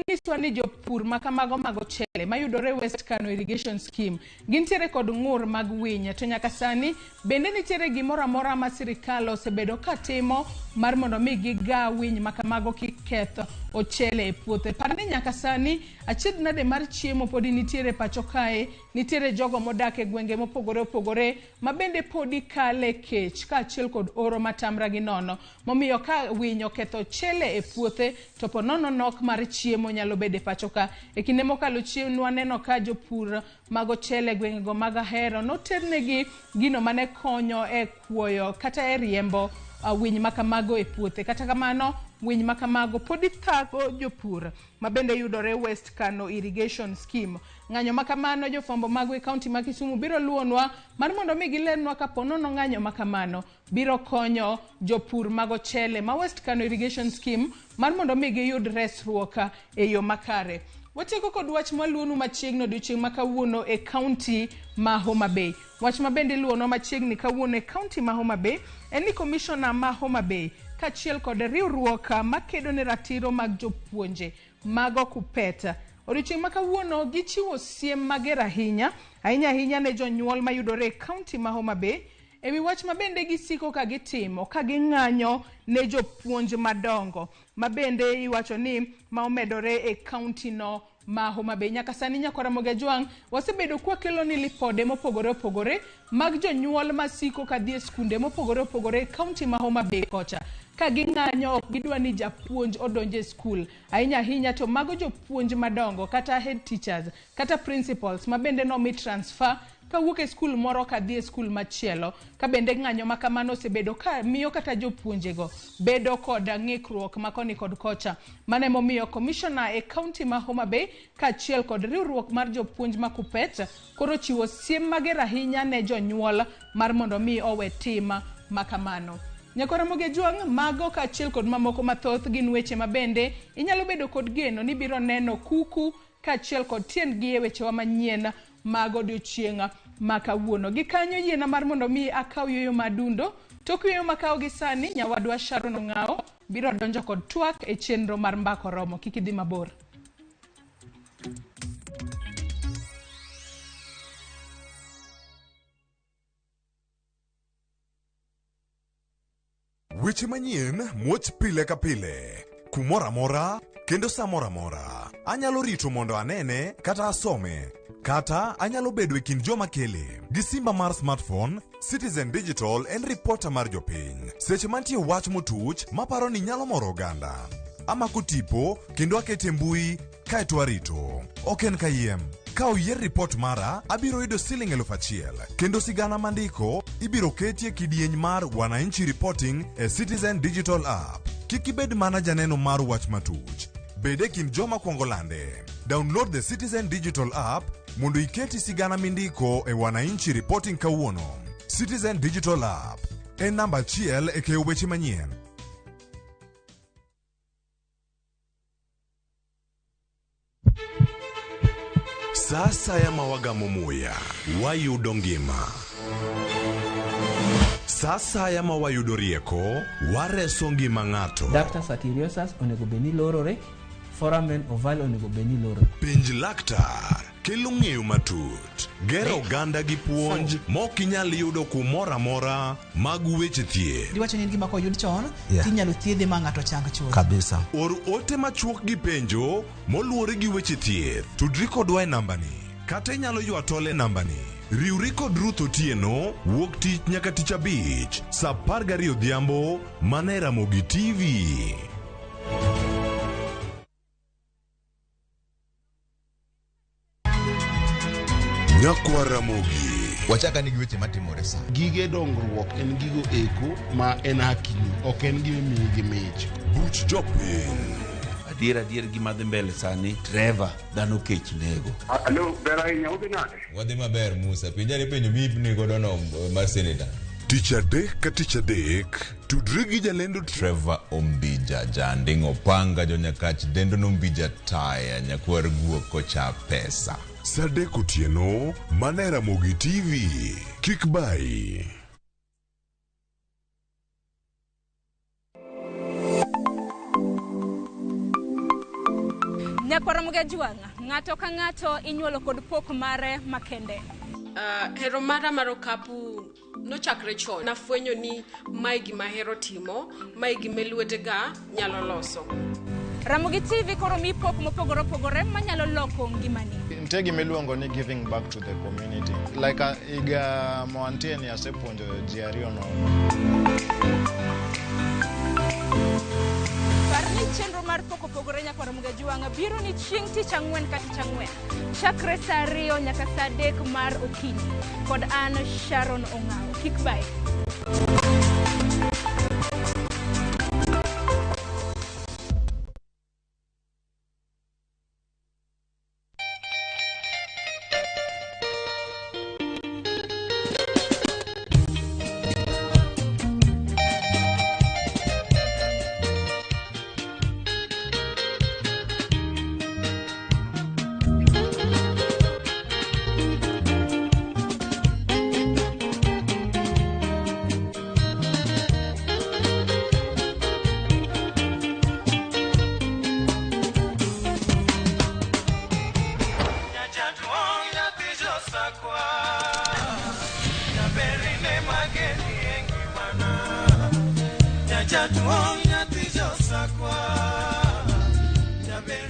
Speaker 35: Nyiswa ni jopur ma kamago mag ochele mayudore West Kano Irrigation Scheme gintiere kod ng'ur mag winy to nyaka sani bende nitiere gimoro amora ma sirikal osebedo katimo mar mondo mi giga winy ma kamago kik keth ochele e puothe. Par ni nyaka sani achiedh nade mar chiemo podi nitiere pacho kae, nitiere jogo modak e gwenge mopogore opogore ma bende podi kale kech kaachiel kod oro matamra gi nono. Momiyo ka winy oketho ochele e puothe to po nono nok mar chiemo nyalo bedo e pacho ka. E kinde mokalo chien waneno ka jopur mag ochele e gwengego mag Ahero noternegi gino mane konyo e kuoyo kata e riembo winy makamago e puothe. Kata kamano winy makamago podi thago jopur ma bende yudore West Kano Irrigation Scheme. Ng'anyo makamano jofwambo magwa e kaunti ma Kisumu biro luonwa mar mondo mi gilernwa kapo nono ng'anyo makamano biro konyo jopur mag ochele ma West Kano Irrigation Scheme mar mondo mi giyud resruok e yo makare. Watieko kod wach mwaluonu machiegni odiochieng' ma kawuono e kaunti ma Homa Bay. Wach ma bende iluonwa machiegni kawuono e kaunti ma Homa Bay en ni komishona ma Homa Bay kaachiel kod riwruok makedo ne ratiro mag jopuonje mago KUPPET. Odiochieng' ma kawuono gichiwo siem mager ahinya, ahinya ahinya ne jonyuol mayudore e kaunti ma Homa Bay ewi wach ma bende gisiko ka gitimo ka ging'anyo ne jopuonj madongo ma bende iwacho ni ma omedore e kaunti no ma Homa Bay. Nyaka sani nyakwar Ramogi Ajwang' wasebedo kwakelo ni lipode mopogore opogore mag jonyuol masiko kadhi e skunde mopogore opogore e kaunti ma Homa Bay kocha ka ging'anyo ok gidwa ni japuonj odonj e skul ahinya ahinya to mago jopuonj madongo kata head teachers kata principals ma bende nomi transfer kawuok e skul moro kadhi e skul machielo. Ka bende ng'anyo ma kamano osebedo ka miyo kata jopuonjego bedo kod ng'ikruok ma koni kod kocha. Mano emomiyo komishona e kaunti ma Homa Bay kaachiel kod riwruok mar jopuonj ma Kuppet koro chiwo siem mager ahinya ne jonyuol mar mondo mi owe tim ma kamano. Nyakwar Ramogi Ajwang', mago kaachiel kod mamoko mathoth gin weche ma bende inyalo bedo kod geno ni biro neno kuku kaachiel kod tiendgi e wechewa manyien mag odiochieng' ma kawuono. Gi kanyo yiena mar mondo mi akaw yueyo ma adundo. Tok yueyo makawo gi sani, nyawadwa Sharon Ong'awo biro donjo kod twak e chenro mar Mbaka Oromo. Kik idhi mabor.
Speaker 14: Weche manyien muoch pile ka pile, kumoro amora kendo sa moro amora. Anyalo rito mondo anene kata asome, kata anyalo bedo e kind joma kele. Gi simba mar smartphone, Citizen Digital en ripota mar jopiny. Seche mantie wach motuch maparo ni nyalo moro oganda. Amako tipo kendo akete e mbui kaeto arito. Ok en kayiem. Ka oyier ripot mara, abiro yudo siling 1000 kendo sigana mandiko ibiro keti e kidieny mar Wananchi Reporting e Citizen Digital App. Kik ibed mana janeno mar wach matuch. Bed e kind joma kwongo lande. Download the Citizen Digital App mondo iketi sigana mindiko e Wananchi Reporting kawuono. Citizen Digital App en namba achiel e keyo weche manyien. Sa asaya ma wagamo muya, wayudo ngima. Sa asaya ma wayudo rieko, wareso ngima ng'ato.
Speaker 1: Ductus arteriosus onego bed ni lorore, foramen ovale onego bed ni lorore.
Speaker 14: Penj laktar kelo ng'eyo matut, gero oganda gi puonj mok inyal yudo kumoro amora mag weche thieth.
Speaker 6: Diwacho ni en gima koyud chon
Speaker 14: Yeah.
Speaker 6: tinyalo thiedhe ma ng'ato chang chuth.
Speaker 14: Kabisa. Or ote machuok gi penjo moluwore gi weche thieth. Tudri kodwa e nambani kata inyalo ywa tol e nambani. Riwri kod Ruth Otieno wuok tich nyaka tich abich saa 12 odhiambo mana e Ramogi TV. Nyakwa Ramogi.
Speaker 22: Wachaka ni gi weche matimore sa.
Speaker 24: Gige dongruok en gigo eko ma en hakini, ok en gima imiyi gi mich.
Speaker 14: Buch jopiny.
Speaker 25: Adier adier gima dhi mbele sani, Trevor, dhano kech nego.
Speaker 16: Alo, ber ahinya, udhi nade?
Speaker 3: Wadhi maber Musa, penja ni penjo miipni godo no mar seneta.
Speaker 14: Tich adek ka tich adek, tudri gi jalendo
Speaker 3: Trevor Ombija, janding' opanga jonyakach dendo nombija taya nyakwar guok kocha pesa.
Speaker 14: Sa adek otieno, mana e Ramogi TV. Kik bayi.
Speaker 2: Nyakwar Ramogi Ajwang', ng'ato ka ng'ato inyuolo kod pok mare makende.
Speaker 5: Hero mara mar okapu nochakre chon. Nafwenyo ni mae gima ahero timo, mae gima lwetega nyalo loso.
Speaker 2: Ramogi TV koro miyi pok mopogore opogore manyalo loko ngimani.
Speaker 7: Nitie gima iluongo ni giving back to the community. Like higa ma wantie ni asepuonjo ji ariyo nono.
Speaker 2: Par ni chenro mar pok opogore nyakwar Ramogi Ajwang' biro ni chieng' tich ang'wen ka tich ang'wen. Chakre saa 2 nyaka saa 3 mar okinyi. Kod an Sharon Ong'awo. Kik bayi.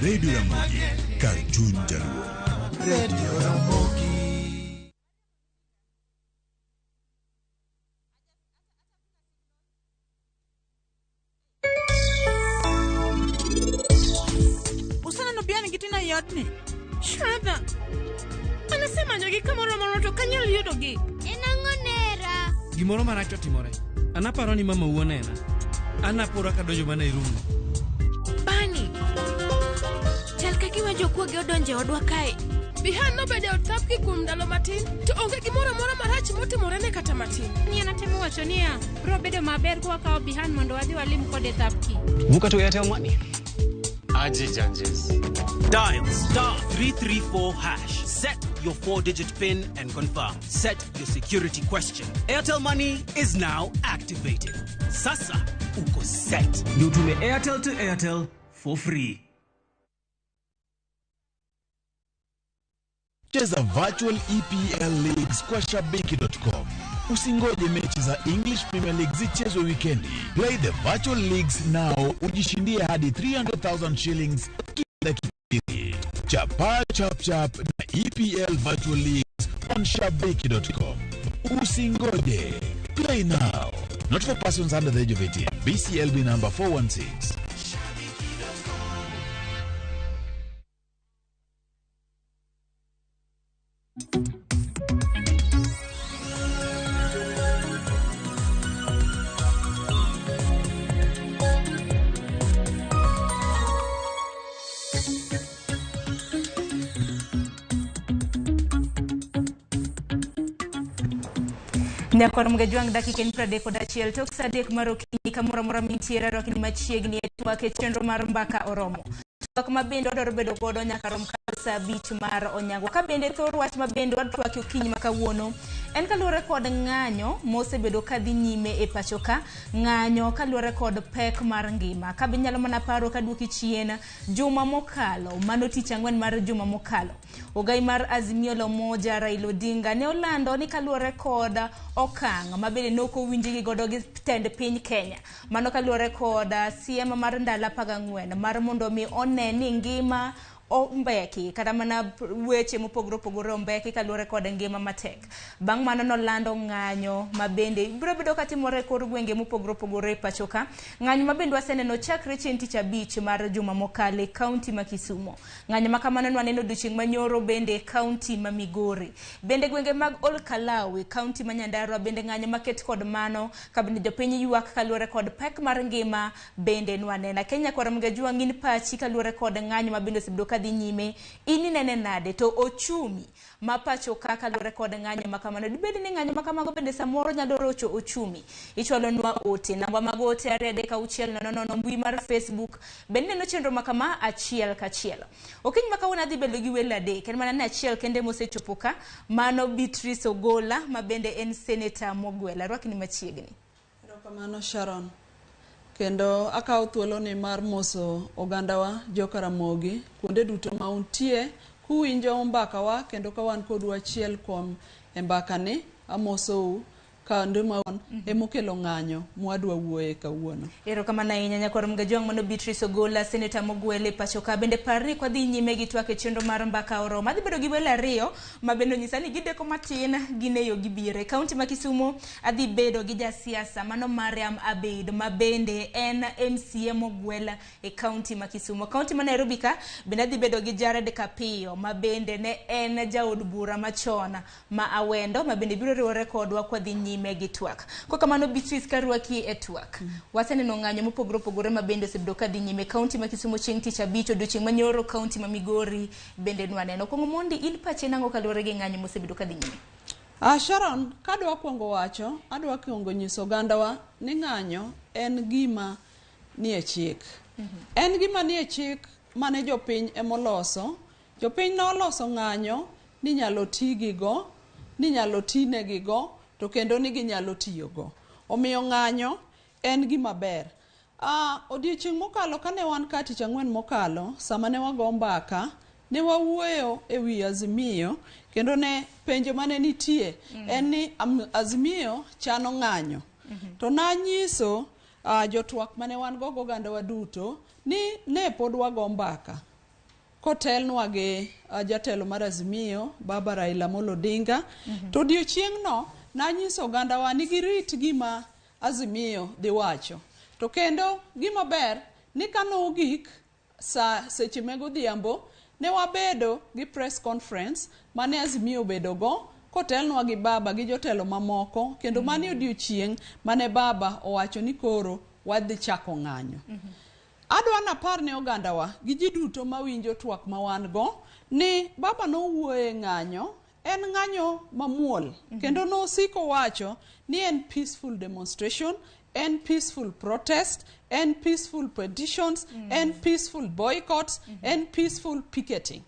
Speaker 14: Radio Ramogi, kar chuny jaluo.
Speaker 11: Radio Ramogi.
Speaker 4: Useneno Bian gi Tina e odni? Shraddha. An asemanyogi kamoro amora to ok anyal yudogi.
Speaker 12: En ang'o nera?
Speaker 13: Gimoro marach otimore. An aparo ni mamau onena. An apora kadonjo mana e room.
Speaker 4: Bani. Chal ka gima jokuoge odonjo e odwa kae. Bihan nobedo e od Thapki kuom ndalo matin, to onge gimoro amora marach motimorene kata matin.
Speaker 17: Ni an atemo wacho niya, biro bedo maber ka wakawo Bihan mondo wadhi walim kode Thapki.
Speaker 15: Vuka to Airtel Money.
Speaker 20: Aje Janjes.
Speaker 21: Dial star 334 hash. Set your 4 digit PIN and confirm. Set your security question. Airtel Money is now activated. Sasa uko set.
Speaker 23: Ndio utume Airtel to Airtel for free.
Speaker 9: Cheza virtual EPL leagues kwa shabiki.com. Usingoje mechi za English Premier League zichezwe wikendi. Play the virtual leagues now, ujishindie hadi 300,000 shillings kila dakika. Chapa chap chap na EPL virtual leagues on shabiki.com. Usingoje. Play now. Not for persons under the age of 18. BCLB number 416.
Speaker 2: Nyakwar Mgajwang' dakika en 31 tok sa 3 mar okinyi kamoro amora mintiere rwakni machiegni e twak e chenro mar mbaka oromo. Twak ma bende wadwaro bedo godo nyaka rom kar sa 5 mar onyango. Ka bende thor wach ma bende wadwaki okinyi ma kawuono en kaluwore kod ng'anyo mosebedo kadhi nyime e pacho ka, ng'anyo kaluwore kod pek mar ngima. Ka be inyalo mana paro kaduoki chien juma mokalo, mano tich ang'wen mar juma mokalo, ogai mar Azimio la Umoja Raila Odinga ne olando ni kaluwore kod okang' ma bende ne ok owinjgi godo gi tend piny Kenya, mano kaluwore kod siem mar ndalo 14 mar mondo mi one ni ngima ombeki kata mana weche mopogore opogore ombeki kaluwore kod ngima matek. Bang' mano nolando ng'anyo ma bende biro bedo katimore e kor gwenge mopogore opogore e pacho ka. Ng'anyo ma bende waseneno chakre chieng' tich abich mar juma mokalo e kaunti ma Kisumo. Ng'anyo ma kamano ne waneno odiochieng' manyoro bende e kaunti ma Migori. Bende gwenge mag Ol Kalou e kaunti ma Nyandarua bende ng'anyo maket kod mano ka bende jopiny ywak kaluwore kod pek mar ngima bende nwanena. Kenya kwar Mgajwang' in pachi kaluwore kod ng'anyo ma bende osebedo kadhi nyime, in inene nade to ochumi ma pacho ka kaluwore kod ng'anyo ma kamano? Dibed ni ng'anyo ma kamago bende samoro nyalo rocho ochumi? Ichwalonwa ote namba mag ote 2 3 6 0 0 mbui mar Facebook bende neno chenro ma kama achiel kachiel. Okinyi ma kawuono adhi bedo gi welo adek, en mana ni achiel kende mosechopo ka, mano Beatrice Ogola ma bende en seneta mogwel. Arwakni machiegni.
Speaker 26: Erokamano Sharon. Kendo akawo thuoloni mar moso ogandawa joka Ramogi kuonde duto ma untie kuwinjo mbakawa kendo ka wan kodu achiel kuom e mbakani amosou kendo ma emokelo ng'anyo mwadwa wuoye kawuono.
Speaker 2: Erokamano ahinya nyakwar Mgajwang', mano Beatrice Ogola, seneta mogwel e pacho ka. Bende par ni kwadhi nyime gi twak e chenro mar mbaka oromo. Adhi bedo gi welo ariyo ma bende onyisa ni gideko matin gin e yo gibire. Kaunti ma Kisumo adhi bedo gi jasiasa mano Mariam Abeid ma bende en MCA mogwel e kaunti ma Kisumo. Kaunti ma Nairobi ka bende adhi bedo gi Jared Kapiyo ma bende ne en jaod bura machon ma Awendo ma bende biro riwore kodwa kwadhi nyime gi twak. Kwa kamano Beatrice, karwaki e twak. Waseneno ng'anyo mopogore opogore ma bende osebedo kadhi nyime kaunti ma Kisumo chieng' tich abich, odiochieng' manyoro kaunti ma Migori bende nwaneno. Kuongo mondi in pache nang'o kaluwore gi ng'anyo mosebedo kadhi nyime?
Speaker 26: Sharon, kadwa kuongo wacho, adwa kuongo nyiso ogandawa ni ng'anyo en gima nie chik. En gima nie chik mane jopiny emoloso. Jopiny noloso ng'anyo ni nyalo ti gigo, ni nyalo ti negigo, to kendo ni ginyalo tiyogo. Omiyo ng'anyo en gima ber. Odiochieng' mokalo kane wan ka tich ang'wen mokalo, sama ne wago mbaka, ne wawuoyo e wi Azimio, kendo ne penjo mane nitie en ni Azimio chano ng'anyo. To nanyiso jotwak mane wan go gogandawa duto ni ne pod wago mbaka kotelnwa gi jatelo mar Azimio Baba Raila Amolo Odinga. To odiochieng'no nanyiso ogandawa ni girit gima Azimio dhi wacho. To kendo gima ber ni kano ogik sa seche mag odhiambo ne wabedo gi press conference mane Azimio obedo go kotelnwa gi baba gi jotelo mamoko kendo mani odiochieng' mane baba owacho ni koro wadhi chako ng'anyo. Adwa napar ne ogandawa gi ji duto mawinjo twak ma wan go ni baba nowuoyo e ng'anyo en ng'anyo mamuol kendo nosiko wacho ni en peaceful demonstration, en peaceful protest, en peaceful petitions, en peaceful boycotts, en peaceful picketing.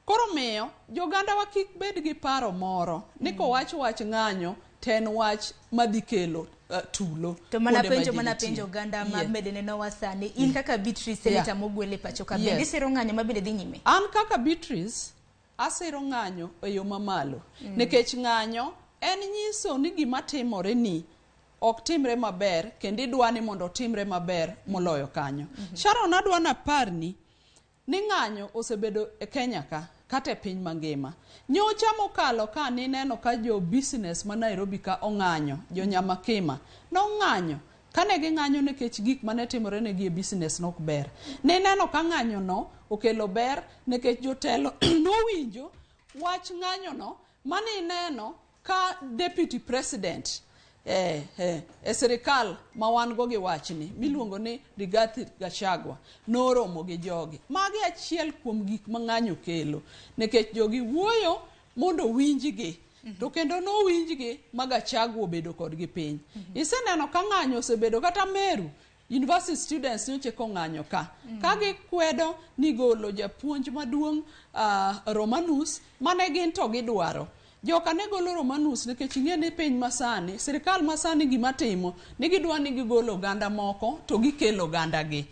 Speaker 26: Koro miyo jogandawa kik bed gi paro moro ni kowach wach ng'anyo to en wach madhi kelo tulo
Speaker 2: To mana
Speaker 26: kuonde ma
Speaker 2: penjo
Speaker 26: ji
Speaker 2: mana
Speaker 26: nitie.
Speaker 2: penjo oganda ma bende nenowa sani in kaka Beatrice senator mogwel e pacho ka bende isiro ng'anyo ma bende dhi nyime?
Speaker 26: An kaka Beatrice asiro ng'anyo e yo mamalo nikech ng'anyo en nyiso ni gima timore ni ok timre maber kendo idwa ni mondo otimre maber moloyo kanyo. Sharon adwa naparni ni ng'anyo osebedo e Kenya ka kata e piny mangima. Nyocha mokalo ka nineno ka jo business ma Nairobi ka ong'anyo, jo Nyamakima nong'anyo kane ging'anyo nikech gik mane timore negi e business nok ber. Nineno ka ng'anyo no okelo ber nikech jotelo nowinjo wach ng'anyo no manineno ka deputy president e sirikal ma wan go gi wachni miluongo ni Rigathi Gachagua noromo gi jogi. Magi achiel kuom gik ma ng'anyo kelo nikech jogi wuoyo mondo winjgi to kendo nowinjgi ma Gachagua obedo kodgi piny. Iseneno ka ng'anyo osebedo kata Meru university students nyocha kong'anyo ka ka gikwedo ni golo japuonj maduong' Romanus mane gin to gidwaro. Joka ne golo Romanus nikech ing'e ni piny masani, sirikal masani gima timo ni gidwa ni gigolo oganda moko to gikelo oganda gi.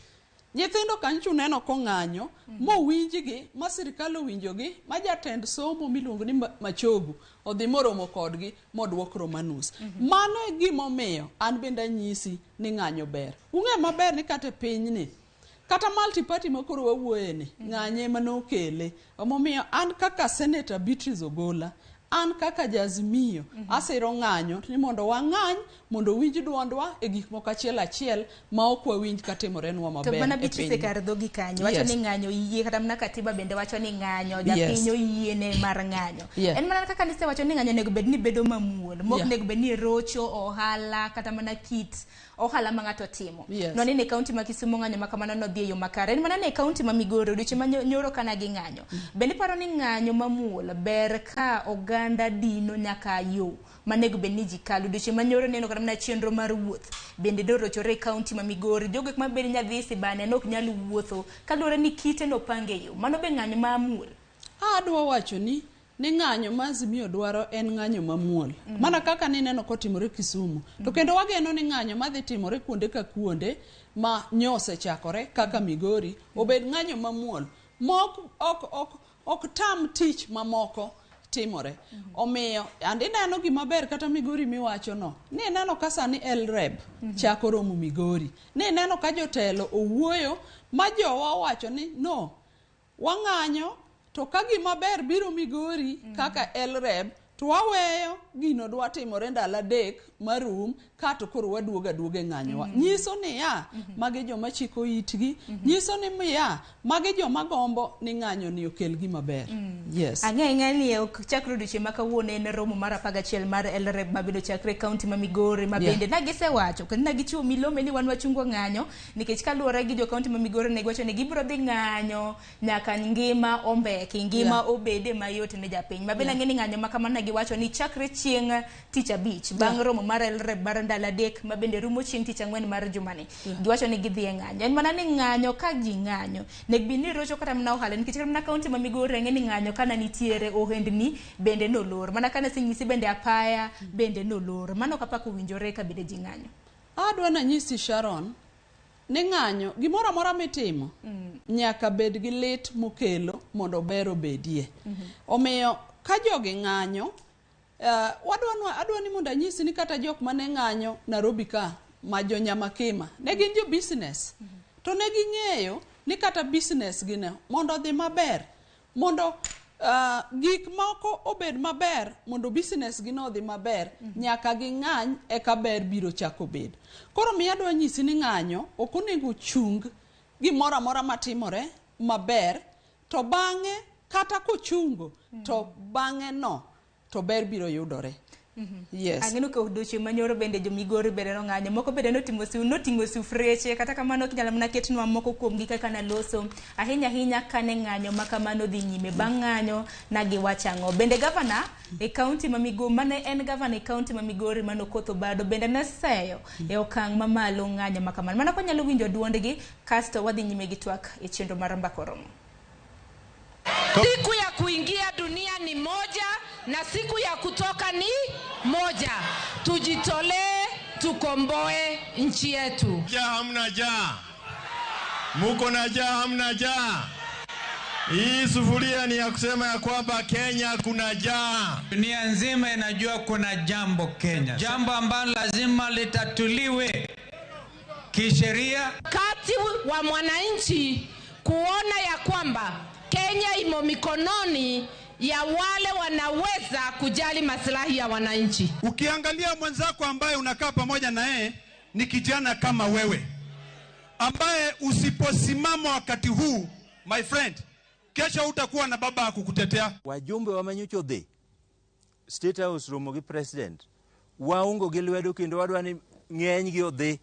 Speaker 26: Nyithindo kanyo uneno kong'anyo mowinjgi ma sirikal owinjogi ma jatend somo miluongo ni Machogu odhi moromo kodgi moduok Romanus. Mano e gimomiyo an bende anyisi ni ng'anyo ber. Ung'e maber ni kata e pinyni kata multi party ma koro wawuoye ni ng'anyo ema nokele. Omomiyo an kaka Senator Beatrice Ogola, an kaka Jaazimio asiro ng'anyo ni mondo wang'any mondo winj duondwa e gik moko achiel achiel ma ok wawinj katimorenwa
Speaker 2: To
Speaker 26: maber
Speaker 2: mana
Speaker 26: e
Speaker 2: Beatrice
Speaker 26: piny.
Speaker 2: kar dhogi kanyo wacho ni ng'anyo oyie kata mana katiba bende wacho ni ng'anyo japiny oyiene mar ng'anyo. En mana kaka nisewacho ni ng'anyo onego bed ni bedo mamuol mok onego bed ni rocho ohala kata mana kit ohala ma ng'ato timo. Nwaneno e kaunti ma Kisumu ng'anyo ma kamano nodhi e yo makare. En mana ne e kaunti ma Migori odiochieng' ma nyoro kana gi ng'anyo. Bende iparo ni ng'anyo mamuol ber ka oganda dino nyaka yo manego bed ni ji kalo. Odiochieng' ma nyoro neno kata mana chenro mar wuoth bende dorochore e kaunti ma Migori. Jogo ek mabende nyadhi Sibane ne ok nyal wuotho kaluwore ni kite nopange yo. Mano be ng'anyo mamuol.
Speaker 26: Adwa wacho ni ng'anyo ma Azimio dwaro en ng'anyo mamuol. Mana kaka nineno kotimore Kisumu. To kendo wageno ni ng'anyo madhi timore kuonde ka kuonde ma nyo osechakore kaka Migori obed ng'anyo mamuol. Mok ok tam tich mamoko timore. Omiyo and ineno gima ber kata Migori miwacho no. Ni ineno ka sani LREB chako romo Migori. Ni ineno ka jotelo owuoyo ma jowa owacho ni no wang'anyo to ka gima ber biro Migori kaka LREB to waweyo gino dwa timore ndalo 3 marum kato koro waduogo aduoga e ng'anyowa. Nyiso niya magi joma chiko itgi, nyiso ni miya magi joma gombo ni ng'anyo ni okel gima ber. Yes.
Speaker 2: Ang'e ni ok chakre odiochieng' ma kawuono en romo mar 11 mar LREB mabedo chakre kaunti ma Migori ma bende na gisewacho kendo na gichiwo milome ni wan wachungo ng'anyo nikech kaluwore gi jo kaunti ma Migori ne giwacho ni gibiro dhi ng'anyo nyaka ngima ombeki, ngima obede mayot ne japiny. Ma bende ang'e ni ng'anyo ma kamano ne giwacho ni chakre chieng' tich abich bang' romo mar LREB mar ndalo 3 ma bende rumo chieng' tich ang'wen mar jumani. Giwacho ni gidhi e ng'anyo. En mana ni ng'anyo ka ji ng'anyo nek bed ni rocho kata mana ohala nikech kata mana kaunti ma Migori ang'e ni ng'anyo kana nitiere ohendni bende nolor. Mana kana asenyisi bende apaya bende nolor. Mano kapok owinjore ka bende ji ng'anyo.
Speaker 26: Adwa nanyisi Sharon ni ng'anyo gimoro amora mitimo nyaka bed gi lit mokelo mondo ber obedie. Omiyo ka jogi ng'anyo adwa ni mondo anyisi ni kata jok mane ng'anyo Nairobi ka ma jo Nyamakima ne gin jo business to ne ging'eyo ni kata business gi ne mondo odhi maber mondo gik moko obed maber mondo business gi no odhi maber nyaka ging'any eka ber biro chako bed. Koro miyo adwa nyisi ni ng'anyo ok onego chung gimoro amora matimore maber To bang'e kata kochungo to bang'e no to ber biro yudore. Yes.
Speaker 2: Ang'eno ka odiochieng' manyoro bende jo Migori bende nong'anyo moko bende notimo su noting'o sufreche kata kamano ok inyalo mana ketnwa moko kuomgi kaka naloso ahinya ahinya kane ng'anyo ma kamano dhi nyime bang' ng'anyo na giwacho ang'o bende gavana e kaunti ma Migori mane en gavana e kaunti ma Migori mane Okoth Obado bende neseyo e okang' mamalo ng'anyo ma kamano mana kwanyalo winjo duondgi kasto wadhi nyime gi twak e chenro mar Mbaka Oromo.
Speaker 1: Siku ya kuingia dunia ni moja na siku ya kutoka ni moja. Tujitolee, tukomboe nchi yetu.
Speaker 8: Jaa hamna jaa, muko na jaa hamna jaa. Hii sufuria ni ya kusema ya kwamba Kenya kuna jaa.
Speaker 10: Dunia nzima inajua kuna jambo Kenya, jambo ambalo lazima litatuliwe kisheria.
Speaker 1: Wakati wa mwananchi kuona ya kwamba Kenya imo mikononi ya wale wanaweza kujali maslahi ya wananchi.
Speaker 15: Ukiangalia mwenzako ambaye unakaa pamoja na yeye ni kijana kama wewe, ambaye usiposimama wakati huu, my friend, kesho utakuwa na baba wa kukutetea.
Speaker 18: Wajumbe wa manyocha odhi State House romo gi president waungo gi lwedo kendo wadwa ni ng'eny gi odhi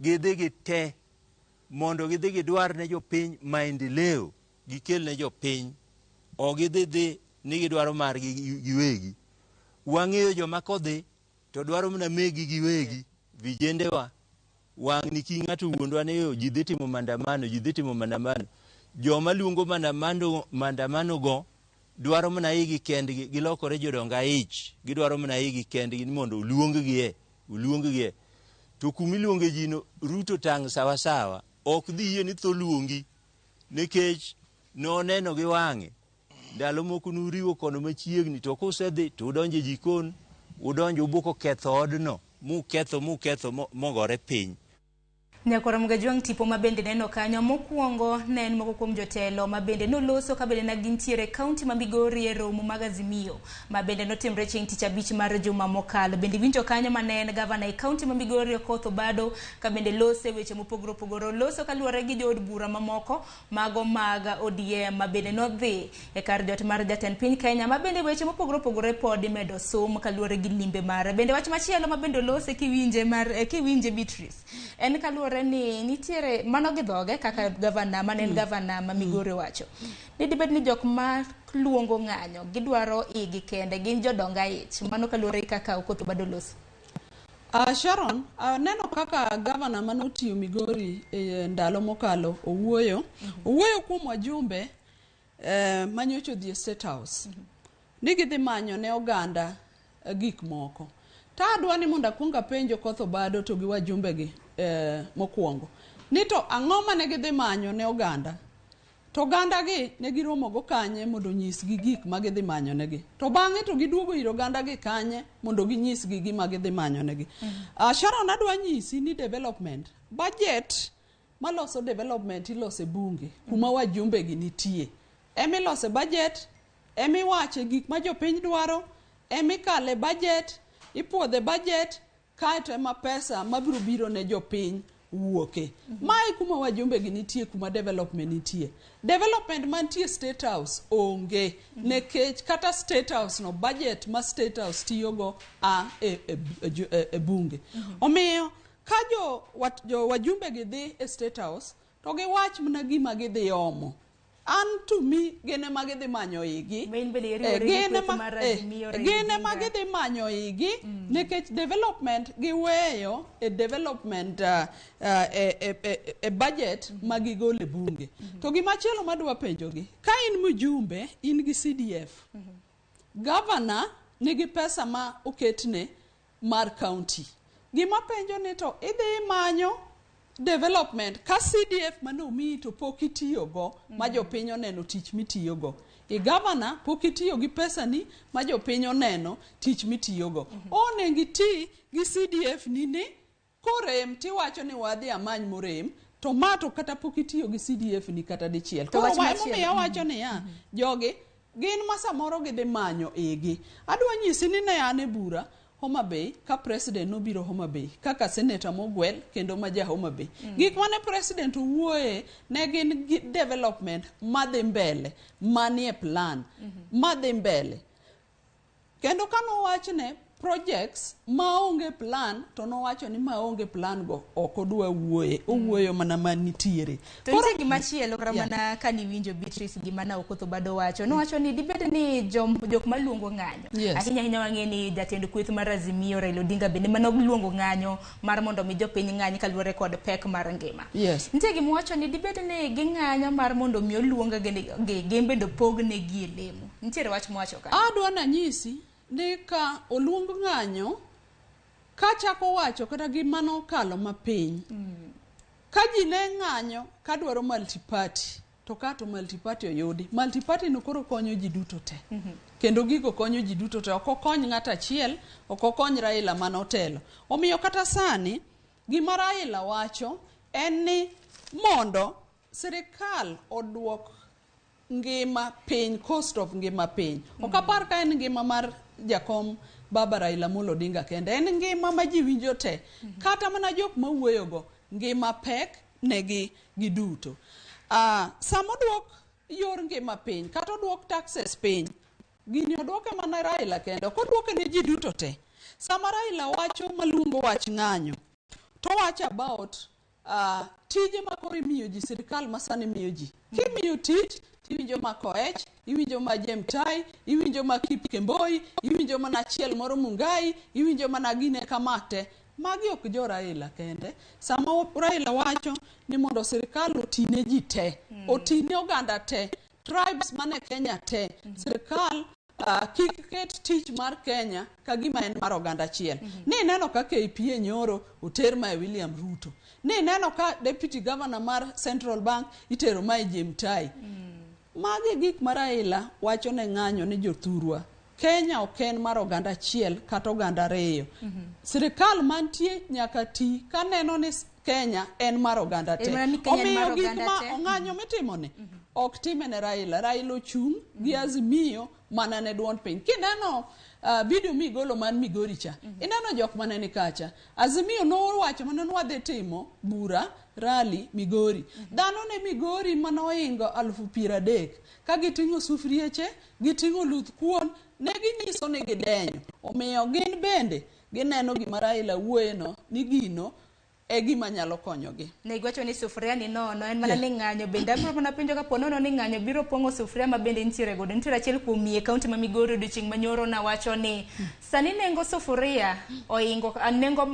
Speaker 18: gidhi gi te mondo gidhi gidwar ne jopiny maendeleo gikel ne jopiny ok gidhi dhi ni gidwaro margi giwegi. Wang'eyo joma kodhi to dwaro mana megi giwegi vijendewa wang' ni ki ng'ato wuondwa ni ji dhi timo maandamano ji dhi timo maandamano joma luongo maandamano maandamano go dwaro mana igi kendgi gilokore jodong aich gidwaro mana igi kendgi ni mondo oluong-gi oluong-gi to kumiluonge ji no Ruto tang' sawasawa ok dhi yie ni tho luongi nikech noneno gi wang'e ndalo moko nuriwo kono machiegni to kusedhi to udonjo e jikon udonjo ubuko ketho odno muketho muketho mogore piny.
Speaker 2: Nyakwar Mgajwang' tipo ma bende neno kanyo mokwongo ne en moko kuom jotelo ma bende noloso ka bende ne gintiere e kaunti ma Migori e romo mag Azimio ma bende notimre chieng' tich abich mar juma mokalo. Bende iwinjo kanyo mane en gavana e kaunti ma Migori Okoth Obado ka bende lose weche mopogore opogore. Oloso kaluwore gi jood bura mamoko mago mag ODM ma bende nodhi e kar jot mar jatend piny Kenya ma bende weche mopogore opogore pod imedo sum kaluwore gi limbe mare. Bende wach machielo ma bende olose kiwinje mar kiwinje Beatrice en kaluwore ni nitiere mano gi dhoge kaka gavana mane en gavana ma Migori wacho ni dibed ni jok ma luongo ng'anyo gidwaro igi kende gin jodong aich mano kaluwore gi kaka Okoth Obado loso.
Speaker 26: Sharon, neno kaka gavana manotiyo Migori e ndalo mokalo owuoyo. Owuoyo kuom wajumbe manyocha odhi e State House. Ni gidhi manyo ne oganda gik moko. To adwa ni mondo akwong apenj Okoth Obado to gi wajumbe gi mokwongo. Ni to ang'o mane gidhi manyo ne oganda? To oganda gi ne giromo go kanye mondo onyisgi gik ma gidhi manyo negi. To bang'e to giduogo ir oganda gi kanye mondo ginyisgi gima gidhi manyo negi. Sharon adwa nyisi ni development budget maloso development iloso e bunge kuma wajumbe gi nitie. Emilose budget, emiwache gik ma jopiny dwaro, emikale budget, ipuodhe budget, kaeto ema pesa mabiro biro ne jopiny wuoke. Mae kuma wajumbe gi nitie kuma development nitie. Development mantie State House onge nikech kata State House no budget ma State House tiyogo a e bunge. Omiyo ka jo wajumbe gi dhi e State House to giwach mana gima gidhi omo. An to me gin ema gidhi manyo igi. Gin ema gidhi manyo igi nikech development giweyo e development e budget ma gigolo e bunge. To gimachielo madwa penjogi, ka in mjumbe in gi CDF, governor nigi pesa ma oketne mar county. Gima penjo ni to idhi imanyo development ka CDF manomiyi to pok itiyogo ma jopiny oneno tich mitiyogo. I governor pok itiyo gi pesani ma jopiny oneno tich mitiyogo. Onego iti gi CDF ni ni korem tiwacho ni wadhi amany morem to ma to kata pok itiyo gi CDF ni kata dichiel.
Speaker 2: To
Speaker 26: Koro
Speaker 2: wach
Speaker 26: emomiyo
Speaker 2: machielo.
Speaker 26: awacho niya, jogi gin ma samoro gidhi manyo igi. Adwa nyisi ni ne an e bura Homa Bay ka president nobiro Homa Bay kaka senator mogwel kendo ma ja Homa Bay. Gik mane president owuoye ne gin gi development madhi mbele manie plan madhi mbele. Kendo ka nowachne projects maonge plan to nowacho ni maonge plan go ok odwa wuoye, owuoyo mana manitiere.
Speaker 2: To nitie gimachielo kata
Speaker 26: Yeah.
Speaker 2: mana kaniwinjo Beatrice gima na Okoth Obado wacho nowacho ni dibed ni jok maluongo ng'anyo
Speaker 26: Yes.
Speaker 2: ahinya ahinya wang'e ni jatend kweth mar Azimio Raila Odinga bende mano luongo ng'anyo mar mondo mi jopiny ng'any kaluwore kod pek mar ngima.
Speaker 26: Yes.
Speaker 2: Nitie gima wacho ni dibed ni ging'anyo mar mondo mi oluong gi gin bende opognegi e lemo. Nitiere wach mowacho kanyo.
Speaker 26: Adwa nanyisi ni ka oluong ng'anyo kachako wacho kata gima nokalo mapiny ka ji ne ng'anyo kadwaro multiparty to ka to multiparty oyudi multiparty no koro konyo ji duto te kendo gigo konyo ji duto te ok okony ng'ato achiel ok okony Raila mane otelo omiyo kata sani gima Raila wacho en ni mondo sirikal oduok ngima piny cost of ngima piny ok apar ka en ngima mar jakom baba Raila Amolo Odinga kende en ngima ma ji winjo te kata mana jok mawuoyogo ngima pek negi giduto sama oduok yor ngima piny kata oduok taxes piny gini oduoke mana Raila kende ok oduoke ne ji duto te sama Raila wacho maluongo wach ng'anyo to wacho about tije ma koro imiyo ji sirikal ma sani miyo ji kimiyo tich tiwinjo ma Koech iwinjo ma Jemtai iwinjo ma Kipkemboi iwinjo mana achiel moro Mungai iwinjo mana gine kamate magi ok jo Raila kende sama Raila wacho ni mondo sirikal oti ne ji te oti ne oganda te tribes mane Kenya te sirikal kik ket tich mar Kenya ka gima en mar oganda achiel ni neno ka KPA nyoro oter mae William Ruto ni neno ka deputy governor mar Central Bank itero mae Jemtai magi gik ma Raila wacho ne ng'anyo ni jothurwa Kenya ok en mar oganda achiel kata oganda ariyo sirikal mantie nyaka ti kaneno ni Kenya en mar oganda te
Speaker 2: En mana ni Kenya en mar
Speaker 26: omiyo gik
Speaker 2: oganda
Speaker 26: ma
Speaker 2: te.
Speaker 26: ong'anyo mitimoni ok time ne Raila Raila ochung' gi Azimio mana ne duond piny kineno video migolo man Migori cha ineno jok mane ni kacha Azimio nowacho mana ni wadhi timo bura rally Migori dhano ne Migori manoingo 30,000 ka giting'o sufrieche giting'o luth kuon ne ginyiso ni gidenyo omiyo gin bende gineno gima Raila wuoyeno ni gino e gima nyalo konyogi
Speaker 2: Ne giwacho ni sufuria ni nono en mana ni ng'anyo bende abiro mana penjo kapo nono ni ng'anyo biro pong'o sufuria ma bende nitiere godo nitiere achiel kuom miye kaunti ma Migori odiochieng' manyoro nawacho ni sani nengo sufuria oingo nengo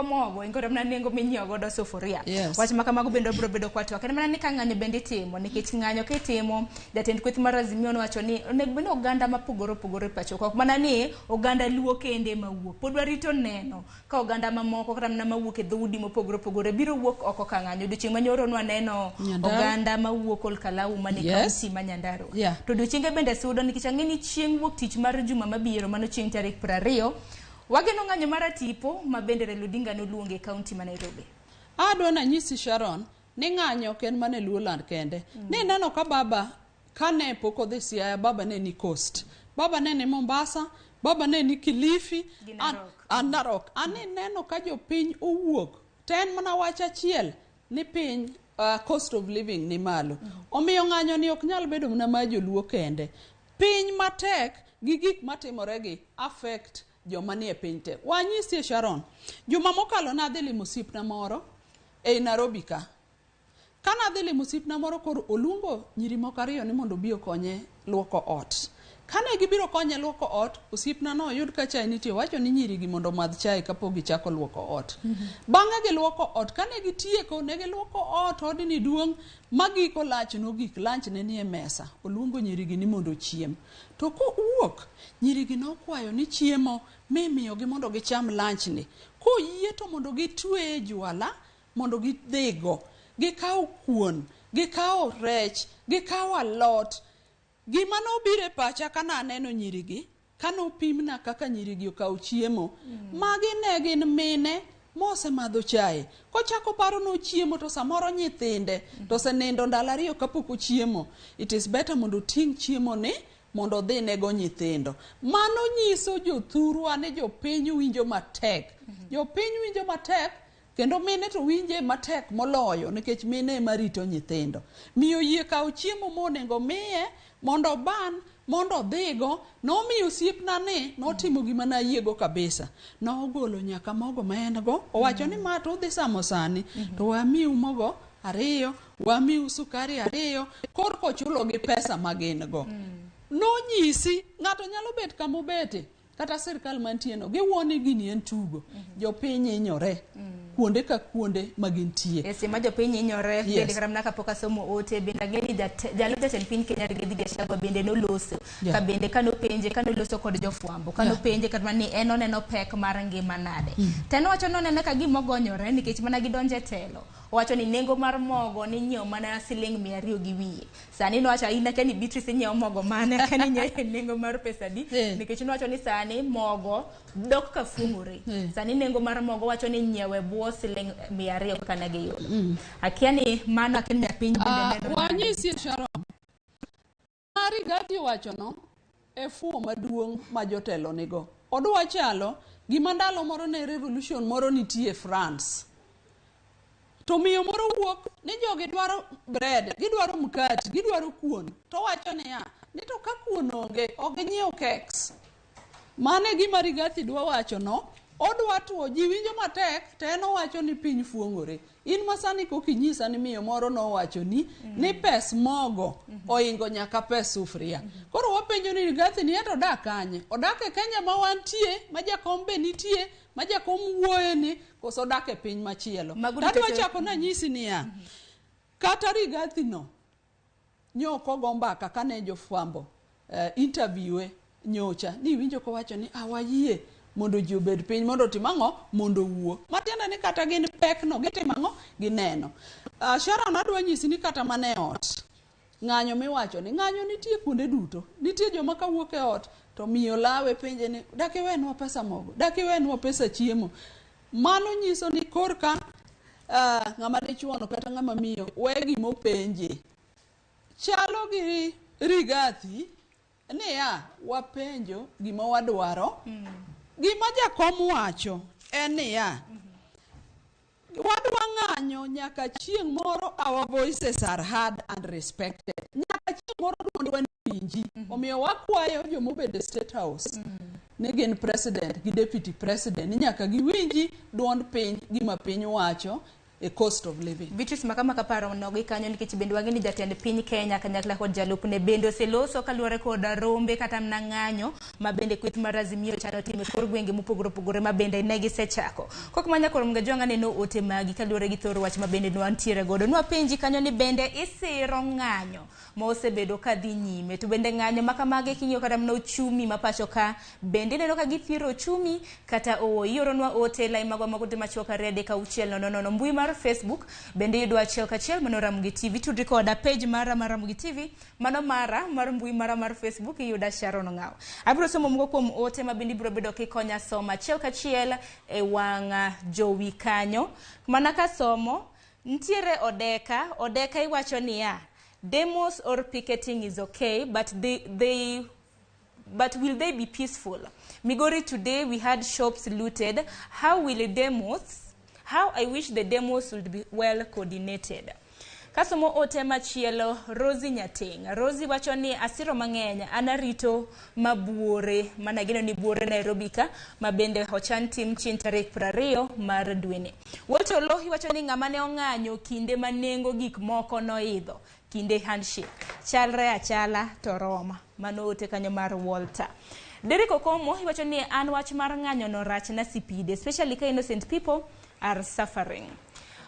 Speaker 2: mogo oingo kata mana nengo minyiewo godo sufuria
Speaker 26: Yes.
Speaker 2: wach ma kamago bende wabiro bedo kwatwak en mana ni ka ng'anyo bende itimo nikech ng'anyo kitimo jatend kweth mar Azimio nowacho ni onego bed ni oganda mapogore opogore e pacho ka ok mana ni oganda luo kende ema wuok pod warito neno ka oganda mamoko kata mana mawuok e dhoudi mopogore opogore biro wuok oko ka ng'anyo odiochieng' manyoro nwaneno
Speaker 26: Nyandarua.
Speaker 2: oganda mawuok Olkalau mane
Speaker 26: Yes.
Speaker 2: kaunti ma Nyandarua
Speaker 26: Yeah.
Speaker 2: to odiochienge bende sudo nikech ang'e ni chieng' wuok tich mar juma mabiro mano chieng' tarik 20 wageno ng'anyo mar atipo ma bende Raila Odinga noluongo e kaunti ma Nairobi
Speaker 26: adwa nanyisi Sharon ni ng'anyo ok en mana e Luoland kende ni neno ka baba kane pok odhi Siaya baba ne ni Coast baba ne ni Mombasa baba ne ni Kilifi
Speaker 2: Gi Narok.
Speaker 26: an Narok ani neno ka jopiny owuok to en mana wach achiel ni piny cost of living ni malo omiyo ng'anyo ni ok nyal bedo mana mar joluo kende piny matek gi gik matimore gi affect joma nie piny te wanyisie Sharon juma mokalo nadhi limo osiepna moro ei Nairobi ka kanadhi limo osiepna moro koro oluongo nyiri moko ariyo ni mondo obi okonye luoko ot kane gibiro konye luoko ot osiepna no oyud ka chai nitie owacho ni nyiri gi mondo omadh chai kapok gichako luoko ot bang'e giluoko ot kane gitieko ne giluoko ot odni duong' magiko lach nogik lunch ne nie mesa oluongo nyiri gi ni mondo ochiem to kowuok nyiri gi nokwayo ni chiemo mimiyogi mondo gicham lunch ni koyie to mondo gitwe e jwala mondo gidhigo gikaw kuon gikaw rech gikaw alot gima nobiro e pacha kana aneno nyirigi kanopimna kaka nyirigi okaw chiemo magi ne gin mine mosemadho chae kochako paro nochiemo to samoro nyithinde to osenindo ndalo ariyo kapok ochiemo it is better mondo oting' chiemo ni mondo odhi nego nyithindo. Mano nyiso jothurwa ni jopiny winjo matek. Jopiny winjo matek kendo mine to winje matek moloyo nikech mine ema rito nyithindo. Miyo yie kawo chiemo monego miye mondo oban mondo odhigo nomiyo osiepna ni notimo gima nayiego kabisa. Nogolo nyaka mogo ma en go owacho ni ma to udhi samo sani to wamiu mogo ariyo wamiu sukari ariyo korka ochulo gi pesa ma gin go. Nonyisi ng'ato nyalo bet kamobete kata sirkal mantie no giwuo ni gini en tugo. Jopiny hinyore kuonde ka kuonde ma gintie.
Speaker 2: E seche ma jopiny hinyore
Speaker 26: Yes.
Speaker 2: bende kata mana kapok asomo ote bende ang'e ni jalup jatend piny Kenya Rigathi Gachagua bende noloso ka bende kanopenje kanoloso kod jofwambo kanopenje kata mana ni en oneno pek mar ngima nade to en owacho ni oneno ka gima ogonyore nikech mana gidonjo e telo owacho ni nengo mar mogo ninyiewo mana siling 200 gi wiye sani nowacho in akia ni Beatrice inyiewo mogo mane akia ni inyiewo e nengo mar pesa adi nikech nowacho ni sani mogo dok ka fuong'ore sani nengo mar mogo wacho ni nyiewe bwo siling 200 kaka ne giyudo akia ni mano akia ni japiny bende neno nade.
Speaker 26: Wanyisi Sharon. Ma Rigathi owachono e fuwo maduong' ma jotelo nigo. Odwa chalo gima ndalo moro ne revolution moro nitie France. To miyo moro wuok ni jogi dwaro bread, gidwaro mkati, gidwaro kuon. To wacho niya, ni to ka kuon onge, ok ginyiew cakes. Mano e gima Rigathi dwa wacho no. Odwa tuo, ji winjo matek, to en owacho ni piny fuong'ore. In ma sani koka inyisa ni miyo moro nowacho ni, ni pes mogo oingo nyaka pes sufria. Koro wapenjo ni Rigathi ni eto odak kanye? Odak e Kenya ma wantie, ma jakom be nitie, ma jakom wuoye ni, koso odak e piny machielo.
Speaker 2: Mago
Speaker 26: Tadwa
Speaker 2: duto-
Speaker 26: chako nanyisi niya, kata Rigathi no, nyo kogo mbaka kane jofwambo interviewe nyocha ni winjo kowacho ni awayie mondo ji obed piny mondo otim ang'o mondo owuo matiende ni kata gin pek no gitimo ang'o gineno. Sharon adwa nyisi ni kata mana e ot ng'anyo miwacho ni ng'anyo nitie kuonde duto nitie joma kawuok e ot to miyo lawe penje ni dak iwenwa pesa mogo dak iwenwa pesa chiemo mano nyiso ni korka ng'ama dichuo no kata ng'ama miyo we gimopenje chalo gi Rigathi niya wapenjo gima wadwaro gima jakom wacho en niya wadwa ng'anyo nyaka chieng' moro our voices are heard and respected nyaka chieng' moro duondwa winji omiyo wakwayo jomobedo e state house ni gin president gi deputy president ni nyaka giwinji duond piny gima piny wacho e cost of living.
Speaker 2: Beatrice Makama kaparo nogi kanyo nikech bende wang'e ni jatend piny Kenya kanyakla kod jalupne bende oseloso kaluwore kod rombe kata mana ng'anyo ma bende kweth mar Azimio chano timo e kor gwenge mopogore opogore ma bende ne gisechako. Kok manya koro Mgajwang' aneno ote magi kaluwore gi thor wach ma bende nwantiere godo. Nwapenji kanyo ni bende isiro ng'anyo ma osebedo ka dhi nyime to bende ng'anyo ma kamagi king'iyo kata mana uchumi ma pacho ka bende ineno ka githiro uchumi kata ooyo. Ioronwa ote lai magwa mag ote machuok 2 3 6 0 0 mbui mar Facebook bende iyudwa achiel kachiel mano Ramogi TV tudri koda page mara mar Ramogi TV mano mara mar mbui mara mar Facebook iyuda Sharon Ong'aw. Abiro somo moko kuom ote ma bende ibiro bedo kikonya somo achiel kachiel e wang' jowi kanyo. Mana kasomo nitiere Odeka, Odeka iwacho niya demos or picketing is okay but they but will they be peaceful? Migori today we had shops looted. How will demos? How I wish the demos would be well coordinated. Kasomo ote machielo Rosie Nyateng. Rosie wacho ni asiro mang'eny an arito mabuore mana geno ni buore Nairobi ka ma bende ochan tim chieng' tarik 20 mar dweni. Walter Olohi wacho ni ng'ama ne ong'anyo kinde ma nengo gik moko noidho kinde handshake chalre achala to roma. Mano ote kanyo mar Walter. Derek Okomo iwacho ni an wach mar ng'anyo no rach na sipide especially ka innocent people are suffering.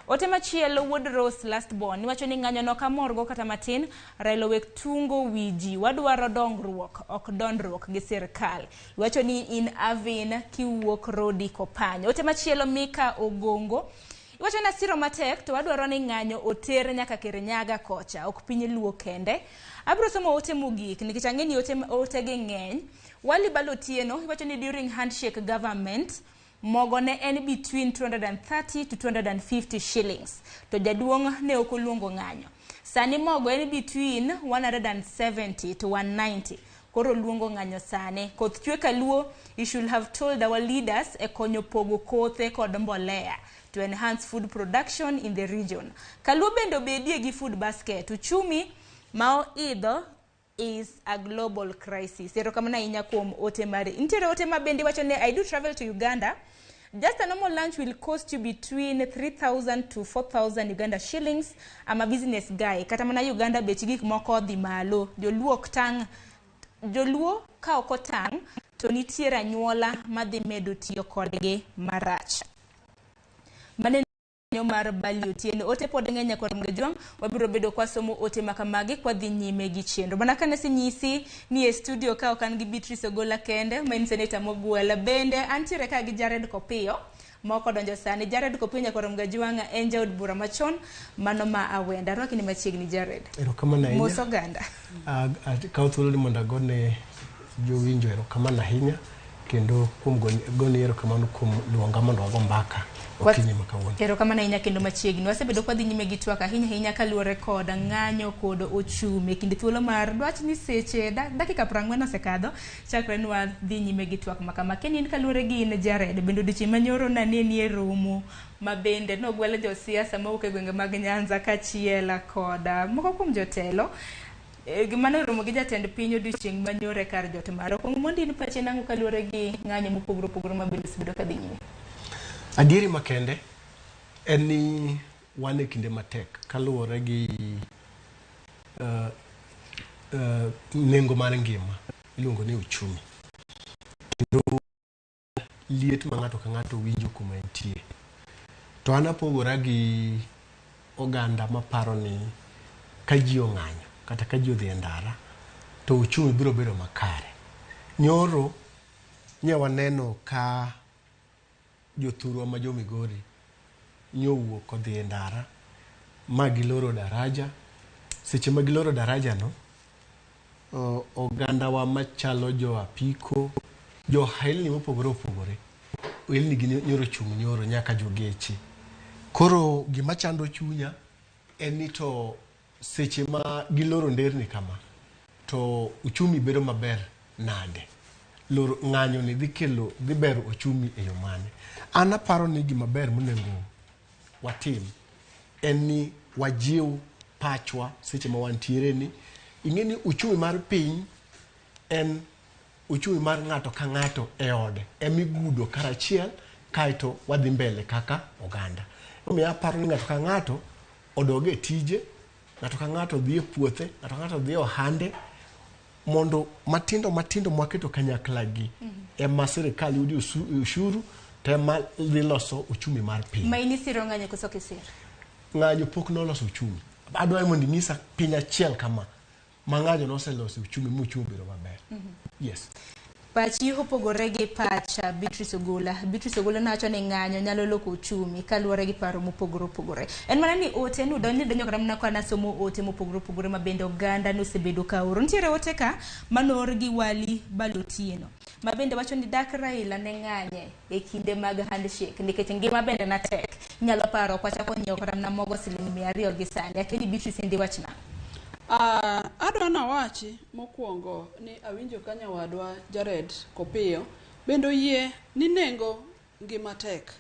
Speaker 2: Ote machielo wuod Rose last born iwacho ni ng'anyo no kamorgo kata matin Raila owek tungo wi ji wadwaro dongruok ok dondruok gi sirkal. Iwacho ni in Avin kiwuok Rodi Kopany. Ote machielo Mika Ogongo iwacho ni asiro matek to wadwaro ni ng'anyo oter nyaka Kirinyaga kocha ok piny Luo kende. Abiro somo ote mogik nikech ang'e ni ote gi ng'eny. Wali Balotieno iwacho ni during handshake government mogo ne en between 230 to 250 shillings to jaduong' ne ok oluongo ng'anyo. Sani mogo en between 170 to 190. Koro luongo ng'anyo sani. Koth chwe kaluo, you should have told our leaders e konyo pogo kothe kod mbolea to enhance food production in the region. Kaluo bende obedie gi food basket. Uchumi ma oidho is a global crisis. Erokamano ahinya kuom ote mari. Nitiere ote ma bende wacho ni I do travel to Uganda. Just a normal lunch will cost you between 3,000 to 4,000 Uganda shillings. I'm a business guy. Kata mana Uganda bech gik moko odhi malo. Joluo ok tang' joluo ka ok otang' to nitiere anyuola madhi medo tiyo kodgi marach. Mane mar Bali Otieno. Ote pod ng'eny nyakwar Mgejwang', wabiro bedo kwasomo ote makamagi kwadhi nyime gi chenro. Mana ka nasenyisi ni e studio ka ok an gi Beatrice Ogola kende, ma en seneta mogwel. Bende antiere ka gi Jared Kopiyo, ma ok odonjo sani. Jared Kopiyo nyakwar Mgejwang' en jaod bura machon, mano ma Awenda. Arwaki ni machiegni Jared.
Speaker 6: Erokamano ahinya.
Speaker 2: Mos oganda.
Speaker 6: Akawo thuolo ni mondo agone jowinjo erokamano ahinya kendo kuom goni erokamano kuom luonga mondo wago mbaka okinyi ma kawuono.
Speaker 2: Erokamano ahinya kendo machiegni. Wasebedo kwadhi nyime gi twak ahinya ahinya kaluwore kod ng'anyo kod ochumi. E kinde thuolo mar dwach ni seche dakika 40 osekadho chakre ni wadhi nyime gi twak ma kama. Kendo in kaluwore gi in Jared, bende odiochieng' manyoro naneni e romo ma bende nogwelo josiasa mawuok e gwenge mag Nyanza kaachiel kod moko kuom jotelo. Mano romo gi jatend piny odiochieng' manyoro e kar jot mare. Okuongo mondo in pache nang'o kaluwore gi ng'anyo mopogore opogore ma bende osebedo kadhi nyime?
Speaker 6: Adieri makende en ni wan e kinde matek kaluwore gi nengo mar ngima iluongo ni uchumi. Kendo liet ma ng'ato ka ng'ato winjo kuma entie. To an apogora gi oganda maparo ni ka ji ong'anyo kata ka ji odhi e ndara to uchumi biro bedo makare. Nyoro nye waneno ka jothurwa ma jo Migori nyowuok odhi e ndara ma giloro daraja. Seche ma giloro daraja no, ogandawa machalo jo apiko, jo ohelni mopogore opogore, ohelni gi nyoro chung' nyoro nyaka jogeche. Koro gima chando chunya en ni to seche ma giloro nderni kama, to uchumi bedo maber nade? Loro ng'anyo ni dhi kelo, dhi bero uchumi e yo mane? An aparo ni gima ber monego watim en ni wajiw pachwa seche ma wantiere ni ing'e ni uchumi mar piny en uchumi mar ng'ato ka ng'ato e ode emigudo karachiel kaeto wadhi mbele kaka oganda. Omiyo aparo ni ng'ato ka ng'ato odog e tije, ng'ato ka ng'ato dhi e puothe, ng'ato ka ng'ato dhi e ohande mondo matindo matindo mwaketo kanyakla gi ema sirikal yudi ushuru to ema dhi loso uchumi mar piny.
Speaker 2: Ma in isiro ng'anyo koso ok isir?
Speaker 6: Ng'anyo pok noloso uchumi. Adwaro mondo inyisa piny achiel kama ma ng'anyo noseloso uchumi ma uchumi obedo maber. Yes.
Speaker 2: Pachi opogore gi pach Beatrice Ogola. Beatrice Ogola nowacho ni ng'anyo nyalo loko uchumi kaluwore gi paro mopogore opogore. En mana ni ote nudonjo donjo kata mana ka nasomo ote mopogore opogore ma bende oganda nosebedo ka oro. Nitiere ote ka manoor gi Wali Balotieno ma bende wacho ni dak Raila ne ng'anye e kinde mag handshake nikech ngima bende na tek. Inyalo paro ok wachako nyiewo kata mana mogo siling 200 gi sani. Akia ni Beatrice indi wach nang'o?
Speaker 26: Adwa nawachi mokwongo ni awinjo ka nyawadwa Jared Kopiyo bende oyie ni nengo ngima tek.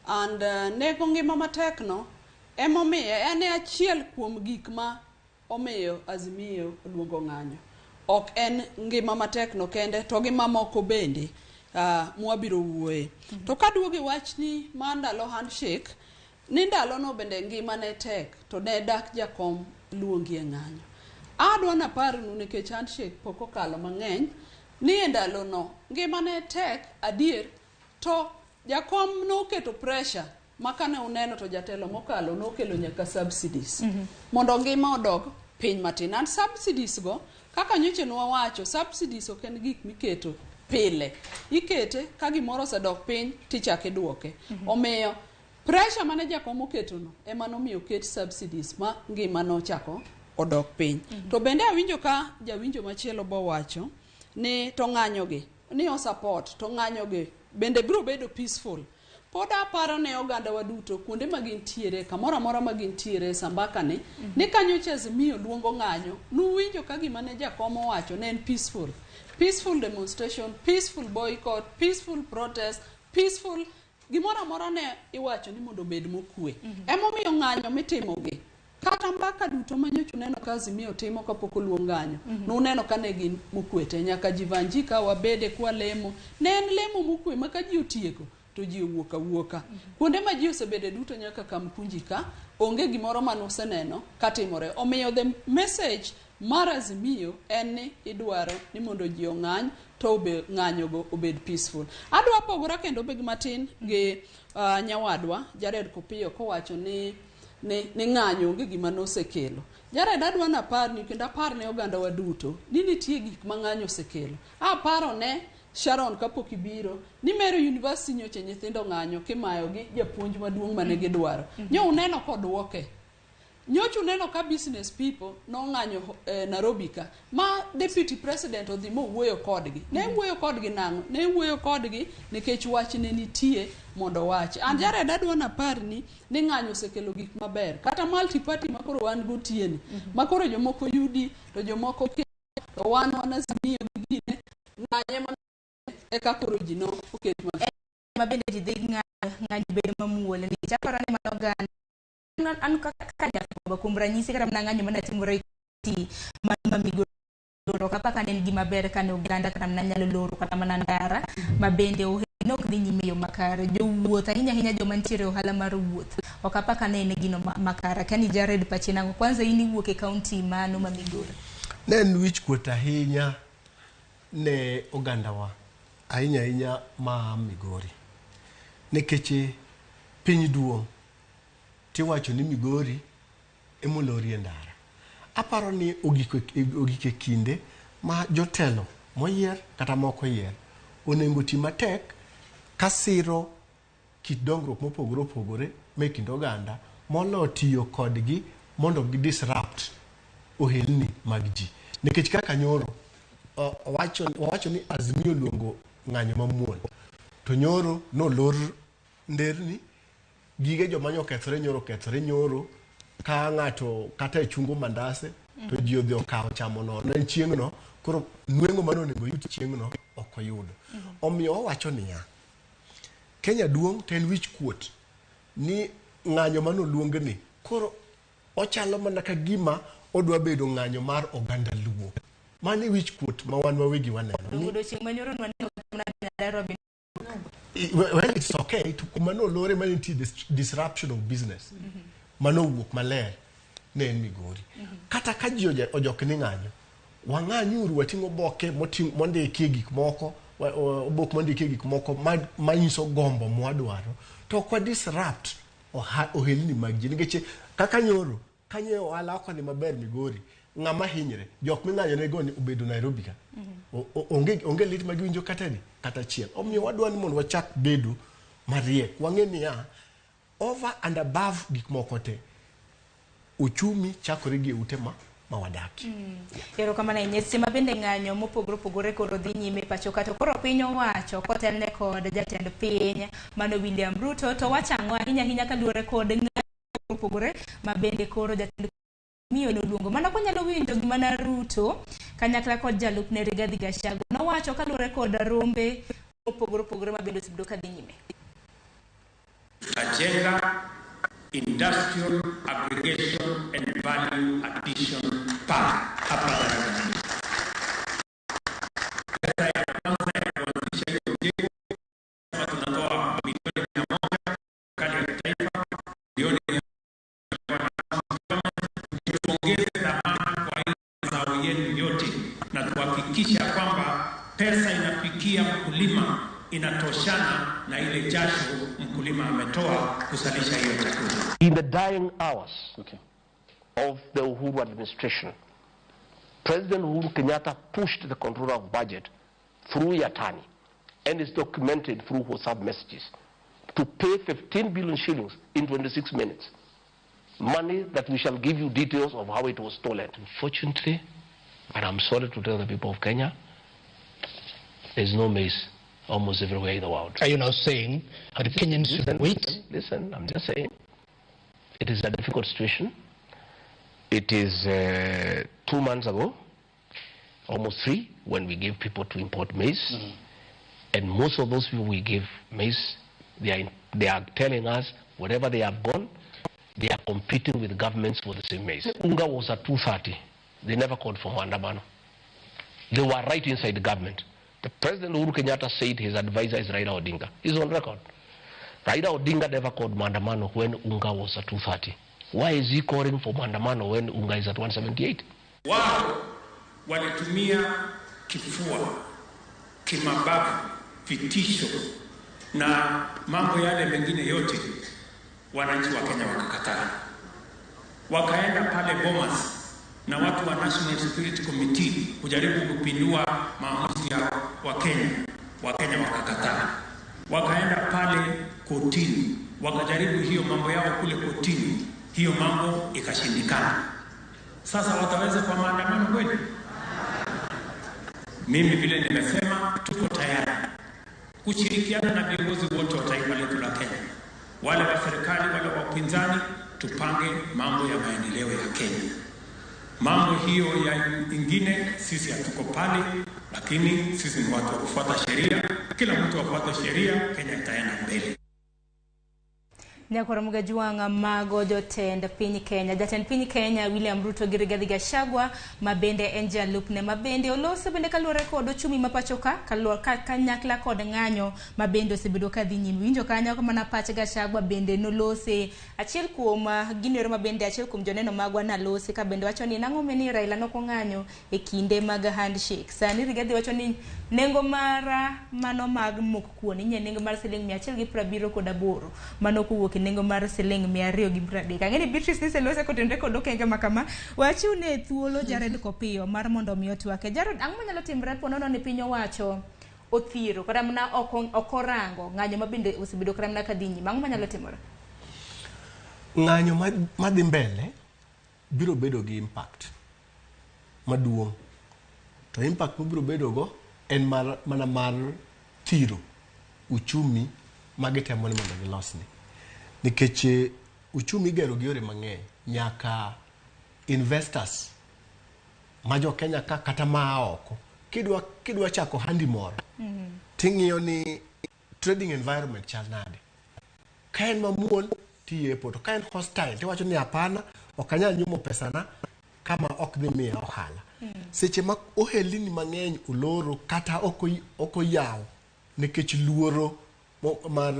Speaker 26: And nengo ngima matek no emomiyo en e achiel kuom gik ma omiyo Azimio oluongo ng'anyo. Ok en ngima matek no kende to gi mamoko bende mwabiro wuoye. To kaduogo e wachni mar ndalo handshake, ni ndalono bende ngima ne tek to ne dak jakom luongi e ng'anyo. Adwa naparnu nikech handshake pok okalo mang'eny ni e ndalono ngima ne tek adier to jakom noketo pressure ma kane uneno to jatelo mokalo nokelo nyaka subsidies mondo ngima odog piny matin. And subsidies go kaka nyocha nwawacho, subsidies ok en gik miketo pile, ikete ka gimoro osedok piny tichako iduoke. Omiyo pressure mane jakom oketo no ema nomiyo oket subsidies ma ngima nochako odok piny. To bende awinjo ka jawinjo machielo bowacho ni to ng'anyo gi ni o support to ng'anyo gi bende biro bedo peaceful. Pod aparo ne oganda wa duto kuonde ma gintiere, kamoro amora ma gintiere sambaka ni, ni kanyocha Azimio luongo ng'anyo, nuwinjo ka gima ne jakom owacho ne en peaceful. Peaceful demonstration, peaceful boycott, peaceful protest, peaceful gimoro amora ne iwacho ni mondo obed mokwe. Emomiyo ng'anyo mitimogi kata mbaka duto manyocha uneno ka Azimio timo kapok oluong ng'anyo, nuneno ka ne gin mokwe te, nyaka Jivanji ka wabede kwalemo, ne en lemo mokwe ma ka ji otieko to ji owuok awuoka. Kuonde ma ji osebede duto nyaka Kamkunji ka, onge gimoro mane useneno katimore. Omiyo the message mar Azimio en ni idwaro ni mondo ji ong'any to be ng'anyogo obed peaceful. Adwa pogora kendo beg matin gi nyawadwa Jared Kopiyo kowacho ni ng'anyo onge gima nosekelo. Jared, adwa naparni kendo apar ne oganda wa duto ni nitie gik ma ng'anyo osekelo. Aparo ne Sharon kapok ibiro ni Meru University nyocha nyithindo ng'anyo kimayo gi japuonj maduong' mane gidwaro. Nyo uneno koduoke. Nyocha uneno ka business people nong'anyo Nairobi ka ma deputy president odhi mowuoyo kodgi. Ne wuoyo kodgi nang'o? Ne wuoyo kodgi nikech wach ne nitie mondo owachi. An Jared adwa naparni ni ng'anyo osekelo gik maber. Kata multi party ma koro wan go tieni, ma koro jomoko yudi to jomoko ke to wan Azimio gi gine ng'anye ema eka koro ji no oket
Speaker 2: ma bende ji dhi ng'anyo bedo mamuol nikech aparo ni mano oganda an kaka jafwambo kuom ranyisi kata mana ng'anyo mane timore ti ma Migori ok apar ka ne en gima ber kane oganda kata mana nyalo loro kata mana ndara ma bende ohelni ok dhi nyime e yo makare. Jowuoth ahinya ahinya joma nitiere e ohala mar wuoth ok apar ka ne en gino makare. Akia ni Jared pachi nang'o? Kwanza in iwuok e kaunti mano ma Migori.
Speaker 6: Ne en wich kuot ahinya ne ogandawa ahinya ahinya ma Migori nikech piny duong' tiwacho ni Migori emolorie ndara. Aparo ni ogik e kinde ma jotelo moyier kata mok oyier onego ti matek kasiro kit dongruok mopogore opogore me kind oganda molo tiyo kodgi mondo gi disrupt ohelni mag ji. Nikech kaka nyoro wawacho ni Azimio luongo ng'anyo mamuol to nyoro nolor nderni, gige joma nyo okethore nyoro okethore nyoro ka ng'ato kata e chungo mandase to ji odhi okawo chamo nono en chieng'no, koro nweng'o mane onego oyud chieng'no ok oyudo. Omiyo wawacho niya, Kenya duong' to en wich kuot ni ng'anyo mane oluong ni koro ochalo mana ka gima odwa bedo ng'anyo mar oganda Luo. Mano e wich kuot ma wan wawegi waneno.
Speaker 2: Odiochieng' manyoro nwaneno kata mana Nairobi.
Speaker 6: Well, it's okay to kuma nolore mane nitie disruption of business. Mano owuok maler ne en Migori. Kata ka ji ojok ni ng'anyo, wang'anyuru wating'o oboke mondikie gik moko, obok mondikie gik moko manyiso gombo mwadwaro, to ok wa disrupt ohelni mag ji. Nikech kaka nyoro, kanyo ohala ok odhi maber Migori, ng'ama hinyre, jok ming'anyo nego ni obedo Nairobi ka. Onge lit ma giwinjo kata ni, kata achiel. Omiyo wadwa ni mondo wachak bedo mariek. Wang'e niya, over and above gik moko te, uchumi chakore gi e ute ma wadakie.
Speaker 2: Erokamano ahinya. Seche ma bende ng'anyo mopogore opogore koro dhi nyime pacho ka, to koro piny owacho kotelne kod jatend piny mano William Ruto, to wacho ang'o ahinya ahinya kaluwore kod ng'anyo mopogore ma bende koro jatend miyo noluongo. Mano konyalo winjo gima na Ruto kanyakla kod jalupne Rigathi Gachagua nowacho kaluwore kod rombe mopogore opogore ma bende osebedo ka dhi nyime.
Speaker 3: Tajenga Industrial Aggregation and Value Addition Park hapa Tharaka. Pesa ya kwanza ya kuanzisha hiyo mjengo kama tunatoa milioni 100 serikali ya kitaifa, milioni tuongeze dhamana kwa hii mazao yenu yote na tuhakikisha kwamba pesa inafikia mkulima inatoshana na ile jasho mkulima ametoa kuzalisha hiyo chakula.
Speaker 16: In the dying hours of the Uhuru administration, President Uhuru Kenyatta pushed the control of budget through Yatani and is documented through WhatsApp messages to pay 15 billion shillings in 26 minutes. Money that we shall give you details of how it was stolen. Unfortunately, and I'm sorry to tell the people of Kenya, there's no maize almost everywhere in the world.
Speaker 5: Are you now saying that Kenyans should wait?
Speaker 16: Listen, listen, I'm just saying it is a difficult situation. It is 2 months ago, almost 3, when we gave people to import maize. And most of those people we gave maize, they are telling us wherever they have gone, they are competing with governments for the same maize. Unga was at 230. They never called for maandamano. They were right inside the government. The President Uhuru Kenyatta said his advisor is Raila Odinga. He's on record. Raila Odinga never called maandamano when Unga was at 230. Why is he calling for maandamano when Unga is at 178?
Speaker 3: Wao walitumia kifua, kimabavu, vitisho na mambo yale mengine yote, wananchi wa Kenya wakakataa. Wakaenda pale Bomas na watu wa National Security Committee kujaribu kupindua maamuzi ya Wakenya, Wakenya wakakataa. Wakaenda pale kotini, wakajaribu hiyo mambo yao kule kotini, hiyo mambo ikashindikana. Sasa wataweza kwa maandamano kweli? Mimi vile nimesema, tuko tayari kushirikiana na viongozi wote wa taifa letu la Kenya, wale wa serikali, wale wa upinzani, tupange mambo ya maendeleo ya Kenya. Mambo hiyo ya ingine sisi hatuko pale, lakini sisi ni watu wa kufuata sheria. Kila mtu afuate sheria, Kenya itaenda mbele.
Speaker 2: Nyakwar Mugajwang' mago jotend piny Kenya. Jatend piny Kenya William Ruto gi Rigathi Gachagua ma bende en jalupne ma bende oloso bende kaluwore kod ochumi ma pacho ka kanyakla kod ng'anyo ma bende osebedo ka dhi nyime. Winjo kanyo mana pach Gachagua bende nolose achiel kuom gino ero ma bende achiel kuom joneno magwa nalose ka bende wacho ni nang'o ni Raila nokong'anyo e kinde mag handshake. Sani Rigathi wacho ni nengo mar mano mag mok kuon inye nengo mar siling 178 mano kowuok e nengo mar siling 230. Ang'e ni Beatrice niselose kotenore kod okenge ma kama wachiw ne thuolo Jared Kopiyo mar mondo mi otwake. Jared, ang'o manyalo timore po nono ni piny owacho othiero kata mana ok orango ng'anyo ma bende osebedo kata mana kadhi nyime, ang'o manyalo timore?
Speaker 6: Ng'anyo madhi mbele biro bedo gi impact maduong'. To impact mobiro bedo go en mar, mana mar thiro uchumi magitemo ni mondo gilosni. Nikech uchumi igero gi yore mang'eny nyaka investors ma jo Kenya ka kata maa oko kidwa chako ohandi moro ting'iyo ni trading environment chal nade. Ka en mamuol tiyepo, to ka en hostile tiwacho ni hapana, ok anyal nyumo pesana kama ok dhi miya ohala. Seche ma ohelni mang'eny oloro kata ok oyaw nikech luoro mar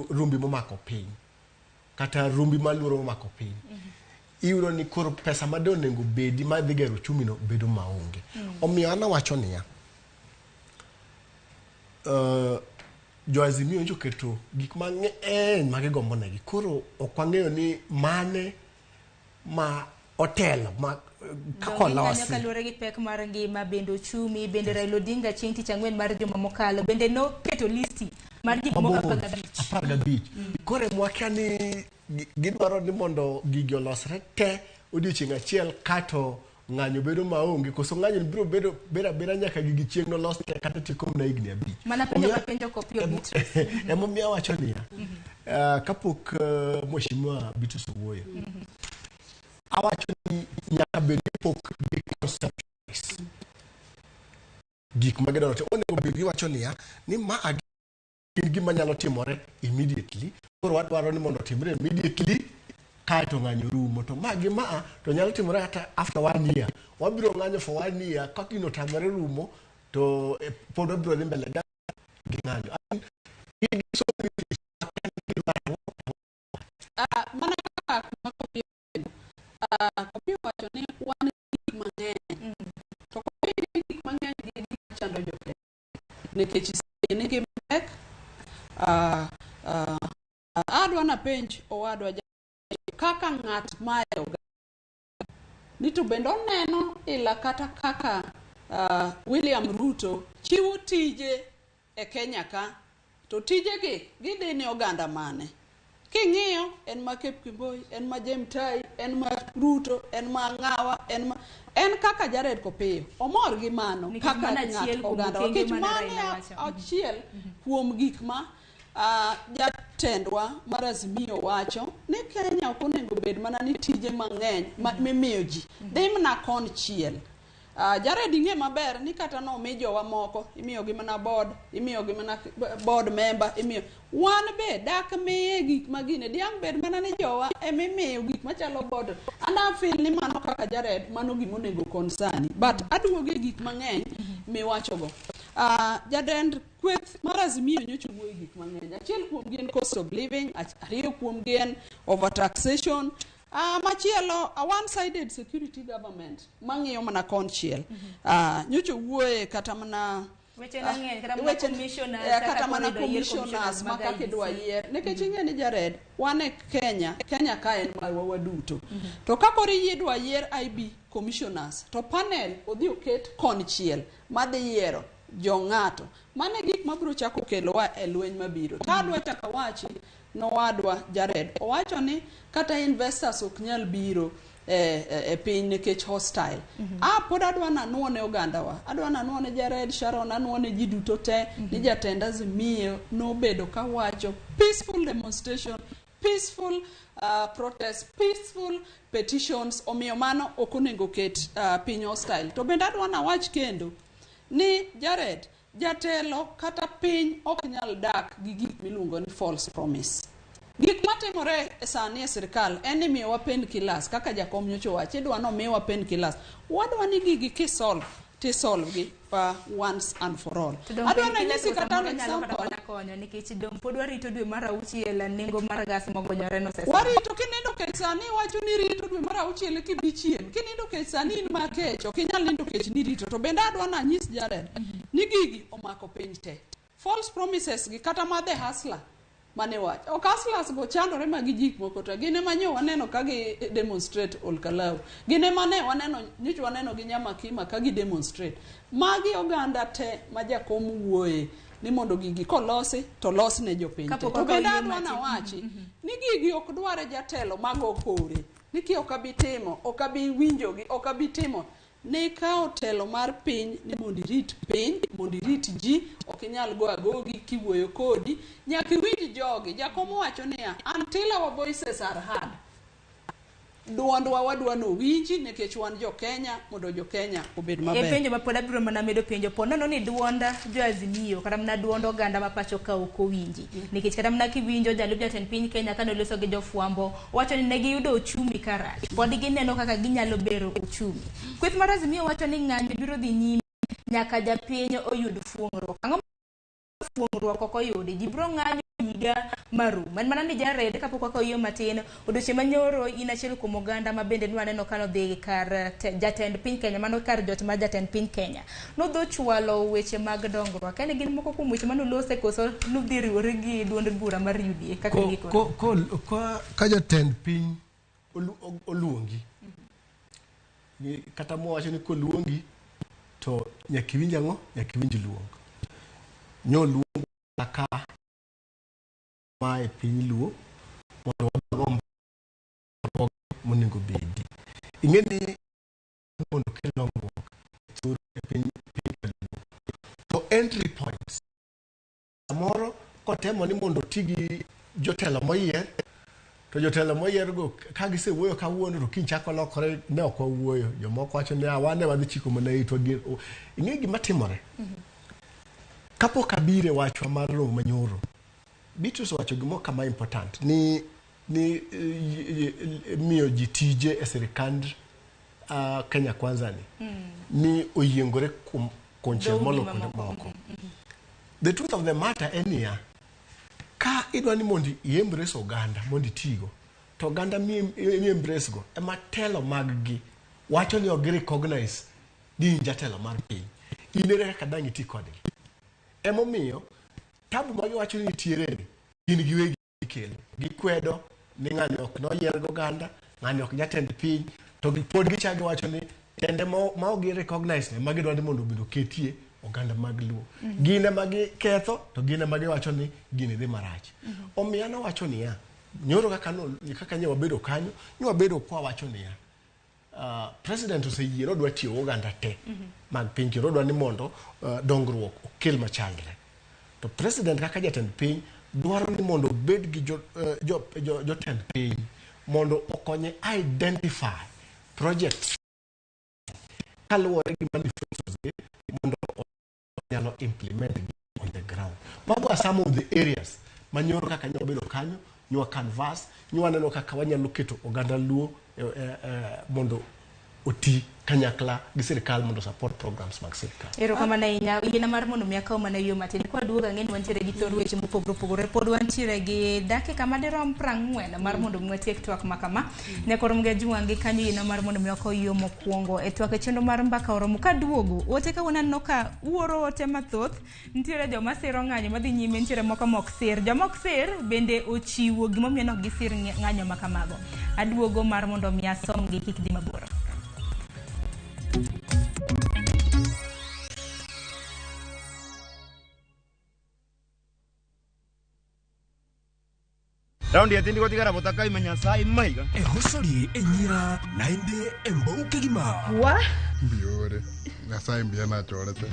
Speaker 6: rumbi momako piny kata rumbi mar luoro momako piny, iyudo ni koro pesa ma onego bedi madhi gero uchumi no bedo maonge. Omiyo an awacho niya, jo Azimio nyocha oketo gik mang'eny ma gigombo negi. Koro ok wang'eyo ni mane ma otelo ma kaka olosi.
Speaker 2: Kaluwore gi pek mar ngima, bende ochumi, bende Raila Odinga chieng' tich ang'wen mar juma mokalo bende noketo listi mar gik moko 15.
Speaker 6: 15. Koro mwakia ni gidwaro ni mondo gigi olosre te odiochieng' achiel kato ng'anyo bedo maonge, koso ng'anyo biro bedo bedo abeda nyaka gigi chieng' nolos te kata tieko mana higni 5.
Speaker 2: Mana penjo ka penjo Kopiyo Beatrice.
Speaker 6: Emomiyo awacho niya, kapok Mheshimiwa Beatrice owuoyo, awacho ni nyaka bed ni pok gi conceptualize gik ma gidwaro timo. Onego bed giwacho niya ni ma gin gima nyalo timore immediately, koro wadwaro ni mondo otimre immediately kaeto ng'anyo rumo. To ma gi maa to nyalo timore kata after one year, wabiro ng'anyo for one year, ka gino otamore rumo to pod wabiro dhi mbele gi ng'anyo. Gin gi so many
Speaker 26: Mana kaka kuma Kopiyo Kopiyo wacho ni wan gi gik mang'eny, to Kopiyo ni gik mang'eny gin gik machando jopiny nikech nigi pek. Adwa napenj owadwa kaka ng'at mae oganda ni to bende oneno ila kata kaka William Ruto chiwo tije e Kenya ka, to tijegi gidhi ne oganda mane? King'iyo en ma Kipkemboi, en ma Jemutai, en ma Ruto, en ma Ng'awa, en ma en kaka Jared Kopiyo. Omor gi mano
Speaker 2: Nikech
Speaker 26: kaka
Speaker 2: mano achiel
Speaker 26: ng'at
Speaker 2: kuom
Speaker 26: oganda.
Speaker 2: okenge
Speaker 26: Nikech
Speaker 2: mane
Speaker 26: mano
Speaker 2: Raila wacho.
Speaker 26: achiel kuom gik ma jatendwa mar Azimio wacho ni Kenya ok onego bed mana ni tije mang'eny mimiyo ji. Dhi mana konchiel. Jared ing'e maber ni kata nomi jowa moko, imiyogi mana board, imiyogi mana board member, imiyo. Wan be dak miye gik ma gine, diang' bed mana ni jowa emimiyo gik machalo board. And I feel ni mano kaka Jared, mano gima onego concern. But aduogo e gik mang'eny miwachogo. Jatend kweth mar Azimio nyocha owuoyo e gik mang'eny. Achiel kuomgi en cost of living, ariyo kuomgi en overtaxation. Machielo, a one-sided security government mang'iyo mana konchiel. Nyocha owuoye kata mana
Speaker 2: Weche mang'eny, kata mana commissioners,
Speaker 26: kata
Speaker 2: kaka
Speaker 26: mana
Speaker 2: koro idwa yier
Speaker 26: commissioners ma
Speaker 2: mag
Speaker 26: kaka idwa
Speaker 2: IEBC.
Speaker 26: yier. Nikech ing'e ni Jared, wan e Kenya, Kenya ka en marwa waduto. To ka koro idwa yier IEBC commissioners, to panel odhi oket konchiel madhi yiero jo ng'ato. Mano e gik mabiro chako kelowa e lweny mabiro. To adwa chako awachi nowadwa Jared owacho ni kata investors ok nyal biro e piny nikech hostile. Pod adwa nanuo ne ogandawa, adwa nanuo ne Jared, Sharon, anuo ne ji duto te ni jatend Azimio nobedo kawacho peaceful demonstration, peaceful protest, peaceful petitions, omiyo mano ok onego ket piny hostile. To bende adwa nawach kendo ni Jared, jatelo kata piny ok nyal dak gi gik miluongo ni false promise. Gik matimore sani e sirkal en ni miyowa painkillers kaka jakom nyocha owacho, idwa ni omiwa painkillers. Wadwa ni gigi kisolve, tisolve gi once and for all.
Speaker 2: To dong'
Speaker 26: Adwa
Speaker 2: painkillers
Speaker 26: nanyisi
Speaker 2: go
Speaker 26: kata an
Speaker 2: samoro nyalo kata
Speaker 26: example.
Speaker 2: mana konyo nikech dong' pod warito dwe mar auchiel nengo mar gas mogonyore no osesani.
Speaker 26: Warito kinindo kech sani iwacho ni rito dwe mar auchiel kibi chiem. Kinindo kech sani in ma kech, ok inyal nindo kech ni rito. To bende adwa nanyis Jared ni gigi omako piny te. False promises gi kata ma the hustler mane wach. Ok hustlers go chandore ma gi gik moko te. Gin ema nyo waneno ka gi demonstrate Olkalau. Gin ema ne waneno, nyocha waneno gi Nyamakima ka gi demonstrate. Magi oganda te ma jakom wuoye ni mondo gigi kolosi to los ne jopiny te.
Speaker 2: Kapok
Speaker 26: To
Speaker 2: wakawo
Speaker 26: bende
Speaker 2: yie
Speaker 26: adwa
Speaker 2: matin.
Speaker 26: nawachi ni gigi ok dware jatelo mago kore. Ni ki ok abi timo, ok abi winjogi, ok abi timo. Ni kawo telo mar piny ni mondo irit piny, mondo irit ji, ok inyal go agogi kiwuoyo kodi. Nyaka iwinj jogi. Jakom owacho niya, until our voices are heard. Duondwa wadwa nowinji nikech wan jo Kenya mondo jo Kenya obed
Speaker 2: E
Speaker 26: maber.
Speaker 2: penjo ma pod abiro mana medo penjo po nono ni duond jo Azimio kata mana duond oganda ma pacho ka ok owinji nikech kata mana kiwinjo jalup jatend piny Kenya kane oloso gi jofwambo wacho ni ne giyudo uchumi karach pod gineno kaka ginyalo bero uchumi. Kweth mar Azimio wacho ni ng'anyo biro dhi nyime nyaka japiny oyud fuong'ruok. Ang'o fuong'ruok ok oyudi ji biro ng'anyo higa marum en mana ni Jared kapok wakawo yie matin odiochieng' manyoro in achiel kuom oganda ma bende nwaneno kanodhi kar jatend piny Kenya mano kar jot mar jatend piny Kenya nodhi ochwalo weche mag dongruok en gin moko kuom weche manolose koso nudhi riwore gi duond bura mar UDA kaka gikone
Speaker 6: Ka jatend piny oluongi, kata mwawacho ni koluongi to nyaka iwinj ang'o? Nyaka iwinj luong. Nyoluongwa ka ma e piny Luo mondo wago mbaka monego bedi. Ing'e ni mondo okel dongruok e piny Luo. To entry points samoro kotemo ni mondo oti gi jotelo moyier to jotelo moyier go ka gisewuoyo kawuono to kiny chako lokore ne ok wawuoyo. Jomoko wacho ni wan ne wadhi chiko mana itwa gi ing'e gima timore. Kapok abiro e wachwa mar romo manyoro, Beatrice owacho gimoro kama important ni miyo ji tije e sirikand Kenya Kwanza ni ni oyiengore kuom konchiel molo kuonde moko. The truth of the matter en niya, ka idwa ni mondo i embrace oganda mondo itigo, to oganda mi embrace go ema telo mag gi wacho ni ok gi recognize ni in jatelo mar piny. In ere kaka dang' iti kodgi? Emomiyo tabu ma giwacho ni nitiere ni gin giwegi gikelo. Gikwedo ni ng'ani ok noyier gi oganda, ng'ani ok jatend piny, to pod gichako giwacho ni tende ma ok gi recognize ne ma gidwa ni mondo obed oketie oganda mag Luo. Gin ema giketho to gin ema giwacho ni gini dhi marach. Omiyo an awacho niya, Nyoro kaka no kaka nyo wabedo kanyo, nyo wabedo kwa wacho niya. President oseyie nodwa tiyo gi oganda te mag piny kendo odwa ni mondo dongruok okel machalre. To president kaka jatend piny dwaro ni mondo obed gi jotend piny mondo okonye identify projects kaluwore gi manifestos ge mondo onyalo implement gi on the ground. Mago are some of the areas ma nyoro kaka nyalo bedo kanyo, nywa canvas, nywa neno kaka wanyalo keto oganda Luo mondo oti kanyakla gi sirikal mondo support programs mag sirikal.
Speaker 2: Erokamano ahinya. Yiena mar mondo mi akaw mana yo matin. Kwaduogo ang'e ni wantiere gi thor weche mopogore opogore. Pod wantiere gi dakika madirom 40 mar mondo mi watiek twak ma kama. Nyakor Mgajwang' gi kanyo yiena mar mondo mi wakaw yo mokwongo e twak e chenro mar mbaka oromo. Kaduogo, ote kawuono aneno ka uoro ote mathoth. Nitiere joma siro ng'anyo madhi nyime, nitiere moko ma ok sir. Joma ok sir bende ochiwo gimomiyo ne ok gisir ng'anyo ma kamago. Aduogo mar mondo mi asomgi kik dhi mabor.
Speaker 7: Raundi etindi gotigara botakaima Nyasaye maiga.
Speaker 14: Ehosori enyira naende embouke gima.
Speaker 7: Wa?
Speaker 19: Mbiore. Nyasaye mbuya nachorete.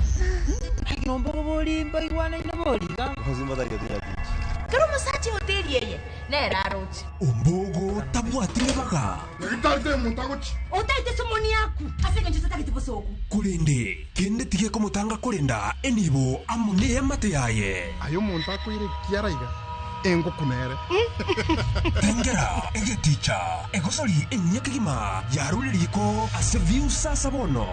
Speaker 1: Kero omosacha hoteli eye nere aroche.
Speaker 14: Ombogo tabwati ribaga.
Speaker 19: Nyagetari te omonto agochi.
Speaker 1: Otaete somoni yaku ase engencho totagete bosoku.
Speaker 14: Korende kende tige komotanga korenda enibo amo neamate yaye.
Speaker 19: Aye omonto akoire ekiara iga engoku nere.
Speaker 14: Tengera egeticha egosori enyia kegima yarure riko ase view sasa bono.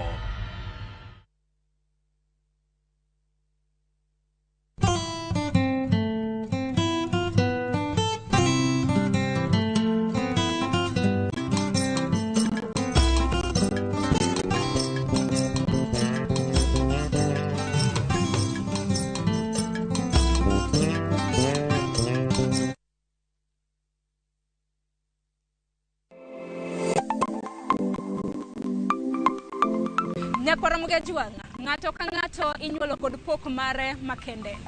Speaker 2: Nyakwara Mgajwang', ng'ato ka ng'ato inyuolo kod pok mare makende.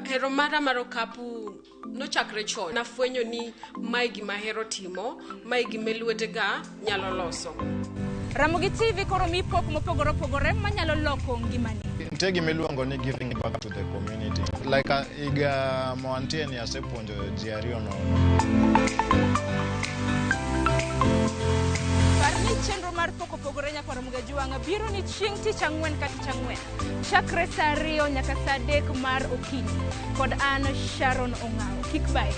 Speaker 4: Hero mara mar okapu nochakre chon. Nafwenyo ni mae gima ahero timo, mae gima lwetega nyalo loso.
Speaker 2: Ramogi TV koro mi pok mopogore opogore manyalo loko ngimani.
Speaker 8: Nitie gima iluongo ni giving back to the community. Like higa ma wantie ni asepuonjo ji ariyo nono.
Speaker 2: Par ni chenro mar pok opogore Nyakwar Mgajwang' biro ni chieng' tich ang'wen ka tich ang'wen. Chakre saa 2 nyaka saa 3 mar okinyi. Kod an Sharon Ong'awo. Kik bae.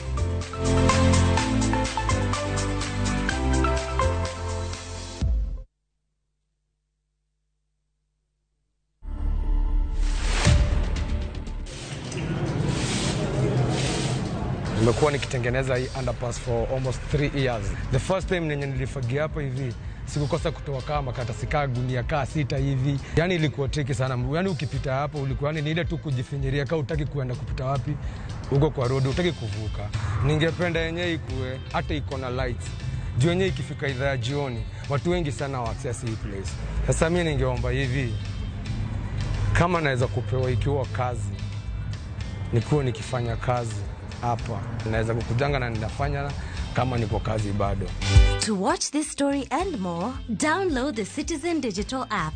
Speaker 22: Nimekuwa nikitengeneza hii underpass for almost 3 years. The first time nenye nilifagia hapa hivi sikukosa kutoa kama makaratasi kaa gunia kaa 6 hivi. Yani ilikuwa tricky sana. Yani ukipita hapo ulikuwa yani ni ile tu kujifinyiria kama hutaki kuenda kupita wapi uko kwa road hutaki kuvuka. Ningependa yenyewe ikue hata iko na lights. Juu yenyewe ikifika idhaa ya jioni watu wengi sana wa access hii place. Sasa mimi ningeomba hivi kama naweza kupewa ikiwa kazi nikuwe nikifanya kazi hapa naweza kukujanga na ninafanya kama niko kazi bado.
Speaker 24: To watch this story and more, download the Citizen Digital app.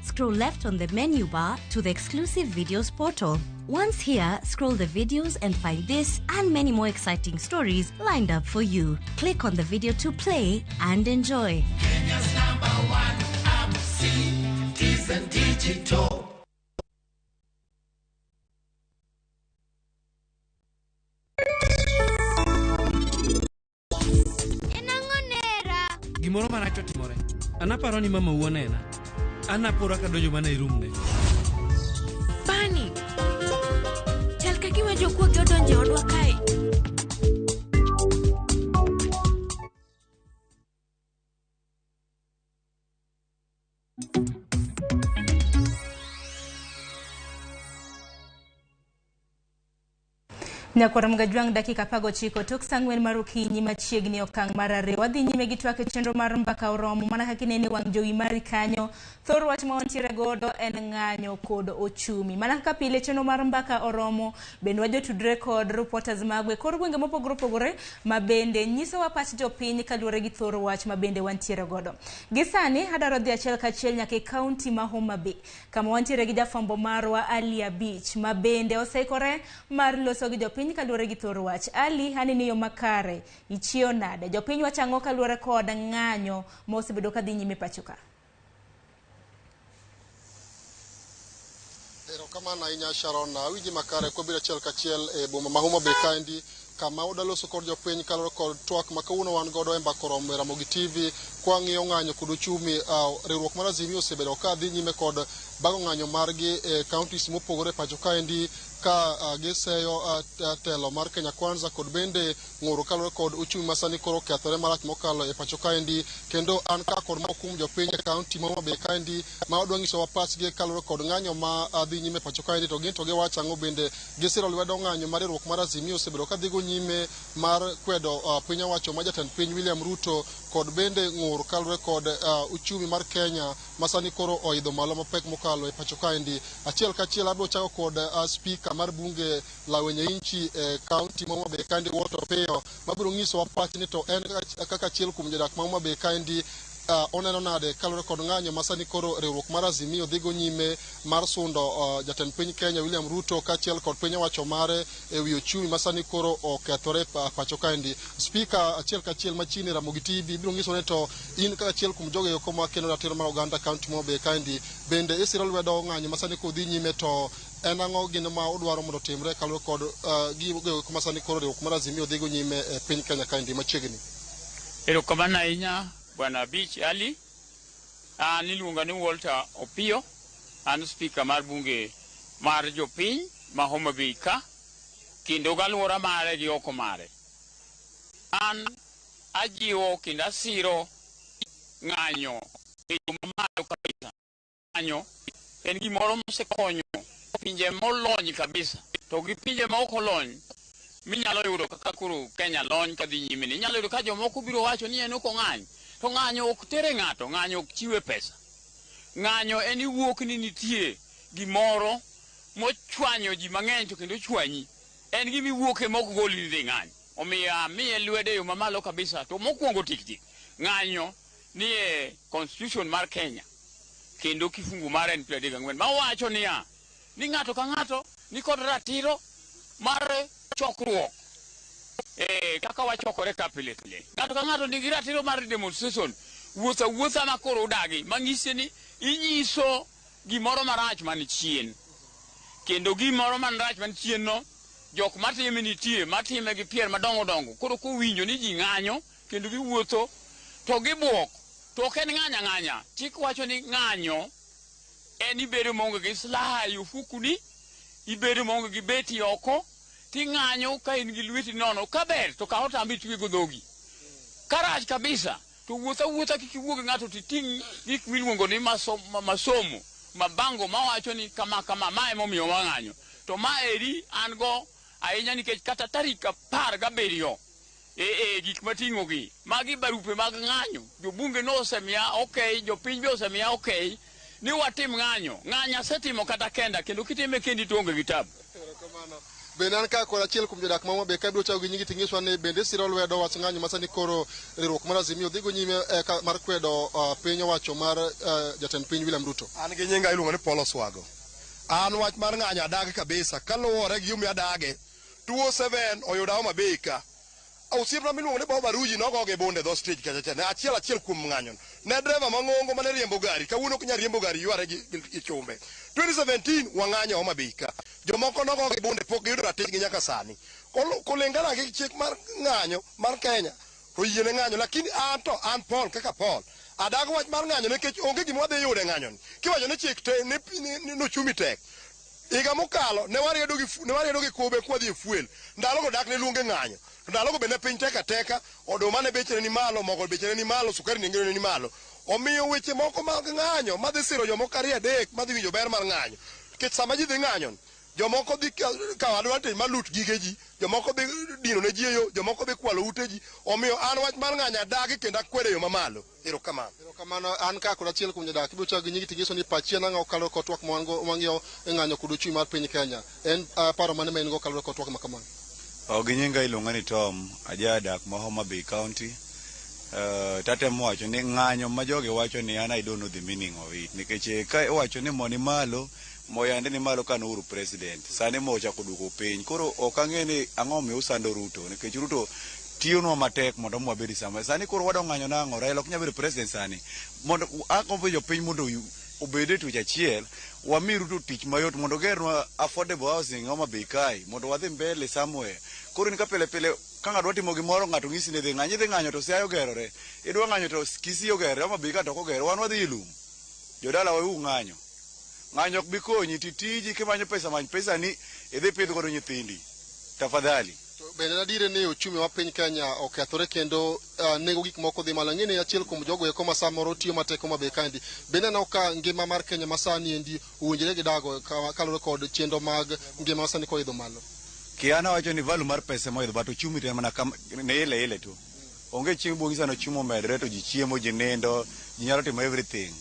Speaker 24: Scroll left on the menu bar to the exclusive videos portal. Once here, scroll the videos and find this and many more exciting stories lined up for you. Click on the video to play and enjoy.
Speaker 11: Kenya's #1 app, Citizen Digital.
Speaker 13: Gimoro marach otimore. An aparo ni mama onena. An apora kadonjo mana e room ne.
Speaker 4: Bani. Chal ka gima jokuoge odonjo e odwa kae.
Speaker 2: Nyakwar Mgajwang' dakika 19 tok saa 4 mar okinyi machiegni okang' mar 2. Wadhi nyime gi twak e chenro mar Mbaka Oromo mana kaka inene wang' jowi mari kanyo. Thor wach ma wantiere godo en ng'anyo kod ochumi. Mana kaka pile chenro mar Mbaka Oromo bende wajotudre kod reporters magwa e kor gwenge mopogore opogore ma bende nyisowa pach jopiny kaluwore gi thor wach ma bende wantiere godo. Gi sani adwaro dhi achiel kachiel nyaka e kaunti ma Homa Bay kama wantiere gi jafwambo marwa Ali Abich ma bende oseikore mar loso gi jopiny kaluwore gi thor wach. Ali, aneno yo makare, ichiewo nade? Jopiny wacho ang'o kaluwore kod ng'anyo ma osebedo kadhi nyime pacho ka?
Speaker 19: Erokamano ahinya Sharon, awinji makare kwabiro achiel kachiel e boma ma Homa Bay kaendi kama wadwa kod jopiny kaluwore kod twak ma kawuono wan godo e Mbaka Oromo e Ramogi TV kwang'iyo ng'anyo kod ochumi. Riwruok mar Azimio osebedo ka dhi nyime kod bago ng'anyo margi e counties mopogore e pacho kaendi ka giseyo telo mar Kenya Kwanza kod bende ng'uro kaluwore kod ochumi ma sani koro okethore marach mokalo e pacho kaendi. Kendo an ka kod moko kuom jopiny e kaunti ma Homa Bay kaendi ma wadwa nyisowa pachgi kaluwore kod ng'anyo ma dhi nyime e pacho kaendi, to gin to giwacho ang'o, bende gisiro lwedo ng'anyo mar riwruok mar Azimio osebedo ka dhigo nyime mar kwedo piny owacho ma jatend piny William Ruto kod bende ng'ur kaluwore kod uchumi mar Kenya ma sani koro oidho malo mapek mokalo e pacho kaendi. Achiel kachiel abiro chako kod spika mar bunge Lawenye Inchi e kaunti ma Homa Bay kaendi Walter Opiyo mabiro nyisowa pachni to en kaka achiel kuom jodak ma Homa Bay kaendi oneno nade kaluwore kod ng'anyo ma sani koro riwruok mar Azimio dhigo nyime mar sundo jatend piny Kenya William Ruto kaachiel kod piny owacho mare e wi ochumi ma sani koro okethore pacho kaendi. Spika achiel kachiel machiegni Ramogi TV biro nyiso ni to in kaka achiel kuom jogo eko makeno ratiro mar oganda kaunti ma Homa Bay kaendi bende isiro lwedo ng'anyo ma sani koro dhi nyime, to en ang'o gino ma udwaro mondo otimre kaluwore kod gigo eko ma sani koro riwruok mar Azimio dhigo nyime e piny Kenya kaendi machiegni.
Speaker 12: Erokamano ahinya Bwana Abich Ali. An iluonga ni Walter Opiyo, an spika mar bunge mar jopiny ma Homa Bay ka, kendo galwora mare gi oko mare. An ajiwo kendo asiro ng'anyo e yo mamalo kabisa. Ng'anyo en gimoro mosekonyo pinje molony kabisa, to gi pinje ma ok olony minyalo yudo kaka koro Kenya lony kadhi nyime ni. Inyalo yudo ka jomoko biro wacho ni en ok ong'any, to ng'anyo ok tere ng'ato, ng'anyo ok chiwe pesa. Ng'anyo en iwuok ni nitie gimoro mochwanyo ji mang'eny to kendo chwanyi. En gima iwuoke ma ok goli ni dhi ng'any. Omiyo amiye lwedo e yo mamalo kabisa. To mokwongo tik tik, ng'anyo ni e constitution mar Kenya kendo kifungu mar en 34 mawacho niya ni ng'ato ka ng'ato ni kod ratiro mar chokruok kaka wachokore ka pile pile. Ng'ato ka ng'ato nigi ratiro mar demonstration, wuotho awuotha ma koro udagi, mang'ise ni inyiso gimoro marach man chien. Kendo gimoro marach man chien no, jok matime nitie, matime gi pier madongo dongo. Koro kowinjo ni ji ng'anyo kendo giwuotho to gibuok, to ok en ng'anya ng'anya. Chik wacho ni ng'anyo en ibedo maonge gi silaha e ofukuni, ibedo maonge gi beti oko, ting'anyo ka in gi lweti nono. Kaber to kaw otamba itwego dhogi. Karach kabisa to wuoth awuotha kik iwuog gi ng'ato titing' gik miluongo ni masomo, mabango mawacho ni kama kama, ma emomiyo wang'anyo. To ma eri an go ahinya nikech kata tarik 17 gik mating'o gi magi barupe mag ng'anyo. Jobunge nosemiya okey, jopiny be osemiya okey ni watim ng'anyo. Ng'anyo asetimo kata kenda, kendo kitime kendi to onge gi tabu.
Speaker 19: Bende an ka kod achiel kuom jodak ma Homa Bay ka biro chako gi nyingi ting'iswa ni bende siro lwedo wach ng'anyo ma sani koro riwruok mar Azimio dhigo nyime mar kwedo piny owacho mar jatend piny William Ruto.
Speaker 17: An gi nyinga iluongo ni Paul Oswago. An wach mar ng'anyo adagi kabisa kaluwore gi gimomiyo adage. 2007 oyuda Homa Bay ka. Osiepna miluongo ni Bob Aruji nogo gi bunde dho stage kacha cha. Ne achiel achiel kuom ng'anyo. Ne driver mang'ongo mane riembo gari, kawuono ok nyal riembo gari yware gi chumbe. 2017 wang'anyo Homa Bay ka. Jomoko nogo gi bunde pok giyudo ratichgi nyaka sani. Kulingana gi chik mar ng'anyo mar Kenya, to yiene ng'anyo, lakini an to an Paul kaka Paul. Adago wach mar ng'anyo nikech onge gima wadhi yudo e ng'anyo ni. Kiwacho ni chik te ni ochumi tek. Higa mokalo ne wariedo gi kube kwadhi e fuel. Ndalogo dak ne luonge ng'anyo. To ndalogo be ne piny tek ateka, oduma ne bechene ni malo, mogo bechene ni malo, sukari nengone ni malo. Omiyo weche moko mag ng'anyo madhi siro jomoko ariyo adek madhi winjo ber mar ng'anyo. Nikech sama ji dhi ng'anyo, Jomoko dhi kawo advantage mar loot gige ji, jomoko dhi dino ne ji e yo, jomoko dhi kwalo ute ji. Omiyo an wach mar ng'anyo adagi kendo akwedo e yo mamalo. Erokamano.
Speaker 19: Erokamano. An ka kod achiel kuom jodak ibiro chako gi nyingi tinyiso ni pachi en ang'o kaluwore kod twak ma wan go wang'iyo e ng'anyo kod uchumi mar piny Kenya. En paro mane ma in go kaluwore kod twak ma kamano?
Speaker 9: O, gi nyinga iluonga ni Tom, ajadak ma Homa Bay County. Tatemo wacho ni ng'anyo ma jogi wacho ni an I don't know the meaning of it. Nikech ka iwacho ni mo ni malo, mo yande ni malo ka Uhuru president. Sani mo ochako duogo piny. Koro ok ang'e ni ang'o omiyo usando Ruto. Nikech Ruto tiyonwa matek mondo mwabed sama. Sani koro wadwa ng'anyo nang'o? Raila ok nyal bedo president sani. Mondo agombo jopiny mondo obed e twech achiel, wami Ruto tich mayot mondo ogernwa affordable housing Homa Bay kae, mondo wadhi mbele somewhere. Koro in ka pile pile ka ng'ato dwa timo gimoro ng'ato ng'isi ni dhi ng'any, idhi ng'anyo to Siaya ogerore. Idwa ng'anyo to Kisii ogerore, Homa Bay ka to ok ogerore. Wan wadhi e lum. Jodala weuru ng'anyo. Ng'anyo ok bi konyi, ti tiji kimanyo pesa many pesa ni idhi pidh godo nyithindi. Tafadhali.
Speaker 19: To bende en adier ni uchumi wa piny Kenya okethore kendo nengo gik moko dhi malo. Ang'e ni achiel kuom jogo eko ma samoro tiyo matek Homa Bay kaendi. Bende aneno ka ngima mar Kenya ma sani endi owinjore gi dago kaluwore kod chenro mag ngima ma sani koidho malo.
Speaker 9: Kiana wacho ni value mar pesa moidho but uchumi to en mana kam ne ile ile tu. Onge chieng' bongisa no uchumi omedore to ji chiemo, ji nindo, ji nyalo timo everything.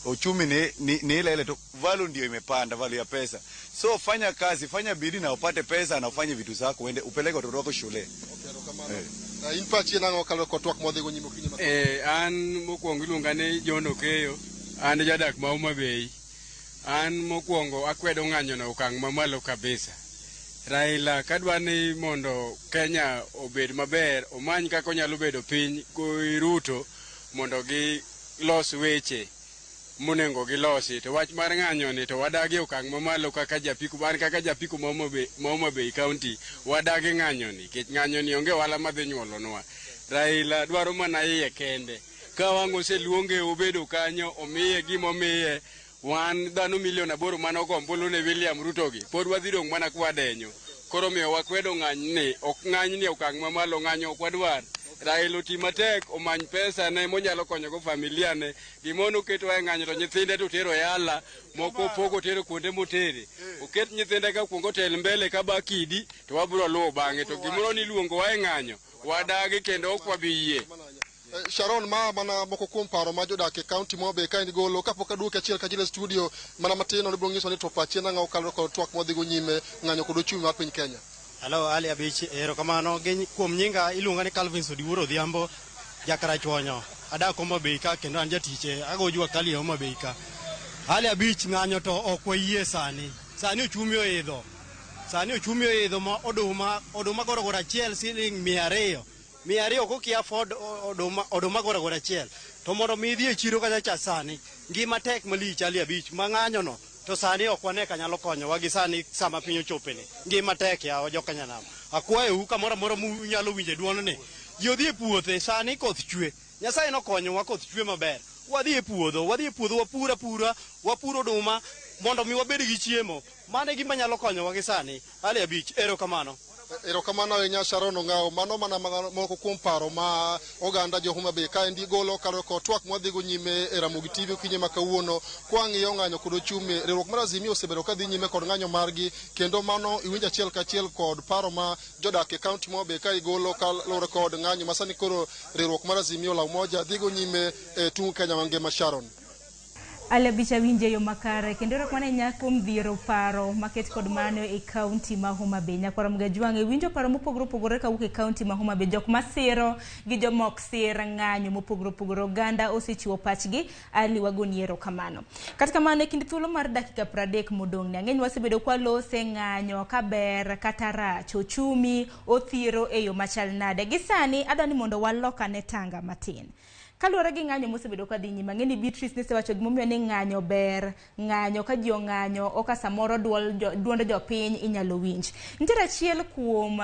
Speaker 9: Uchumi ni ile ile tu, value ndio imepanda, value ya pesa. So fanya kazi, fanya bidii na upate pesa na ufanye vitu zako, uende upeleke watoto wako shule.
Speaker 19: In pachi en ang'o kaluwore kod twak mwadhigo nyime okinyi ma
Speaker 10: An mokwongo iluonga ni John Okeyo, an jadak ma Homa Bay. An mokwongo akwedo ng'anyono okang' mamalo kabisa. Raila kadwa ni mondo Kenya obed maber, omany kaka onyalo bedo piny gi Ruto mondo gilos weche monego gilosi. To wach mar ng'anyo ni to wadagi okang' mamalo kaka japiko, an kaka japiko ma Homa Bay County, wadagi ng'anyo ni, nikech ng'anyo ni onge ohala madhi nyuolonwa. Raila dwaro mana iye kende. Ka wang' oseluonge obedo kanyo, omiye gimomiye, wan dhano milion 8 mane ogo ombulu ne William Ruto gi, pod wadhi dong' mana kwadenyo. Koro omiyo wakwedo ng'anyni, ok ng'anyni e okang' mamalo, ng'anyo ok wadwar. Raila oti matek, omany pesa ne monyalo konyogo familia ne. Gimono oketo e ng'anyo to nyithinde to tero yala, moko pok otero kuonde motere. Oket nyithinde ka kuongo otel mbele ka ba kidi, to wabiro luwo bang'e. To gimoro ni iluongowa e ng'anyo, wadagi kendo ok wabi yie.
Speaker 19: Sharon, ma mana moko kuom paro ma jodak e kaunti ma Homa Bay kaendi golo kapok aduoki achiel kachiel e studio mana matin ibiro nyiso ni to pachi en ang'o kaluwore kod twak mwadhigo nyime ng'anyo kod uchumi mar piny Kenya.
Speaker 20: Hello, Ali Abich, erokamano. Kuom nyinga iluonga ni Calvin Odiwuor Odhiambo, jakarachuonyo. Adak Homa Bay ka kendo an jatich ago jua kali e Homa Bay ka. Ali Abich ng'anyo to ok wayie sani. Sani uchumi oidho. Sani uchumi oidho ma oduma gorogoro achiel siling 200. 200 koki afford oduma gorogoro achiel. To mondo mi idhi e chiro kacha cha sani, ngima tek malich Ali Abich ma ng'anyo no. To sani ok wane ka nyalo konyowa gi sani sama piny ochopeni. Ngima tek yawa joka nyanam. Akwayou kamoro amora munyalo winje duond ni. Ji odhi e puothe, sani koth chwe. Nyasaye nokonyowa koth chwe maber. Wadhi e puodho, wapur apura, wapur oduma mondo mi wabed gi chiemo. Mano e gima nyalo konyowa gi sani. Ali Abich, erokamano.
Speaker 19: Erokamano ahinya Sharon Ong'awo. Mano mana moko kuom paro ma oganda jo Homa Bay kaendi golo kaluwore kod twak mwadhigo nyime e Ramogi TV okinyi ma kawuono kwang'iyo ng'anyo kod ochumi. Riwruok mar Azimio osebedo ka dhi nyime kod ng'anyo margi kendo mano iwinjo achiel kachiel kod paro ma jodak e kaunti ma Homa Bay kae golo kaluwore kod ng'anyo ma sani koro riwruok mar Azimio la Umoja dhigo nyime e tung Kenya mangima. Sharon.
Speaker 2: Ali Abich awinje yo makare kendo erokamano ahinya kuom dhiero paro maket kod mano e kaunti ma Homa Bay. Nyakwar Mgajwang' iwinjo paro mopogore opogore kawuok e kaunti ma Homa Bay, jok masiro gi joma ok sir ng'anyo mopogore opogore. Oganda osechiwo pachgi, Ali wagoni erokamano. Kata kamano e kind thuolo mar dakika 30 modong' ni ang'eny wasebedo kwalose ng'anyo kaber kata rach, ochumi othiero e yo machal nade. Gi sani adwa ni mondo walokane tanga matin. Kaluwore gi ng'anyo mosebedo ka dhi nyime, ang'e ni Beatrice nesewacho gimomiyo ni ng'anyo ber, ng'anyo ka ji ong'anyo oka samoro duond jopiny inyalo winj. Nitiere achiel kuom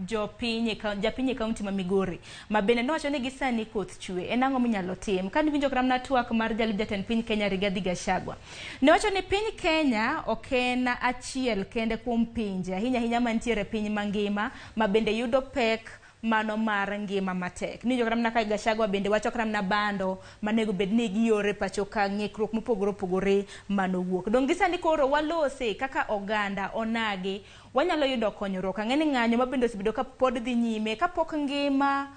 Speaker 2: jopiny japiny e kaunti ma Migori ma bende nowacho ni gi sani koth chwe, en ang'o minyalo tim? Kane iwinjo kata mana twak mar jalup jatend piny Kenya Rigathi Gachagua, nowacho ni piny Kenya ok en achiel kende kuom pinje ahinya ahinya mantiere e piny mangima ma bende yudo pek mano mar ngima matek. Niwinjo kata mana ka Gachagua bende wacho kata mana bando manego bed ni giore pacho ka ng'ikruok mopogore opogore manowuok. Dong' gi sani koro walose kaka oganda onagi wanyalo yudo konyruok. Ang'e ni ng'anyo mabende osebedo ka pod dhi nyime kapok ngima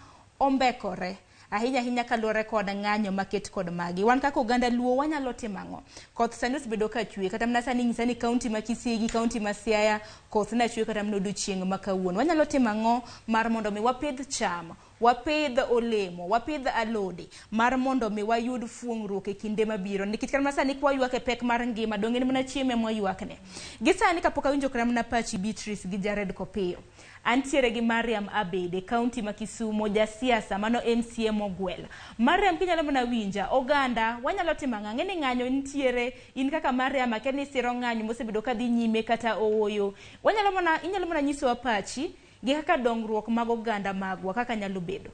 Speaker 2: ombekore ahinya ahinya kaluwore kod ng'anyo maket kod magi. Wan kaka oganda Luo wanyalo timo ang'o? Koth sani osebedo ka chwe kata mana sani nyisa ni kaunti ma Kisii gi kaunti ma Siaya koth ne chwe kata mana odiochieng' ma kawuono. Wanyalo timo ang'o mar mondo mi wapidh cham, wapidh olemo, wapidh alode mar mondo mi wayud fuong'ruok e kinde mabiro. Nikech kata mana sani kwaywak e pek mar ngima dong' en mana chiemo ema waywakne. Gi sani kapok awinjo kata mana pachi Beatrice gi Jared Kopiyo. Antiere gi Mariam Abede, kaunti ma Kisumo, jasiasa mano MCA mogwel. Mariam kinyalo mana winja, oganda wanyalo timo ang'o? Ang'e ni ng'anyo nitiere, in kaka Mariam akia ni isiro ng'anyo mosebedo ka dhi nyime kata ooyo. Wanyalo mana, inyalo mana nyisowa pachi gi kaka dongruok mag oganda magwa kaka nyalo bedo.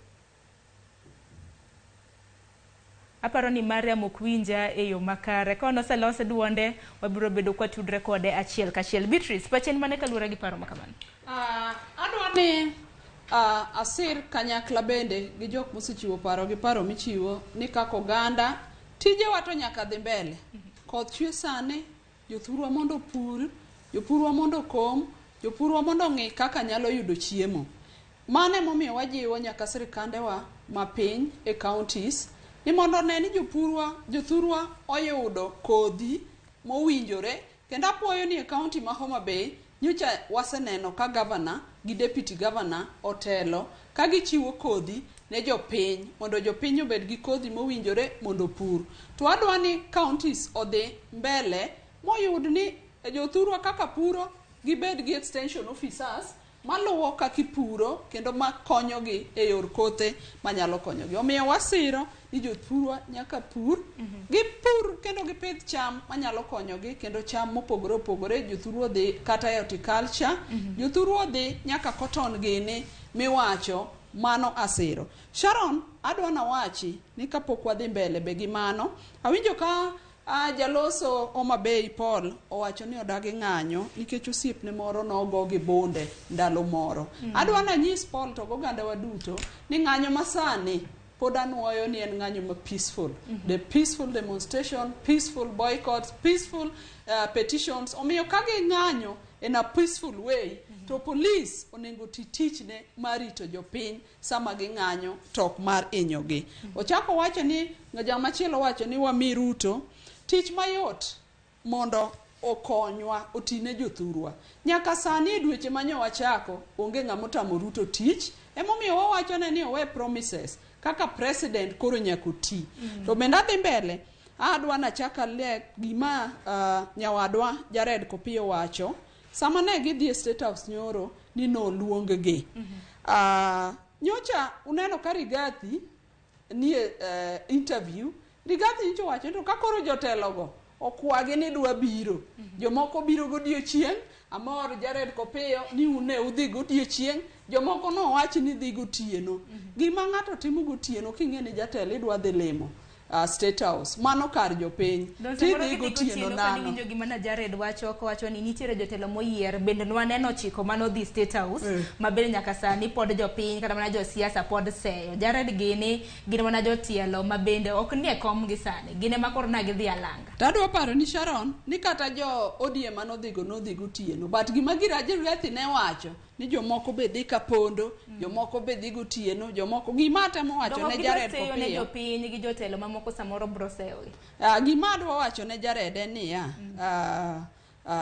Speaker 2: Aparo ni Mariam ok winja e yo makare. Ka noselos duonde, wabiro bedo kwatudre kode achiel kachiel. Beatrice, pachi en mane kaluwore gi paro ma kamano?
Speaker 26: Adwa ni asir kanyakla bende gi jok mosechiwo paro gi paro michiwo ni kaka oganda tijewa to nyaka dhi mbele. Koth chwe sani, jothurwa mondo opur, jopurwa mondo okom, jopurwa mondo ong'i kaka nyalo yudo chiemo. Mano emomiyo wajiwo nyaka sirikandewa ma piny e counties ni mondo one ni jopurwa, jothurwa oyudo kodhi mowinjore kendo apuoyo ni e county ma Homa Bay nyocha waseneno ka governor gi deputy governor otelo ka gichiwo kodhi ne jopiny mondo jopiny obed gi kodhi mowinjore mondo opur. To adwa ni counties odhi mbele moyud ni jothurwa kaka puro gibed gi extension officers maluwo kaka ipuro kendo makonyogi e yor kothe manyalo konyogi. Omiyo wasiro ni jopurwa nyaka pur, gipur kendo gipidh cham manyalo konyogi kendo cham mopogore opogore. Jothurwa odhi kata e horticulture, jothurwa odhi nyaka cotton gini miwacho mano asiro. Sharon, adwa nawachi ni kapok wadhi mbele be gi mano, awinjo ka jaloso Homa Bay Paul owacho ni odagi ng'anyo nikech osiepne moro nogo gi bunde ndalo moro. Adwa nanyis Paul to gogandawa duto ni ng'anyo masani pod anuoyo ni en ng'anyo ma peaceful. The peaceful demonstration, peaceful boycotts, peaceful petitions. Omiyo ka ging'anyo in a peaceful way, to police onego ti tichne mar rito jopiny sama ging'anyo to ok mar hinyogi. Ochako wacho ni jamachielo wacho ni wami Ruto tich mayot mondo okonywa otine jothurwa. Nyaka sani e dweche manyo wachako onge ng'ama otamo Ruto tich, emomiyo wawachone ni owe promises kaka president koro nyaka oti. To bende adhi mbele, adwa nachak ale gima nyawadwa Jared Kopiyo wacho sama ne gidhi e State House nyoro ni noluong gi. Nyocha uneno ka Rigathi nie interview, Rigathi nyocha owacho ni to ka koro jotelogo okwagi ni dwa biro, jomoko biro godiochieng', amor Jared Kopiyo ni un ne udhi godiochieng', jomoko nowach ni dhi gotieno. Gima ng'ato timo gotieno king'e ni jatelo idwa dhi limo State House, mano kar jopiny,
Speaker 2: Samoro
Speaker 26: tidhi
Speaker 2: kidhi
Speaker 26: gotieno
Speaker 2: gotieno
Speaker 26: nano.
Speaker 2: kaniwinjo gima na Jared wacho kowacho ni nitiere jotelo moyier bende nwaneno chiko manodhi State House ma bende nyaka sani pod jopiny kata mana josiasa pod seyo. Jared gini gin mana jotielo ma bende ok nie kom gi sani gin ema koro na gidhi alanga.
Speaker 26: To adwa paro ni Sharon ni kata jo ODM manodhigo nodhi gotieno but gima Rigathi ne wacho ni jomoko be dhi kapondo, jomoko be dhi gotieno, jomoko gima atemo wacho
Speaker 2: Dongo
Speaker 26: ne
Speaker 2: gidwa
Speaker 26: Jared
Speaker 2: seyo ne
Speaker 26: Kopiyo
Speaker 2: jopiny gi jotelo mamoko samoro bro seyogi.
Speaker 26: Gima adwa wacho ne Jared en niya,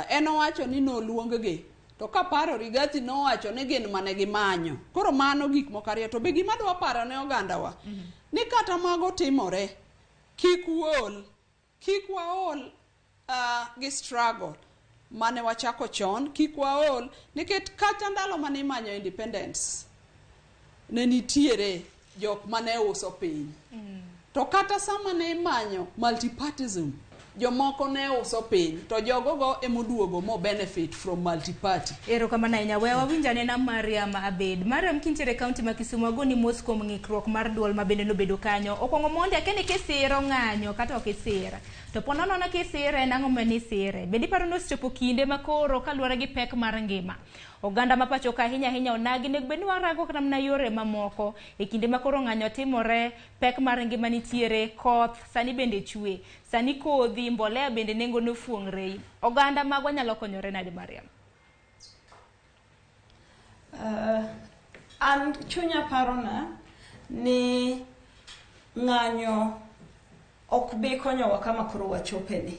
Speaker 26: en owacho ni noluong-gi to kaparo Rigathi nowacho ni gin mane gimanyo. Koro mano gik moko ariyo. To be gima adwa paro ne ogandawa ni kata mago timore, kik uol, kik waol gi struggle mane wachako chon, kik waol nikech kata ndalo mane imanyo independence ne nitiere jok mane uso piny. To kata sama ne imanyo multipartism, jomoko ne uso piny to jogogo emoduogo mo benefit from multiparty.
Speaker 2: Erokamano ahinya. We wawinj anena Mariam Abed. Mariam kintiere e kaunti ma Kisumu agoni mos kuom ng'ikruok mar duol ma bende nobedo kanyo. Okwongo mondi akia ni kisiro ng'anyo kata ok isir. To po nono kisire en ang'o mane isire? Bende iparo ni osechopo kinde ma koro kaluwore gi pek mar ngima. Oganda ma pacho ka ahinya ahinya onagi onego bed ni warango kata mana yore mamoko e kinde ma koro ng'anyo timore, pek mar ngima nitiere, koth sani bende chwe, sani kodhi, mbolea bende nengo ne ofuong're. Oganda magwa nyalo konyore nade Mariam?
Speaker 5: An chunya parona ni ng'anyo ok bi konyowa kama koro wachopeni.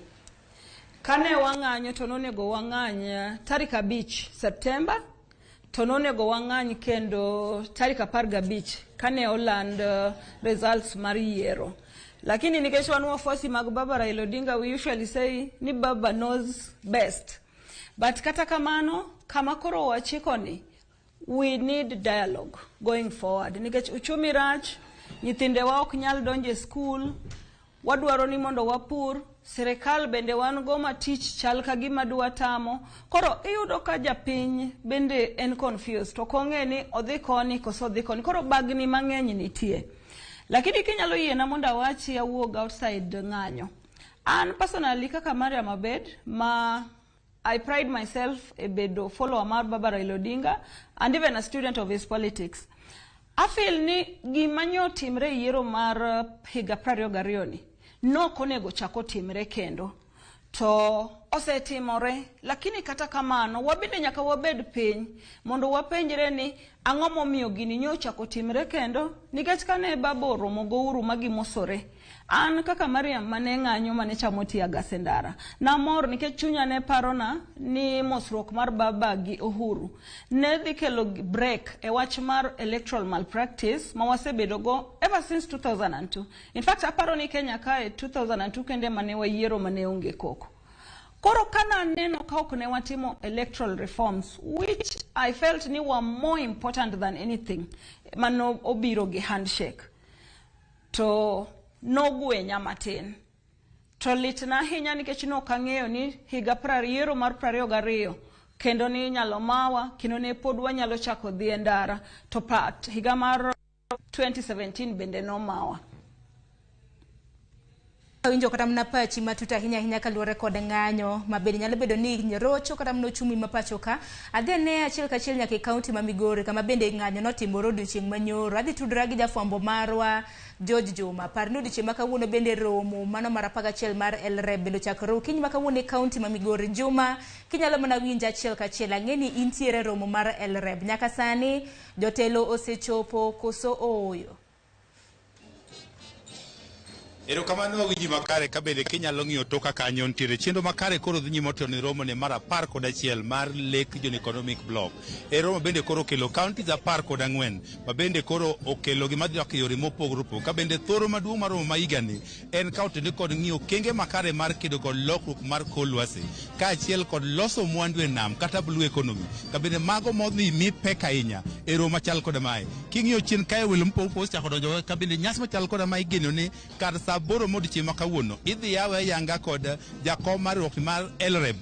Speaker 5: Kane wang'anyo to nonego wang'any tarik 5 Septemba, to nonego wang'any kendo tarik 15 kane oland results mar yiero. Lakini nikech wan wafuasi mag Baba Raila Odinga, we usually say ni Baba knows best. But kata kamano, kama koro wachiko ni, we need dialogue going forward. Nikech uchumi rach, nyithindewa ok nyal donjo e skul, wadwaro ni mondo wapur, sirikal bende wan go ma tich chal ka gima dwa tamo. Koro iyudo ka japiny bende en confused, ok ong'e ni odhi koni koso odhi koni. Koro bagni mang'eny nitie. Lakini kinyalo yiena mondo awachi awuog outside ng'anyo. An personally kaka Mariam Abed, ma I pride myself e bedo follower mar Baba Raila Odinga and even a student of his politics. I feel ni gima nyo timre e yiero mar higa 22 ni nok onego chak otimre kendo. To osetimore, lakini kata kamano wabende nyaka wabed piny mondo wapenjre ni ang'o momiyo gini nyo ochako timre kendo, nikech kane Baba oromo go Uhuru ma gimosore, an kaka Mariam mane ng'anyo mane chamo tear gas e ndara, namor nikech chunya ne parona ni mosruok mar Baba gi Uhuru ne dhi kelo break e wach mar electoral malpractice ma wasebedo go ever since 2002. In fact, aparo ni Kenya kae 2002 kende mane wayiero mane onge koko. Koro kana neno ka ok ne watimo electoral reforms, which I felt ni were more important than anything, mano obiro gi handshake, to nogwenya matin. To litna ahinya nikech nok ang'eyo ni higa yiero mar 22 kendo ni inyalo mawa, kendo ne pod wanyalo chako dhi e ndara, to pat higa mar 2017 bende nomawa.
Speaker 2: Awinjo kata mana pachi matut ahinya ahinya kaluwore kod ng'anyo ma bende nyalo bedo ni rocho kata mana ochumi ma pacho ka. Adhi ane achiel kachiel nyaka e kaunti ma Migori kama bende ng'anyo notimore odiochieng' manyoro. Adhi tudora gi jafwambo marwa George Juma. Par ni odiochieng' ma kawuono bende romo mano mar 11 mar LREB bende ochakore okinyi ma kawuono e kaunti ma Migori. Juma, kinyalo mana winja achiel kachiel, ang'e ni intiere romo mar LREB. Nyaka sani jotelo osechopo koso ooyo?
Speaker 15: Erokamano awinji makare ka bende kinyalo ng'iyo toka kanyo nitiere chenro makare koro dhi nyime otelo ni romo ne mar 11 mar Lake Region Economic Bloc. E romo bende koro okelo counties 14 ma bende koro okelo gima dhi e yore mopogore opogore. Ka bende thoro maduong' mar romo ma higani en ka otene kod ng'iyo okenge makare mar kedo kod lokruok mar kor lwasi kaachiel kod loso mwandu e nam kata blue economy. Ka bende mago modhi mi pek ahinya e romo machal koda mae. King'iyo chien kae welo mopogore opogore osechako donjo ka bende nyasi machal koda mae igeno ni kar saa 8 modiochieng' ma kawuono idhi yawe ayanga kod jakom mar riwruok mar LREB,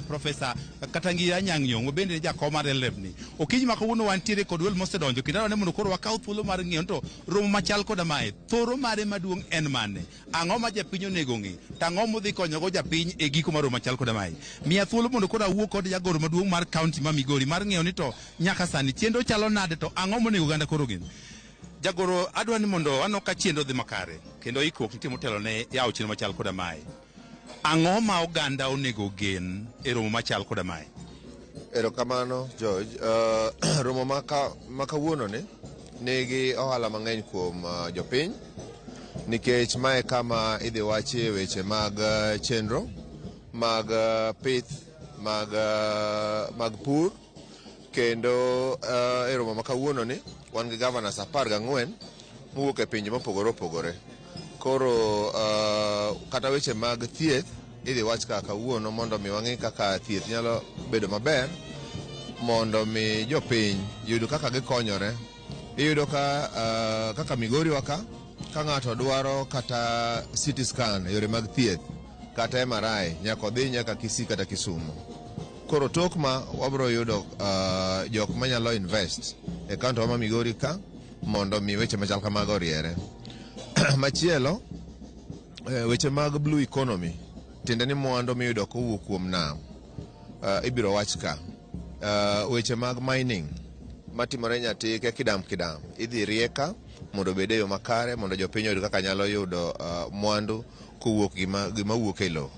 Speaker 15: Professor Katangira Anyang' Nyong'o bende ni jakom mar LREB ni. Okinyi ma kawuono wantiere kod welo mosedonjo kendo adwaro ni mondo koro wakaw thuolo mar ng'iyo to romo machal koda mae thoro mare maduong' en mane, ang'o ma japiny onego ng'e, to ang'o modhi konyogo japiny e giko mar romo machal koda mae. Miya thuolo mondo koro awuo kod jagoro maduong' mar kaunti ma Migori mar ng'eyo ni to nyaka sani chenro chalo nade to ang'o monego oganda koro gen. Jagoro, adwa ni mondo aneno ka chenro dhi makare kendo ikruok nitie motelo ne yawo chenro machal koda mae. Ang'o ma oganda onego gen e romo machal koda mae?
Speaker 18: Erokamano George. Romo ma kawuono ni nigi ohala mang'eny kuom jopiny nikech mae kama idhi wachie weche mag chenro mag pith mag pur kendo e romo ma kawuono ni wan gi governors 14 mowuok e pinje mopogore opogore. Koro kata weche mag thieth idhi wach kaka kawuono mondo mi wang'e kaka thieth nyalo bedo maber mondo mi jopiny yud kaka gikonyore. Iyudo ka kaka Migori wa ka ng'ato dwaro kata CT scan yore mag thieth kata MRI nyaka odhi nyaka Kisii kata Kisumu. Koro tok ma wabro yudo jok manyalo invest e kaunti ma Migori ka mondo mi weche machal kamago oriere. Machielo, weche mag blue economy, tiende ni mwandu miyudo kowuok kuom nam, ibiro wach ka. Weche mag mining matimore Nyatike kidam kidam idhi rie ka mondo obed e yo makare mondo jopiny oyud kaka nyalo yudo mwandu kowuok gima wuok e lowo.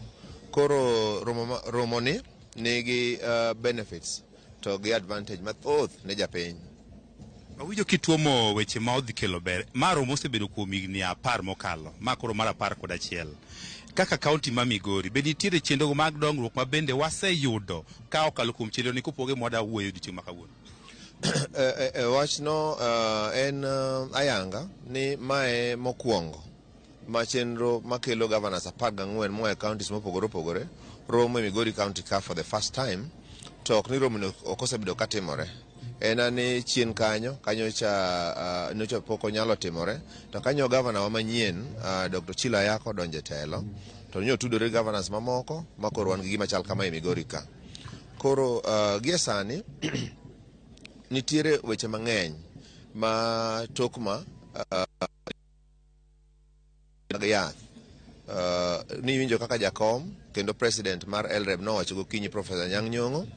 Speaker 18: Koro romo ni nigi benefits to gi advantage mathoth ne japiny.
Speaker 15: Awinjo kituomo weche ma odhi kelo ber. Ma romo osebedo kuom higni 10 mokalo, ma koro mar 11. Kaka kaunti ma Migori, be nitiere chenro mag dongruok ma bende waseyudo ka okalo kuom chenro ni kopoge mwada wuoyo odiochieng' ma kawuono?
Speaker 18: Wachno en ayanga ni mae mokwongo ma chenro makelo governors 14 moa e counties mopogore opogore romo e Migori County ka for the first time, to ok ni romo no ok osebedo katimore. En ani chien kanyo cha nyocha pok onyalo timore, to kanyo governor wa manyien Dr. Chila Ayako odonjo e telo, to nyo otudore governors mamoko ma koro wan gi gima chal kama e Migori ka. Koro gie sani nitiere weche mang'eny ma tok ma mag yath. Niwinjo kaka jakom kendo president mar LREB nowacho gokinyi Professor Anyang' Nyong'o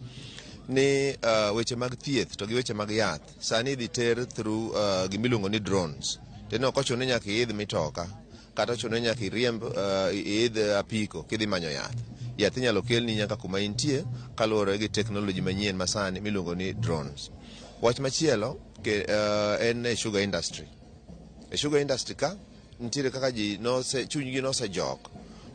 Speaker 18: ni weche mag thieth to gi weche mag yath sani idhi ter through gimiluongo ni drones. Teno ok ochuno ni nyaka iidh mitoka kata ochuno ni nyaka iriemb iidh apiko kidhi manyo yath. Yath inyalo kelni nyaka kuma intie kaluwore gi technology manyien masani miluongo ni drones. Wach machielo en e sugar industry. E sugar industry ka nitiere kaka ji chunygi nosejok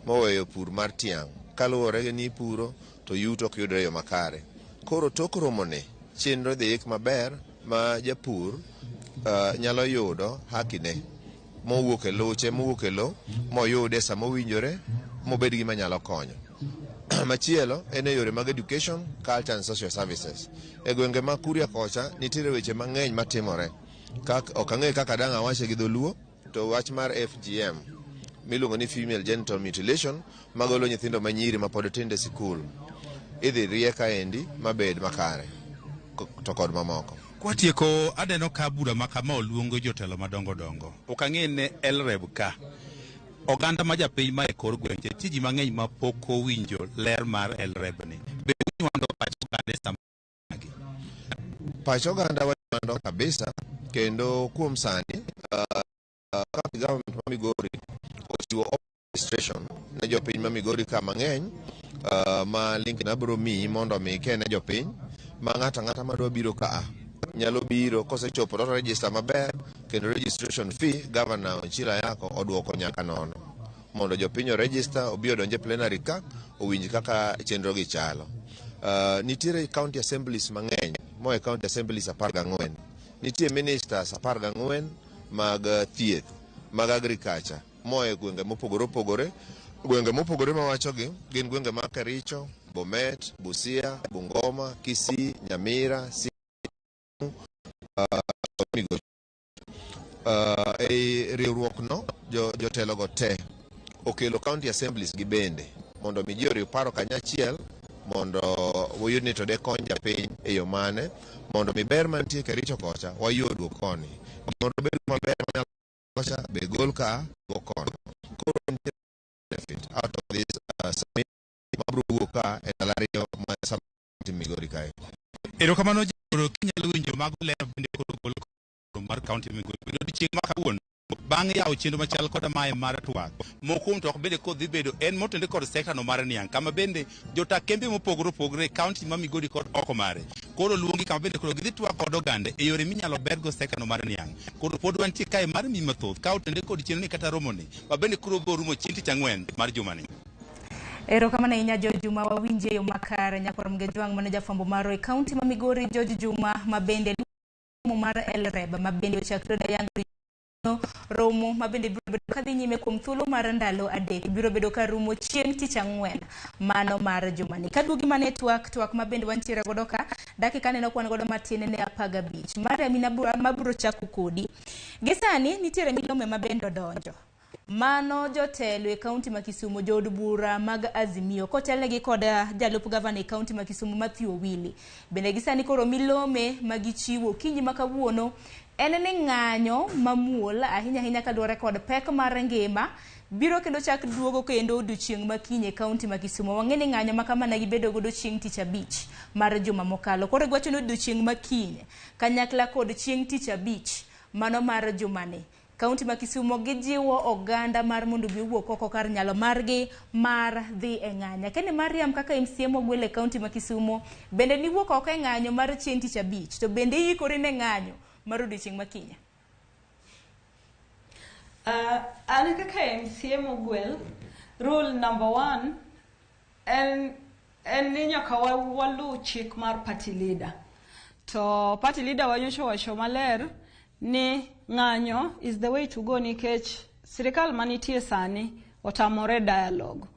Speaker 18: moweyo pur mar tiang' kaluwore gi ni puro to yuto ok yudre e yo makare. Koro tok romoni chenro dhi ik maber ma japur nyalo yudo hakine mowuok e luche mowuok e lo moyude sama owinjore mobed gima nyalo konyo. Machielo en e yore mag education, culture and social services. E gwenge ma Kuria kocha nitiere weche mang'eny matimore. Ok ang'eyo kaka dang' awache gi dholuo, to wach mar FGM miluongo ni female genital mutilation magolo nyithindo manyiri mapod tindo e sikul idhi rie kaendi mabed makare to kod mamoko.
Speaker 15: Kwatieko aneno ka bura ma kama oluongo jotelo madongo dongo. Ok ang'e ne LREB ka. Oganda ma japiny ma e kor gweng' nitie ji mang'eny ma pok owinjo ler mar LREB ni. Be unywando pach oganda e sama gi?
Speaker 18: Pach oganda wanywando kabisa, kendo kuom sani county government ma Migori ochiwo registration ne jopiny ma Migori ka mang'eny ma link na biro miyi mondo mi kene jopiny ma ng'ato ang'ata madwa biro kaa nyalo biro kosechopo to register maber, kendo registration fee Governor Ochilo Ayako oduoko nyaka nono mondo jopiny o register obi odonje plenary ka owinj kaka chenro gi chalo. Nitiere county assemblies mang'eny moa e county assemblies 14, nitie ministers 14 mag thieth, mag agriculture moa e gwenge mopogore opogore. Gwenge mopogore mawachogi gin gwenge mag Kericho, Bomet, Busia, Bungoma, Kisii, Nyamira, Migori. E riwruok no jotelo go te okelo county assemblies gi bende mondo mi ji oriw paro kanyachiel mondo wayud ni to de kony japiny e yo mane mondo mi ber mantie Kericho kocha wayudo koni, mondo obed maber manyalo kocha be gol ka go kono. Koro nitie benefit out of this summit mabiro wuok ka e ndalo 2 ma sama Migori kae.
Speaker 15: Erokamano jagoro, kinyalo winjo mago ler bende koro gol mar county Migori. Bende odiochieng' ma kawuono bang' yawo chenro machal koda mae mar twak, moko kuom twak bende kodhi bedo en motenore kod sekta no mar niang', kama bende jota kembe mopogore opogore e county ma Migori kod oko mare koro luongi, kama bende koro gidhi twak kod oganda e yore minyalo bergo sekta no mar niang'. Koro pod wantie kae mar mi mathoth ka otenore kod chenro ni kata romoni ma bende koro biro rumo chieng' tich ang'wen mar jumani.
Speaker 2: Erokamano ahinya George Juma, wawinje yo makare. Nyakwar Mgejwang' mane jafwambo marwa e kaunti ma Migori, George Juma ma bende romo mar LREB ma bende ochakre dayang romo ma bende biro bedo kadhi nyime kuom thuolo mar ndalo 3 biro bedo ka rumo chieng' tich ang'wen mano mar jumani. Kaduogi mana e twak ma bende wantiere godo ka dakika aneno kwan godo matin ne 15 Mariam mabiro chako kodi. Gi sani nitiere milome ma bende odonjo. Mano jotelo e kaunti ma Kisumu, jood bura mag Azimio kotelnegi kod jalup gavana e kaunti ma Kisumu Mathew Owili. Bende gi sani koro milome ma gichiwo okinyi ma kawuono en ni ng'anyo mamuol ahinya ahinya kaluwore kod pek mar ngima Biro kendo chak duogo kendo odiochieng' ma kiny e kaunti ma Kisumu. Wang'e ni ng'anyo ma kama ne gibedo godo chieng' tich abich mar juma mokalo. Koro giwacho ni odiochieng' ma kiny kanyakla kod chieng' tich abich mano mar jumani. Kaunti ma Kisumu gijiwo oganda mar mondo bi owuok oko kar nyalo margi mar dhi e ng'anyo. Akeni Mariam kaka MCA mogwel e kaunti ma Kisumu bende niwuok oko e ng'anyo mar chieng' tich abich to bende iikori ne ng'anyo mar odiochieng' ma kiny.
Speaker 5: An kaka MCA mogwel, rule number one en ni nyaka waluw chik mar party leader. To party leader wanyocha owacho maler ni ng'anyo is the way to go nikech sirikal manitie sani otamore dialogue.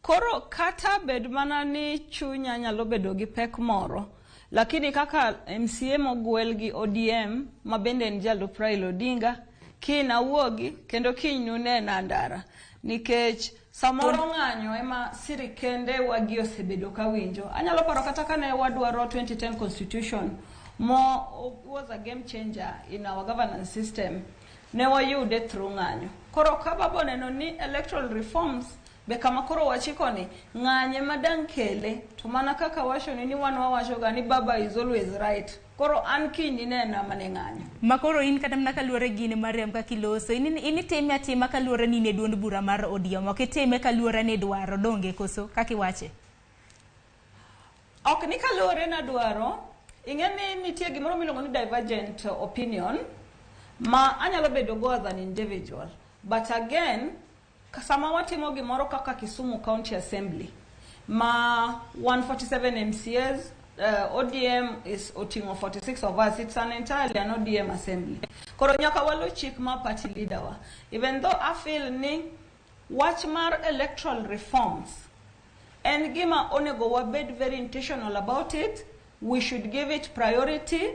Speaker 5: Koro kata bed mana ni chunya nyalo bedo gi pek moro, lakini kaka MCA mogwel gi ODM ma bende en jalup Raila Odinga, kiny awuogi kendo kiny nunena ndara nikech samoro ng'anyo ema sirikende wagi osebedo ka winjo. Anyalo paro kata kane wadwaro 2010 constitution mo was a game changer in our governance system, ne wayude through ng'anyo. Koro ka baba oneno ni electoral reforms be kama koro wachiko ni ng'anye madang' kele, to mana kaka wacho ni wan wawacho ga ni baba is always right. Koro an kiny ninena mane ng'anyo.
Speaker 2: Ma koro in kata mana kaluwore gi in Mariam kaka iloso, in itime atima kaluwore ni in e duond bura mar ODM, ok itime kaluwore ni dwaro donge koso kaka iwache?
Speaker 5: Ok ni kaluwore na dwaro, ing'e ni nitie gimoro miluongo ni divergent opinion ma anyalo bedo go as an individual. But again, sama watimo gimoro kaka Kisumu County Assembly ma 147 MCAs, ODM is oting'o 46 of us, it's an entirely an ODM assembly. Koro nyaka walu chik ma party leader wa. Even though I feel ni wach mar electoral reforms en gima onego wabed very intentional about it, we should give it priority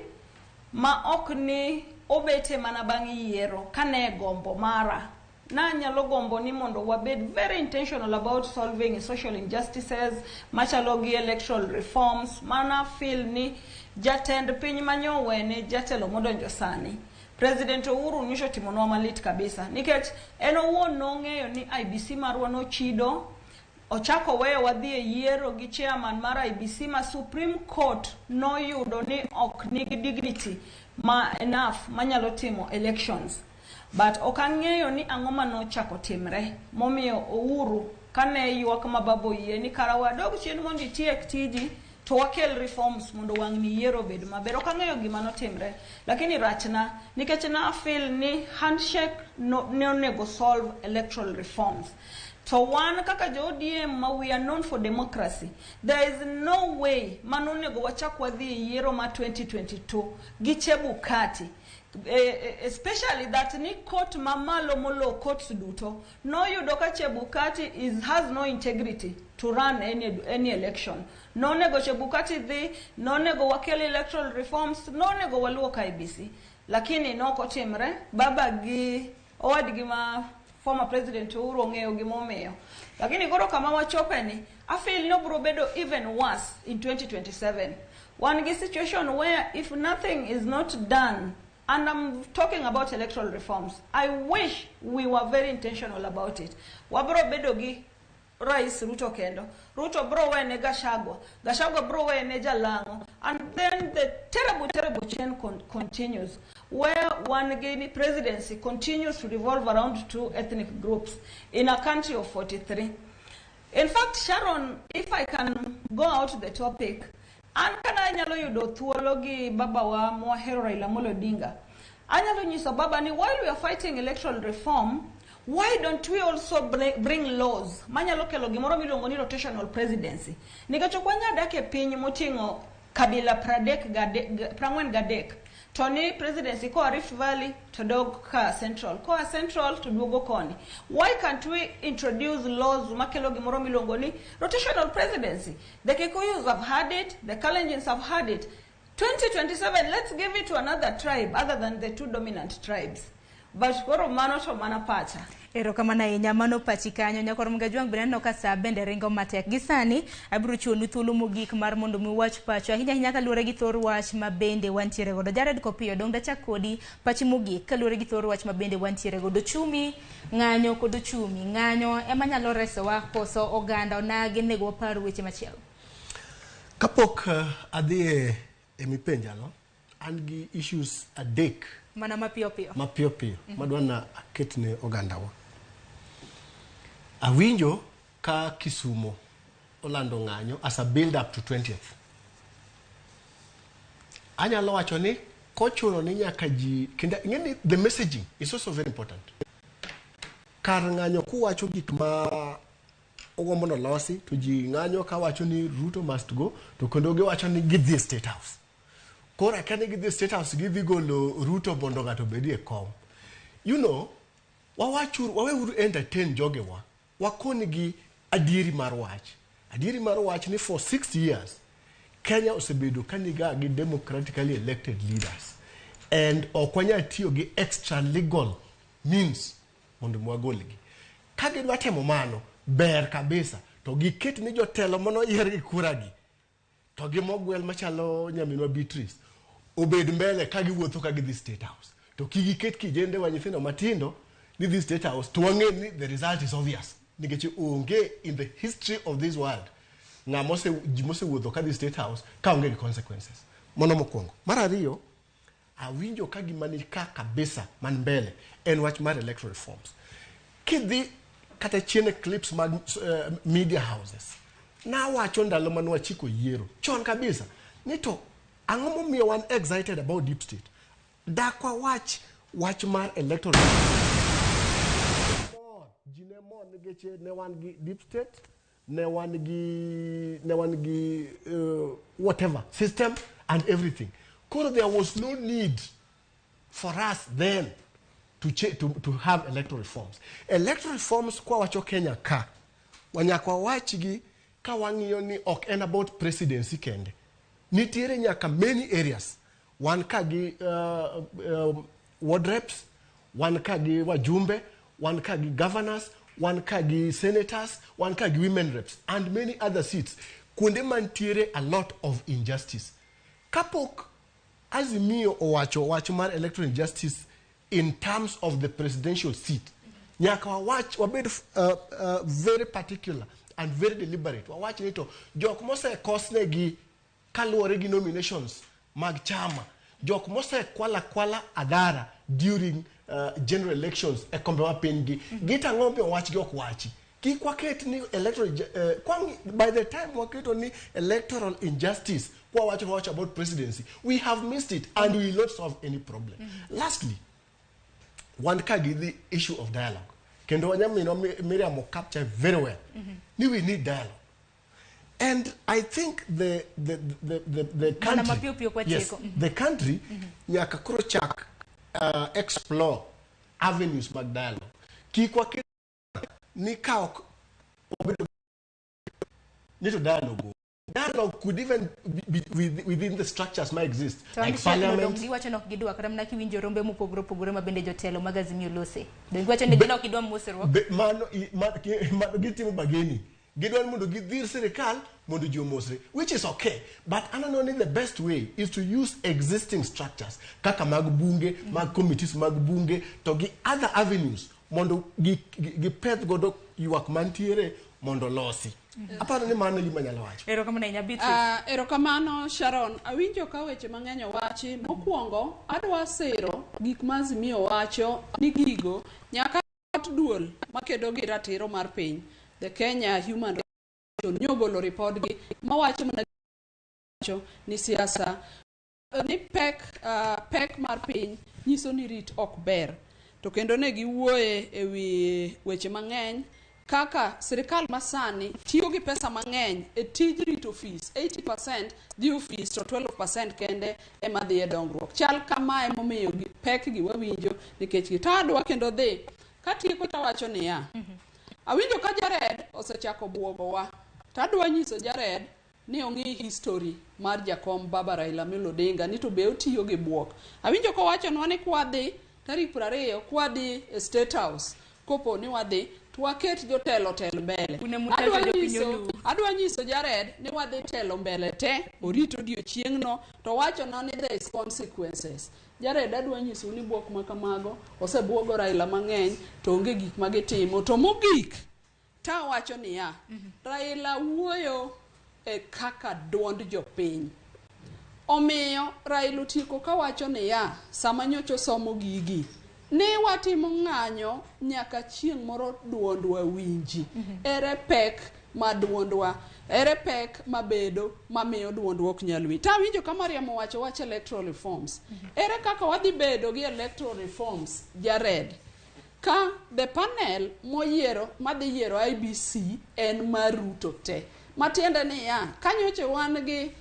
Speaker 5: ma ok ni obete mana bang' yiero kane gombo mara. Nanyalo gombo ni mondo wabed very intentional about solving social injustices machalo gi electoral reforms. Mana feel ni jatend piny manyowene jatelo modonjo sani President Uhuru nyocha otimonwa malit kabisa nikech en owuon nong'eyo ni IEBC marwa nochido, ochako weyo wadhi e yiero gi chairman mar IEBC ma Supreme Court noyudo ni ok nigi dignity ma enough manyalo timo elections. But ok ang'eyo ni ang'o manochako timre momiyo Uhuru kane ywak ma baba oyie ni kara wadog chien mondo itiek tiji to wakel reforms mondo wang'ni yiero obed maber. Ok ang'eyo gima notimre, lakini rachna nikech na feel ni handshake no, ne onego solve electoral reforms. To wan kaka jo ODM ma we are known for democracy, there is no way manonego wachak wadhi e yiero ma 2022 gi Chebukati. Especially that ni court mamalo molo courts duto noyudo ka Chebukati has no integrity to run any election. Nonego Chebukati dhi, nonego wakel electoral reforms, nonego waluok IEBC. Lakini nokotimre, baba gi owadgi ma former president Uhuru ong'eyo gimomiyo. Lakini koro kama wachope ni, I feel no bro bedo even worse in 2027. Wan gi situation where if nothing is not done, and I'm talking about electoral reforms, I wish we were very intentional about it. Wabro bedo gi Rais Ruto kendo. Ruto bro wene Gachagua. Gachagua bro wene Jalango. And then the terrible, terrible chain continues, where one Guinea presidency continues to revolve around two ethnic groups in a country of 43. In fact, Sharon, if I can go out the topic, an kana anyalo yudo thuolo gi baba wa mwahero Raila Amolo Odinga. Anyalo nyiso baba ni while we are fighting electoral reform, why don't we also bring laws manyalo kelo gimoro miluongo ni rotational presidency? Nikech ok wanyal dak e piny moting'o kabila 43 to ni presidency koa Rift Valley to dog ka Central, koa Central to duogo koni. Why can't we introduce laws makelo gimoro miluongo ni rotational presidency? The Kikuyus have had it, the Kalenjins have had it. 2027, let's give it to another tribe other than the two dominant tribes. But koro mano to mana pacha.
Speaker 2: Erokamano ahinya, mano pachi kanyo. Nyakwar Mgajwang' bende aneno ka saa bende ringo matek. Gi sani abiro chiwonu thuolo mogik mar mondo mi uwach pachu ahinya ahinya kaluwore gi thor wach ma bende wantiere godo. Jared Kopiyo, dong' dachak kodi pachi mogik kaluwore gi thor wach ma bende wantiere godo. Ochumi, ng'anyo kod ochumi. Ng'anyo ema nyalo resowa koso oganda onagi nego wapar weche machielo.
Speaker 3: Kapok adhi e mipenjano, an gi issues 3
Speaker 2: Mana mapiyo piyo.
Speaker 3: Mapiyo piyo madwa na aket ne ogandawa. Awinjo ka Kisumo olando ng'anyo as a build up to 20th. Anyalo wacho ni kochuno ni nyaka ji kendo ing'e ni the messaging is also very important. Kar ng'anyo kuwacho gik ma ogombo nolosi to ji ng'anyo kawacho ni Ruto must go, to kendo giwacho ni gidhi e State House. Koro akia ni gidhi e State House gidhi golo Ruto mondo ng'ato obedie e kom. Wawachuru, waweuru entertain jogewa. Wakonigi adieri mar wach. Adieri mar wach ni for 60 years Kenya osebedo ka niga gi democratically elected leaders and ok wanyal tiyo gi extra legal means mondo mi wagolgi. Ka gidwa temo mano, ber kabisa to giket ni jotelo manoyier gi kura gi to gi mogwel machalo nyaminwa Beatrice obed mbele ka giwuotho ka gidhi State House. To kik giket kijende wa nyithindo matindo ni dhi State House to wang'e ni the result is obvious. Nikech onge in the history of this world ng'ama ose ji mosewuotho ka dhi State House ka onge gi consequences. Mano mokwongo. Mar ariyo, awinjo ka gima ni ka kabisa man mbele en wach mar electoral reforms. Kidhi kata chien e clips mag media houses, nawacho ndalo mane wachiko yiero chon kabisa ni to ang'o momiyo wan excited about deep state. Dak wawach wach mar electoral ji ne mor nikech ne wan gi deep state, ne wan gi whatever system and everything. Koro there was no need for us then to have electoral reforms. Electoral reforms kwa wacho Kenya ka wanyaka wawachgi ka wang'iyo ni ok en about presidency kende, nitiere nyaka many areas. Wan ka gi ward reps, wan ka gi wajumbe, wan ka gi governors, wan ka gi senators, wan ka gi women reps and many other seats, kuonde mantiere a lot of injustice. Kapok Azimio owacho wach mar electoral injustice in terms of the presidential seat, nyaka wawach wabed very particular and very deliberate. Wawach ni to jok mosekosnegi kaluwore gi nominations mag chama, jok mosekwala kwala adara during general elections e kombe ma piny gi gitang'o miyo wachgi ok wachi. Kik waket ni electoral by the time waketo ni electoral injustice kwa wacho wacho about presidency, we have missed it and we will not solve any problem. Lastly, wan ka gi the issue of dialogue, kendo nyaminwa Miriam capture very well ni we need dialogue, and I think the
Speaker 2: Mana
Speaker 3: country
Speaker 2: mapiyo piyo kwa
Speaker 3: yes,
Speaker 2: tieko.
Speaker 3: The country nyaka koro chak explore avenues mag dialogue. Kik waket ni ka ok wabedo ni to dialogue onge. Dialogue could even be within the structures ma exist
Speaker 2: To
Speaker 3: like
Speaker 2: Andisha
Speaker 3: parliament.
Speaker 2: Dong giwacho ni ok gidwa kata mana kiwinjo rombe mopogore opogore ma bende jotelo mag Azimio lose. Dong giwacho ni gin ok gidwa mosruok.
Speaker 3: Mano mano gitimo bargaining. Gidwaro mondo gidhir sirikal mondo ji omosre, which is okay, but aneno ni the best way is to use existing structures kaka mag bunge, mag committees mag bunge to gi other avenues mondo gipedh godo ywak mantiere mondo losi. Aparo ni mano e gima anyalo wacho.
Speaker 2: Erokamano ahinya, Beatrice.
Speaker 26: Erokamano Sharon, awinjo ka weche mang'eny owachi. Mokwongo, adwa siro gik ma Azimio wacho ni gigo nyaka ot duol makedo gi ratiro mar piny. The Kenya Human Rights Commission nyogolo ripodgi mawacho mana wacho ni siasa ni pek mar piny nyiso ni rit ok ber. To kendo ne giwuoye e wi weche mang'eny kaka sirikal masani tiyo gi pesa mang'eny e tij rito ofis. 80% dhi ofis to 12% kende ema dhi e dongruok. Chal kama emomiyo pek gi wawinjo nikech gi. To adwa kendo dhi katieko tawacho niya, awinjo ka Jared osechako buogowa. To adwa nyiso Jared ni ong'i history mar jakom Baba Raila Amolo Odinga ni to be otiyo gi buok. Awinjo kowachonwa ni kwadhi tarik 20 kwadhi e State House. Kopo ni wadhi to waket jotelo tel mbele.
Speaker 2: Un ema utelo
Speaker 26: Adwa
Speaker 2: jopiny
Speaker 26: nyiso
Speaker 2: oluwu.
Speaker 26: adwa nyiso Jared ni wadhi telo mbele te orit odiochieng'no to wachona ni there is consequences. Jared adwa nyisou ni buok ma kamago osebuogo Raila mang'eny to onge gik ma gitimo. To mogik tawacho niya, Raila wuoyo e kaka duond jopiny. Omiyo Raila otieko kawacho niya, sama nyocha osomo gigi, ni watimo ng'anyo nyaka chieng' moro duondwa winji. Ere pek ma duondwa, ere pek mabedo mamiyo duondwa ok nyal winji. Tawinjo ka Mariam owacho wach electoral reforms. Ere kaka wadhi bedo gi electoral reforms, Jared? Ka the panel moyiero madhi yiero IEBC en mar Ruto te. Matiende niya, ka nyocha wan gi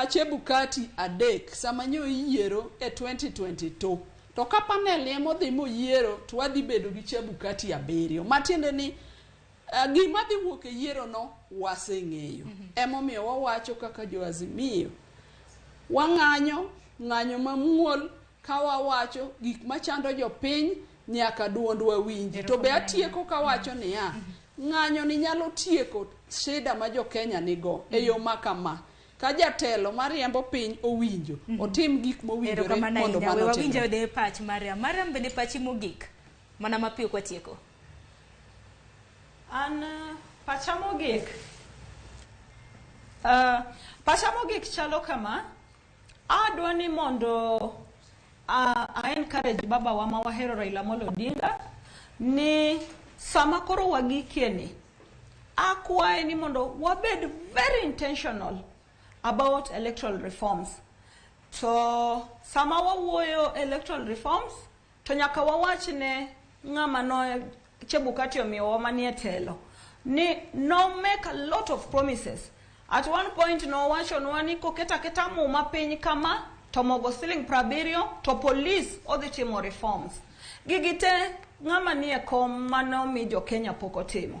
Speaker 26: Chebukati 3 sama nyo iyiero e 2022 to ka panel ema odhi moyiero to wadhi bedo gi Chebukati 7. Matiende ni gima dhi wuok e yiero no waseng'eyo. Emomiyo wawacho kaka jo Azimio wang'anyo ng'anyo mamuol ka wawacho gik machando jopiny nyaka duondwa winji. To be atieko kawacho niya, ng'anyo ni nyalo tieko shida ma jo Kenya nigo e yo ma kama. Ka jatelo mariembo piny owinjo, otim gik mowinjore
Speaker 2: Erokamano
Speaker 26: mondo
Speaker 2: ahinya.
Speaker 26: mano
Speaker 2: We wawinjo
Speaker 26: otimre.
Speaker 2: de pach Mariam. Mariam bende pachi mogik mana mapiyo kwatieko.
Speaker 5: An pacha mogik pacha mogik chalo kama. Adwa ni mondo I encourage baba wa ma wahero Raila Amolo Odinga ni sama koro wagikie ni akwaye ni mondo wabed very intentional about electoral reforms. To sama wawuoyo electoral reforms to nyaka wawach ne ng'ama no Chebukati omiyowa manie telo ni no make a lot of promises. At one point nowachonwa ni koketo aketa muma piny kama to mogo siling 70 to police odhi timo reforms. Gigi te ng'ama nie kom manomi jo Kenya pok otimo.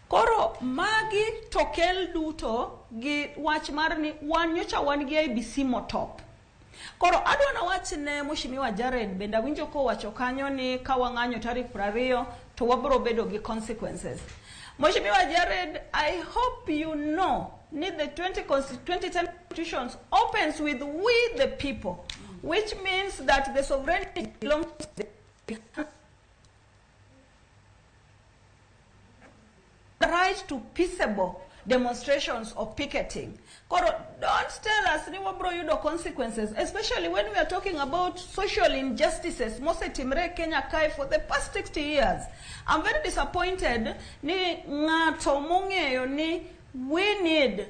Speaker 5: Koro magi to kel duto gi wach mar ni wan nyocha wan gi IEBC motop. Koro adwa nawach ne Mheshimiwa Jared bende awinjo kowacho kanyo ni ka wang'anyo tarik 20 to wabro bedo gi consequences. Mheshimiwa Jared, I hope you know ni the 2010 constitution opens with we the people, which means that the sovereignty belongs to the right to peaceable demonstrations or picketing. Koro, don't tell us ni wabro yudo consequences, especially when we are talking about social injustices mosetimre Kenya kae for the past 60 years. I'm very disappointed ni ng'ato mong'eyo ni we need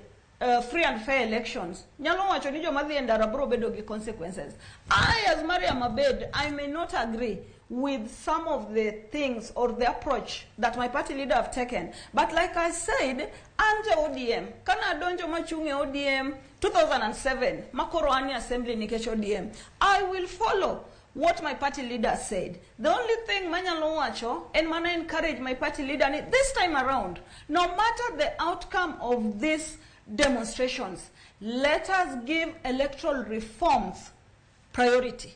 Speaker 5: free and fair elections. Nyalo wacho ni joma dhi e ndara bro bedo gi consequences. I, as Mariam Abed, I may not agree with some of the things or the approach that my party leader have taken. But like I said, an ja ODM, kana adonjo machung' e ODM 2007, makoro an e assembly nikech ODM, I will follow what my party leader said. The only thing manyalo wacho en mana encourage my party leader ni this time around, no matter the outcome of these demonstrations, let us give electoral reforms priority.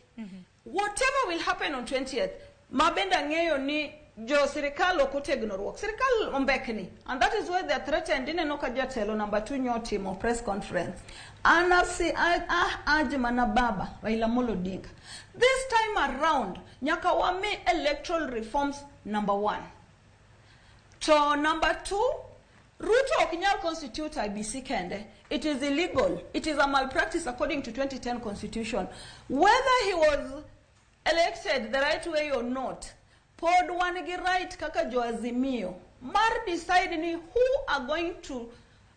Speaker 5: Whatever will happen on 20th, mabende ang'eyo ni jo sirikal ok otegno ruok. Sirikal ombekni, and that is why they are threatened. Ineno ka jatelo number 2 nyotimo press conference. An urge mana baba Raila Amolo Odinga. This time around, nyaka wami electoral reforms number 1. To number 2, Ruto ok nyal constitute IEBC kende. It is illegal. It is a malpractice according to 2010 constitution. Whether he was elected the right way or not, pod wan gi right kaka jo Azimio mar decide ni who are going to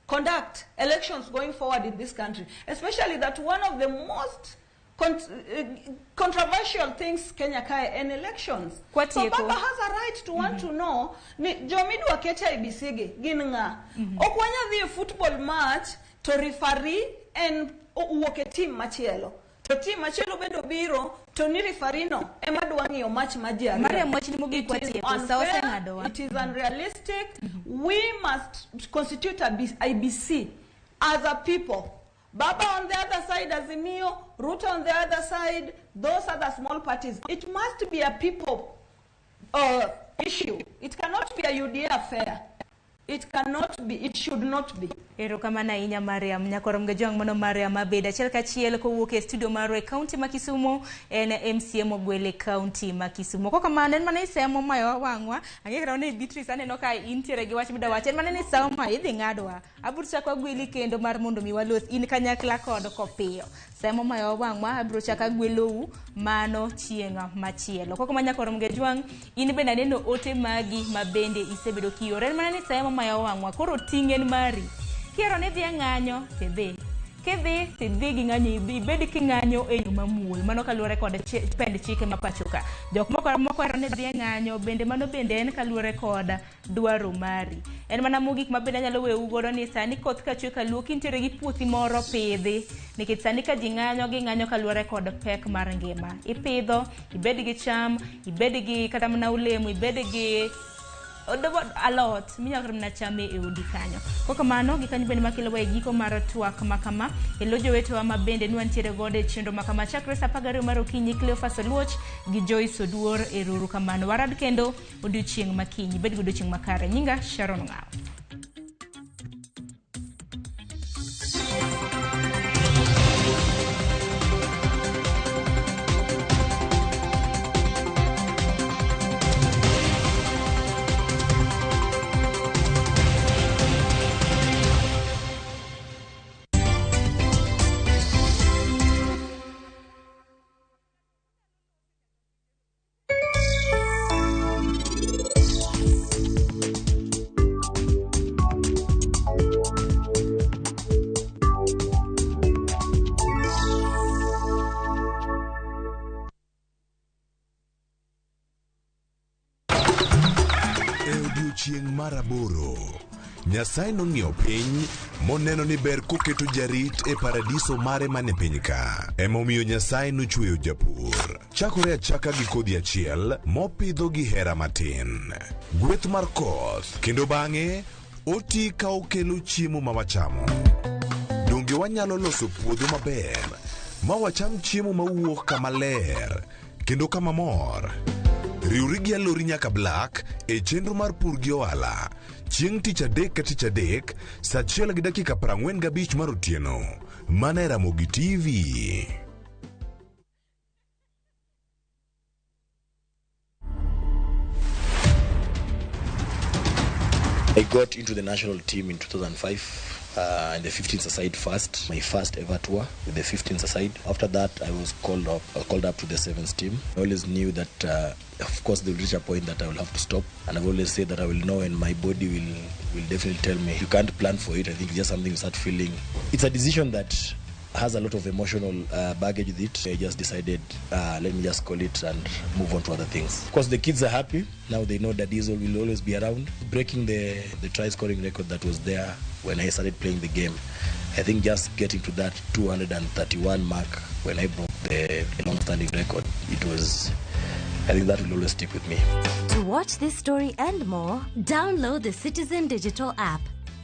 Speaker 5: conduct elections going forward in this country, especially that one of the most controversial things Kenya kae en elections. So
Speaker 2: Kwatieko.
Speaker 5: Baba has a right to want to know ni jomidwa ket e IEBC gi gin ng'a. Ok wanyal dhi e football match to referee en owuok e team machielo. To team machielo bende obiro to ni referee no ema dwa ng'iyo match ma ji ariyo.
Speaker 2: Mariam, wachni mogik
Speaker 5: It is
Speaker 2: watieko, sa
Speaker 5: unfair,
Speaker 2: oseng'adowa.
Speaker 5: It is unrealistic. We must constitute a IEBC as a people. Baba on the other side, Azimio, Ruto on the other side, those other small parties. It must be a people issue. It cannot be a UDA affair. It cannot be, it should not be.
Speaker 2: Erokamano ahinya Mariam. Nyakorom Gajwang' mano Mariam Abeda. Achiel kachiel kowuok e studio marwa e kaunti ma Kisumu en MCA mogwel e kaunti ma Kisumu. Kokamano en mana ni sa momayo wang'wa. Ang'e kata ni Beatrice aneno ka intiere gi wach midwa wacho. En mana ni sa omayo idhi ng'adwa. Abiro chako agweli kendo mar mondo mi walos in kanyakla kod Kopiyo. Sa momayo wang'wa abiro chako agwelou mano chieng' machielo. Kokamano Nyakorom Gajwang' in bende aneno ote magi ma bende isebedo kioro. En mana ni sa momayo wang'wa koro ting' en mari. Kiero ni dhi e ng'anyo tidhi. Kidhi tidhi gi ng'anyo ibed king'anyo e yo mamuol. Mano kaluwore kod pend chike ma pacho ka. Jok moko ohero ni dhi e ng'anyo bende mano bende en kaluwore kod dwaro mari. En mana mogik ma bende anyalo weyou godo ni sani koth ka chwe kaluo kintiere gi puothi moro pidhi. Nikech sani ka ji ng'anyo ging'anyo kaluwore kod pek mar ngima. Ipidho, ibed gi cham, ibed gi kata mana olemo, ibed gi alot minyalo kata mana chame e odi kanyo. Kokamano gi kanyo bende makelo e giko mar twak makama e lo jowetewa ma bende nwantiere godo e chenro makama chakre saa 12 mar okinyi Cleophas Oluoch gi Joyce Oduor e ruru kamano. Warad kendo odiochieng' makinyi. Bed gi odiochieng' makare. Nyinga Sharon Ng'awo.
Speaker 6: Chieng' mar aboro, Nyasaye nong'iyo piny moneno ni ber koketo jarit e paradiso mare mane piny ka. Emomiyo Nyasaye nochweyo japur. Chakore achaka gi kodhi achiel mopidho gi hera matin. Gweth mar koth kendo bang'e oti ka okelo chiemo ma wachamo. Donge wanyalo loso puodho maber ma wacham chiemo mawuok kama ler kendo kama mor? Riwri gi Alori nyaka Black e chenro mar pur gi ohala chieng' tich adek ka tich adek saa 1:45 mar otieno mana e Ramogi TV.
Speaker 7: I got into the national team in 2005. In the 15s aside first, my first ever tour with the 15s aside. After that, I was called up to the sevens team. I always knew that, of course, there will reach a point that I will have to stop. And I've always said that I will know, and my body will definitely tell me. You can't plan for it. I think it's just something you start feeling. It's a decision that has a lot of emotional baggage with it. I just decided, let me just call it and move on to other things. Of course, the kids are happy. Now they know that Diesel will always be around. Breaking the try-scoring record that was there when I started playing the game. I think just getting to that 231 mark when I broke the long-standing record, it was, I think that will always stick with me.
Speaker 24: To watch this story and more, download the Citizen Digital app.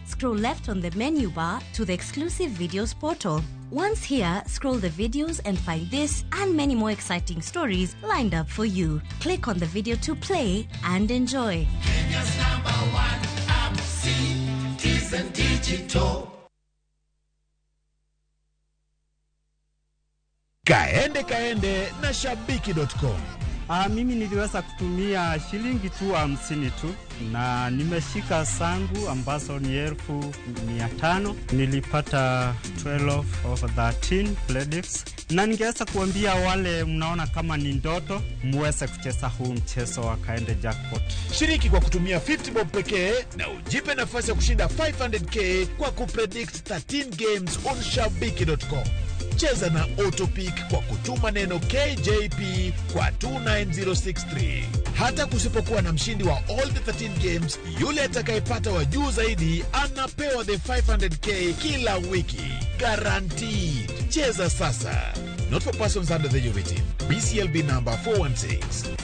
Speaker 24: Scroll left on the menu bar to the exclusive videos portal. Once here, scroll the videos and find this and many more exciting stories lined up for you. Click on the video to play and enjoy.
Speaker 11: Kenya's number one app, Citizen Digital.
Speaker 16: Kaende kaende na shabiki.com.
Speaker 21: Mimi niliweza kutumia shilingi tu 50 tu na nimeshika sangu ambazo ni 500,000. Nilipata 12 over 13 credits. Na ningeweza kuambia wale mnaona kama ni ndoto muweze kucheza huu mchezo wa Kaende Jackpot.
Speaker 16: Shiriki kwa kutumia 50 bob pekee na ujipe nafasi ya kushinda 500k kwa kupredict 13 games on shabiki.com. Cheza na Autopick kwa kutuma neno KJP kwa 29063. Hata kusipokuwa na mshindi wa all the 13 games, yule atakayepata wa juu zaidi anapewa the 500k kila wiki. Guaranteed. Cheza sasa. Not for persons under the age of 18. BCLB number 416.